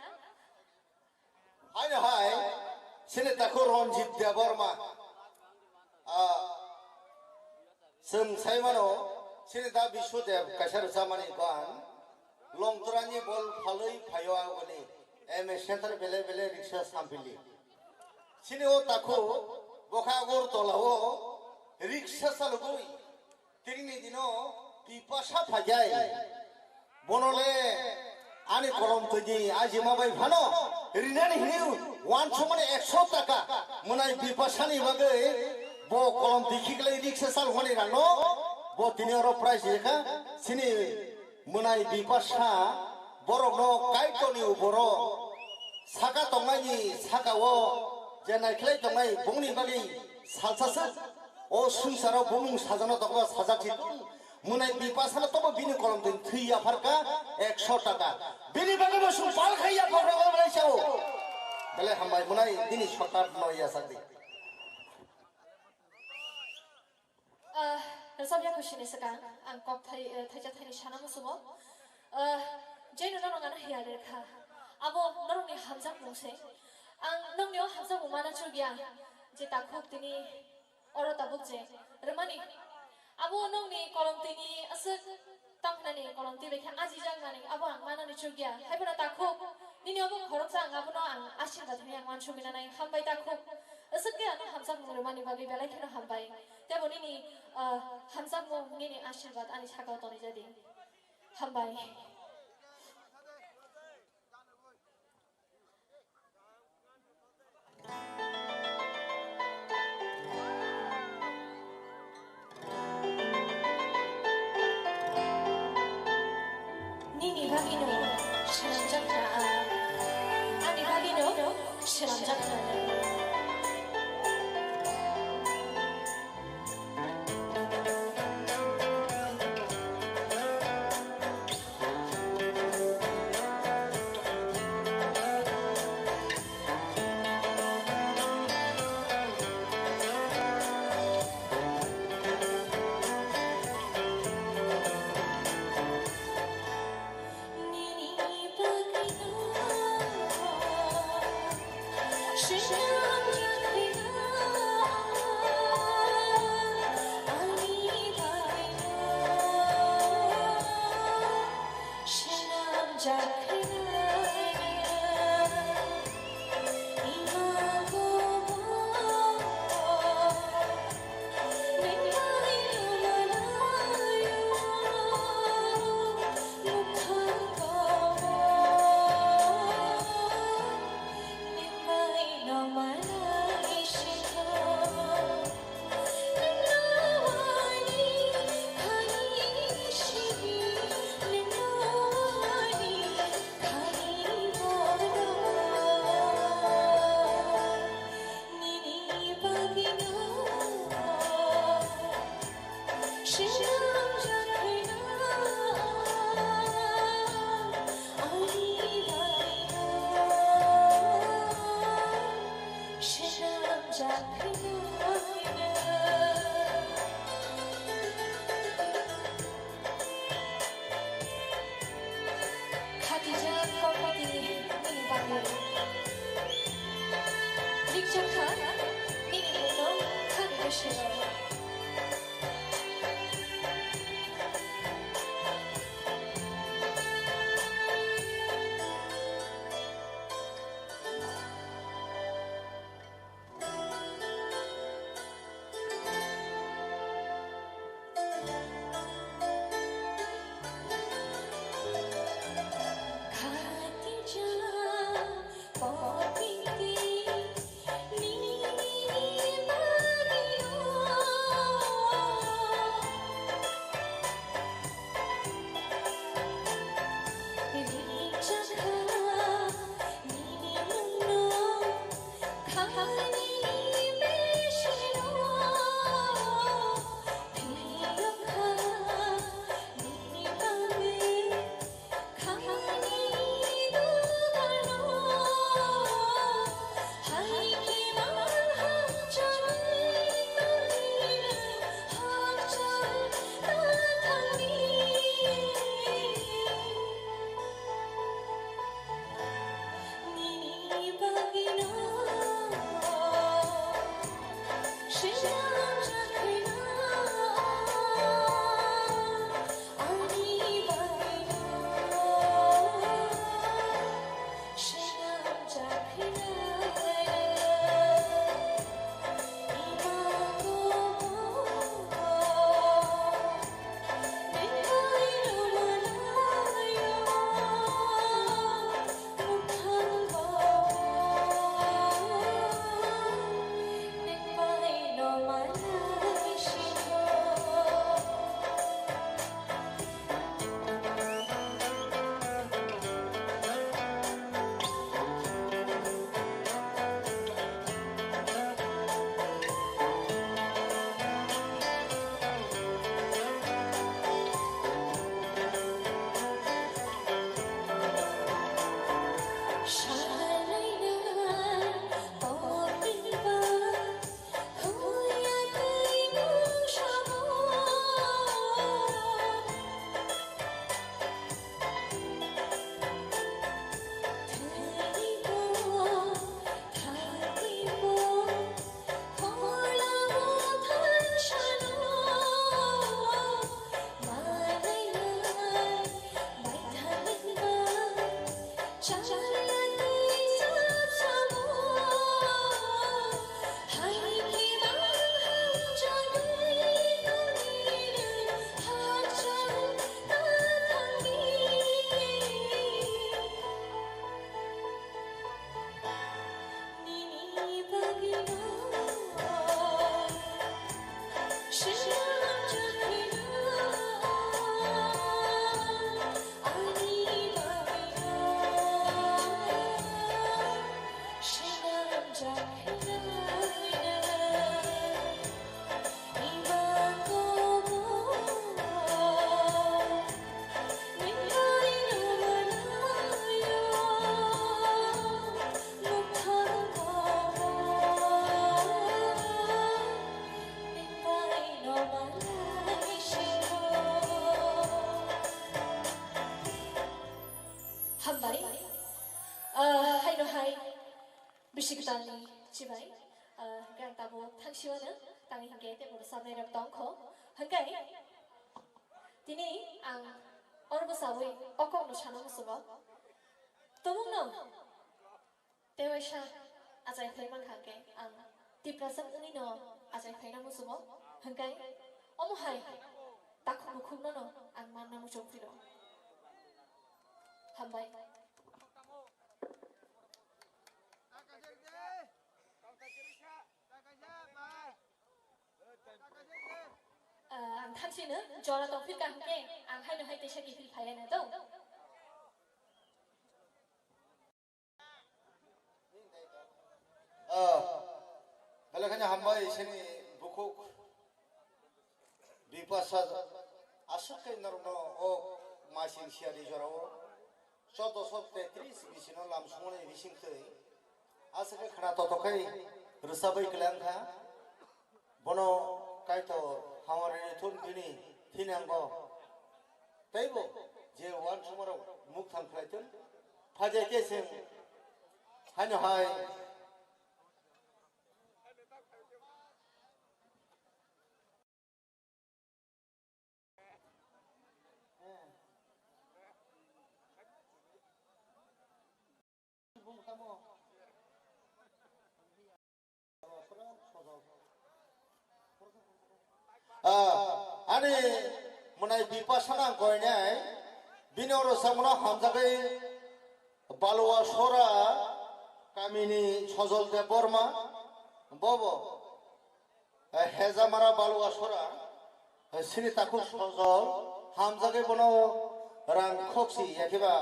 Haino hai, sini takhuk Ranjit Debbarma. Ah, chwng sai mano, sini da Biswadev kaisa rwchapmani gan, Longtrani bol phalwi phaio agoni, M A Center bele bele riksa sampili. Sini o takhuk, bokha Agartala o riksa chalogwi, Tinini dino Bipasa phaijai. Bono le ani kolom twi di ajima bai phano rinani hini wansukmani ekso taka mwnai Bipasani bagwi bo kolom twi khiklai riksa sal hwnwi rangno bo tini oro prize rikha sini mwnai Bipasa borokno Kaitorni uporo saka tongnaini saka o je naikhlai tongnai bongni bagwi salsa swk. O swngcharo bumung sajano tokma sajak si tong. Mwnai Bipasano tobo bini kolom twi thwi yapharka ekso taka. Bini bagwi bo sung pal khai yapharka o belai sao. Belai hambai mwnai bini sokat no yasak di. Ah, rwchap ya khusini swkang ang kok thai, eh, thaisa thaini sana musumo. Ah, jeno norok ano hiya rekha. Abo norokni hamjakmung se. Ang nokni o hamjakmung mana chugya. Je takhuk tini Oro tabuk je rwmani abo nokni kolomtwini aswk tamkhnani kolomtwi bai khe ajijak manwi abo ang manani chukya. Haiphano takhuk nini obo khoroksa ang abono ang asirwad hwnwi ang uansukwi nanai. Hambai takhuk. Aswk khe ano hamjakmung rwmani bagwi belai kheno hambai. Teibo nini, ah, hamjakmung nini asirwad ani sakao tonwi jadi. Hambai. Nini bagwino swnamjak kha ang, ani bagwino swnamjak kha nang. Khatijak kokmati nini bagwi. Rikchakha nini mungno khani bwswio. Hambai. Ah, haino hai. Bisi kwtalni chibai, ah, hwnkhe ang tabuk thangsiwano tangwi hwnkhe tei borok sabnairok tongkho. Hwnkhe tini ang Oro bwsawi o kokno sana muchungo. Tumungno tewaisa achai phai mankha khe ang Tiprasa wngwino achai phaina muchungo. Hwnkhe omo hai takhuk bukhukno no ang manna muchung phiro. Hambai. Ah, ang thansino jora tongphirkha hwnkhe ang haino hai teisa kiphil phaiya na to. Ah, belai kheno hambai sini bukhuk Bipasa aswk khe norokno o masing siyari jorao chaudoso tetris bisino lam sumani bising twi aswk khe khna totok khe rwchabwi kwlai wngkha. Bono Kaitor hamari thun bini thinango teibo je uansukmarok mukthang khlai thun. Phaidi khe chwng haino hai Ah, ani mwnai Bipasana ang koinai, bini oro samano hamjagwi Balua Sora kamini Sojol Debbarma, bobo, eh, Hejamara Balua Sora, eh, sini takhuk Sojol, hamjagwi bono rang khoksi, yakhiba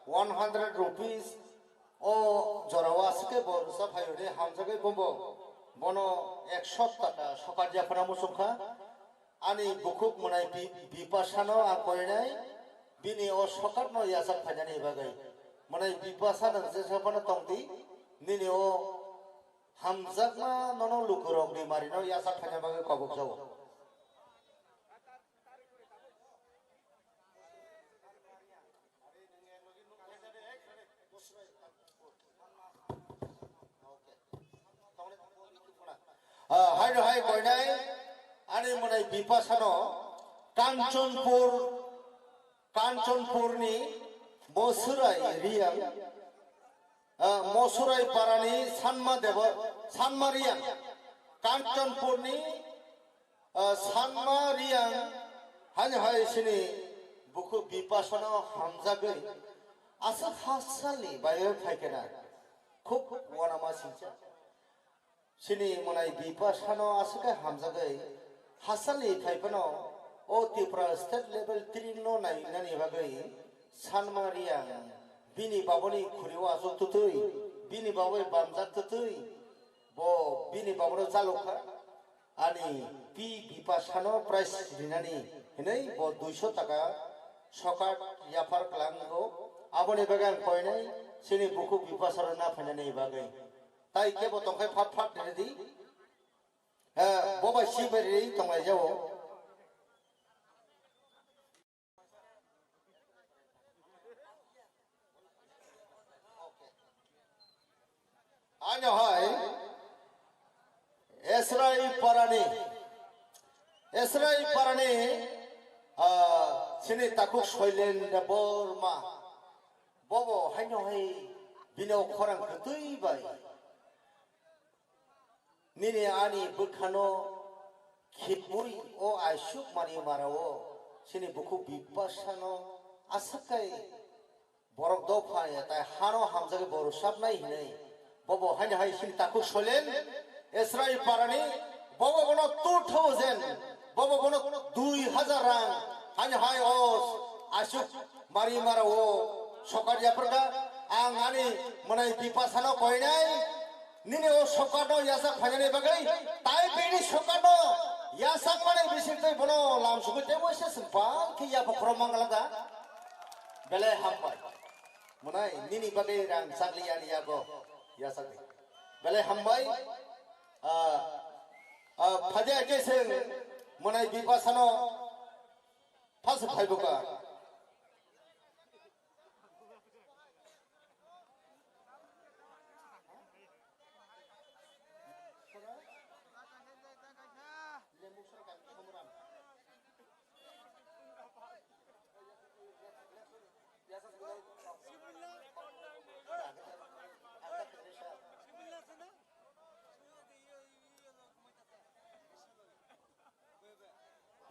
one hundred rupees, o jorao aswk khe bo rwchap phaio de hamjagwi bobo bono ekshot taka sokat yaphana muchungkha. Ani bukhuk mwnai Bi-, Bipasano ang koinai, bini o sokatno yachak phainani bagwi. Mwnai Bipasa nwng jesa phano tongdi, nini o hamjakma nono lukurokni marino yachak phaina bagwi kobokjago. Ah, haino hai koinai ani mwnai Bipasano Kanchanpur, Kanchanpurni Mosurai Riyang, ah, Mosurai Parani Sanma Debo, Sanma Riyang, Kanchanpurni Ah, Sanma Riyang haino hai sini bukhuk Bipasano hamjagwi aswk hasalni baio phaikhe na khuk uanama singcha. Sini mwnai Bipasano aswk khe hamjagwi hasalni phaiphano o Tripura state level three no nainani bagwi Sanma Riyang bini baboni khuri o achuk twtwi, bini baboi bamjak twtwi, bo bini baboro chalokha. Ani Pi Bipasano prize rinani hinwi bo duiso taka sokat yaphar kwlango. Aboni bagwi ang koinai chini bukhuk Bipasano na phainani bagwi. Tai kebo tongkhai phat phat ridi. Eh, bo bai si bai ridi tonglai jao. Ano hai Esrai Parani, Esrai Parani, ah, sini takhuk Soilen Debbarma. Bobo haino hai bino khorang kwtwi bai. Nini ani bwkhano khibwi o aisuk mani marao sini bukhuk Bipasano aswk khe borok dopha ya tai hano hamjagwi bo rwchapnai hinwi. Bobo haino hai sini takhuk Soilen Esrai Parani, bobo bono two thousand, bobo bono dui hajar rang haino hai o aisuk mari marao sokat yaphar kha. Ang ani mwnai Bipasano koinai, nini o sokat no yachak phainani bagwi, tai bini sokat no yachak mani bising twi bono lam sugwi tei waisa swng bang khe yapha khoro mangala da. Belai hambai. Mwnai nini bagwi rang chakli yani yago yachak di. Belai hambai. Ah, ah, phadia khe se mwnai Bipasano phasa phaibuka.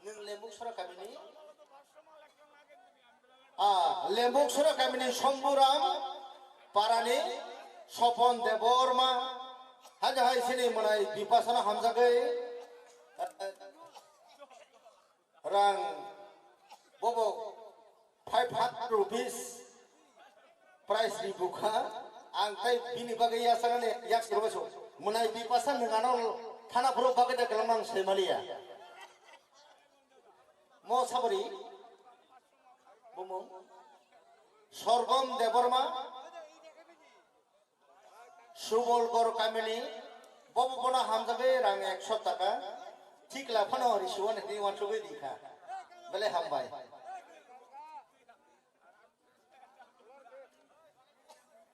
Nwng Lembuksora kamini? Ah, Lembuksora kamini Somburam parani Sopon Debbarma. Haja hai sini mwnai Bipasano hamjagwi, eh, rang bobo five hundred rupees price ni bukha. Ang tai bini bagwi yasakani yak sirbaso. Mwnai Bipasa nwng ano thana phuru bagwi da kalang ang saimaliya. Mo sabari bumung Sorgom Debbarma, Subolgor kamini, bobo bono hamjagwi rang ekso taka, thikla phano risuo hinwi uansugwi rikha. Belai hambai.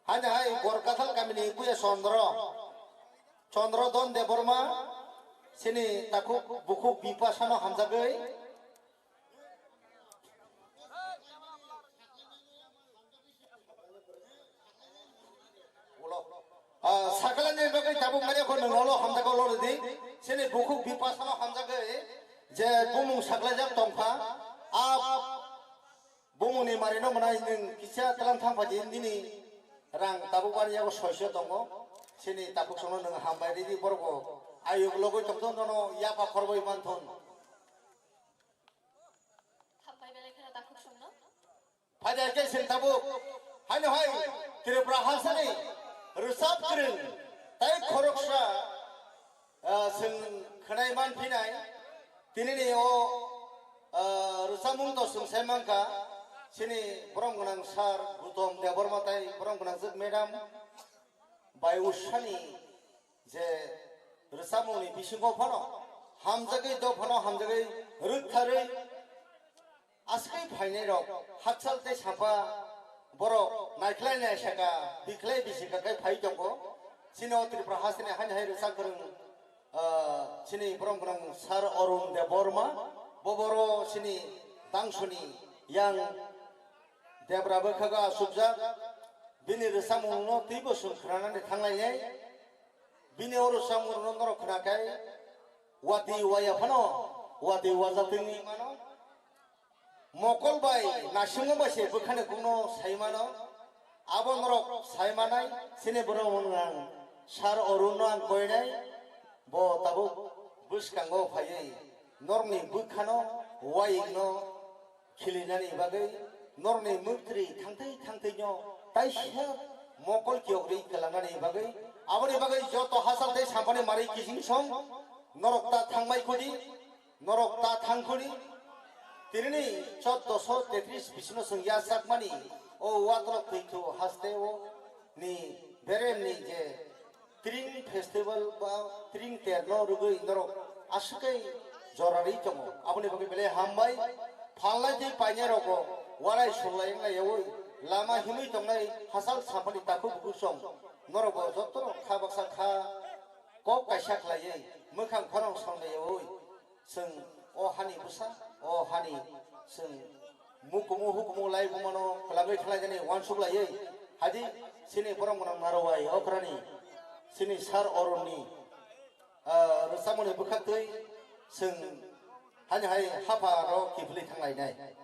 Haino hai Borkathal kamini Buya Chandra, Chandra Don Debbarma, sini takhuk bukhuk Bipasano hamjagwi. Ulo. Ah, sakla ni bagwi tabuk mani ko nung ulo hamjak ulo ridi. Sini bukhuk Bipasano hamjagwi je bumung saklajak tongkha. Ah, bumung ni mari no mwnai nung kisa tlang thang phaji nini rang tabuk mani yago soiso tongo. Sini tabuk sono nung hambai ridi borok bo ayuk logoi tongthun nono yapha khorbai manthun. Hambai belai kheno takhuk songno. Phaida khe sing tabuk. Haino hai Tripura hasani rwchap kwrwng tai khoroksa, ah, sing khwnai man phinai. Tinini o, ah, rwchapmung to sing sai mankha. Sini borom gwnang sir Gutom Debbarma tai borom gwnang jwk madam bai usani je rwchapmungni bisingo phano hamjagwi do phano hamjagwi rwktharwi aswk phainai rok hakchal tei sapa borok naikhlai naisaka bikhlai bisika khai phai tongo. Chini o Tripura hasteni haino hai rwchap kwrwng, ah, chini borom gwnang sir Arun Debbarma, bo boro chini tangsoni yang Debra bwkhago asukjak, bini rwchapmungno twibo chwng khwnanani thanglainai. Bini o rwchapmungno norok khwnakhai, watwi waya phano watwi wajak twi wngwi mano. Mokol bai naisingmo bai se bwkhani kukno sai mano. Abo norok sai manai, chini borok wngkha ang sir Arunno ang koinai, bo tabuk bwskango phaiwi norokni bwkhano wayingno khilinani bagwi norokni mwktwi thangtwi thangtwino taisa mokol kiyogwi kwlangnani bagwi, aboni bagwi joto hachal tei sampani mari kiching song norok ta thangbai khudi, norok ta thang khudi. Tinini choddoso tetris bisino chwng yachakmani o watlo twithu haste o ni beremni je Tring festival ba tring terno rwgwi norok aswkhe jora rwi tongo. Aboni bagwi belai hambai. Phalnai tei painai rokbo warai sulai wnglai yaui lama himwi tongnai hachal sampani takhuk bukhuk song norokbo jotono kha baksa kha kok kaisa khlaiwi mwkhang khorang songlai yaui. Chwng o hani bwsa, o hani chwng mukumu hukumu lai bumano kwlagwi khlaijani uansuk laiwi, hadi chini borok gwnang narwai okrani chini sir Arunni, ah, rwchapmungni bwkhaktwi chwng hani hai hapha rok kiphilwi thanglainai.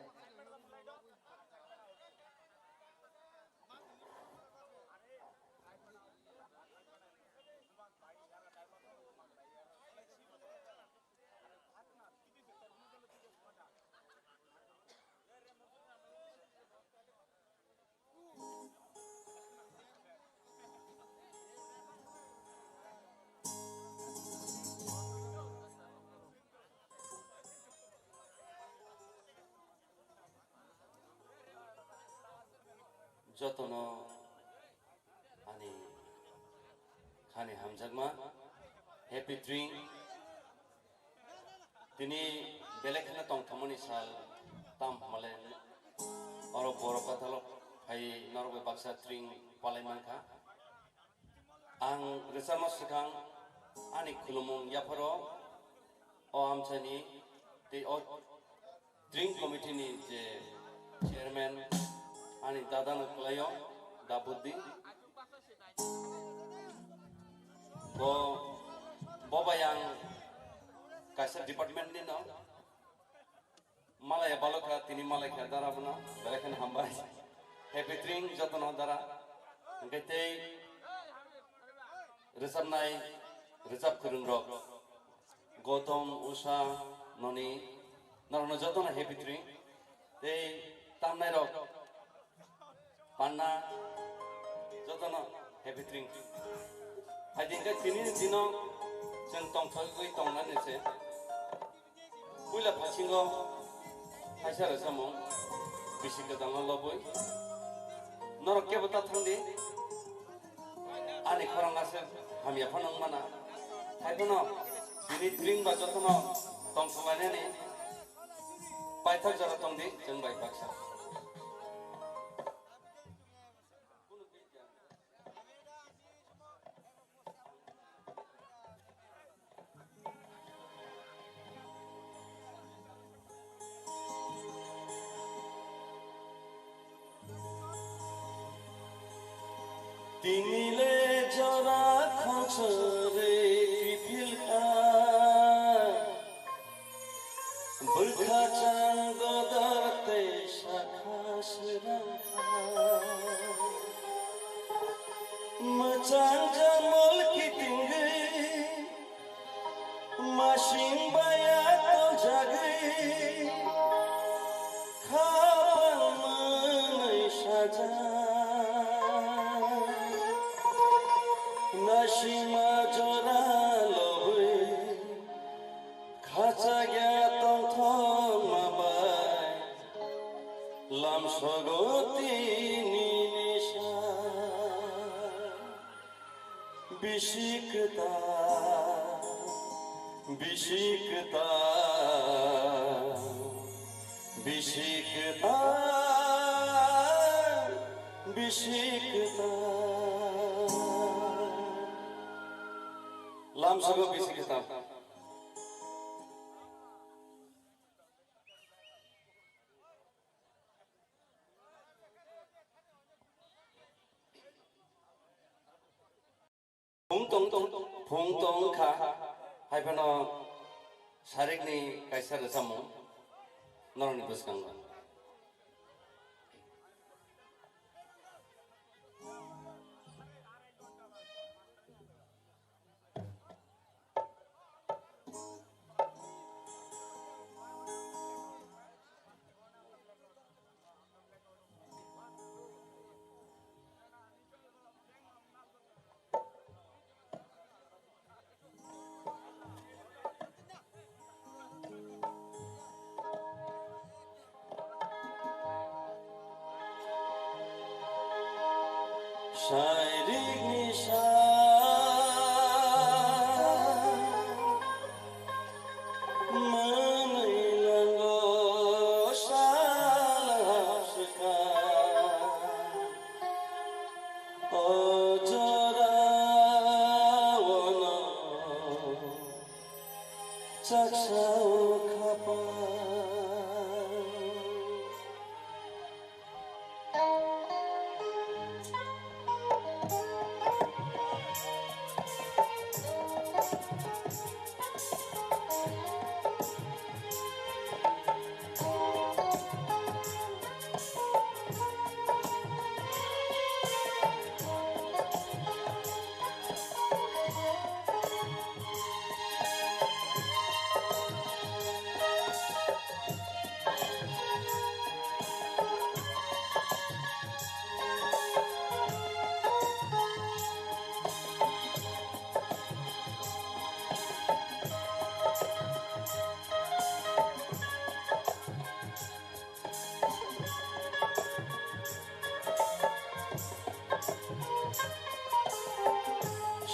Jotono ani khani hamjakma, happy drink. Tini belai kheno tongthokmani sal, tam hwnmale oro borok kathalo phai norok bai baksa drink palai mankha. Ang rwchapma swkang ani khulumung yapharo o amchaini tei o drink committee ni je chairman ani dada no kwlaio, Dabuddin. Bo, bo bai ang kaisa department ni no. Malaya balokha, tini malaikha dara bono, belai kheno hambai. Happy Tring jotono dara. Hwnkhe tei rwchapnai, rwchap kwrwngrok, Gautam, Usha, Noni, norokno jotono Happy Tring. Tei tamnairok, Panna, jotono Happy Tring. Hai din khe tini dino chwng tongthokgwi tongnani se. Puila phasingo kaisa rwchapmung bisi kwtalno lobwi. Norok kebo ta thangdi. Ani khorang aswk hamya phano wng mana. Hai phano bini tring ba jotono tongthok lainani paithak jora tongdi chwng bai baksa. Tini le jora khongchore kiphilkha, bwkha chang godor tei sakha srangkha. Mwchang jamol kitingwi, masing baya toljagwi, khapang mwnwi sajak. Nasima jora lobwi, khachagya tongthokma bai, lamsogo tini nisa. Bisi kwtal, bisi kwtal, bisi kwtal, bisi kwtal. Lamsogo bisi kwtal. Phung tong, phung tong kha, hai phano sarikni kaisa rwchapmung norokni bwskango. Sairikni sa mwnwi lango sal hapswkha. O jora ono chaksa o khapang.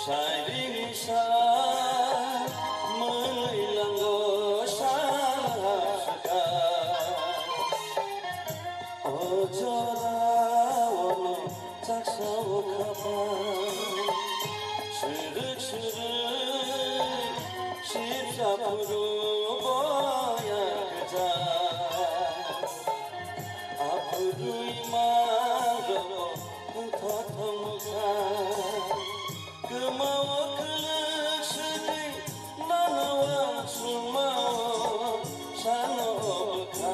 Sairing sa mwnwi lango sal hapswkha. O jora ono chaksa o khapang. Swrwk swrwk sip sa phuru boya kwchak. Aphurwi mangrok wngthothok mwkha. Kwmao kwlwk swtwi nono uansukmao sano bwkha.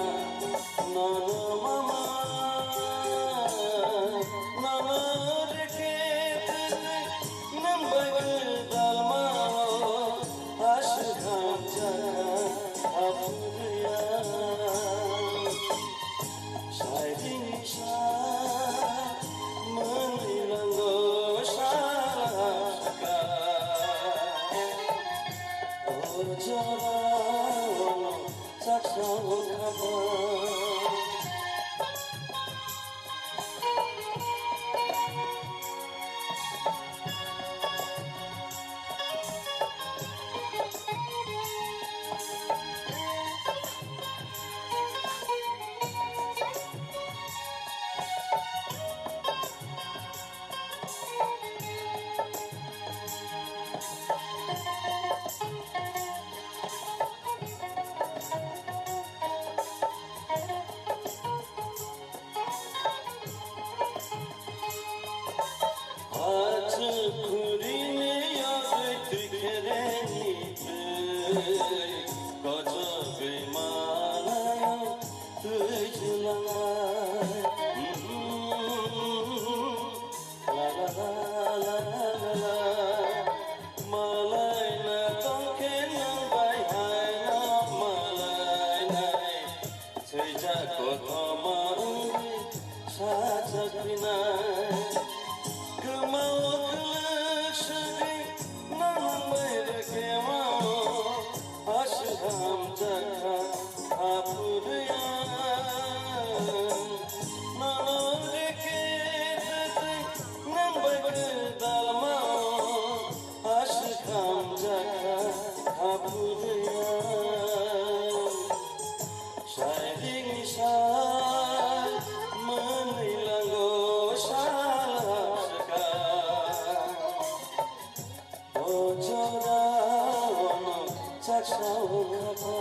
sao khapa.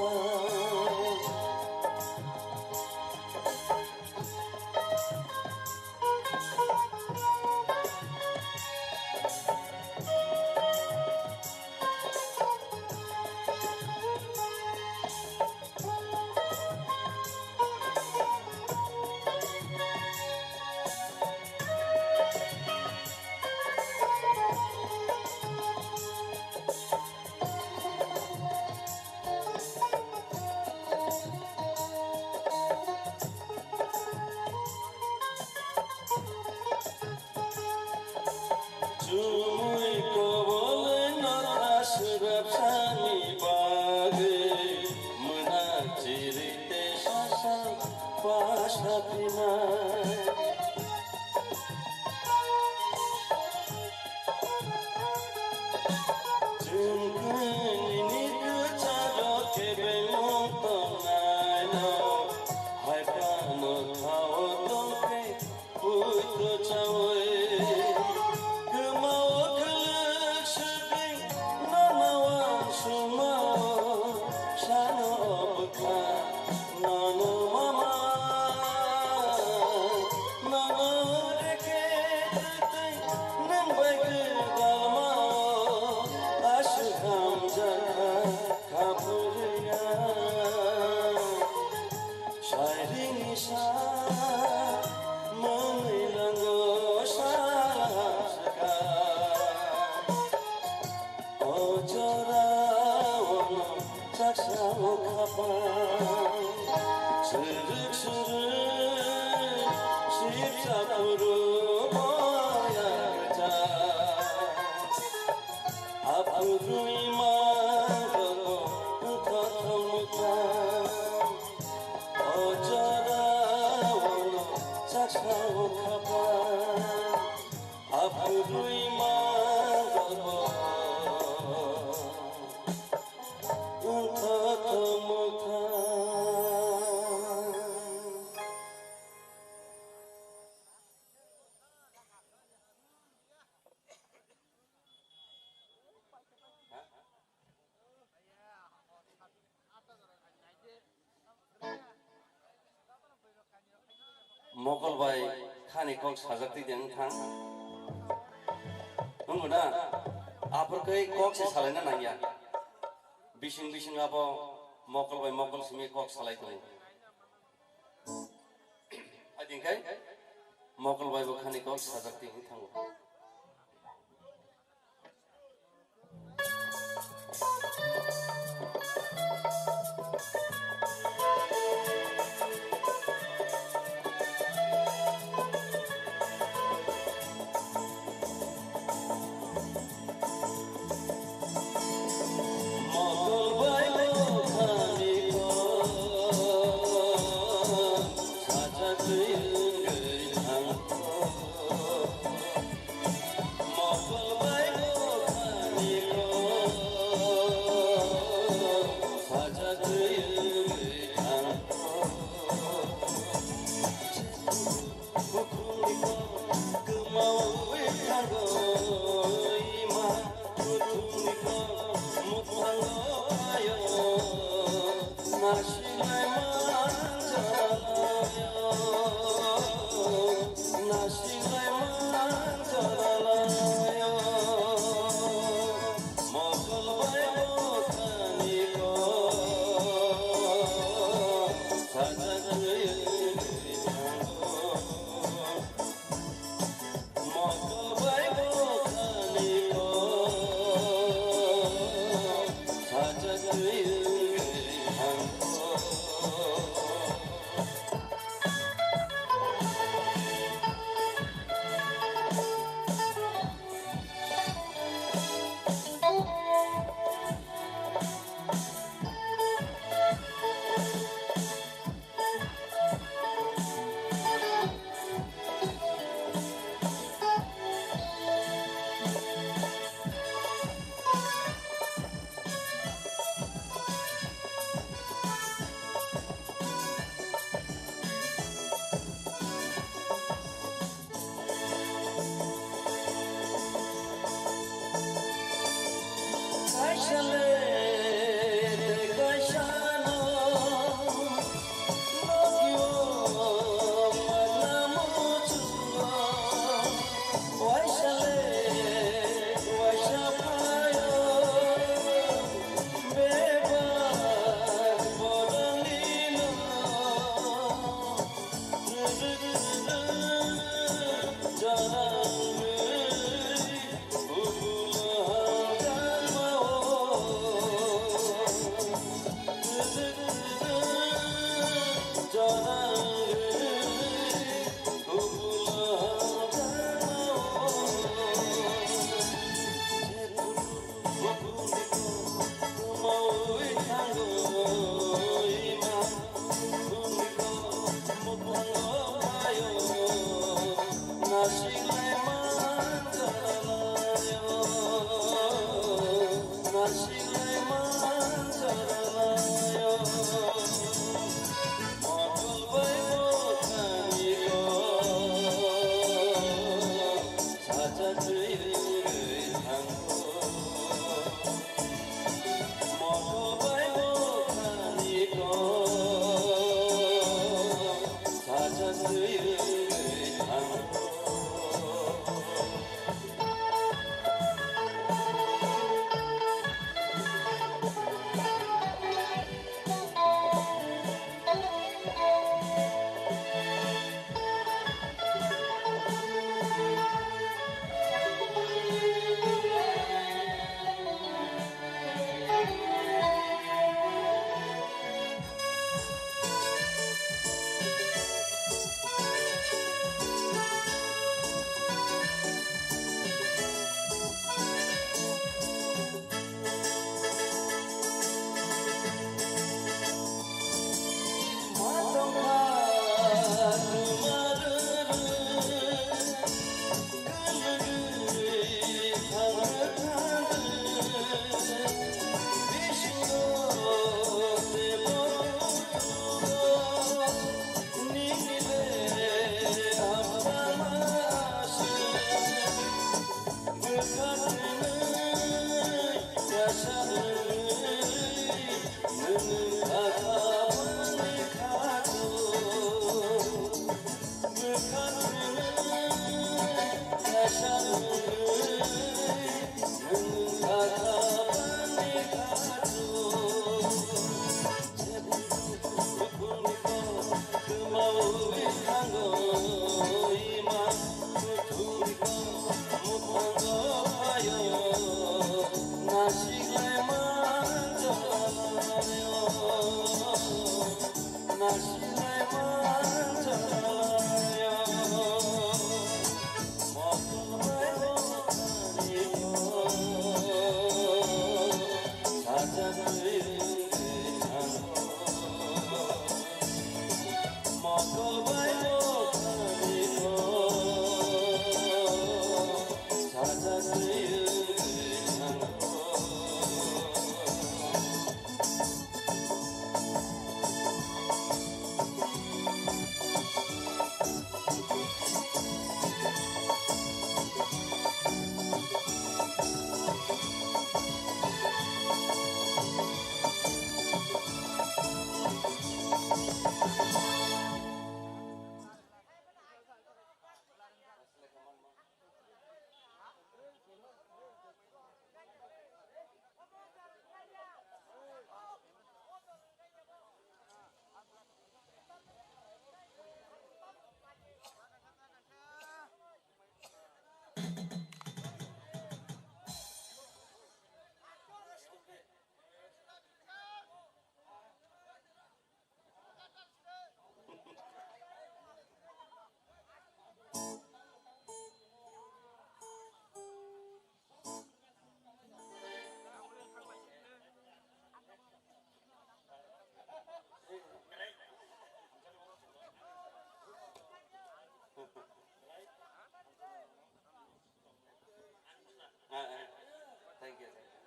Chumui kobole nota swrapsani bagwi, mwnak chirite sasa pasapinai. Chwng kwnini kwcharo kebengmung tongnaino, hai phano thao tongkhe puitro chaui. Kwmao khwlwk swkwi nono uansukmao, sano bwkha nono mama. Nono reke twtwi nwng bai gwdalmao, aswk hamjakha kha phuria. Sairingni sa mwnwi lango sal hamjakha. O jorao chaksa o khapang, swrwk swrwk sipsa phuru boya kwchang. Aphurwi mangrok wngkha thongmwkhang, o jorao chaksa o khapang. Aphurwi mangrok wngkha thongmwkhang. Mokol bai khani kok sajak twi de wng thang. Wngbo na? Aphuru khe kok se salaina nangya. Bising bising abo mokol bai mokol simi kok salai tongo. Ading khai mokol bai bo khani kok sajak twi wng thango. Mokol bai bo khani kok sajak twi wngwi thang. Mokol bai bo khani kok sajagwi wngwi thang. Bukhukni kok kwmawi thango, ima kuthumni kok mwkhango phaio. Nasilai manjalayo, nasilai manjalayo, mokol bai bokani kok sajagwi thango. Mokol bai bokani kok sajagwi wngwi thango. Ah, ah. Thank you, thank you.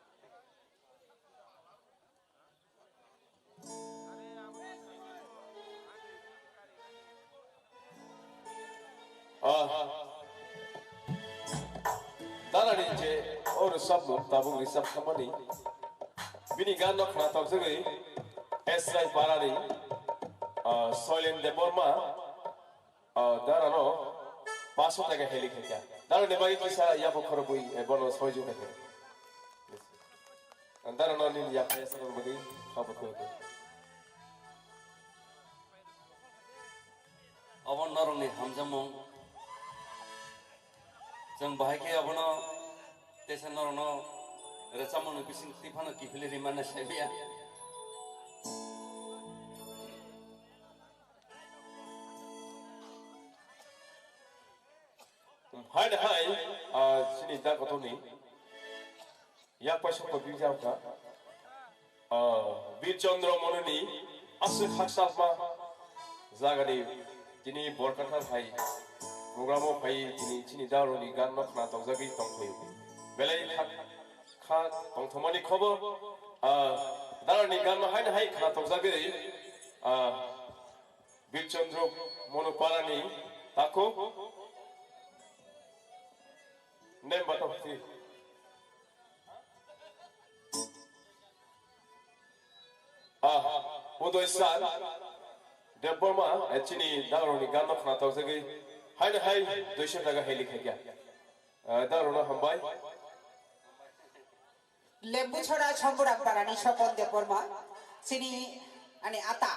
Ah. Dalani je o rwchapmung tabuk rwchap khamani. Bini gan no khna tokjagwi S Rai Parani, ah, Soilen Debbarma, ah, darano paso taka heli khaikha. Darani bagwi kisa yapo khorobwi, eh, bono soijuk khaikha. Darano nini yapo yasakni bagwi khabo khorobwi. Obo norokni hamjakmung. Chwng bahai khe obono teisa norokno rwchapmungni bising twi phano kiphilwi rimana saibiya. Hai de hai, ah, chini da kotorni yak paisa ko bijam kha. Ah, Bir Chandra Mononi aswk khakchangma jagani tini Borkathar hai programo phai tini chini daroni gan no khna tokjagwi tongphai. Belai kha, kha tongthomani khobor, ah, daroni gan no hai hai khna tokjagwi, ah, Bir Chandra Monoparani takhuk nem batok thi. Ah, Udoy Sir, Debbarma, eh, chini dagroni ganno khna tokjagwi, hai na hai, duiso taka heli khaikya. Eh, dagrona hambai. Lembuchhora Chomburam Parani Sopon Debbarma, chini ani ata.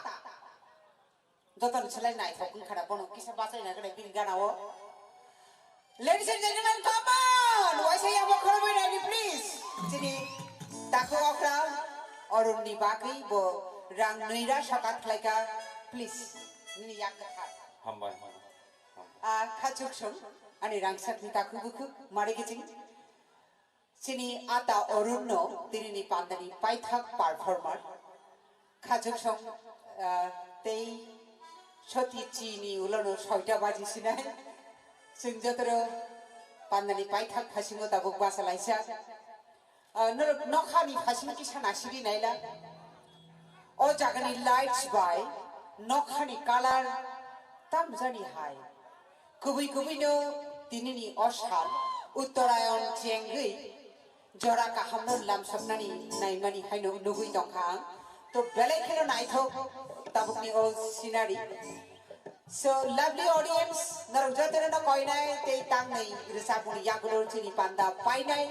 Jotono selai naithok wngkha da, bono kisa bachai na gwnai bini gana o. Ladies and gentlemen, come on! Waisa yabo khorobwi naidi, please. Chini takhu okra Arun ni bagwi bo rang nwi ra sokat khlaika, please. Nini yak kwthar. Hambai. Hambai. A khachuk song ani rangsak ni takhu bukhu mari kiching. Chini ata Arun no tinini pandani paithak performer. Khachuk song, ah, tei soti chini ulono soita baji sinai. Chwng jotoro pandani paithak phasingo tabuk basa laisa. Ah, norok nokhani phasing kisa nasiri naila. O jagani lights bai nokhani color tamjani hai. Kubui kubui no tinini o sal Uttarayan chengwi jora kahamno lamsoknani naimani haino nugui tongkha ang. To belai kheno naithok tabukni o scenery. So, lovely audience, norok jotono no koinai tei tangnwi rwchapmung yagulo chini panda painai.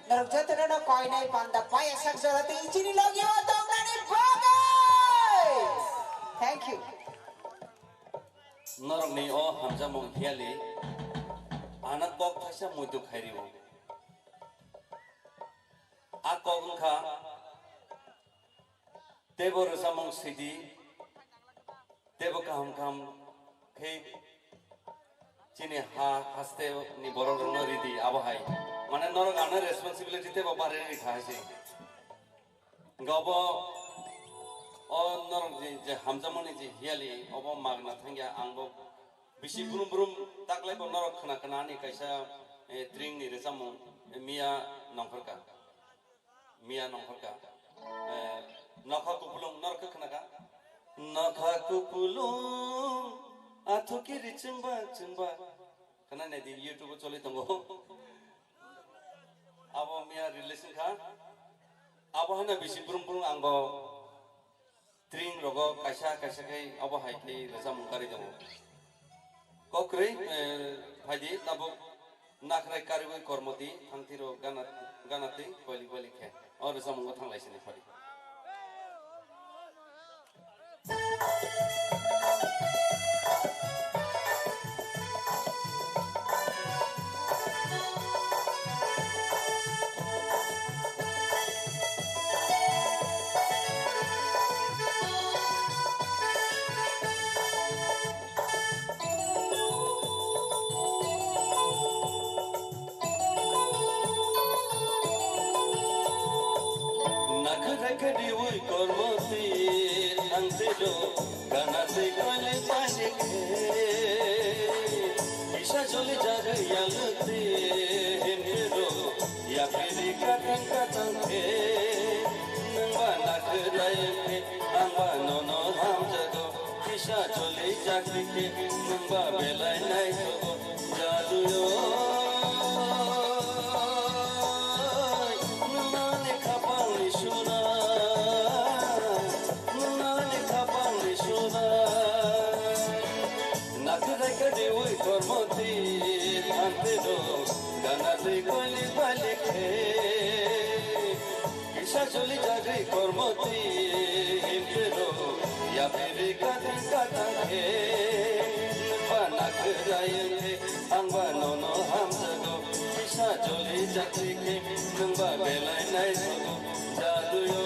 Norok jotono no koinai panda paiya sak jora tei chini logi o tongnani bagwi. Thank you. Norokni o hamjakmung hiyali ana kok thaisa muitu khairiwo. A kok wngkha teibo rwchapmung sidi, teibo kaham kaham khe chini ha haste ni borok rokno ridi abo hai. Mane norok ano responsibility teibo barwi rikha hai se. Hingke obo o norok je, je hamjakmani je hiyali obo magna thangya ang bo bisi brum brum taklai bo norok khna khna ani kaisa, eh, tring ni rwchapmung, eh, miya nongkhorka. Miya nongkhorka. Eh, nokha kupulung norok khe khnaka? Nokha kupulung athukiri chwngba chwngba. Khna nai di YouTube o choli tongo. Abo miya release wngkha. Abo hana bisi brum brum ang bo tring rogo kaisa kaisa khe abo hai khe rwchapmung karwi tongo. Kokrwi, eh, phaidi tabuk nakrai karwi kormoti thangthiro gana, ganatwi koili koili khe. O rwchapmungo thanglaisini phadi. Nakha khe diwi kormoti thangtiro gana twi koile pani khe. Kisa joli jagwi yangtwi himtiro Yapiri kating katang khe, nwng ba nakhwrai khe, ang ba nono hamjago. Kisa joli jakti khe, nwng ba belai naithogo. Jaduyo, nwng ani khapang ni sura, nwng ani khapang ni sura. Nakhwrai kadiwi kormoti thantero, ganatwi koili bali khe. Kisa joli jagwi kormoti himtero, yapiri kating katang khe. Nwngba nakhwrai khe, angba nono hamjago. Kisa joli jagwi khe, nwngba belai naithogo. Jaduyo,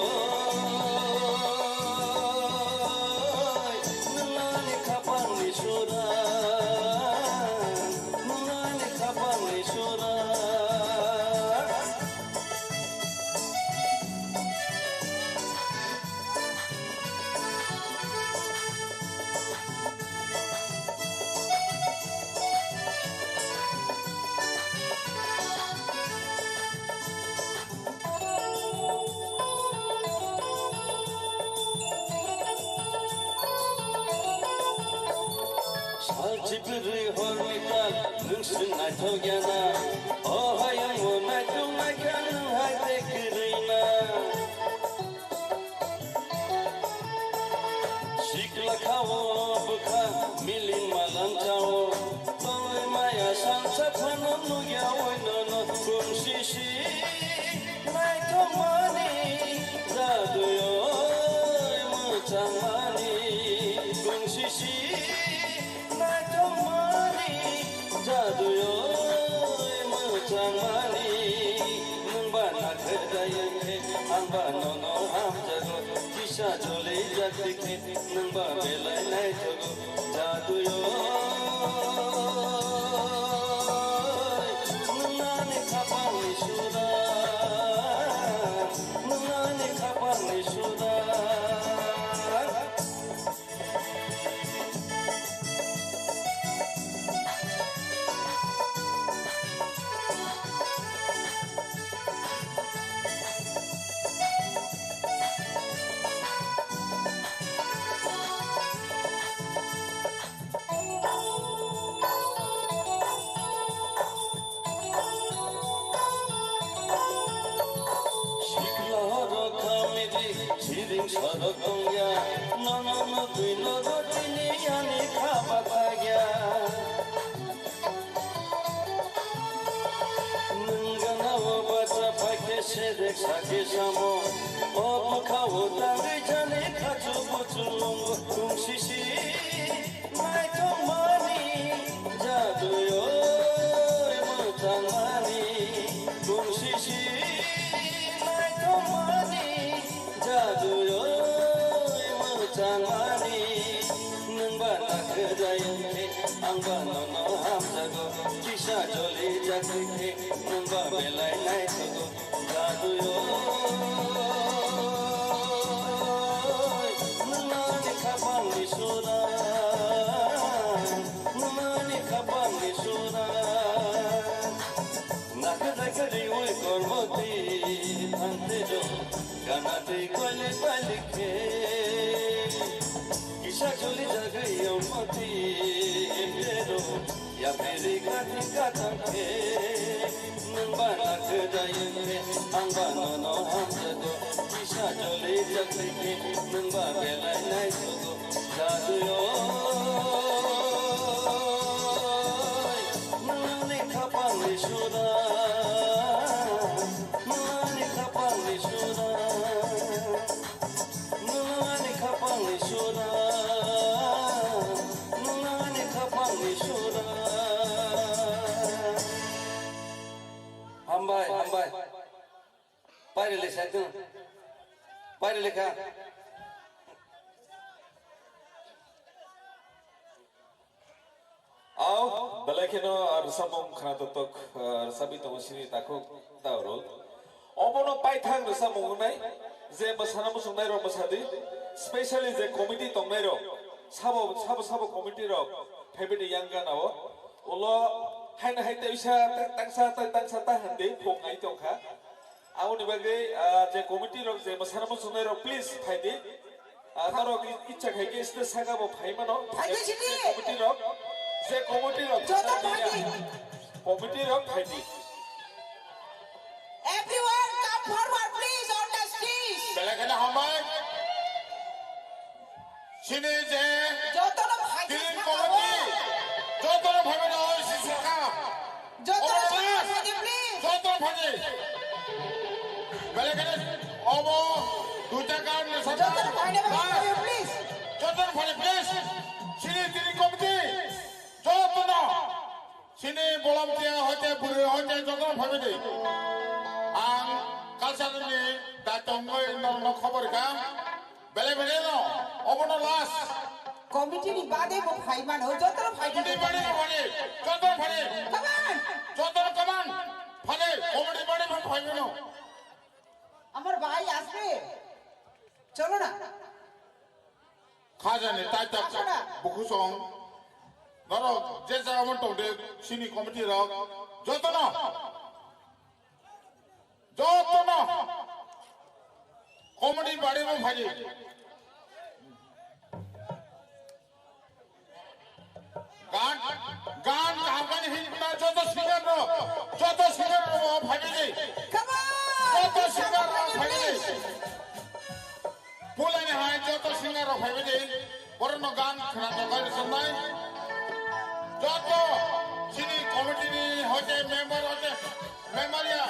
nwngnani khapangni sura, nwngnani khapangni sura. Sal chibirwi horni tal, nwng swng naithok ya na? O hayung o naitung naikha nwng hai tei kwrwi na. Sikla khao bwkha miling malang chao, tongwi maya sangsa phano nukya oi nono kung sisi. Naithokmani jaduyoi mwchangmani kung sisi. Naithokmani jaduyoi mwchangmani. Nwngba nakhwrai khe, angba nono hamjago. Kisa joli jakti khe, nwngba belai naithogo. Jaduyoi, nwngnani khapangni sura, nwngnani khapangni sura. Sikla horok khamidi siring sorok tongya, nono nukwi nogo tini ani kha bathagya. Nwng ganao bacha phaikhe sedek sakhe samo, o bwkhao tangwi jani khachu buchu nungo kung sisi. Naithokmani jaduyoi mwchangmani kung sisi. Naithokmani jaduyoi mwchangmani. Nwngba nakhwrai khe, angba nono hamjago. Kisa joli jakti khe, nwngba belai naithogo. Jaduyoi, nwngnani khapangni sura, nwngnani khapangni sura. Nakhwrai khe riwi kormoti thantero, ganatwi koili bali khe. Kisa joli jagwi yongmoti himtero, yapiri kating katang khe. Nwngba nakhwrai khe, angba nono hamjago. Kisa joli jakti khe, nwngba belai naithogo. Jaduyoi, nwngnani khapangni sura, nwngnani khapangni sura, nwngnani khapangni sura, nwngnani khapangni sura. Hambai, hambai. Pairele saitun. Pairele kha. Au, belai kheno, ah, rwchapmung khna totok, ah, rwchapwi tongo sini takhuk Taurul. Obono paithak rwchapmung wngnai, je mwsana muchungnai rok mwsadi, specially je committee tongnai rok, sabo, sabo, sabo committee rok, phaibini yang gana o, ulo Haino hai teisa tangsa tangsa ta hande phung ai tongkha. Aboni bagwi, ah, je committee rok je mwsana muchungnai rok please phaidi. Ah, norok i-, icha khai khe stage saka bo phai mano. Phaidi sini. Je committee rok, je committee rok. Joto phaidi. Committee rok phaidi. Everyone come forward please on the stage. Belai kheno hambai. Chini je jotono phaidi Green saka Committee, o. Jotono phaimani oi si saka. Jotono phaidi, please. Jotono phaidi. Belai kheno obo duita card ni saka. Jotono phaidi, please. Jotono phaidi, please. Chini Green Committee, jotono. Chini bolom tia hoite bwrwi hoite jotono phaimani. Ang culture ni daitongwi norokno khobor kha. Belai belai no, obono last. Committee ni bade bo phai mano, joto phai. Committee bade no phani, joto phani. Come on. Joto come on. Phani, committee bade bo phai mano. আমার ভাই আসবে, চলো না। Khajani tai tak bukhusong. Norok je jaga mon tongde sini committee rok joto no. Jotono comedy bari bo phaidi. Gan, gan kaham kani hinna joto singer rok, joto singer rok phaidi. Come on! Joto singer rok phaidi. Pulani hai joto singer rok phaidi. Borokno gan khwna tongkha rwchapnai. Joto chini committee ni hoite member hoite member ya,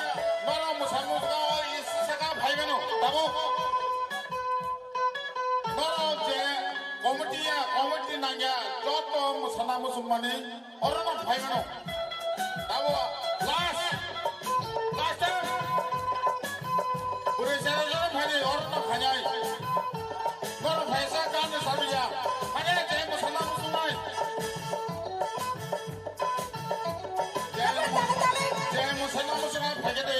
norok mwsang mwsang o isi saka phai mano, tabuk. Norok je committee ya, committee nang ya, joto mwsana mwsung mani. Orono phai mano. Tabo last. Last time. Bwrwi sero jono phaidi, orono phainai. Norok phaisa kani sabiya. Phane je mwsana musunai. Je, je mwsana musunai phaikhe de.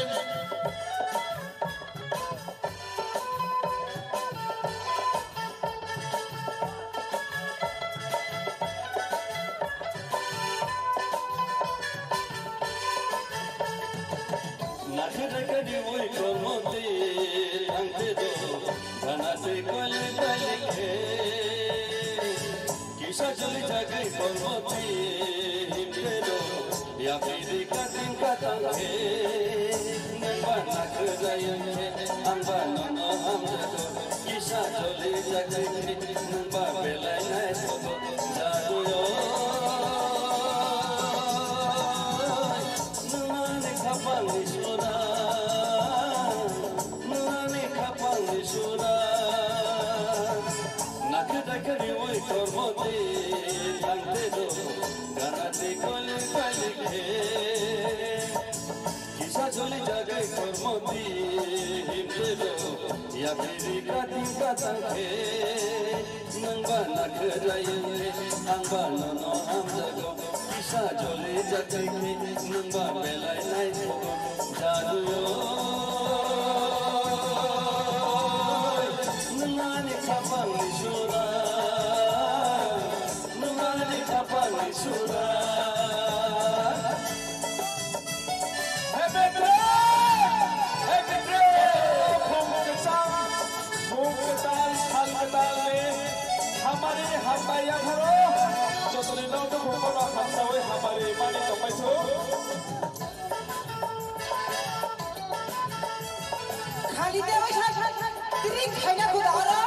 Nakhre kadi oi kormo te thangte do, dhana te kole kole khe. Kisa joli jagai kormo te himte do, ya piri kating katang khe. Nangba nakhre jayang khe, angba nono hamjago. Kisa joli jagai khe, nangba belai nai sobo jaduyo. Nangni khapang ni sura, nangni khapang ni sura. Nakhe dakhe ni oi kormo di, thangte do, gana di koli koli khe. Kisa joli jagai kormo di himte do, ya piri kating katang khe. Nangba nakhre jayang khe, angba nono hamjago. Kisa joli jagai khe, nangba belai nai thogo. Jaduyo, nangni khapang ni sura, nangni khapang ni sura. Happy birthday! Happy birthday! Bung kwchang, bung kwtal, sal kwtal ni hamari hambai yapharo. Jotoni no dukhu kono hamsawi hamari mani tongpai thung. Khali de oi sa sa sa. Tring khaina kuda oro.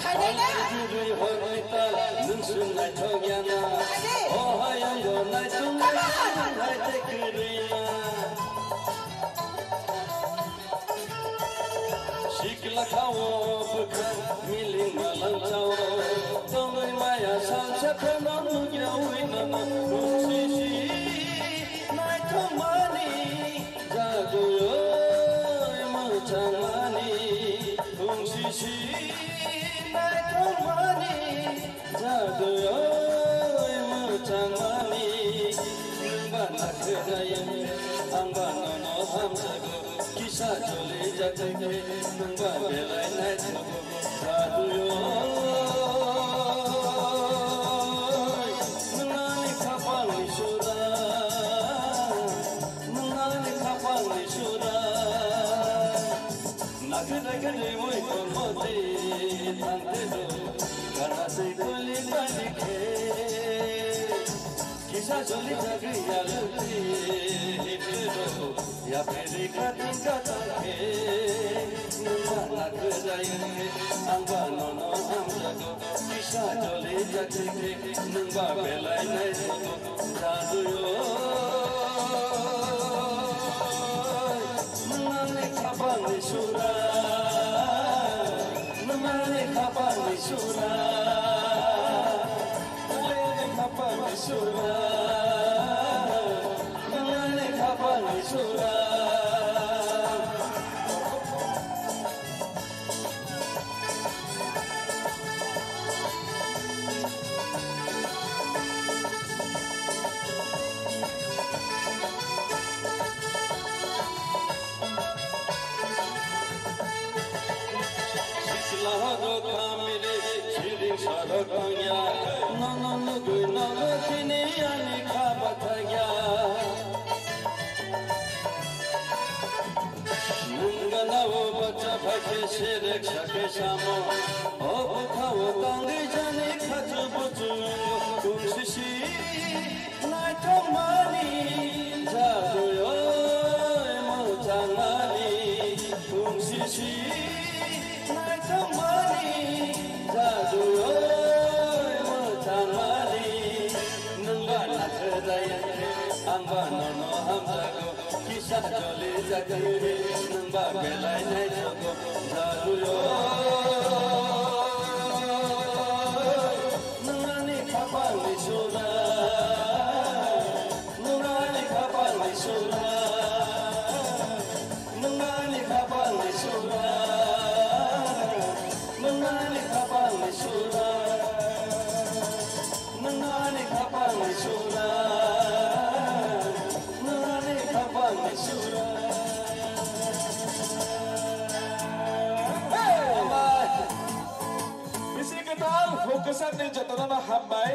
Khaina na. Jurui horni tal nung sung naithok yana. Ade. O hayang go naitung naitung hai te kwrwi ya. Sikla khao bwkha miling malang chao. Tongwi maya salsa phano nugya ui nono. Sisi naithok mani. Jaduyoi mwchangmani, thungsisi naithokmani. Jaduyoi mwchangmani, nwngba nakhwrayung, angba nono hamjago. Kisa joli jatwi khe, nwngba belai naithogo. Jaduyoi, nwng ani khapangni sura. Rika tingka tangke, nungba nakhe jayangke, angba nono hamjago, kisa jole jakhe, nungba belai nai sogo, jaduyo. Nungani khapangni sura, nungani khapangni sura, nungani khapangni sura. Nungani khapangni sura. Sikla rok kamiri, siring sarok tangya, nono nugui nono kini ani khabathagya. Nungana o bacha bhai khe serek sakhe samo, o bukha o tangwi jani khachu buchu, tungsisi. Naithokmani jaduyoi mwchangmani, tungsisi. Naithokmani jaduyoi mwchangmani, nwngba nakhwjaya khe, angba nono hamjago. Kisa joli jakhe, nwngba belai naithogo jaduyoi. Nungani khapangni sura, nungani khapangni sura, nungani khapangni sura, nungani khapangni sura, nungani khapangni sura, nungani khapangni sura. Hey! Bisi kwtal, huk kwchangni jotono no hambai.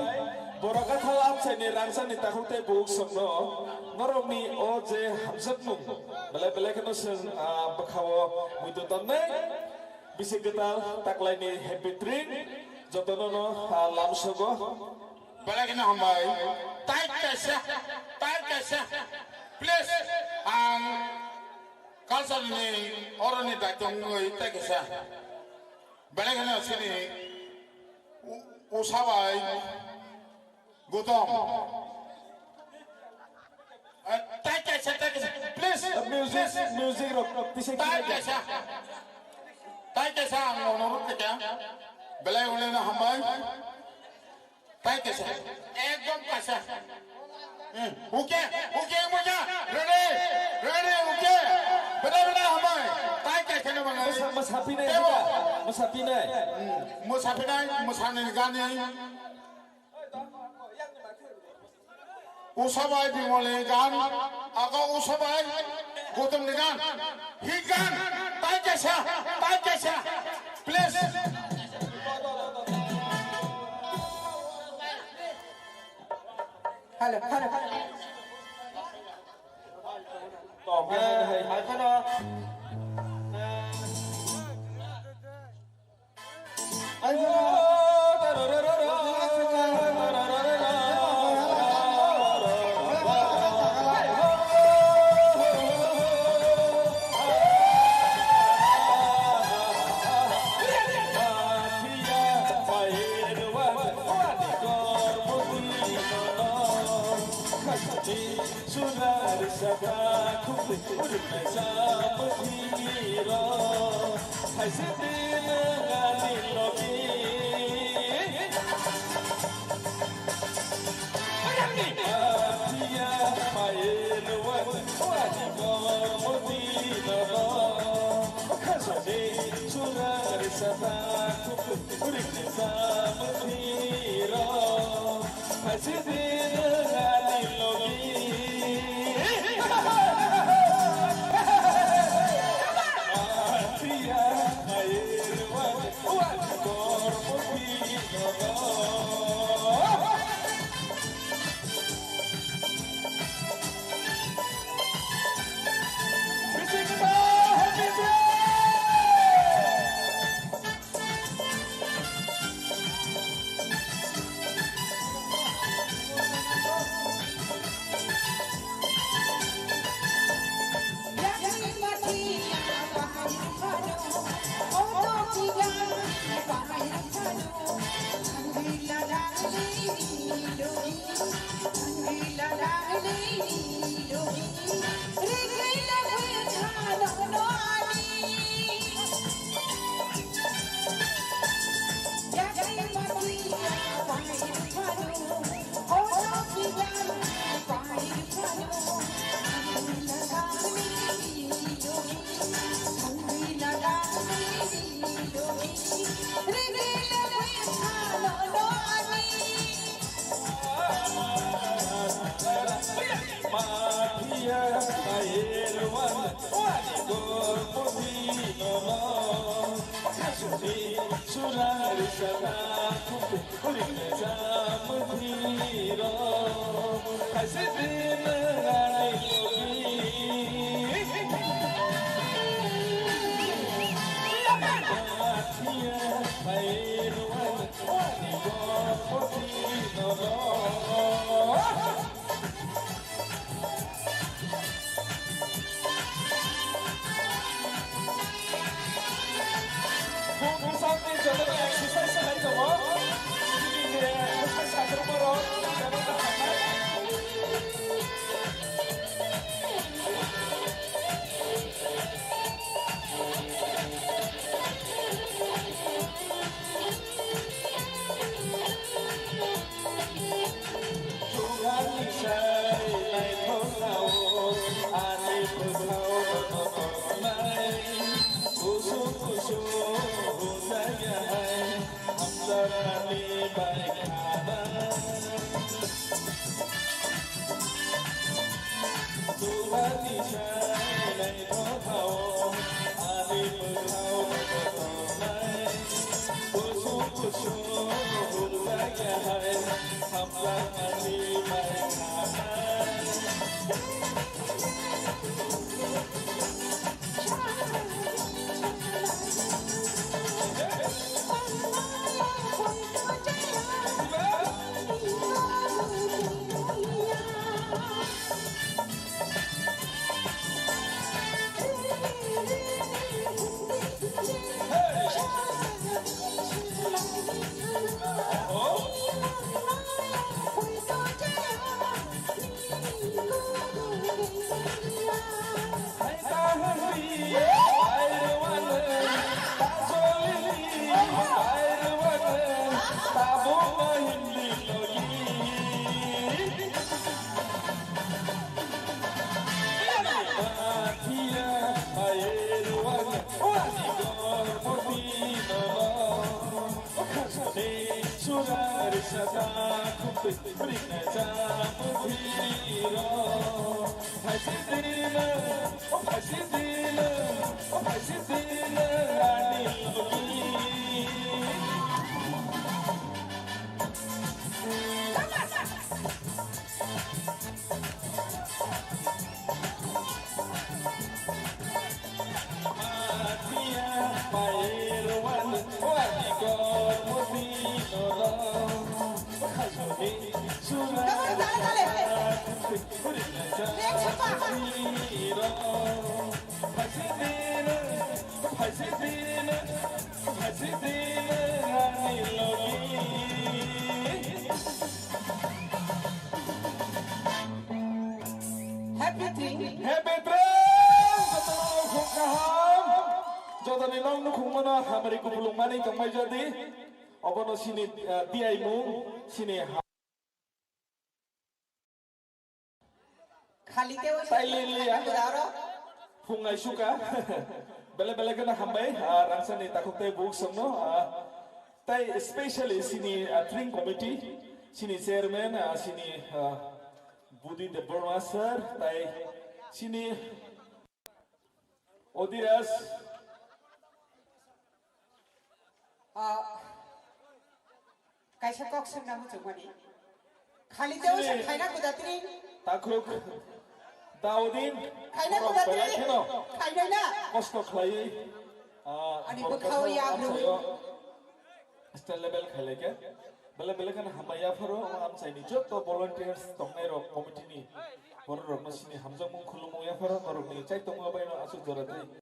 Borok gathal amchaini rangchakni takhuk tei bukhuk songno norokni o je hamjakmung belai belai kheno chwng, ah, bwkhao muitu tonnai. Bisi kwtal taklaini happy train jotono no, ah, lamsogo. Belai kheno hambai. Tai kaisa, tai kaisa. Please, ang culture ni oroni daitong wngwi tai kaisa. Belai kheno chini u-, usa bai Gautam. Eh, tai kaisa, tai kaisa. Please, music, please. Music rok, rok, tisa tai kaisa. Tai kaisa ang ono ruk kaisa. Belai ulena hambai. Tai kaisa. Ekdom kaisa. Hmm. Okay, okay, moja. Ready, ready, okay. Beda, beda, hambai. Tai kaisa na mangai. Masa, masa pinai, tebo. Masa pinai. Hmm. Masa pinai, masa ni gani. Usabai Bimolni gan, aka Usabai Gautamni gan. Hit gan, tai kaisa, tai kaisa. Please. Hello, hello, hello. Tong, hai, hai, hai, hai. Churari saka khukui uriknai samwthiro. Thaise twi nwng ani logi. Athiya paye nuwa wani komodi nono. Khasani churari saka khukui uriknai samwthiro. Happy dream. Happy dream! Jotono khung kaham. Jotoni nok nukhung mano hamari kupulung mani tongmai jadi. Obono sini, eh, diai mung, sini ha- Khali teo Silently, ya. Khali teo aro. Phungai suka. Bele bele kena hambai, ah, rangsani takhuk tei buk songno, ah, tai specially sini, ah, tring committee, sini chairman, ah, sini, ah, Budi Debbarma sir, tai sini Odiraj. Ah, kaisa kok swngna muchungmani. Khali teo Sini. Khaina kudatri. Takhuk Daudin. Khaina kudatri. Belai kheno. Khaina na. Kosto khlaiwi. Ah, ani bwkhao ya bwrwi. State level khailai khe. Bele bele kheno hambai yapharo, amchaini joto volunteers tongnai rok committee ni. Borok rokno sini hamjakmung khulumung yapharo, norokni chai tongma baino aswk jora tei.